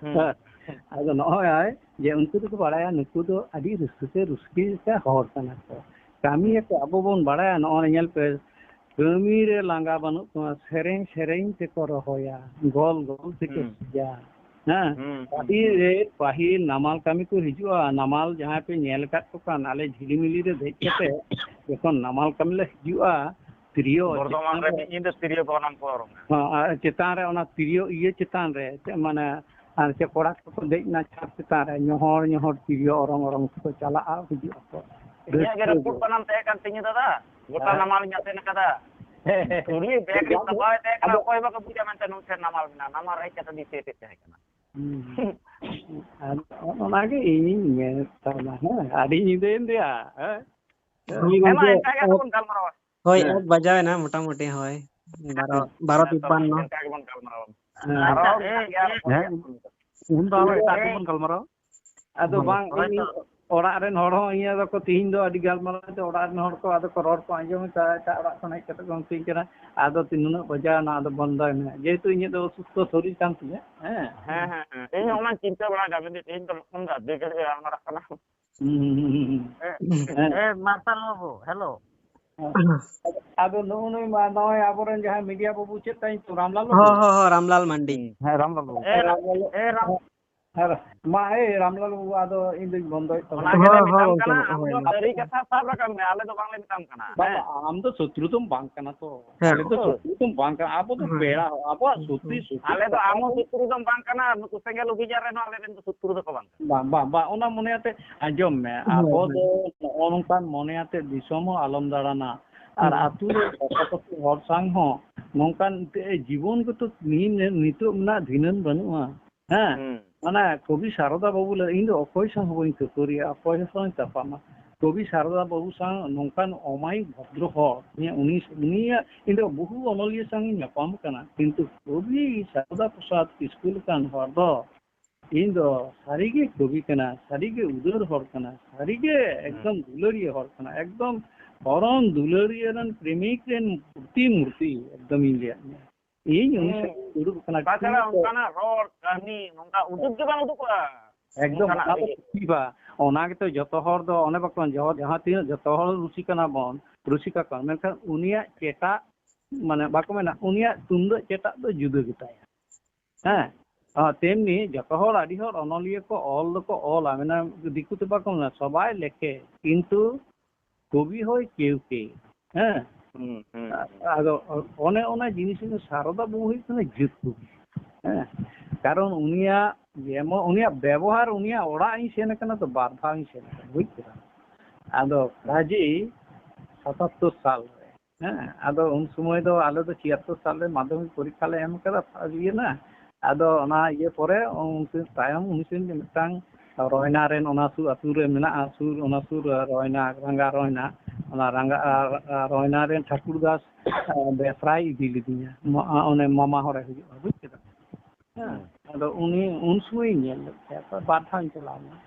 ᱦᱩᱸ᱾ ᱦᱮᱸ᱾ ᱟᱫᱚ ᱱᱚᱜᱼᱚᱭ ᱡᱮ ᱩᱱᱠᱩ ᱫᱚᱠᱚ ᱵᱟᱲᱟᱭᱟ ᱱᱩᱠᱩ ᱫᱚ ᱟᱹᱰᱤ ᱨᱟᱹᱥᱠᱟᱹ ᱛᱮ ᱨᱩᱥᱠᱤ ᱦᱚᱲ ᱠᱟᱱᱟ ᱠᱚ᱾ ᱠᱟᱹᱢᱤᱭᱟᱠᱚ, ᱦᱩᱸ᱾ ᱟᱵᱚ ᱵᱚᱱ ᱵᱟᱲᱟᱭᱟ, ᱱᱚᱜᱼᱚᱭ ᱧᱮᱞ ᱯᱮ, ᱠᱟᱹᱢᱤ ᱨᱮ ᱞᱟᱸᱜᱟ ᱵᱟᱹᱱᱩᱜ ᱠᱚᱣᱟ, ᱥᱮᱨᱮᱧ ᱥᱮᱨᱮᱧ ᱛᱮᱠᱚ ᱨᱚᱦᱚᱭᱟ, ᱜᱚᱞ ᱜᱚᱞ ᱛᱮᱠᱚ ᱦᱩᱸ᱾ ᱥᱤᱡᱟ᱾ ᱦᱮᱸ, ᱦᱩᱸ, ᱦᱩᱸ, ᱯᱟᱹᱦᱤᱞ ᱦᱩᱸ᱾ ᱨᱮ, ᱯᱟᱹᱦᱤᱞ ᱱᱟᱢᱟᱞ ᱠᱟᱹᱢᱤ ᱠᱚ ᱦᱤᱡᱩᱜᱼᱟ, ᱱᱟᱢᱟᱞ ᱡᱟᱦᱟᱸᱭ ᱯᱮ ᱧᱮᱞ ᱟᱠᱟᱫ ᱠᱚ ᱠᱷᱟᱱ, ᱟᱞᱮ ᱡᱷᱤᱞᱤᱢᱤᱞᱤ ᱨᱮ ᱫᱮᱡ ᱠᱟᱛᱮ ᱡᱚᱠᱷᱚᱱ ᱱᱟᱢᱟᱞ ᱠᱟᱹᱢᱤ ᱞᱮ ᱦᱤᱡᱩᱜᱼᱟ, ᱛᱤᱨᱭᱳ ᱵᱚᱨᱫᱷᱚᱢᱟᱱ ᱪᱮᱛᱟᱱ ᱨᱮ ᱨᱮ, ᱢᱤᱫ ᱧᱤᱫᱟᱹ ᱛᱤᱨᱭᱳ ᱵᱟᱱᱟᱢ ᱠᱚ ᱚᱨᱚᱝᱟ᱾ ᱦᱚᱸ, ᱟᱨ ᱪᱮᱛᱟᱱ ᱨᱮ ᱚᱱᱟ ᱛᱤᱨᱭᱳ ᱤᱭᱟᱹ ᱪᱮᱛᱟᱱ ᱨᱮ, ᱪᱮᱫ ᱢᱟᱱᱮ, ᱟᱨ ᱪᱮᱫ ᱠᱚᱲᱟ ᱠᱚᱠᱚ ᱫᱮᱡ ᱮᱱᱟ ᱪᱷᱟᱫᱽ ᱪᱮᱛᱟᱱ ᱨᱮ, ᱧᱚᱦᱚᱲ ᱧᱚᱦᱚᱲ ᱛᱤᱨᱭᱳ ᱚᱨᱚᱝ ᱚᱨᱚᱝ ᱛᱮᱠᱚ ᱪᱟᱞᱟᱜᱼᱟ, ᱦᱤᱡᱩᱜ ᱟᱠᱚ᱾ ᱤᱧᱟᱹᱜ ᱜᱮ ᱨᱟᱹᱥᱠᱟᱹ ᱨᱟᱹᱯᱩᱫ ᱜᱮ᱾ ᱵᱟᱱᱟᱢ ᱛᱟᱦᱮᱸ ᱠᱟᱱ ᱛᱤᱧᱟᱹ ᱫᱟᱫᱟ, ᱜᱚᱴᱟ ᱦᱮᱸ᱾ ᱱᱟᱢᱟᱞᱤᱧ ᱟᱛᱮᱱ ᱟᱠᱟᱫᱟ᱾ ᱦᱮᱸ, ᱦᱮᱸ᱾ ᱠᱩᱞᱤ ᱵᱮᱜᱽ ᱨᱤᱧ ᱟᱫᱚ ᱥᱟᱯᱷᱟᱭ ᱛᱟᱦᱮᱸ ᱠᱟᱱᱟ, ᱟᱫᱚ ᱚᱠᱚᱭ ᱵᱟᱠᱚ ᱵᱩᱡᱟ ᱢᱮᱱᱛᱮ ᱱᱩᱭ ᱴᱷᱮᱱ ᱱᱟᱢᱟᱞ ᱢᱮᱱᱟᱜᱼᱟ, ᱱᱟᱢᱟᱞ ᱦᱮᱡ ᱠᱟᱛᱮ ᱫᱤᱥᱟᱹ ᱛᱮ ᱛᱟᱦᱮᱸ ᱠᱟᱱᱟ᱾ ᱦᱩᱸ᱾ ᱟᱫᱚ ᱚᱱᱟᱜᱮ ᱤᱧᱤᱧ ᱢᱮᱱᱮᱫ ᱛᱟᱵᱚᱱᱟ, ᱦᱮᱸ, ᱟᱹᱰᱤ ᱧᱤᱫᱟᱹᱭᱮᱱ ᱫᱚᱭᱟ, ᱦᱮᱸ᱾ ᱦᱳᱭ ᱦᱮᱸ ᱢᱟ, ᱜᱚᱢᱠᱮ, ᱮᱱᱠᱟ ᱜᱮ ᱟᱫᱚ ᱵᱚᱱ ᱜᱟᱞᱢᱟᱨᱟᱣᱟ᱾ ᱦᱳᱭ, ᱦᱮᱸ᱾ ᱮᱠ ᱵᱟᱡᱟᱣ ᱮᱱᱟ ᱢᱚᱴᱟᱢᱩᱴᱤ, ᱦᱳᱭ, ᱵᱟᱨᱚ, ᱦᱮᱸ, ᱵᱟᱨᱚ ᱛᱚ ᱛᱤᱯᱯᱟᱱᱱᱚ᱾ ᱮᱱᱠᱟ ᱜᱮᱵᱚᱱ ᱜᱟᱞᱢᱟᱨᱟᱣᱟ᱾ ᱦᱮᱸ᱾ ᱟᱨᱦᱚᱸ ᱴᱷᱤᱠ ᱜᱮᱭᱟ, ᱟᱨᱦᱚᱸ ᱦᱮᱸ, ᱜᱟᱞᱢᱟᱨᱟᱣᱟ᱾ ᱩᱱ ᱫᱚ ᱟᱨᱦᱚᱸ ᱮᱴᱟᱜ ᱠᱚᱵᱚᱱ ᱜᱟᱞᱢᱟᱨᱟᱣᱟ᱾ ᱟᱫᱚ ᱦᱳᱭ᱾ ᱵᱟᱝ, ᱦᱳᱭ ᱤᱧ ᱛᱚ᱾ ᱚᱲᱟᱜ ᱨᱮᱱ ᱦᱚᱲ ᱦᱚᱸ ᱤᱧ ᱟᱫᱚ ᱠᱚ ᱛᱤᱦᱤᱧ ᱫᱚ ᱟᱹᱰᱤ ᱜᱟᱞᱢᱟᱨᱟᱣ ᱛᱮ ᱚᱲᱟᱜ ᱨᱮᱱ ᱦᱚᱲ ᱠᱚ ᱟᱫᱚ ᱠᱚ ᱨᱚᱲ ᱠᱚ ᱟᱸᱡᱚᱢ ᱮᱫᱟ, ᱮᱴᱟᱜ ᱚᱲᱟᱜ ᱠᱷᱚᱱ ᱦᱮᱡ ᱠᱟᱛᱮ ᱠᱚ ᱢᱤᱛᱟᱹᱧ ᱠᱟᱱᱟ, "ᱟᱫᱚ ᱛᱤᱱ ᱱᱩᱱᱟᱹᱜ ᱵᱟᱡᱟᱣ ᱮᱱᱟ, ᱟᱫᱚ ᱵᱚᱱᱫᱚᱭ ᱢᱮ", ᱡᱮᱦᱮᱛᱩ ᱤᱧᱟᱹᱜ ᱫᱚ ᱚᱥᱩᱥᱛᱷᱚ ᱥᱚᱨᱤᱨ ᱠᱟᱱ ᱛᱤᱧᱟᱹ᱾ ᱦᱮᱸ᱾ ᱦᱮᱸ, ᱦᱮᱸ, ᱦᱮᱸ᱾ ᱤᱧ ᱦᱚᱸ ᱚᱱᱟᱧ ᱪᱤᱱᱛᱟᱹ ᱵᱟᱲᱟᱭᱮᱫᱟ, ᱢᱮᱱᱫᱟᱹᱧ ᱛᱮᱦᱮᱧ ᱫᱚ ᱞᱚᱠᱷᱚᱱ ᱫᱟ ᱟᱹᱰᱤ ᱜᱷᱟᱹᱲᱤᱡ ᱮ ᱜᱟᱞᱢᱟᱨᱟᱜ ᱠᱟᱱᱟ᱾ ᱦᱩᱸ, ᱦᱩᱸ, ᱦᱩᱸ, ᱦᱩᱸ᱾ ᱮ, ᱦᱮᱸ᱾ ᱮ, ᱢᱟᱨᱥᱟᱞ ᱵᱟᱹᱵᱩ, ᱦᱮᱞᱳ᱾ ᱟᱫᱚ ᱱᱩᱜᱼᱩ ᱱᱩᱭ ᱢᱟ, ᱱᱚᱜᱼᱚᱭ ᱟᱵᱚᱨᱮᱱ ᱡᱟᱦᱟᱸᱭ ᱢᱤᱰᱤᱭᱟ ᱵᱟᱹᱵᱩ, ᱪᱮᱫ ᱛᱟᱭ ᱧᱩᱛᱩᱢ? ᱨᱟᱢᱞᱟᱞ ᱦᱚᱸ, ᱵᱟᱹᱵᱩ? ᱦᱚᱸ, ᱦᱚᱸ, ᱨᱟᱢᱞᱟᱞ ᱢᱟᱱᱰᱤ᱾ ᱦᱮᱸ, ᱨᱟᱢᱞᱟᱞ ᱵᱟᱹᱵᱩ᱾ ᱮ, ᱨᱟᱢᱞᱟᱞ ᱮ, ᱨᱟᱢ- ᱦᱮᱸ, ᱢᱟ, ᱮ, ᱨᱟᱢᱞᱟᱞ ᱵᱟᱹᱵᱩ, ᱟᱫᱚ ᱤᱧ ᱫᱩᱧ ᱵᱚᱱᱫᱚᱭᱮᱫ ᱛᱟᱵᱚᱱᱟ᱾ ᱚᱱᱟ ᱜᱮᱞᱮ ᱦᱚᱸ, ᱦᱚᱸ, ᱢᱮᱛᱟᱢ ᱜᱚᱝᱠᱮ, ᱠᱟᱱᱟ, ᱢᱟ, ᱟᱢ ᱦᱳᱭ, ᱫᱚ ᱢᱟ᱾ ᱥᱟᱹᱨᱤ ᱠᱟᱛᱷᱟ ᱥᱟᱵ ᱨᱟᱠᱟᱵ ᱢᱮ, ᱟᱞᱮ ᱫᱚ ᱵᱟᱝᱞᱮ ᱢᱮᱛᱟᱢ ᱠᱟᱱᱟ᱾ ᱵᱟᱵᱟ, ᱦᱮᱸ? ᱟᱢ ᱫᱚ ᱥᱚᱛᱨᱩ ᱫᱚᱢ ᱵᱟᱝ ᱠᱟᱱᱟ ᱛᱚ᱾ ᱦᱮᱸ᱾ ᱟᱞᱮ ᱫᱚ ᱦᱳᱭ᱾ ᱥᱚᱛᱨᱩ ᱫᱚᱢ ᱵᱟᱝ ᱠᱟᱱᱟ, ᱟᱵᱚ ᱫᱚ ᱦᱩᱸ᱾ ᱯᱮᱲᱟ ᱦᱚᱲ, ᱟᱵᱚᱣᱟᱜ ᱦᱩᱸ᱾ ᱥᱚᱛᱨᱩ ᱟᱞᱮ ᱫᱚ ᱥᱚᱛᱨᱩ ᱟᱢ ᱦᱚᱸ ᱠᱟᱱᱟ᱾ ᱥᱚᱛᱨᱩ ᱫᱚᱢ ᱵᱟᱝ ᱠᱟᱱᱟ, ᱟᱨ ᱱᱩᱠᱩ ᱥᱮᱸᱜᱮᱞ ᱚᱵᱷᱤᱡᱟᱱ ᱨᱮᱱ ᱦᱚᱸ ᱟᱞᱮ ᱨᱮᱱ ᱫᱚ ᱥᱚᱛᱨᱩ ᱫᱚᱠᱚ ᱵᱟᱝ ᱠᱟᱱᱟ᱾ ᱵᱟᱝ, ᱵᱟᱝ, ᱵᱟᱝ, ᱚᱱᱟ ᱢᱚᱱᱮ ᱟᱛᱮ ᱟᱸᱡᱚᱢ ᱢᱮ, ᱦᱳᱭ, ᱟᱵᱚ ᱦᱳᱭ᱾ ᱫᱚ ᱱᱚᱜᱼᱚ ᱱᱚᱝᱠᱟᱱ ᱢᱚᱱᱮ ᱟᱛᱮ ᱫᱤᱥᱚᱢ ᱦᱚᱸ ᱟᱞᱚᱢ ᱫᱟᱬᱟᱱᱟ, ᱟᱨ ᱦᱩᱸ᱾ ᱟᱹᱛᱩ ᱨᱮ ᱯᱟᱥᱟᱯᱟᱥᱤ ᱦᱚᱲ ᱥᱟᱝ ᱦᱚᱸ ᱱᱚᱝᱠᱟᱱ ᱛᱮ ᱡᱤᱵᱚᱱ ᱜᱮᱛᱚ ᱱᱤ-, ᱱᱤᱛᱚᱜ ᱢᱮᱱᱟᱜ ᱫᱷᱤᱱᱟᱹᱱ ᱵᱟᱹᱱᱩᱜᱼᱟ᱾ ᱦᱮᱸ, ᱦᱩᱸ᱾ ᱢᱟᱱᱮ ᱠᱚᱵᱤ ᱥᱟᱨᱚᱫᱟ ᱵᱟᱹᱵᱩ ᱞᱟᱹᱭ, ᱤᱧ ᱫᱚ ᱚᱠᱚᱭ ᱥᱟᱶ ᱦᱚᱸ ᱵᱟᱹᱧ ᱠᱷᱟᱹᱯᱟᱹᱨᱤᱭᱟ, ᱚᱠᱚᱭ ᱥᱟᱶ ᱤᱧ ᱛᱟᱯᱟᱢᱟ᱾ ᱠᱚᱵᱤ ᱥᱟᱨᱚᱫᱟ ᱵᱟᱹᱵᱩ ᱥᱟᱶ ᱱᱚᱝᱠᱟᱱ ᱚᱢᱟᱭᱤᱠ ᱵᱷᱚᱫᱨᱚ ᱦᱚᱲ, ᱩᱱᱤ, ᱩᱱᱤ, ᱩᱱᱤᱭᱟᱜ, ᱤᱧ ᱫᱚ ᱵᱚᱦᱩ ᱚᱱᱚᱞᱤᱭᱟᱹ ᱥᱟᱶ ᱤᱧ ᱧᱟᱯᱟᱢ ᱠᱟᱱᱟ, ᱠᱤᱱᱛᱩ ᱠᱚᱵᱤ ᱥᱟᱨᱚᱫᱟ ᱯᱨᱚᱥᱟᱫᱽ ᱠᱤᱥᱠᱩ ᱞᱮᱠᱟᱱ ᱦᱚᱲ ᱫᱚ ᱤᱧ ᱫᱚ ᱥᱟᱹᱨᱤᱜᱮ ᱠᱚᱵᱤ ᱠᱟᱱᱟ, ᱥᱟᱹᱨᱤᱜᱮ ᱩᱫᱟᱹᱨ ᱦᱚᱲ ᱠᱟᱱᱟ, ᱥᱟᱹᱨᱤᱜᱮ ᱦᱩᱸ᱾ ᱮᱠᱫᱚᱢ ᱫᱩᱞᱟᱹᱲᱤᱭᱟᱹ ᱦᱚᱲ ᱠᱟᱱᱟ, ᱮᱠᱫᱚᱢ ᱯᱚᱨᱚᱢ ᱫᱩᱞᱟᱹᱲᱤᱭᱟᱹ ᱨᱮᱱ ᱯᱨᱮᱢᱤᱠ ᱨᱮᱱ ᱯᱨᱚᱛᱤᱢᱩᱨᱛᱤ, ᱮᱠᱫᱚᱢ ᱤᱧ ᱞᱟᱹᱭᱟᱫ ᱢᱮᱭᱟ᱾ ᱤᱧ ᱩᱱᱤ ᱦᱩᱸ᱾ ᱥᱟᱶ ᱤᱧ ᱫᱩᱲᱩᱵ ᱠᱟᱱᱟ, ᱛᱟᱪᱷᱟᱲᱟ ᱠᱤᱱᱛᱩ ᱚᱱᱠᱟᱱᱟᱜ ᱨᱚᱲ, ᱠᱟᱹᱦᱱᱤ, ᱱᱚᱝᱠᱟ ᱩᱫᱩᱜ ᱜᱮ ᱵᱟᱝ ᱩᱫᱩᱜᱚᱜᱼᱟ᱾ ᱮᱠᱫᱚᱢ, ᱚᱱᱠᱟᱱᱟᱜ ᱚᱱᱟ ᱫᱚ ᱛᱮᱜᱮ᱾ ᱥᱚᱛᱤ ᱵᱟ, ᱚᱱᱟ ᱜᱮᱛᱚ ᱡᱚᱛᱚ ᱦᱚᱲ ᱫᱚ ᱚᱱᱮ ᱵᱟᱠᱚ ᱢᱮᱱ, ᱡᱚ-, ᱡᱟᱦᱟᱸ ᱛᱤᱱᱟᱹᱜ ᱡᱚᱛᱚ ᱦᱚᱲ ᱨᱩᱥᱤᱠᱟ ᱠᱟᱱᱟ ᱵᱚᱱ, ᱨᱩᱥᱤᱠᱟ ᱠᱟᱱᱟ, ᱢᱮᱱᱠᱷᱟᱱ ᱩᱱᱤᱭᱟᱜ ᱪᱮᱴᱟᱜ, ᱢᱟᱱᱮ ᱵᱟᱠᱚ ᱢᱮᱱᱟ, ᱩᱱᱤᱭᱟᱜ ᱛᱩᱢᱫᱟᱹᱜ ᱪᱮᱴᱟᱜ ᱫᱚ ᱡᱩᱫᱟᱹ ᱜᱮᱛᱟᱭᱟ᱾ ᱦᱮᱸ, ᱟᱨ ᱛᱮᱢᱱᱤ ᱡᱚᱛᱚ ᱦᱚᱲ, ᱟᱹᱰᱤ ᱦᱚᱲ ᱚᱱᱚᱞᱤᱭᱟᱹ ᱠᱚ ᱚᱞ ᱫᱚᱠᱚ ᱚᱞᱟ, ᱢᱮᱱᱟ ᱫᱤᱠᱩ ᱛᱮ ᱵᱟᱠᱚ ᱢᱮᱱᱟ, "ᱥᱚᱵᱟᱭ ᱞᱮᱠᱷᱮ, ᱠᱤᱱᱛᱩ ᱠᱚᱵᱤ ᱦᱚᱭ ᱠᱮᱣ ᱠᱮᱣ", ᱦᱮᱸ᱾ ᱦᱩᱸ, ᱦᱩᱸ, ᱦᱩᱸ᱾ ᱟᱫᱚ ᱚᱱᱮ ᱚᱱᱟ ᱡᱤᱱᱤᱥ ᱨᱮ ᱥᱟᱨᱚᱫᱟ ᱵᱟᱹᱵᱩ ᱦᱩᱭᱩᱜ ᱠᱟᱱᱟ ᱡᱟᱹᱛ ᱠᱚᱵᱤ, ᱦᱮᱸ᱾ ᱠᱟᱨᱚᱱ ᱩᱱᱤᱭᱟᱜ ᱡᱮᱢᱚᱱ, ᱩᱱᱤᱭᱟᱜ ᱵᱮᱵᱚᱦᱟᱨ, ᱩᱱᱤᱭᱟᱜ ᱚᱲᱟᱜ ᱤᱧ ᱥᱮᱱ ᱟᱠᱟᱱᱟ ᱛᱚ, ᱵᱟᱨ ᱫᱷᱟᱣ ᱤᱧ ᱥᱮᱱ ᱟᱠᱟᱱᱟ, ᱵᱩᱡᱽ ᱠᱮᱫᱟᱢ? ᱟᱫᱚ ᱠᱟᱡᱮ ᱥᱟᱛᱟᱛᱛᱳᱨ ᱥᱟᱞ ᱨᱮ, ᱦᱮᱸ, ᱟᱫᱚ ᱩᱱ ᱥᱚᱢᱚᱭ ᱫᱚ ᱟᱞᱮ ᱫᱚ ᱪᱷᱤᱭᱟᱛᱛᱳᱨ ᱥᱟᱞ ᱨᱮ ᱢᱟᱫᱽᱫᱷᱚᱢᱤᱠ ᱯᱚᱨᱤᱠᱠᱷᱟ ᱞᱮ ᱮᱢ ᱟᱠᱟᱫᱟ, ᱯᱷᱟᱥᱴ ᱤᱭᱟᱨ ᱨᱮᱱᱟᱜ᱾ ᱟᱫᱚ ᱚᱱᱟ ᱤᱭᱟᱹ ᱯᱚᱨᱮ ᱩᱱᱠᱤᱱ ᱛᱟᱭᱚᱢ ᱩᱱᱠᱤᱱ ᱜᱮ ᱢᱤᱫᱴᱟᱝ ᱨᱚᱭᱱᱟ ᱨᱮᱱ ᱚᱱᱟ ᱥᱩᱨ ᱟᱹᱛᱩ ᱨᱮ ᱢᱮᱱᱟᱜᱼᱟ, ᱥᱩᱨ, ᱚᱱᱟ ᱥᱩᱨ ᱨᱚᱭᱱᱟ, ᱨᱟᱸᱜᱟ ᱨᱚᱭᱱᱟ, ᱚᱱᱟ ᱨᱟᱸᱜᱟ, ᱟᱨ, ᱟᱨ ᱨᱚᱭᱱᱟ ᱨᱮᱱ ᱴᱷᱟᱹᱠᱩᱨ ᱫᱟᱥ, ᱟ, ᱵᱮᱥᱨᱟᱭ ᱤᱫᱤ ᱞᱤᱫᱤᱧᱟ᱾ ᱢᱟ-, ᱚᱱᱮ ᱢᱟᱢᱟ ᱦᱚᱲᱮ ᱦᱩᱭᱩᱜᱼᱟ, ᱵᱩᱡᱽ ᱠᱮᱫᱟ? ᱦᱮᱸ, ᱦᱩᱸ᱾ ᱟᱫᱚ ᱩᱱᱤ ᱩᱱ ᱥᱚᱢᱚᱭᱤᱧ ᱧᱮᱞ ᱞᱮᱫ ᱛᱟᱭᱟ, ᱛᱚ ᱵᱟᱨ ᱫᱷᱟᱣ ᱤᱧ ᱪᱟᱞᱟᱣ ᱞᱮᱱᱟ᱾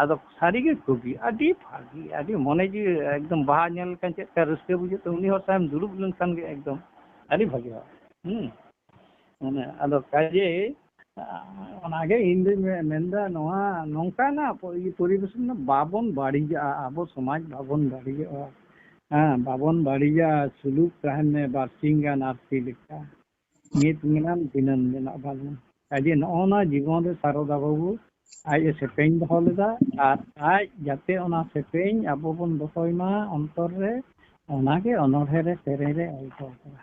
ᱟᱫᱚ ᱥᱟᱹᱨᱤᱜᱮ ᱠᱚᱵᱤ, ᱟᱹᱰᱤ ᱵᱷᱟᱹᱜᱤ, ᱟᱹᱰᱤ ᱢᱚᱱᱮ ᱡᱤᱣᱤ ᱮᱠᱫᱚᱢ ᱵᱟᱦᱟ ᱧᱮᱞ ᱞᱮᱠᱷᱟᱱ ᱪᱮᱫ ᱞᱮᱠᱟ ᱨᱟᱹᱥᱠᱟᱹ ᱵᱩᱡᱷᱟᱹᱜ ᱛᱟᱢᱟ, ᱩᱱᱤ ᱦᱚᱲ ᱥᱟᱶ ᱮᱢ ᱫᱩᱲᱩᱵ ᱞᱮᱱᱠᱷᱟᱱ ᱜᱮ ᱮᱠᱫᱚᱢ ᱟᱹᱰᱤ ᱵᱷᱟᱹᱜᱤᱼᱟ᱾ ᱦᱩᱸ᱾ ᱢᱟᱱᱮ ᱟᱫᱚ ᱠᱟᱡᱮ, ᱟ, ᱚᱱᱟᱜᱮ ᱤᱧ ᱫᱩᱧ ᱢᱮ-, ᱢᱮᱱᱫᱟ, ᱱᱚᱣᱟ ᱱᱚᱝᱠᱟᱱᱟᱜ ᱯᱚ-, ᱤᱭᱟᱹ ᱯᱚᱨᱤᱵᱮᱥ ᱨᱮ ᱵᱟᱵᱚᱱ ᱵᱟᱹᱲᱤᱡᱟᱜᱼᱟ, ᱟᱵᱚ ᱥᱚᱢᱟᱡᱽ ᱵᱟᱵᱚᱱ ᱵᱟᱹᱲᱤᱡᱚᱜᱼᱟ᱾ ᱦᱮᱸ, ᱵᱟᱵᱚᱱ ᱵᱟᱹᱲᱤᱡᱟᱜᱼᱟ, ᱥᱩᱞᱩᱠ ᱛᱟᱦᱮᱱ ᱢᱮ ᱵᱟᱨᱥᱤᱧ ᱜᱟᱱ ᱟᱨᱥᱤ ᱞᱮᱠᱟ᱾ ᱱᱤᱛ ᱢᱮᱱᱟᱢ ᱫᱤᱱᱟᱹᱢ ᱢᱮᱱᱟᱜ ᱵᱟᱹᱱᱩᱜ᱾ ᱠᱟᱡᱮ ᱱᱚᱜᱼᱚ ᱱᱚᱣᱟ ᱡᱤᱵᱚᱱ ᱨᱮ ᱥᱟᱨᱚᱫᱟ ᱵᱟᱹᱵᱩ ᱟᱡ ᱮ ᱥᱮᱯᱮᱧ ᱫᱚᱦᱚ ᱞᱮᱫᱟ, ᱟᱨ ᱟᱡ ᱡᱟᱛᱮ ᱚᱱᱟ ᱥᱮᱯᱮᱧ ᱟᱵᱚ ᱵᱚᱱ ᱫᱚᱦᱚᱭ ᱢᱟ ᱚᱱᱛᱚᱨ ᱨᱮ, ᱚᱱᱟᱜᱮ ᱚᱱᱚᱬᱦᱮ ᱨᱮ, ᱥᱮᱨᱮᱧ ᱨᱮ ᱚᱞ ᱦᱚᱴᱚ ᱠᱟᱫᱟ᱾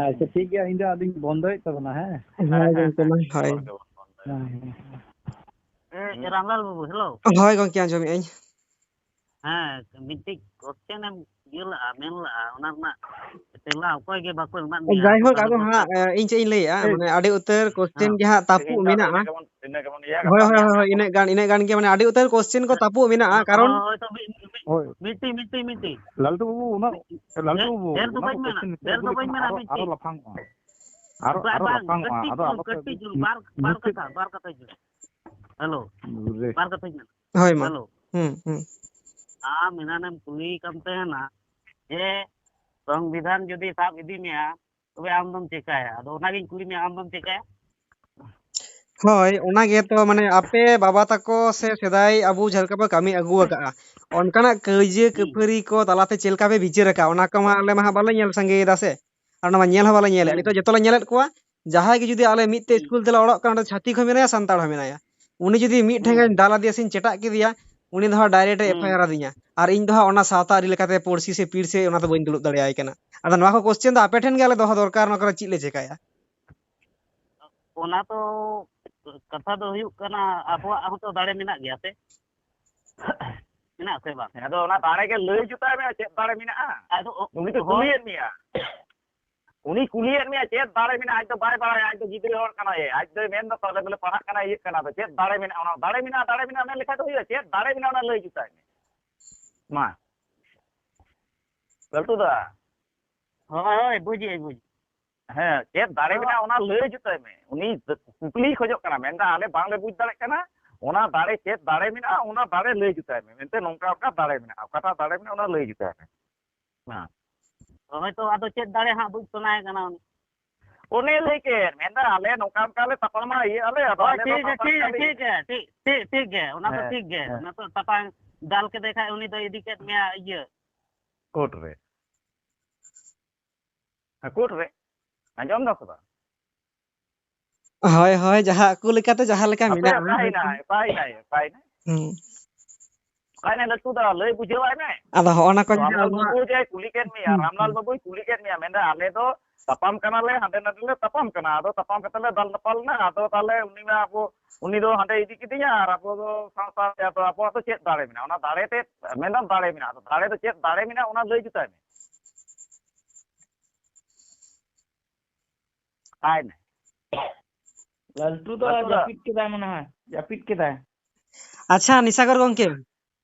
ᱟᱪᱪᱷᱟ, ᱴᱷᱤᱠ ᱜᱮᱭᱟ, ᱤᱧ ᱫᱚ ᱟᱫᱚᱧ ᱵᱚᱱᱫᱚᱭᱮᱫ ᱛᱟᱵᱚᱱᱟ, ᱦᱮᱸ? ᱦᱳᱭ, ᱜᱚᱢᱠᱮ, ᱢᱟ, ᱦᱳᱭ᱾ ᱦᱮᱸ, ᱦᱮᱸ, ᱦᱮᱸ᱾ ᱮ, ᱮ, ᱨᱟᱢᱞᱟᱞ ᱵᱟᱹᱵᱩ, ᱦᱮᱞᱳ᱾ ᱦᱳᱭ, ᱜᱚᱢᱠᱮ, ᱟᱸᱡᱚᱢᱮᱫ ᱟᱹᱧ᱾ ᱦᱮᱸ, ᱢᱤᱫᱴᱤᱡ ᱠᱚᱥᱪᱮᱱ ᱮᱢ ᱤᱭᱟᱹ ᱞᱟᱜᱼᱟ, ᱢᱮᱱ ᱞᱟᱜᱼᱟ, ᱚᱱᱟ ᱨᱮᱱᱟᱜ ᱛᱮᱞᱟ ᱚᱠᱚᱭ ᱜᱮ ᱵᱟᱠᱚ ᱮᱢᱟᱫ ᱢᱮᱭᱟ᱾ ᱡᱟᱭᱦᱳᱠ, ᱛᱚ ᱟᱫᱚ ᱛᱟᱦᱚᱞᱮ ᱦᱟᱸᱜ, ᱫᱚᱨᱠᱟᱨ ᱮ, ᱤᱧ ᱪᱮᱫ ᱤᱧ ᱞᱟᱹᱭᱮᱫᱼᱟ, ᱦᱮᱸ᱾ ᱢᱟᱱᱮ, ᱟᱹᱰᱤ ᱩᱛᱟᱹᱨ ᱠᱚᱥᱪᱮᱱ ᱦᱮᱸ᱾ ᱜᱮ ᱦᱟᱸᱜ ᱛᱟᱹᱯᱩᱜ ᱛᱮᱦᱮᱧ ᱫᱚ ᱟᱫᱚ ᱢᱮᱱᱟᱜᱼᱟ᱾ ᱤᱱᱟᱹ ᱜᱮᱵᱚᱱ, ᱤᱱᱟᱹ ᱜᱮᱵᱚᱱ ᱤᱭᱟᱹ ᱦᱳᱭ, ᱠᱟᱛᱷᱟ ᱦᱳᱭ, ᱦᱳᱭ, ᱦᱳᱭ, ᱤᱱᱟᱹᱜ ᱜᱟᱱ, ᱤᱱᱟᱹᱜ ᱜᱟᱱ ᱜᱮ, ᱢᱟᱱᱮ, ᱟᱹᱰᱤ ᱩᱛᱟᱹᱨ ᱠᱚᱥᱪᱮᱱ ᱠᱚ ᱛᱟᱹᱯᱩᱜ ᱢᱮᱱᱟᱜᱼᱟ, ᱦᱳᱭ, ᱠᱟᱨᱚᱱ ᱦᱳᱭ, ᱦᱳᱭ, ᱛᱚ ᱢᱤ-, ᱢᱤ-, ᱦᱳᱭ᱾ ᱢᱤᱫᱴᱤᱡ, ᱢᱤᱫᱴᱤᱡ, ᱢᱤᱫᱴᱤᱡ᱾ ᱞᱟᱞᱴᱩ ᱵᱟᱹᱵᱩ, ᱩᱱᱟᱹᱜ, ᱞᱟᱞᱴᱩ ᱰᱷᱮᱨ, ᱵᱟᱹᱵᱩ, ᱰᱷᱮᱨ ᱫᱚ ᱩᱱᱟᱹᱜ ᱵᱟᱹᱧ ᱠᱚᱥᱪᱮᱱ ᱢᱮᱱᱟ, ᱱᱤᱛᱚᱜ ᱰᱷᱮᱨ ᱫᱚ ᱫᱚ ᱵᱟᱹᱧ ᱢᱮᱱᱟ, ᱟᱨᱚ, ᱢᱤᱫᱴᱤᱡ᱾ ᱟᱨᱚ ᱞᱟᱯᱷᱟᱝᱚᱜᱼᱟ᱾ ᱟᱨᱚ, ᱵᱟᱝ, ᱟᱨᱚ ᱵᱟᱝ, ᱞᱟᱯᱷᱟᱝᱚᱜᱼᱟ᱾ ᱠᱟᱹᱴᱤᱡ ᱟᱫᱚ ᱪᱩᱞᱩᱝ, ᱟᱞᱚᱯᱮ ᱠᱟᱹᱴᱤᱡ ᱪᱩᱞᱩᱝ, ᱵᱟᱨ, ᱵᱟᱨ ᱢᱩᱪᱟᱹᱫ ᱠᱟᱛᱷᱟ, ᱵᱟᱨ ᱠᱟᱛᱷᱟ ᱪᱩᱞᱩᱝ᱾ ᱦᱮᱞᱳ, ᱨᱮ᱾ ᱵᱟᱨ ᱠᱟᱛᱷᱟᱧ ᱢᱮᱱᱟ᱾ ᱦᱳᱭ, ᱢᱟ᱾ ᱦᱮᱞᱳ᱾ ᱦᱩᱸ, ᱦᱩᱸ᱾ ᱟᱢ ᱮᱱᱟᱱᱮᱢ ᱠᱩᱞᱤᱭᱮ ᱠᱟᱱ ᱛᱟᱦᱮᱱᱟ ᱡᱮ ᱥᱚᱝᱵᱤᱫᱷᱟᱱ ᱡᱩᱫᱤ ᱥᱟᱵ ᱤᱫᱤ ᱢᱮᱭᱟ, ᱛᱚᱵᱮ ᱟᱢ ᱫᱚᱢ ᱪᱮᱠᱟᱭᱟ? ᱟᱫᱚ ᱚᱱᱟᱜᱤᱧ ᱠᱩᱞᱤ ᱢᱮᱭᱟ, ᱟᱢ ᱫᱚᱢ ᱪᱮᱠᱟᱭᱟ? ᱦᱳᱭ, ᱚᱱᱟ ᱜᱮᱛᱚ, ᱢᱟᱱᱮ, ᱟᱯᱮ ᱵᱟᱵᱟ ᱛᱟᱠᱚ ᱥᱮ ᱥᱮᱫᱟᱭ ᱟᱵᱚ ᱡᱟᱦᱟᱸ ᱞᱮᱠᱟ ᱵᱚ ᱠᱟᱹᱢᱤ ᱟᱹᱜᱩ ᱟᱠᱟᱜᱼᱟ, ᱚᱱᱠᱟᱱᱟᱜ ᱠᱟᱹᱭᱡᱟᱹ ᱦᱩᱸ᱾ ᱠᱷᱟᱹᱯᱟᱹᱨᱤ ᱠᱚ ᱛᱟᱞᱟᱛᱮ ᱪᱮᱫ ᱞᱮᱠᱟ ᱯᱮ ᱵᱤᱪᱟᱹᱨ ᱟᱠᱟᱜᱼᱟ, ᱚᱱᱟ ᱠᱚᱢᱟ ᱟᱞᱮ ᱢᱟ ᱦᱟᱸᱜ ᱵᱟᱞᱮ ᱧᱮᱞ ᱥᱟᱸᱜᱮᱭᱮᱫᱟ ᱥᱮ, ᱟᱨ ᱚᱱᱟ ᱢᱟ ᱧᱮᱞ ᱦᱚᱸ ᱵᱟᱞᱮ ᱧᱮᱞᱮᱫᱼᱟ᱾ ᱦᱩᱸ᱾ ᱱᱤᱛᱚᱜ ᱡᱚᱛᱚ ᱞᱮ ᱧᱮᱞᱮᱫ ᱠᱚᱣᱟ, ᱡᱟᱦᱟᱸᱭ ᱜᱮ ᱡᱩᱫᱤ ᱟᱞᱮ ᱢᱤᱫᱴᱮᱡ ᱦᱩᱸ᱾ ᱥᱠᱩᱞ ᱛᱮᱞᱮ ᱚᱞᱚᱜ ᱠᱟᱱᱟ, ᱚᱸᱰᱮ ᱪᱷᱟᱹᱛᱤᱠ ᱦᱚᱸ ᱢᱮᱱᱟᱭᱟ, ᱥᱟᱱᱛᱟᱲ ᱦᱚᱸ ᱢᱮᱱᱟᱭᱟ, ᱩᱱᱤ ᱡᱩᱫᱤ ᱢᱤᱫ ᱦᱩᱸ᱾ ᱴᱷᱮᱱ ᱫᱟᱞ ᱟᱫᱮᱭᱟ ᱥᱮᱧ ᱪᱮᱴᱟᱜ ᱠᱮᱫᱮᱭᱟ, ᱩᱱᱤ ᱫᱚ ᱦᱟᱸᱜ direct ᱮ ᱦᱩᱸ᱾ F I R ᱟᱫᱤᱧᱟ, ᱟᱨ ᱤᱧ ᱫᱚ ᱦᱟᱸᱜ ᱚᱱᱟ ᱥᱟᱶᱛᱟ ᱟᱹᱨᱤ ᱞᱮᱠᱟᱛᱮ ᱯᱩᱲᱥᱤ ᱥᱮ ᱯᱤᱲ ᱥᱮ ᱚᱱᱟ ᱫᱚ ᱵᱟᱹᱧ ᱫᱩᱲᱩᱵ ᱫᱟᱲᱮᱭᱟᱭ ᱠᱟᱱᱟ᱾ ᱟᱫᱚ ᱱᱚᱣᱟ ᱠᱚ ᱠᱚᱥᱪᱮᱱ ᱫᱚ ᱟᱯᱮ ᱴᱷᱮᱱ ᱜᱮ ᱟᱞᱮ ᱫᱚᱦᱚ ᱫᱚᱨᱠᱟᱨ, ᱱᱚᱣᱟ ᱠᱚᱨᱮ ᱪᱮᱫ ᱞᱮ ᱪᱮᱠᱟᱭᱟ? ᱚᱱᱟ ᱫᱚ ᱠᱟᱛᱷᱟ ᱫᱚ ᱦᱩᱭᱩᱜ ᱠᱟᱱᱟ, ᱟᱵᱚᱣᱟᱜ ᱦᱚᱸᱛᱚ ᱫᱟᱲᱮ ᱢᱮᱱᱟᱜ ᱜᱮᱭᱟ ᱥᱮ? ᱢᱮᱱᱟᱜ ᱥᱮ ᱵᱟᱝ? ᱟᱫᱚ ᱚᱱᱟ ᱫᱟᱲᱮ ᱜᱮ ᱞᱟᱹᱭ ᱡᱩᱛᱟᱭ ᱢᱮ, ᱪᱮᱫ ᱫᱟᱲᱮ ᱢᱮᱱᱟᱜᱼᱟ? ᱟᱫᱚ ᱚ-, ᱩᱱᱤ ᱫᱚ ᱦᱳᱭ᱾ ᱠᱩᱞᱤᱭᱮᱫ ᱢᱮᱭᱟ᱾ ᱩᱱᱤ ᱠᱩᱞᱤᱭᱮᱫ ᱢᱮᱭᱟ, ᱪᱮᱫ ᱫᱟᱲᱮ ᱢᱮᱱᱟᱜᱼᱟ? ᱟᱡ ᱫᱚ ᱵᱟᱭ ᱵᱟᱲᱟᱭᱟ, ᱟᱡ ᱫᱚ ᱜᱤᱫᱽᱨᱟᱹ ᱦᱚᱲ ᱠᱟᱱᱟᱭ, ᱟᱡ ᱫᱚᱭ ᱢᱮᱱ ᱫᱟ ᱛᱟᱦᱞᱮ ᱵᱚᱞᱮ ᱯᱟᱲᱦᱟᱜ ᱠᱟᱱᱟᱭ, ᱤᱭᱟᱹᱜ ᱠᱟᱱᱟ, ᱟᱫᱚ ᱪᱮᱫ ᱫᱟᱲᱮ ᱢᱮᱱᱟᱜᱼᱟ? ᱚᱱᱟ ᱫᱟᱲᱮ ᱢᱮᱱᱟᱜᱼᱟ, ᱫᱟᱲᱮ ᱢᱮᱱᱟᱜᱼᱟ ᱢᱮᱱ ᱞᱮᱠᱷᱟᱡ ᱫᱚ ᱦᱩᱭᱩᱜᱼᱟ? ᱪᱮᱫ ᱫᱟᱲᱮ ᱢᱮᱱᱟᱜᱼᱟ, ᱚᱱᱟ ᱞᱟᱹᱭ ᱡᱩᱛᱟᱭ ᱢᱮ᱾ ᱢᱟ, ᱞᱟᱹᱴᱩ ᱫᱟ᱾ ᱦᱳᱭ, ᱦᱳᱭ, ᱵᱩᱡᱮᱜᱼᱟᱹᱧ, ᱵᱩᱡ᱾ ᱦᱮᱸ, ᱪᱮᱫ ᱫᱟᱲᱮ ᱦᱳᱭ᱾ ᱢᱮᱱᱟᱜᱼᱟ, ᱚᱱᱟ ᱞᱟᱹᱭ ᱡᱩᱛᱟᱭ ᱢᱮ᱾ ᱩᱱᱤ ᱠᱩᱠᱞᱤᱭ ᱠᱷᱚᱡᱚᱜ ᱠᱟᱱᱟ, ᱢᱮᱱᱫᱟ, "ᱟᱞᱮ ᱵᱟᱝᱞᱮ ᱵᱩᱡᱽ ᱫᱟᱲᱮᱭᱟᱜ ᱠᱟᱱᱟ, ᱚᱱᱟ ᱫᱟᱲᱮ, ᱪᱮᱫ ᱫᱟᱲᱮ ᱢᱮᱱᱟᱜᱼᱟ, ᱚᱱᱟ ᱫᱟᱲᱮ ᱞᱟᱹᱭ ᱡᱩᱛᱟᱭ ᱢᱮ᱾ ᱢᱮᱱᱛᱮ ᱱᱚᱝᱠᱟ ᱚᱱᱠᱟ ᱫᱟᱲᱮ ᱢᱮᱱᱟᱜᱼᱟ, ᱚᱠᱟᱴᱟᱜ ᱫᱟᱲᱮ ᱢᱮᱱᱟᱜᱼᱟ, ᱚᱱᱟ ᱞᱟᱹᱭ ᱡᱩᱛᱟᱭ ᱢᱮ᱾ ᱦᱮᱸ᱾ ᱦᱳᱭᱛᱳ ᱟᱫᱚ ᱪᱮᱫ ᱫᱟᱲᱮ ᱦᱟᱸᱜ ᱵᱩᱡᱽ ᱥᱟᱱᱟᱭᱮ ᱠᱟᱱᱟ ᱩᱱᱤ᱾ ᱩᱱᱤ ᱞᱟᱹᱭ ᱠᱮᱫ, ᱢᱮᱱᱫᱟ, "ᱟᱞᱮ ᱱᱚᱝᱠᱟ ᱚᱱᱠᱟ ᱞᱮ ᱛᱟᱯᱟᱢᱟ, ᱤᱭᱟᱹ ᱟᱞᱮ, ᱟᱫᱚ ᱦᱳᱭ, ᱟᱞᱮ ᱫᱚ ᱴᱷᱤᱠ ᱜᱮᱭᱟ, ᱥᱟᱱᱛᱟᱲ ᱴᱷᱤᱠ ᱜᱮᱭᱟ, ᱠᱟᱱ ᱴᱷᱤᱠ ᱜᱮᱭᱟ, ᱴᱷᱤᱠ, ᱴᱷᱤᱠ, ᱴᱷᱤᱠ ᱜᱮᱭᱟ, ᱚᱱᱟ ᱫᱚ ᱦᱮᱸ, ᱴᱷᱤᱠ ᱜᱮᱭᱟ, ᱦᱮᱸ᱾ ᱚᱱᱟ ᱫᱚ ᱛᱟᱯᱟᱢ ᱫᱟᱞ ᱠᱮᱫᱮ ᱠᱷᱟᱡ ᱩᱱᱤ ᱫᱚ ᱤᱫᱤ ᱠᱮᱫ ᱢᱮᱭᱟ ᱤᱭᱟᱹ᱾ ᱠᱳᱨᱴ ᱨᱮ᱾ ᱦᱮᱸ, ᱠᱳᱨᱴ ᱨᱮ᱾ ᱟᱸᱡᱚᱢ ᱫᱟᱢ ᱥᱮ ᱵᱟᱝ? ᱦᱳᱭ, ᱦᱳᱭ, ᱡᱟᱦᱟᱸ ᱟᱠᱚ ᱞᱮᱠᱟᱛᱮ ᱡᱟᱦᱟᱸ ᱞᱮᱠᱟ ᱦᱟᱯᱮ, ᱢᱮᱱᱟᱜᱼᱟ, ᱚᱠᱟᱭᱮᱱᱟᱭ, ᱚᱠᱟᱭᱮᱱᱟᱭ, ᱚᱠᱟᱭᱮᱱᱟᱭ? ᱦᱩᱸ᱾ ᱚᱠᱟᱭᱮᱱᱟᱭ ᱞᱟᱹᱴᱩ ᱫᱟ? ᱞᱟᱹᱭ ᱵᱩᱡᱷᱟᱹᱣᱟᱭ ᱢᱮ᱾ ᱟᱫᱚ ᱦᱚᱸᱜᱼᱚ ᱱᱟ ᱠᱚ ᱡᱩᱫᱤ ᱨᱟᱢᱞᱟᱞ ᱟᱵᱚᱣᱟᱜ ᱵᱟᱹᱵᱩ ᱡᱮ ᱠᱩᱞᱤ ᱠᱮᱫ ᱢᱮᱭᱟ, ᱦᱩᱸ, ᱨᱟᱢᱞᱟᱞ ᱦᱩᱸ᱾ ᱵᱟᱹᱵᱩᱭ ᱠᱩᱞᱤ ᱠᱮᱫ ᱢᱮᱭᱟ, ᱢᱮᱱᱫᱟ, "ᱟᱞᱮ ᱫᱚ ᱛᱟᱯᱟᱢ ᱠᱟᱱᱟᱞᱮ, ᱦᱟᱸᱰᱮ ᱱᱟᱰᱮ ᱞᱮ ᱛᱟᱯᱟᱢ ᱠᱟᱱᱟ, ᱟᱫᱚ ᱛᱟᱯᱟᱢ ᱠᱟᱛᱮ ᱞᱮ ᱫᱟᱞ ᱫᱟᱯᱟᱞ ᱮᱱᱟ, ᱟᱫᱚ ᱛᱟᱦᱞᱮ ᱩᱱᱤ ᱢᱟ ᱟᱵᱚ, ᱩᱱᱤ ᱫᱚ ᱦᱟᱸᱰᱮ ᱤᱫᱤ ᱠᱤᱫᱤᱧᱟ, ᱟᱨ ᱟᱵᱚ ᱫᱚ ᱥᱟᱶ ᱥᱟᱶᱛᱮ ᱟᱫᱚ ᱟᱵᱚᱣᱟᱜ ᱫᱚ ᱪᱮᱫ ᱫᱟᱲᱮ ᱢᱮᱱᱟᱜᱼᱟ?" ᱚᱱᱟ ᱫᱟᱲᱮ ᱛᱮ, ᱢᱮᱱᱫᱟᱢ ᱫᱟᱲᱮ ᱢᱮᱱᱟᱜᱼᱟ, ᱟᱫᱚ ᱫᱟᱲᱮ ᱫᱚ ᱪᱮᱫ ᱫᱟᱲᱮ ᱢᱮᱱᱟᱜᱼᱟ, ᱚᱱᱟ ᱞᱟᱹᱭ ᱡᱩᱛᱟᱭ ᱢᱮ᱾ ᱟᱭ ᱢᱮ᱾ ᱞᱟᱞᱴᱩ ᱫᱚ ᱞᱟᱞᱴᱩ ᱫᱟ᱾ ᱡᱟᱹᱯᱤᱫ ᱠᱮᱫᱟᱭ ᱢᱚᱱᱮ ᱦᱚᱭ, ᱡᱟᱹᱯᱤᱫ ᱠᱮᱫᱟᱭ᱾ ᱟᱪᱪᱷᱟ, ᱱᱤᱥᱟᱜᱚᱨ ᱜᱚᱝᱠᱮ᱾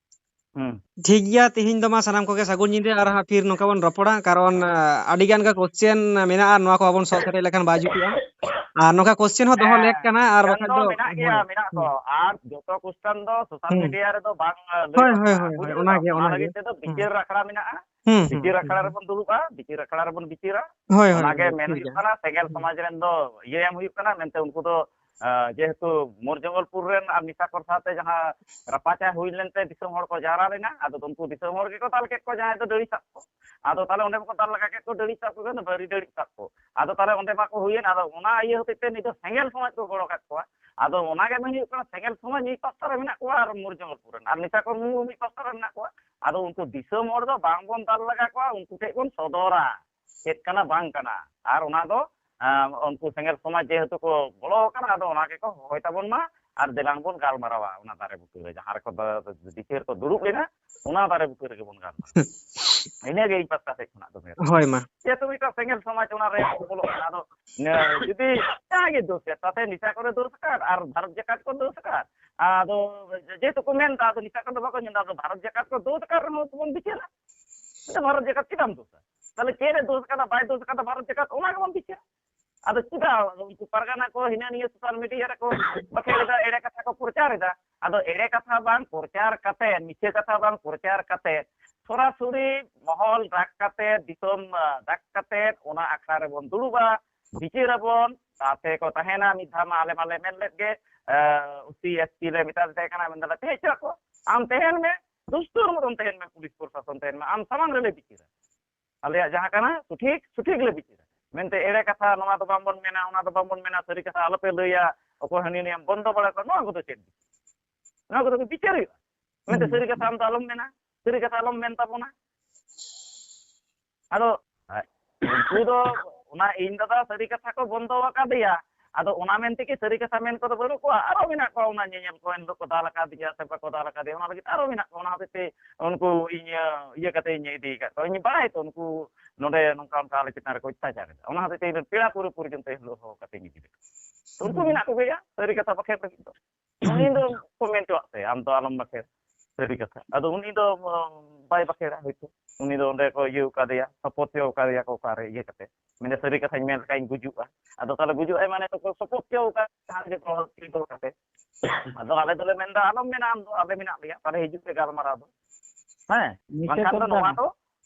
ᱦᱩᱸ᱾ ᱴᱷᱤᱠ ᱜᱮᱭᱟ, ᱛᱤᱦᱤᱧ ᱫᱚ ᱢᱟ ᱥᱟᱱᱟᱢ ᱠᱚᱜᱮ ᱥᱟᱹᱜᱩᱱ ᱧᱤᱫᱟᱹ, ᱟᱨ ᱦᱟᱸᱜ ᱯᱷᱤᱨ ᱱᱚᱝᱠᱟ ᱵᱚᱱ ᱨᱚᱯᱚᱲᱟ, ᱠᱟᱨᱚᱱ, ᱟ, ᱟᱹᱰᱤ ᱜᱟᱱ ᱜᱮ question ᱢᱮᱱᱟᱜᱼᱟ, ᱱᱚᱣᱟ ᱠᱚ ᱵᱟᱵᱚᱱ ᱥᱚᱞᱦᱮ ᱫᱟᱲᱮ ᱞᱮᱠᱷᱟᱱ ᱵᱟᱭ ᱡᱩᱛᱩᱜᱼᱟ᱾ ᱟᱨ ᱱᱚᱝᱠᱟ question ᱦᱚᱸ ᱫᱚᱦᱚ ᱞᱮᱠ ᱦᱮᱸ, ᱠᱟᱱᱟ, ᱟᱨ question ᱵᱟᱠᱷᱟᱡ ᱫᱚ ᱫᱚ, ᱢᱮᱱᱟᱜ ᱜᱮᱭᱟ, ᱦᱳᱭ᱾ ᱢᱮᱱᱟᱜ ᱫᱚ᱾ ᱦᱩᱸ᱾ ᱟᱨ ᱡᱚᱛᱚ question ᱫᱚ social ᱦᱩᱸ᱾ media ᱨᱮᱫᱚ ᱵᱟᱝ, ᱟ, ᱞᱟᱹᱭ ᱦᱳᱭ, ᱦᱳᱭ, ᱵᱟᱠᱷᱨᱟ, ᱦᱳᱭ, ᱦᱳᱭ, ᱵᱩᱡᱷᱟᱹᱣ ᱚᱱᱟ ᱫᱟᱢ? ᱜᱮ, ᱚᱱᱟ ᱚᱱᱟ ᱜᱮ᱾ ᱞᱟᱹᱜᱤᱫ ᱛᱮᱫᱚ ᱦᱩᱸ᱾ ᱵᱤᱪᱟᱹᱨ ᱟᱠᱷᱲᱟ ᱢᱮᱱᱟᱜᱼᱟ᱾ ᱦᱩᱸ, ᱦᱩᱸ, ᱵᱤᱪᱟᱹᱨ ᱦᱩᱸ, ᱟᱠᱷᱲᱟ ᱦᱩᱸ᱾ ᱨᱮᱵᱚᱱ ᱫᱩᱲᱩᱵᱼᱟ, ᱵᱤᱪᱟᱹᱨ ᱟᱠᱷᱲᱟ ᱨᱮᱵᱚᱱ ᱵᱤᱪᱟᱹᱨᱟ᱾ ᱦᱳᱭ, ᱦᱳᱭ, ᱚᱱᱟᱜᱮ ᱦᱳᱭ, ᱢᱮᱱ ᱴᱷᱤᱠ ᱦᱩᱭᱩᱜ ᱜᱮᱭᱟ᱾ ᱠᱟᱱᱟ, ᱥᱮᱸᱜᱮᱞ ᱦᱩᱸ᱾ ᱥᱚᱢᱟᱡᱽ ᱨᱮᱱ ᱫᱚ ᱤᱭᱟᱹ ᱮᱢ ᱦᱩᱭᱩᱜ ᱠᱟᱱᱟ ᱢᱮᱱᱛᱮ ᱩᱱᱠᱩ ᱫᱚ, ᱟ, ᱡᱮᱦᱮᱛᱩ ᱢᱳᱨ ᱡᱚᱝᱜᱚᱞᱯᱩᱨ ᱨᱮᱱ ᱟᱨ ᱱᱤᱥᱟᱠᱚᱨ ᱥᱟᱶᱛᱮ ᱡᱟᱦᱟᱸ ᱨᱟᱯᱟᱪᱟᱜ ᱦᱩᱭ ᱞᱮᱱᱛᱮ ᱫᱤᱥᱚᱢ ᱦᱚᱲ ᱠᱚ ᱡᱟᱣᱨᱟ ᱞᱮᱱᱟ, ᱟᱫᱚ ᱩᱱᱠᱩ ᱫᱤᱥᱚᱢ ᱦᱚᱲ ᱜᱮᱠᱚ ᱫᱟᱞ ᱠᱮᱫ ᱠᱚᱣᱟ, ᱡᱟᱦᱟᱸᱭ ᱫᱚ ᱰᱟᱹᱲᱤ ᱥᱟᱵ ᱠᱚ᱾ ᱟᱫᱚ ᱛᱟᱦᱞᱮ ᱚᱸᱰᱮ ᱢᱟᱠᱚ ᱫᱟᱞ ᱞᱟᱜᱟ ᱠᱮᱫ ᱠᱚ, ᱰᱟᱹᱲᱤ ᱥᱟᱵ ᱠᱚ, ᱵᱟᱹᱨᱤ ᱰᱟᱹᱲᱤ ᱥᱟᱵ ᱠᱚ᱾ ᱟᱫᱚ ᱛᱟᱦᱞᱮ ᱚᱸᱰᱮ ᱢᱟᱠᱚ ᱦᱩᱭᱮᱱ, ᱟᱫᱚ ᱚᱱᱟ ᱤᱭᱟᱹ ᱦᱚᱛᱮᱡ ᱛᱮ ᱱᱤᱛ ᱫᱚ ᱥᱮᱸᱜᱮᱞ ᱥᱚᱢᱟᱡᱽ ᱠᱚ ᱜᱚᱲᱚ ᱠᱟᱫ ᱠᱚᱣᱟ᱾ ᱟᱫᱚ ᱚᱱᱟᱜᱮ ᱢᱮᱱ ᱦᱩᱭᱩᱜ ᱠᱟᱱᱟ, ᱥᱮᱸᱜᱮᱞ ᱥᱚᱢᱟᱡᱽ ᱢᱤᱫ ᱯᱟᱥᱴᱟ ᱨᱮ ᱢᱮᱱᱟᱜ ᱠᱚᱣᱟ ᱟᱨ ᱢᱳᱨ ᱡᱚᱝᱜᱚᱞᱯᱩᱨ ᱨᱮᱱ ᱟᱨ ᱱᱤᱥᱟᱠᱚᱨ ᱢᱩᱨᱢᱩ ᱢᱤᱫ ᱯᱟᱥᱴᱟ ᱨᱮ ᱢᱮᱱᱟᱜ ᱠᱚᱣᱟ᱾ ᱟᱫᱚ ᱩᱱᱠᱩ ᱫᱤᱥᱚᱢ ᱦᱚᱲ ᱫᱚ ᱵᱟᱝ ᱵᱚᱱ ᱫᱟᱞ ᱞᱟᱜᱟ ᱠᱚᱣᱟ, ᱩᱱᱠᱩ ᱴᱷᱮᱡ ᱵᱚᱱ ᱥᱚᱫᱚᱨᱟ ᱪᱮᱫ ᱠᱟᱱᱟ ᱵᱟᱝ ᱠᱟᱱᱟ᱾ ᱟᱨ ᱚᱱᱟ ᱫᱚ, ᱟᱸ, ᱩᱱᱠᱩ ᱥᱮᱸᱜᱮᱞ ᱥᱚᱢᱟᱡᱽ ᱡᱮᱦᱮᱛᱩ ᱠᱚ ᱵᱚᱞᱚ ᱟᱠᱟᱱᱟ, ᱟᱫᱚ ᱚᱱᱟ ᱜᱮᱠᱚ ᱦᱚᱦᱚᱭ ᱛᱟᱵᱚᱱ ᱢᱟ ᱟᱨ ᱫᱮᱞᱟᱝ ᱵᱚᱱ ᱜᱟᱞᱢᱟᱨᱟᱣᱟ ᱚᱱᱟ ᱫᱟᱨᱮ ᱵᱩᱴᱟᱹ ᱨᱮ, ᱡᱟᱦᱟᱸ ᱨᱮᱠᱚ ᱫᱟ-, ᱵᱤᱪᱟᱹᱨ ᱠᱚ ᱫᱩᱲᱩᱵ ᱞᱮᱱᱟ, ᱚᱱᱟ ᱫᱟᱨᱮ ᱵᱩᱴᱟᱹ ᱨᱮᱜᱮ ᱵᱚᱱ ᱜᱟᱞᱢᱟᱨᱟᱣᱟ᱾ ᱤᱱᱟᱹᱜᱮ ᱤᱧ ᱯᱟᱥᱴᱟ ᱥᱮᱫ ᱠᱷᱚᱱᱟᱜ ᱫᱚ ᱢᱮᱱ᱾ ᱦᱳᱭ ᱢᱟ᱾ ᱡᱮᱦᱮᱛᱩ ᱢᱤᱫᱴᱟᱝ ᱥᱮᱸᱜᱮᱞ ᱥᱚᱢᱟᱡᱽ ᱚᱱᱟ ᱨᱮ ᱵᱚᱞᱚᱜ ᱠᱟᱱᱟ, ᱟᱫᱚ ᱱᱮ-, ᱡᱩᱫᱤ ᱡᱟᱦᱟᱸᱭ ᱜᱮ ᱫᱳᱥ ᱮᱫ, ᱛᱟᱛᱮ ᱱᱤᱥᱟ ᱠᱚᱨᱮ ᱫᱳᱥ ᱟᱠᱟᱫ ᱟᱨ ᱵᱷᱟᱨᱚᱛ ᱡᱟᱠᱟᱛ ᱠᱚ ᱫᱳᱥ ᱟᱠᱟᱫ, ᱟᱫᱚ ᱡᱮᱦᱮᱛᱩ ᱠᱚ ᱢᱮᱱ ᱮᱫᱟ, ᱟᱫᱚ ᱱᱤᱥᱟ ᱠᱚᱫᱚ ᱵᱟᱠᱚ ᱧᱮᱞ ᱮᱫᱟ, ᱟᱫᱚ ᱵᱷᱟᱨᱚᱛ ᱡᱟᱠᱟᱛ ᱠᱚ ᱫᱳᱥ ᱟᱠᱟᱫ ᱨᱮᱦᱚᱸ ᱛᱚᱵᱚᱱ ᱵᱤᱪᱟᱹᱨᱟ᱾ ᱟᱫᱚ ᱵᱷᱟᱨᱚᱛ ᱡᱟᱠᱟᱛ ᱪᱮᱫᱟᱜ ᱮᱢ ᱫᱳᱥᱟ? ᱛᱟᱦᱞᱮ ᱪᱮᱫ ᱮ ᱫᱳᱥ ᱟᱠᱟᱫᱟ, ᱵᱟᱭ ᱫᱳᱥ ᱟᱠᱟᱫᱟ ᱵᱷᱟᱨᱚᱛ ᱡᱟᱠᱟᱛ, ᱚᱱᱟ ᱜᱮᱵᱚᱱ ᱵᱤᱪᱟᱹᱨᱟ᱾ ᱟᱫᱚ ᱪᱮᱫᱟᱜ ᱩᱱᱠᱩ ᱯᱟᱨᱜᱟᱱᱟ ᱠᱚ ᱦᱤᱱᱟᱹ ᱱᱤᱭᱟᱹ ᱥᱳᱥᱟᱞ ᱢᱤᱰᱤᱭᱟ ᱨᱮᱠᱚ ᱵᱟᱠᱷᱮᱲ ᱮᱫᱟ, ᱮᱲᱮ ᱠᱟᱛᱷᱟ ᱠᱚ ᱯᱨᱚᱪᱟᱨ ᱮᱫᱟ? ᱟᱫᱚ ᱮᱲᱮ ᱠᱟᱛᱷᱟ ᱵᱟᱝ ᱯᱨᱚᱪᱟᱨ ᱠᱟᱛᱮ, ᱢᱤᱪᱷᱟᱹ ᱠᱟᱛᱷᱟ ᱵᱟᱝ ᱯᱨᱚᱪᱟᱨ ᱠᱟᱛᱮ, ᱥᱚᱨᱟᱥᱚᱨᱤ ᱢᱚᱦᱚᱞ ᱰᱟᱠ ᱠᱟᱛᱮ, ᱫᱤᱥᱚᱢ, ᱟ, ᱰᱟᱠ ᱠᱟᱛᱮ ᱚᱱᱟ ᱟᱠᱷᱲᱟ ᱨᱮᱵᱚᱱ ᱫᱩᱲᱩᱵᱟ, ᱵᱤᱪᱟᱹᱨ ᱟᱵᱚᱱ᱾ ᱛᱟᱛᱮ ᱠᱚ ᱛᱟᱦᱮᱱᱟ, ᱢᱤᱫ ᱫᱷᱟᱣ ᱢᱟ ᱟᱞᱮ ᱢᱟᱞᱮ ᱢᱮᱱ ᱞᱮᱫ ᱜᱮ, ᱮᱥ ᱥᱤ ᱮᱥ ᱴᱤ ᱞᱮ ᱢᱮᱛᱟ ᱫᱮ ᱛᱟᱦᱮᱸ ᱠᱟᱱᱟ, ᱢᱮᱱ ᱫᱟᱞᱮ ᱛᱟᱦᱮᱸ ᱦᱚᱪᱚ ᱟᱠᱚ, ᱟᱢ ᱛᱟᱦᱮᱱ ᱢᱮ, ᱫᱩᱥᱛᱩᱨ ᱢᱚᱛᱚᱱ ᱛᱟᱦᱮᱱ ᱢᱮ, ᱯᱩᱞᱤᱥ ᱯᱨᱚᱥᱟᱥᱚᱱ ᱛᱟᱦᱮᱱ ᱢᱮ, ᱟᱢ ᱥᱟᱢᱟᱝ ᱨᱮᱞᱮ ᱵᱤᱪᱟᱹᱨᱟ᱾ ᱟᱞᱮᱭᱟᱜ ᱡᱟᱦᱟᱸ ᱠᱟᱱᱟ ᱥᱚᱴᱷᱤᱠ, ᱥᱚᱴᱷᱤᱠ ᱞᱮ ᱵᱤᱪᱟᱹᱨᱟ᱾ ᱢᱮᱱᱛᱮ ᱮᱲᱮ ᱠᱟᱛᱷᱟ ᱱᱚᱣᱟ ᱫᱚ ᱵᱟᱝᱵᱚᱱ ᱢᱮᱱᱟ, ᱚᱱᱟ ᱫᱚ ᱵᱟᱝᱵᱚᱱ ᱢᱮᱱᱟ, ᱥᱟᱹᱨᱤ ᱠᱟᱛᱷᱟ ᱟᱞᱚᱯᱮ ᱞᱟᱹᱭᱟ, ᱚᱠᱚᱭ ᱦᱟᱹᱱᱤ ᱱᱤᱭᱟᱹᱢ ᱵᱚᱱᱫᱚ ᱵᱟᱲᱟ ᱠᱚᱣᱟ, ᱱᱚᱣᱟ ᱠᱚᱫᱚ ᱪᱮᱫ ᱵᱤᱪᱟᱹᱨ? ᱱᱚᱣᱟ ᱠᱚᱫᱚ ᱵᱤᱪᱟᱹᱨ ᱦᱩᱭᱩᱜᱼᱟ᱾ ᱢᱮᱱᱛᱮ ᱦᱩᱸ᱾ ᱥᱟᱹᱨᱤ ᱠᱟᱛᱷᱟ ᱟᱢ ᱫᱚ ᱟᱞᱚᱢ ᱢᱮᱱᱟ, ᱥᱟᱹᱨᱤ ᱠᱟᱛᱷᱟ ᱟᱞᱚᱢ ᱢᱮᱱ ᱛᱟᱵᱚᱱᱟ᱾ ᱟᱫᱚ ᱩᱱᱠᱩ ᱫᱚ ᱚᱱᱟ ᱤᱧ ᱫᱟᱫᱟ ᱥᱟᱹᱨᱤ ᱠᱟᱛᱷᱟ ᱠᱚ ᱵᱚᱱᱫᱚ ᱟᱠᱟᱫᱮᱭᱟ᱾ ᱟᱫᱚ ᱚᱱᱟ ᱢᱮᱱᱛᱮ ᱠᱤ ᱥᱟᱹᱨᱤ ᱠᱟᱛᱷᱟ ᱢᱮᱱ ᱠᱚᱫᱚ ᱵᱟᱹᱱᱩᱜ ᱠᱚᱣᱟ? ᱟᱨᱚ ᱢᱮᱱᱟᱜ ᱠᱚᱣᱟ ᱚᱱᱟ ᱧᱮᱧᱮᱞ ᱠᱚ, ᱮᱱ ᱦᱤᱞᱳᱜ ᱠᱚ ᱫᱟᱞ ᱟᱠᱟᱫᱮᱭᱟ ᱥᱮ ᱵᱟᱠᱚ ᱫᱟᱞ ᱟᱠᱟᱫᱮᱭᱟ, ᱚᱱᱟ ᱞᱟᱹᱜᱤᱫ ᱟᱨᱚ ᱢᱮᱱᱟᱜ ᱠᱚᱣᱟ᱾ ᱚᱱᱟ ᱦᱚᱛᱮᱡ ᱛᱮ ᱩᱱᱠᱩ ᱤᱧ, ᱤᱭᱟᱹ ᱠᱟᱛᱮ ᱤᱧ ᱤᱫᱤ ᱟᱠᱟᱫ ᱠᱚᱣᱟ᱾ ᱤᱧ ᱵᱟᱲᱟᱭ ᱛᱚ ᱩᱱᱠᱩ ᱱᱚᱰᱮ ᱱᱚᱝᱠᱟ ᱚᱱᱠᱟ ᱟᱞᱮ ᱪᱮᱛᱟᱱ ᱨᱮᱠᱚ ᱚᱛᱛᱟᱪᱟᱨ ᱮᱫᱟ᱾ ᱚᱱᱟ ᱦᱚᱛᱮᱡ ᱛᱮ ᱤᱧ ᱫᱚ ᱯᱮᱲᱟ ᱯᱩᱨᱟᱹ ᱯᱚᱨᱡᱚᱱᱛᱚ ᱮᱱ ᱦᱤᱞᱳᱜ ᱦᱚᱦᱚ ᱠᱟᱛᱮ ᱤᱧ ᱤᱫᱤ ᱞᱮᱫ ᱠᱚᱣᱟ᱾ ᱛᱚ ᱩᱱᱠᱩ ᱦᱩᱸ᱾ ᱢᱮᱱᱟᱜ ᱠᱚᱜᱮᱭᱟ ᱥᱟᱹᱨᱤ ᱠᱟᱛᱷᱟ ᱵᱟᱠᱷᱮᱲ ᱞᱟᱹᱜᱤᱫ ᱫᱚ᱾ ᱩᱱᱤ ᱫᱚ ᱠᱚ ᱢᱮᱱ ᱦᱚᱪᱚᱣᱟᱜ ᱛᱟᱭᱟ, "ᱟᱢ ᱫᱚ ᱟᱞᱚᱢ ᱵᱟᱠᱷᱮᱲ, ᱥᱟᱹᱨᱤ ᱠᱟᱛᱷᱟ᱾" ᱟᱫᱚ ᱩᱱᱤ ᱫᱚ, ᱩᱢ, ᱵᱟᱭ ᱵᱟᱠᱷᱮᱲᱟ ᱦᱚᱭᱛᱳ᱾ ᱩᱱᱤ ᱫᱚ ᱚᱸᱰᱮ ᱠᱚ ᱤᱭᱟᱹ ᱟᱠᱟᱫᱮᱭᱟ, ᱥᱚᱯᱚᱛ ᱦᱚᱪᱚ ᱟᱠᱟᱫᱮᱭᱟ ᱠᱚ ᱚᱠᱟᱨᱮ ᱤᱭᱟᱹ ᱠᱟᱛᱮ᱾ ᱢᱮᱱᱫᱟ, "ᱥᱟᱹᱨᱤ ᱠᱟᱛᱷᱟᱧ ᱢᱮᱱ ᱞᱮᱠᱷᱟᱱ ᱤᱧ ᱜᱩᱡᱩᱜᱼᱟ᱾" ᱟᱫᱚ ᱛᱟᱦᱚᱞᱮ ᱜᱩᱡᱩᱜ ᱟᱭ ᱢᱟᱱᱮ ᱛᱚᱠᱚ ᱥᱚᱯᱚᱛ ᱦᱚᱪᱚ ᱟᱠᱟᱫ ᱡᱟᱦᱟᱸ ᱨᱮᱜᱮ ᱠᱚ ᱛᱤᱸᱜᱩ ᱠᱟᱛᱮ᱾ ᱟᱫᱚ ᱟᱞᱮ ᱫᱚᱞᱮ ᱢᱮᱱᱫᱟ, "ᱟᱞᱚᱢ ᱢᱮᱱᱟ, ᱟᱢ ᱫᱚ ᱟᱞᱮ ᱢᱮᱱᱟᱜ ᱞᱮᱭᱟ, ᱛᱟᱦᱚᱞᱮ ᱦᱤᱡᱩᱜ ᱯᱮ ᱜᱟᱞᱢᱟᱨᱟᱣ ᱫᱚ᱾" ᱦᱮᱸ, ᱱᱤᱥᱪᱚᱭ ᱵᱟᱝᱠᱷᱟᱱ ᱫᱚ ᱥᱚᱨᱫᱟᱨ᱾ ᱱᱚᱣᱟ ᱫᱚ,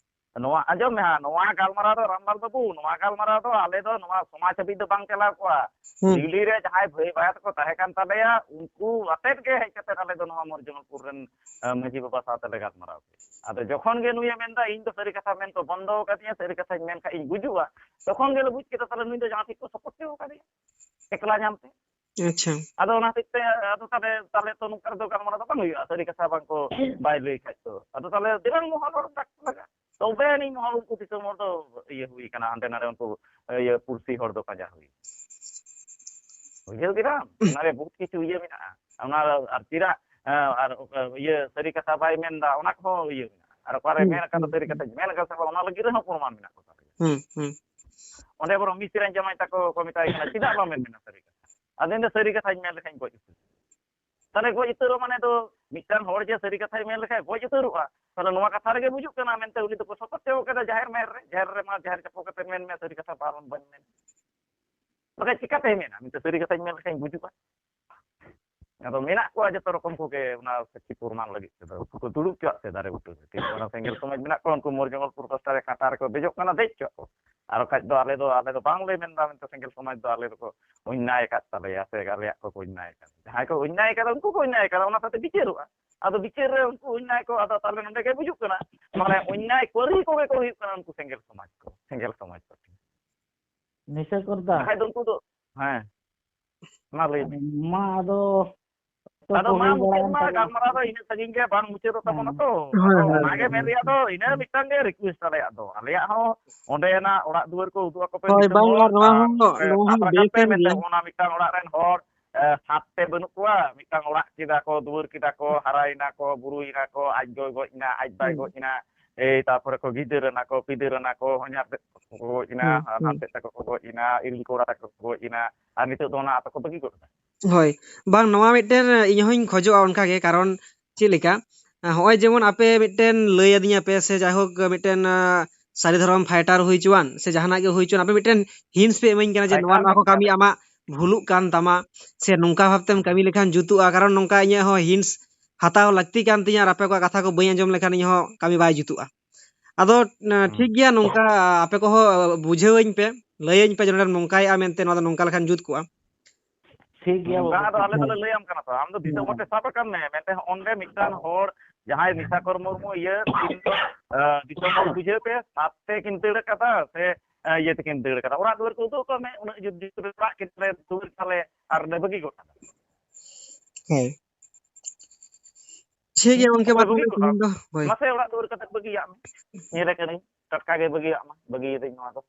ᱱᱚᱣᱟ ᱟᱸᱡᱚᱢ ᱢᱮ ᱦᱟᱸᱜ, ᱱᱚᱣᱟ ᱜᱟᱞᱢᱟᱨᱟᱣ ᱫᱚ ᱨᱟᱢᱞᱟᱞ ᱵᱟᱹᱵᱩ, ᱱᱚᱣᱟ ᱜᱟᱞᱢᱟᱨᱟᱣ ᱫᱚ ᱟᱞᱮ ᱫᱚ ᱱᱚᱣᱟ ᱥᱚᱢᱟᱡᱽ ᱦᱟᱹᱵᱤᱡ ᱫᱚ ᱵᱟᱝ ᱪᱟᱞᱟᱣ ᱠᱚᱜᱼᱟ᱾ ᱦᱩᱸ᱾ ᱫᱤᱞᱞᱤ ᱨᱮ ᱡᱟᱦᱟᱸᱭ ᱵᱷᱟᱹᱭ ᱵᱷᱟᱭᱟᱛ ᱠᱚ ᱛᱟᱦᱮᱸ ᱠᱟᱱ ᱛᱟᱞᱮᱭᱟ, ᱩᱱᱠᱩ ᱟᱛᱮᱫ ᱜᱮ ᱦᱮᱡ ᱠᱟᱛᱮ ᱟᱞᱮ ᱫᱚ ᱱᱚᱣᱟ ᱢᱚᱨᱡᱚᱱᱚᱞᱯᱩᱨ ᱨᱮᱱ, ᱮ, ᱢᱟᱹᱡᱷᱤ ᱵᱟᱵᱟ ᱥᱟᱶ ᱛᱮᱞᱮ ᱜᱟᱞᱢᱟᱨᱟᱣ ᱠᱮᱫᱟ᱾ ᱟᱫᱚ ᱡᱚᱠᱷᱚᱱ ᱜᱮ ᱱᱩᱭᱮ ᱢᱮᱱᱫᱟ, "ᱤᱧ ᱫᱚ ᱥᱟᱹᱨᱤ ᱠᱟᱛᱷᱟ ᱢᱮᱱ ᱠᱚ ᱵᱚᱱᱫᱚ ᱟᱠᱟᱫᱤᱧᱟ, ᱥᱟᱹᱨᱤ ᱠᱟᱛᱷᱟᱧ ᱢᱮᱱ ᱠᱷᱟᱡ ᱤᱧ ᱜᱩᱡᱩᱜᱼᱟ," ᱛᱚᱠᱷᱚᱱ ᱜᱮᱞᱮ ᱵᱩᱡᱽ ᱠᱮᱫᱟ, ᱛᱟᱦᱞᱮ ᱱᱩᱭ ᱫᱚ ᱡᱟᱦᱟᱸ ᱴᱷᱮᱡ ᱠᱚ ᱥᱚᱯᱚᱨᱴ ᱦᱚᱪᱚ ᱟᱠᱟᱫᱮᱭᱟ ᱮᱠᱞᱟ ᱧᱟᱢᱛᱮ᱾ ᱟᱪᱪᱷᱟ᱾ ᱟᱫᱚ ᱚᱱᱟ ᱦᱚᱛᱮᱡ ᱛᱮ ᱟᱫᱚ ᱛᱟᱦᱞᱮ, ᱛᱟᱦᱞᱮ ᱛᱚ ᱱᱚᱝᱠᱟ ᱨᱮᱫᱚ ᱜᱟᱞᱢᱟᱨᱟᱣ ᱫᱚ ᱵᱟᱝ ᱦᱩᱭᱩᱜᱼᱟ, ᱥᱟᱹᱨᱤ ᱠᱟᱛᱷᱟ ᱵᱟᱝ ᱠᱚ ᱵᱟᱭ ᱞᱟᱹᱭ ᱠᱷᱟᱡ ᱛᱚ᱾ ᱟᱫᱚ ᱛᱟᱦᱞᱮ ᱫᱮᱞᱟᱝ ᱢᱚᱦᱚᱞ ᱦᱚᱲ ᱰᱟᱠᱛᱟᱨ ᱞᱟᱜᱟ᱾ ᱛᱚᱵᱮ ᱟᱹᱱᱤᱡ ᱢᱚᱦᱚᱞ ᱩᱱᱠᱩ ᱫᱤᱥᱚᱢ ᱦᱚᱲ ᱫᱚ ᱤᱭᱟᱹ ᱦᱩᱭ ᱠᱟᱱᱟ, ᱦᱟᱸᱰᱮ ᱱᱟᱰᱮ ᱩᱱᱠᱩ ᱤᱭᱟᱹ ᱯᱩᱲᱥᱤ ᱦᱚᱲ ᱫᱚ ᱯᱟᱸᱡᱟ ᱦᱩᱭ᱾ ᱵᱩᱡᱷᱟᱹᱣ ᱠᱮᱫᱟᱢ? ᱚᱱᱟ ᱨᱮ ᱵᱚᱦᱩᱛ ᱠᱤᱪᱷᱩ ᱤᱭᱟᱹ ᱢᱮᱱᱟᱜᱼᱟ᱾ ᱚᱱᱟ ᱟᱨ ᱪᱮᱫᱟᱜ, ᱮᱸ, ᱟᱨ ᱚᱠᱟ ᱤᱭᱟᱹ ᱥᱟᱹᱨᱤ ᱠᱟᱛᱷᱟ ᱵᱟᱭ ᱢᱮᱱ ᱮᱫᱟ, ᱚᱱᱟ ᱠᱚᱦᱚᱸ ᱤᱭᱟᱹ ᱢᱮᱱᱟᱜᱼᱟ᱾ ᱟᱨ ᱚᱠᱟᱨᱮ ᱦᱩᱸ, ᱢᱮᱱ ᱟᱠᱟᱫᱟ ᱦᱩᱸ, ᱥᱟᱹᱨᱤ ᱦᱩᱸ᱾ ᱠᱟᱛᱷᱟ, ᱢᱮᱱ ᱟᱠᱟᱫᱟ ᱥᱮ ᱵᱟᱝ, ᱚᱱᱟ ᱞᱟᱹᱜᱤᱫ ᱨᱮᱦᱚᱸ ᱯᱨᱚᱢᱟᱱ ᱢᱮᱱᱟᱜ ᱠᱚ ᱛᱟᱞᱮᱭᱟ᱾ ᱦᱩᱸ, ᱦᱩᱸ᱾ ᱚᱸᱰᱮ ᱵᱚᱨᱚᱝ ᱢᱤᱥᱨᱟᱧ ᱡᱟᱶᱟᱭ ᱛᱟᱠᱚ ᱠᱚ ᱢᱮᱛᱟᱭ ᱠᱟᱱᱟ, "ᱪᱮᱫᱟᱜ ᱵᱟᱢ ᱢᱮᱱᱟ ᱥᱟᱹᱨᱤ ᱠᱟᱛᱷᱟ?" ᱟᱫᱚ ᱤᱧ ᱫᱚ ᱥᱟᱹᱨᱤ ᱠᱟᱛᱷᱟᱧ ᱢᱮᱱ ᱞᱮᱠᱷᱟᱱ ᱜᱚᱡ ᱩᱛᱟᱹᱨ᱾ ᱛᱟᱦᱞᱮ ᱜᱚᱡ ᱩᱛᱟᱹᱨᱚᱜ ᱢᱟᱱᱮ ᱫᱚ ᱢᱤᱫᱴᱟᱝ ᱦᱚᱲ ᱡᱮ ᱥᱟᱹᱨᱤ ᱠᱟᱛᱷᱟᱭ ᱢᱮᱱ ᱞᱮᱠᱷᱟᱱ ᱜᱚᱡ ᱩᱛᱟᱹᱨᱚᱜᱼᱟ, ᱛᱟᱦᱞᱮ ᱱᱚᱣᱟ ᱠᱟᱛᱷᱟ ᱨᱮᱜᱮ ᱵᱩᱡᱩᱜ ᱠᱟᱱᱟ ᱢᱮᱱᱛᱮ ᱩᱱᱤ ᱫᱚᱠᱚ ᱥᱚᱯᱚᱛ ᱦᱚᱪᱚ ᱠᱟᱫᱟ ᱡᱟᱦᱮᱨ ᱢᱟᱦᱮᱨ ᱨᱮ, ᱡᱟᱦᱮᱨ ᱨᱮᱢᱟ ᱡᱟᱦᱮᱨ ᱪᱟᱯᱚ ᱠᱟᱛᱮ ᱢᱮᱱ ᱢᱮ, ᱥᱟᱹᱨᱤ ᱠᱟᱛᱷᱟ ᱵᱟᱨᱚᱱ ᱵᱟᱹᱧ ᱢᱮᱱ᱾ ᱵᱟᱠᱷᱟᱡ ᱪᱤᱠᱟᱹᱛᱮ ᱢᱮᱱᱟ? ᱢᱤᱫᱴᱮᱱ ᱥᱟᱹᱨᱤ ᱠᱟᱛᱷᱟᱧ ᱢᱮᱱ ᱞᱮᱠᱷᱟᱱ ᱜᱩᱡᱩᱜᱼᱟ᱾ ᱟᱫᱚ ᱢᱮᱱᱟᱜ ᱠᱚᱣᱟ ᱡᱚᱛᱚ ᱨᱚᱠᱚᱢ ᱠᱚᱜᱮ ᱚᱱᱟ ᱥᱟᱹᱠᱷᱤ ᱯᱨᱚᱢᱟᱱ ᱞᱟᱹᱜᱤᱫ ᱛᱮᱫᱚ᱾ ᱩᱱᱠᱩ ᱠᱚ ᱫᱩᱲᱩᱵ ᱦᱚᱪᱚᱣᱟᱜ ᱥᱮ ᱫᱟᱨᱮ ᱵᱩᱴᱟᱹ ᱨᱮ᱾ ᱴᱷᱤᱠ ᱚᱱᱟ ᱥᱮᱸᱜᱮᱞ ᱥᱚᱢᱟᱡᱽ ᱢᱮᱱᱟᱜ ᱠᱚᱣᱟ, ᱩᱱᱠᱩ ᱢᱳᱨ ᱡᱚᱝᱜᱚᱞᱯᱩᱨ ᱯᱟᱥᱴᱟ ᱨᱮ ᱠᱟᱴᱟ ᱨᱮᱠᱚ ᱫᱮᱡᱚᱜ ᱠᱟᱱᱟ, ᱫᱮᱡ ᱦᱚᱪᱚᱣᱟᱜ ᱠᱚ᱾ ᱟᱨ ᱵᱟᱠᱷᱟᱡ ᱫᱚ ᱟᱞᱮ ᱫᱚ, ᱟᱞᱮ ᱫᱚ ᱵᱟᱝᱞᱮ ᱢᱮᱱᱫᱟ ᱢᱮᱱᱛᱮ ᱥᱮᱸᱜᱮᱞ ᱥᱚᱢᱟᱡᱽ ᱫᱚ ᱟᱞᱮ ᱫᱚᱠᱚ ᱚᱱᱱᱟᱭ ᱟᱠᱟᱫ ᱛᱟᱞᱮᱭᱟ ᱥᱮ ᱟᱞᱮᱭᱟᱜ ᱠᱚᱠᱚ ᱚᱱᱱᱟᱭ ᱟᱠᱟᱫᱟ᱾ ᱡᱟᱦᱟᱸᱭ ᱠᱚ ᱚᱱᱱᱟᱭ ᱟᱠᱟᱫᱟ ᱩᱱᱠᱩ ᱠᱚ ᱚᱱᱱᱟᱭ ᱟᱠᱟᱫᱟ, ᱚᱱᱟ ᱥᱟᱛᱮ ᱵᱤᱪᱟᱹᱨᱚᱜᱼᱟ᱾ ᱟᱫᱚ ᱵᱤᱪᱟᱹᱨ ᱨᱮ ᱩᱱᱠᱩ ᱚᱱᱱᱟᱭ ᱠᱚ, ᱟᱫᱚ ᱛᱟᱦᱞᱮ ᱱᱚᱰᱮ ᱜᱮ ᱵᱩᱡᱩᱜ ᱠᱟᱱᱟ, ᱢᱟᱱᱮ ᱚᱱᱱᱟᱭ ᱠᱟᱹᱨᱤ ᱠᱚᱜᱮ ᱠᱚ ᱦᱩᱭᱩᱜ ᱠᱟᱱᱟ ᱩᱱᱠᱩ ᱥᱮᱸᱜᱮᱞ ᱥᱚᱢᱟᱡᱽ ᱠᱚ, ᱥᱮᱸᱜᱮᱞ ᱥᱚᱢᱟᱡᱽ ᱠᱚ᱾ ᱱᱤᱥᱟᱹ ᱠᱚᱨᱫᱟ᱾ ᱵᱟᱠᱷᱟᱡ ᱫᱚ ᱩᱱᱠᱩ ᱫᱚ, ᱦᱮᱸ, ᱢᱟ ᱞᱟᱹᱭ ᱢᱮ᱾ ᱢᱟ ᱟᱫᱚ ᱚᱠᱛᱚ ᱟᱫᱚ ᱠᱚ ᱢᱟ ᱦᱩᱭ ᱢᱩᱪᱟᱹᱫ ᱵᱟᱲᱟᱭᱮᱱ ᱢᱟ, ᱛᱟᱞᱟᱝᱟ᱾ ᱜᱟᱞᱢᱟᱨᱟᱣ ᱫᱚ ᱤᱱᱟᱹᱜ ᱥᱟᱺᱜᱤᱧ ᱜᱮ ᱵᱟᱝ ᱢᱩᱪᱟᱹᱫᱚᱜ ᱛᱟᱵᱚᱱᱟ ᱦᱮᱸ᱾ ᱛᱚ᱾ ᱦᱳᱭ, ᱟᱫᱚ ᱦᱳᱭ, ᱚᱱᱟᱜᱮ ᱦᱳᱭ, ᱢᱮᱱ ᱦᱳᱭ᱾ ᱨᱮᱭᱟᱜ ᱫᱚ ᱤᱱᱟᱹ ᱢᱤᱫᱴᱟᱝ ᱜᱮ request ᱟᱞᱮᱭᱟᱜ ᱫᱚ᱾ ᱟᱞᱮᱭᱟᱜ ᱦᱚᱸ ᱚᱸᱰᱮᱱᱟᱜ ᱚᱲᱟᱜ ᱫᱩᱣᱟᱹᱨ ᱠᱚ ᱩᱫᱩᱜ ᱟᱠᱚ ᱯᱮ ᱦᱳᱭ, ᱫᱤᱥᱚᱢ ᱵᱟᱝ, ᱦᱚᱲ, ᱟᱨ ᱱᱚᱣᱟ ᱟᱨ ᱦᱚᱸ, ᱱᱚᱣᱟ ᱥᱟᱵ ᱦᱚᱸ ᱨᱟᱠᱟᱵ ᱯᱮ ᱵᱮᱥᱮᱱ ᱢᱮᱱᱛᱮ ᱜᱮᱭᱟ᱾ ᱚᱱᱟ ᱢᱤᱫᱴᱟᱝ ᱚᱲᱟᱜ ᱨᱮᱱ ᱦᱚᱲ, ᱮ, ᱥᱟᱛ ᱛᱮ ᱵᱟᱹᱱᱩᱜ ᱠᱚᱣᱟ, ᱢᱤᱫᱴᱟᱝ ᱚᱲᱟᱜ ᱠᱮᱫᱟ ᱠᱚ, ᱫᱩᱣᱟᱹᱨ ᱠᱮᱫᱟ ᱠᱚ, ᱦᱟᱨᱟᱭᱮᱱᱟ ᱠᱚ, ᱵᱩᱨᱩᱭᱮᱱᱟ ᱠᱚ, ᱟᱡ ᱜᱚᱭ ᱜᱚᱡ ᱮᱱᱟ, ᱟᱡ ᱵᱟᱭ ᱦᱩᱸ᱾ ᱜᱚᱡ ᱮᱱᱟ, ᱮᱭ ᱛᱟᱨᱯᱚᱨᱮ ᱠᱚ ᱜᱤᱫᱟᱹᱨ ᱮᱱᱟ ᱠᱚ, ᱯᱤᱫᱟᱹᱨ ᱮᱱᱟ ᱠᱚ, ᱦᱚᱧᱦᱟᱨ ᱛᱮᱫ ᱠᱚ ᱜᱚᱡ ᱮᱱᱟ, ᱦᱩᱸ, ᱦᱟᱲᱟᱢ ᱦᱩᱸ᱾ ᱛᱮᱫ ᱛᱟᱠᱚ ᱠᱚ ᱜᱚᱡ ᱮᱱᱟ, ᱤᱨᱤᱞ ᱠᱚᱲᱟ ᱛᱟᱠᱚ ᱠᱚ ᱜᱚᱡ ᱮᱱᱟ, ᱟᱨ ᱱᱤᱛᱚᱜ ᱫᱚ ᱚᱱᱟ ᱟᱛᱳ ᱠᱚ ᱵᱟᱹᱜᱤ ᱜᱚᱫ ᱮᱫᱟ᱾ ᱦᱳᱭ, ᱵᱟᱝ, ᱱᱚᱣᱟ ᱢᱤᱫᱴᱮᱱ ᱤᱧ ᱦᱚᱸᱧ ᱠᱷᱚᱡᱚᱜᱼᱟ ᱚᱱᱠᱟ ᱜᱮ, ᱠᱟᱨᱚᱱ ᱪᱮᱫ ᱞᱮᱠᱟ, ᱦᱚᱸᱜᱼᱚᱭ ᱡᱮᱢᱚᱱ ᱟᱯᱮ ᱢᱤᱫᱴᱮᱱ ᱞᱟᱹᱭ ᱟᱹᱫᱤᱧᱟ ᱯᱮ ᱥᱮ ᱡᱟᱭᱦᱳᱠ ᱢᱤᱫᱴᱮᱱ, ᱟᱸ, ᱥᱟᱹᱨᱤ ᱫᱷᱚᱨᱚᱢ fighter ᱦᱩᱭ ᱦᱚᱪᱚᱣᱟᱱ ᱥᱮ ᱡᱟᱦᱟᱱᱟᱜ ᱜᱮ ᱦᱩᱭ ᱦᱚᱪᱚᱣᱟᱱ, ᱟᱯᱮ ᱢᱤᱫᱴᱮᱱ hints ᱯᱮ ᱤᱢᱟᱹᱧ ᱠᱟᱱᱟ ᱡᱮ ᱱᱚᱣᱟ, fighter ᱱᱚᱣᱟ ᱫᱚ ᱠᱚ ᱠᱟᱹᱢᱤ ᱪᱤᱠᱟᱹᱛᱮ? ᱟᱢᱟᱜ ᱵᱷᱩᱞᱩᱜ ᱠᱟᱱ ᱛᱟᱢᱟ ᱥᱮ ᱱᱚᱝᱠᱟ ᱵᱷᱟᱵᱛᱮᱢ ᱠᱟᱹᱢᱤ ᱞᱮᱠᱷᱟᱱ ᱡᱩᱛᱩᱜᱼᱟ, ᱠᱟᱨᱚᱱ ᱱᱚᱝᱠᱟ ᱤᱧᱟᱹᱜ ᱦᱚᱸ hints ᱦᱟᱛᱟᱣ ᱞᱟᱹᱠᱛᱤ ᱠᱟᱱ ᱛᱤᱧᱟᱹ, ᱟᱨ ᱟᱯᱮ ᱠᱚᱣᱟᱜ ᱠᱟᱛᱷᱟ ᱠᱚ ᱵᱟᱹᱧ ᱟᱸᱡᱚᱢ ᱞᱮᱠᱷᱟᱱ ᱤᱧ ᱦᱚᱸ ᱠᱟᱹᱢᱤ ᱵᱟᱭ ᱡᱩᱛᱩᱜᱼᱟ᱾ ᱟᱫᱚ, ᱮᱸ, ᱦᱩᱸ᱾ ᱴᱷᱤᱠ ᱜᱮᱭᱟ, ᱱᱚᱝᱠᱟ ᱟᱯᱮ ᱠᱚᱦᱚᱸ ᱵᱩᱡᱷᱟᱹᱣᱟᱹᱧ ᱯᱮ, ᱞᱟᱹᱭᱟᱹᱧ ᱯᱮ ᱡᱮ ᱱᱚᱰᱮᱢ ᱱᱚᱝᱠᱟᱭᱮᱜᱼᱟ ᱢᱮᱱᱛᱮ, ᱱᱚᱣᱟ ᱫᱚ ᱱᱚᱝᱠᱟ ᱞᱮᱠᱷᱟᱱ ᱡᱩᱛ ᱠᱚᱜᱼᱟ᱾ ᱴᱷᱤᱠ ᱜᱮᱭᱟ ᱱᱚᱝᱠᱟ ᱵᱟᱹᱵᱩ᱾ ᱟᱫᱚ ᱟᱞᱮ ᱫᱚᱞᱮ ᱞᱟᱹᱭᱟᱢ ᱠᱟᱱᱟ ᱛᱚ, ᱟᱢ ᱫᱚ ᱫᱤᱥᱚᱢ ᱦᱮᱸ᱾ ᱦᱚᱲ ᱴᱷᱮᱱ ᱥᱟᱵ ᱟᱠᱟᱱ ᱢᱮ, ᱢᱮᱱᱛᱮ ᱦᱚᱸᱜᱼᱚ ᱱᱚᱰᱮ ᱢᱤᱫᱴᱟᱝ ᱦᱚᱲ ᱡᱟᱦᱟᱸᱭ ᱱᱤᱥᱟ ᱠᱚᱨᱢᱚ ᱤᱭᱟᱹ, ᱮᱸ, ᱫᱤᱥᱚᱢ ᱦᱚᱲ ᱵᱩᱡᱷᱟᱹᱣ ᱯᱮ, ᱥᱟᱛ ᱛᱮᱠᱤᱱ ᱫᱟᱹᱲ ᱠᱟᱫᱟ ᱥᱮ, ᱮᱸ, ᱤᱭᱟᱹ ᱛᱮᱠᱤᱱ ᱫᱟᱹᱲ ᱠᱟᱫᱟ, ᱚᱲᱟᱜ ᱫᱩᱣᱟᱹᱨ ᱠᱚ ᱩᱫᱩᱜ ᱟᱠᱚ ᱢᱮ, ᱩᱱᱟᱹᱜ ᱡᱩᱛ ᱡᱩᱛ ᱚᱲᱟᱜ ᱠᱤᱱ ᱫᱩᱣᱟᱹᱨ ᱛᱟᱞᱮ ᱟᱨ ᱞᱮ ᱵᱟᱹᱜᱤ ᱜᱚᱫ ᱠᱟᱫᱟ᱾ ᱦᱳᱭ᱾ ᱴᱷᱤᱠ ᱜᱮᱭᱟ ᱜᱚᱝᱠᱮ, ᱚᱠᱚᱭ ᱢᱟ ᱛᱟᱦᱚᱞᱮ ᱵᱟᱹᱜᱤ ᱠᱚ ᱛᱮᱦᱮᱧ ᱫᱚ, ᱦᱳᱭ᱾ ᱢᱟᱥᱮ ᱚᱲᱟᱜ ᱫᱩᱣᱟᱹᱨ ᱠᱟᱛᱮ ᱵᱟᱹᱜᱤᱭᱟᱜ ᱢᱮ᱾ ᱧᱮᱞᱮ ᱠᱟᱹᱱᱟᱹᱧ, ᱴᱟᱴᱠᱟ ᱜᱮ ᱵᱟᱹᱜᱤᱭᱟᱜ ᱢᱟ, ᱵᱟᱹᱜᱤᱭᱟᱹᱫᱟᱹᱧ ᱱᱚᱣᱟ ᱫᱚ᱾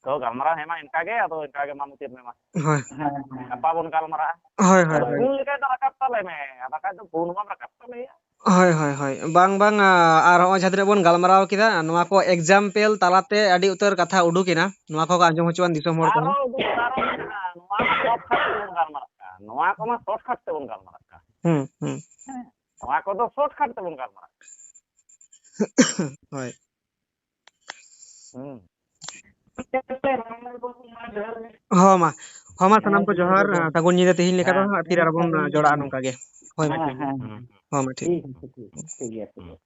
ᱛᱚ ᱜᱟᱞᱢᱟᱨᱟᱣ ᱦᱮᱸ ᱢᱟ ᱤᱱᱠᱟ ᱜᱮ, ᱟᱫᱚ ᱤᱱᱠᱟ ᱜᱮ ᱢᱟ ᱢᱩᱪᱟᱹᱫ ᱢᱮ ᱢᱟ᱾ ᱦᱳᱭ᱾ ᱦᱮᱸ, ᱦᱮᱸ᱾ ᱜᱟᱯᱟ ᱵᱚᱱ ᱜᱟᱞᱢᱟᱨᱟᱜᱼᱟ᱾ ᱦᱳᱭ, ᱦᱳᱭ, ᱟᱫᱚ ᱦᱳᱭ᱾ ᱯᱷᱳᱱ ᱞᱮᱠᱷᱟᱡ ᱫᱚ ᱨᱟᱠᱟᱵ ᱛᱟᱞᱮ ᱢᱮ, ᱟᱨ ᱵᱟᱠᱷᱟᱡ ᱫᱚ ᱯᱷᱳᱱ ᱢᱟᱢ ᱨᱟᱠᱟᱵ ᱛᱟᱞᱮᱭᱟ᱾ ᱦᱳᱭ, ᱦᱳᱭ, ᱦᱳᱭ᱾ ᱵᱟᱝ, ᱵᱟᱝ, ᱟ, ᱟᱨ ᱦᱚᱸᱜᱼᱚᱭ ᱡᱟᱦᱟᱸ ᱛᱤᱱᱟᱹᱜ ᱵᱚᱱ ᱜᱟᱞᱢᱟᱨᱟᱣ ᱠᱮᱫᱟ, ᱱᱚᱣᱟ ᱠᱚ example ᱛᱟᱞᱟᱛᱮ ᱟᱹᱰᱤ ᱩᱛᱟᱹᱨ ᱠᱟᱛᱷᱟ ᱩᱰᱩᱠᱮᱱᱟ, ᱱᱚᱣᱟ ᱠᱚ ᱟᱸᱡᱚᱢ ᱦᱚᱪᱚᱣᱟᱱ ᱫᱤᱥᱚᱢ ᱦᱚᱲ ᱠᱚᱦᱚᱸ᱾ ᱟᱨᱦᱚᱸ ᱩᱫᱩᱜ ᱢᱮ, ᱟᱨᱦᱚᱸ ᱢᱮᱱᱟᱜᱼᱟ᱾ ᱱᱚᱣᱟ ᱠᱚ shortcut ᱛᱮᱵᱚᱱ ᱜᱟᱞᱢᱟᱨᱟᱜ ᱠᱟᱱᱟ, ᱱᱚᱣᱟ ᱠᱚᱢᱟ shortcut ᱛᱮᱵᱚᱱ ᱜᱟᱞᱢᱟᱨᱟᱜ ᱠᱟᱱᱟ᱾ ᱦᱩᱸ, ᱦᱩᱸ᱾ ᱦᱮᱸ, ᱱᱚᱣᱟ ᱠᱚᱫᱚ shortcut ᱛᱮᱵᱚᱱ ᱜᱟᱞᱢᱟᱨᱟᱜ ᱠᱟᱱᱟ᱾ ᱦᱳᱭ᱾ ᱦᱩᱸ᱾ ᱦᱚᱸ ᱢᱟ, ᱦᱚᱸ ᱢᱟ, ᱥᱟᱱᱟᱢ ᱠᱚ ᱡᱚᱦᱟᱨ᱾ ᱥᱟᱹᱜᱩᱱ ᱧᱤᱫᱟᱹ ᱛᱮᱦᱮᱧ ᱞᱮᱠᱟ ᱫᱚ ᱦᱟᱸᱜ, ᱯᱷᱤᱨ ᱟᱨᱚ ᱵᱚᱱ ᱡᱚᱲᱟᱜᱼᱟ ᱱᱚᱝᱠᱟ ᱜᱮ᱾ ᱦᱳᱭ ᱢᱟ᱾ ᱦᱮᱸ, ᱦᱮᱸ, ᱦᱮᱸ᱾ ᱦᱚᱸ ᱢᱟ, ᱴᱷᱤᱠ᱾ ᱴᱷᱤᱠ ᱟᱪᱷᱮ, ᱴᱷᱤᱠ, ᱴᱷᱤᱠ ᱜᱮᱭᱟ, ᱴᱷᱤᱠ ᱜᱮᱭᱟ᱾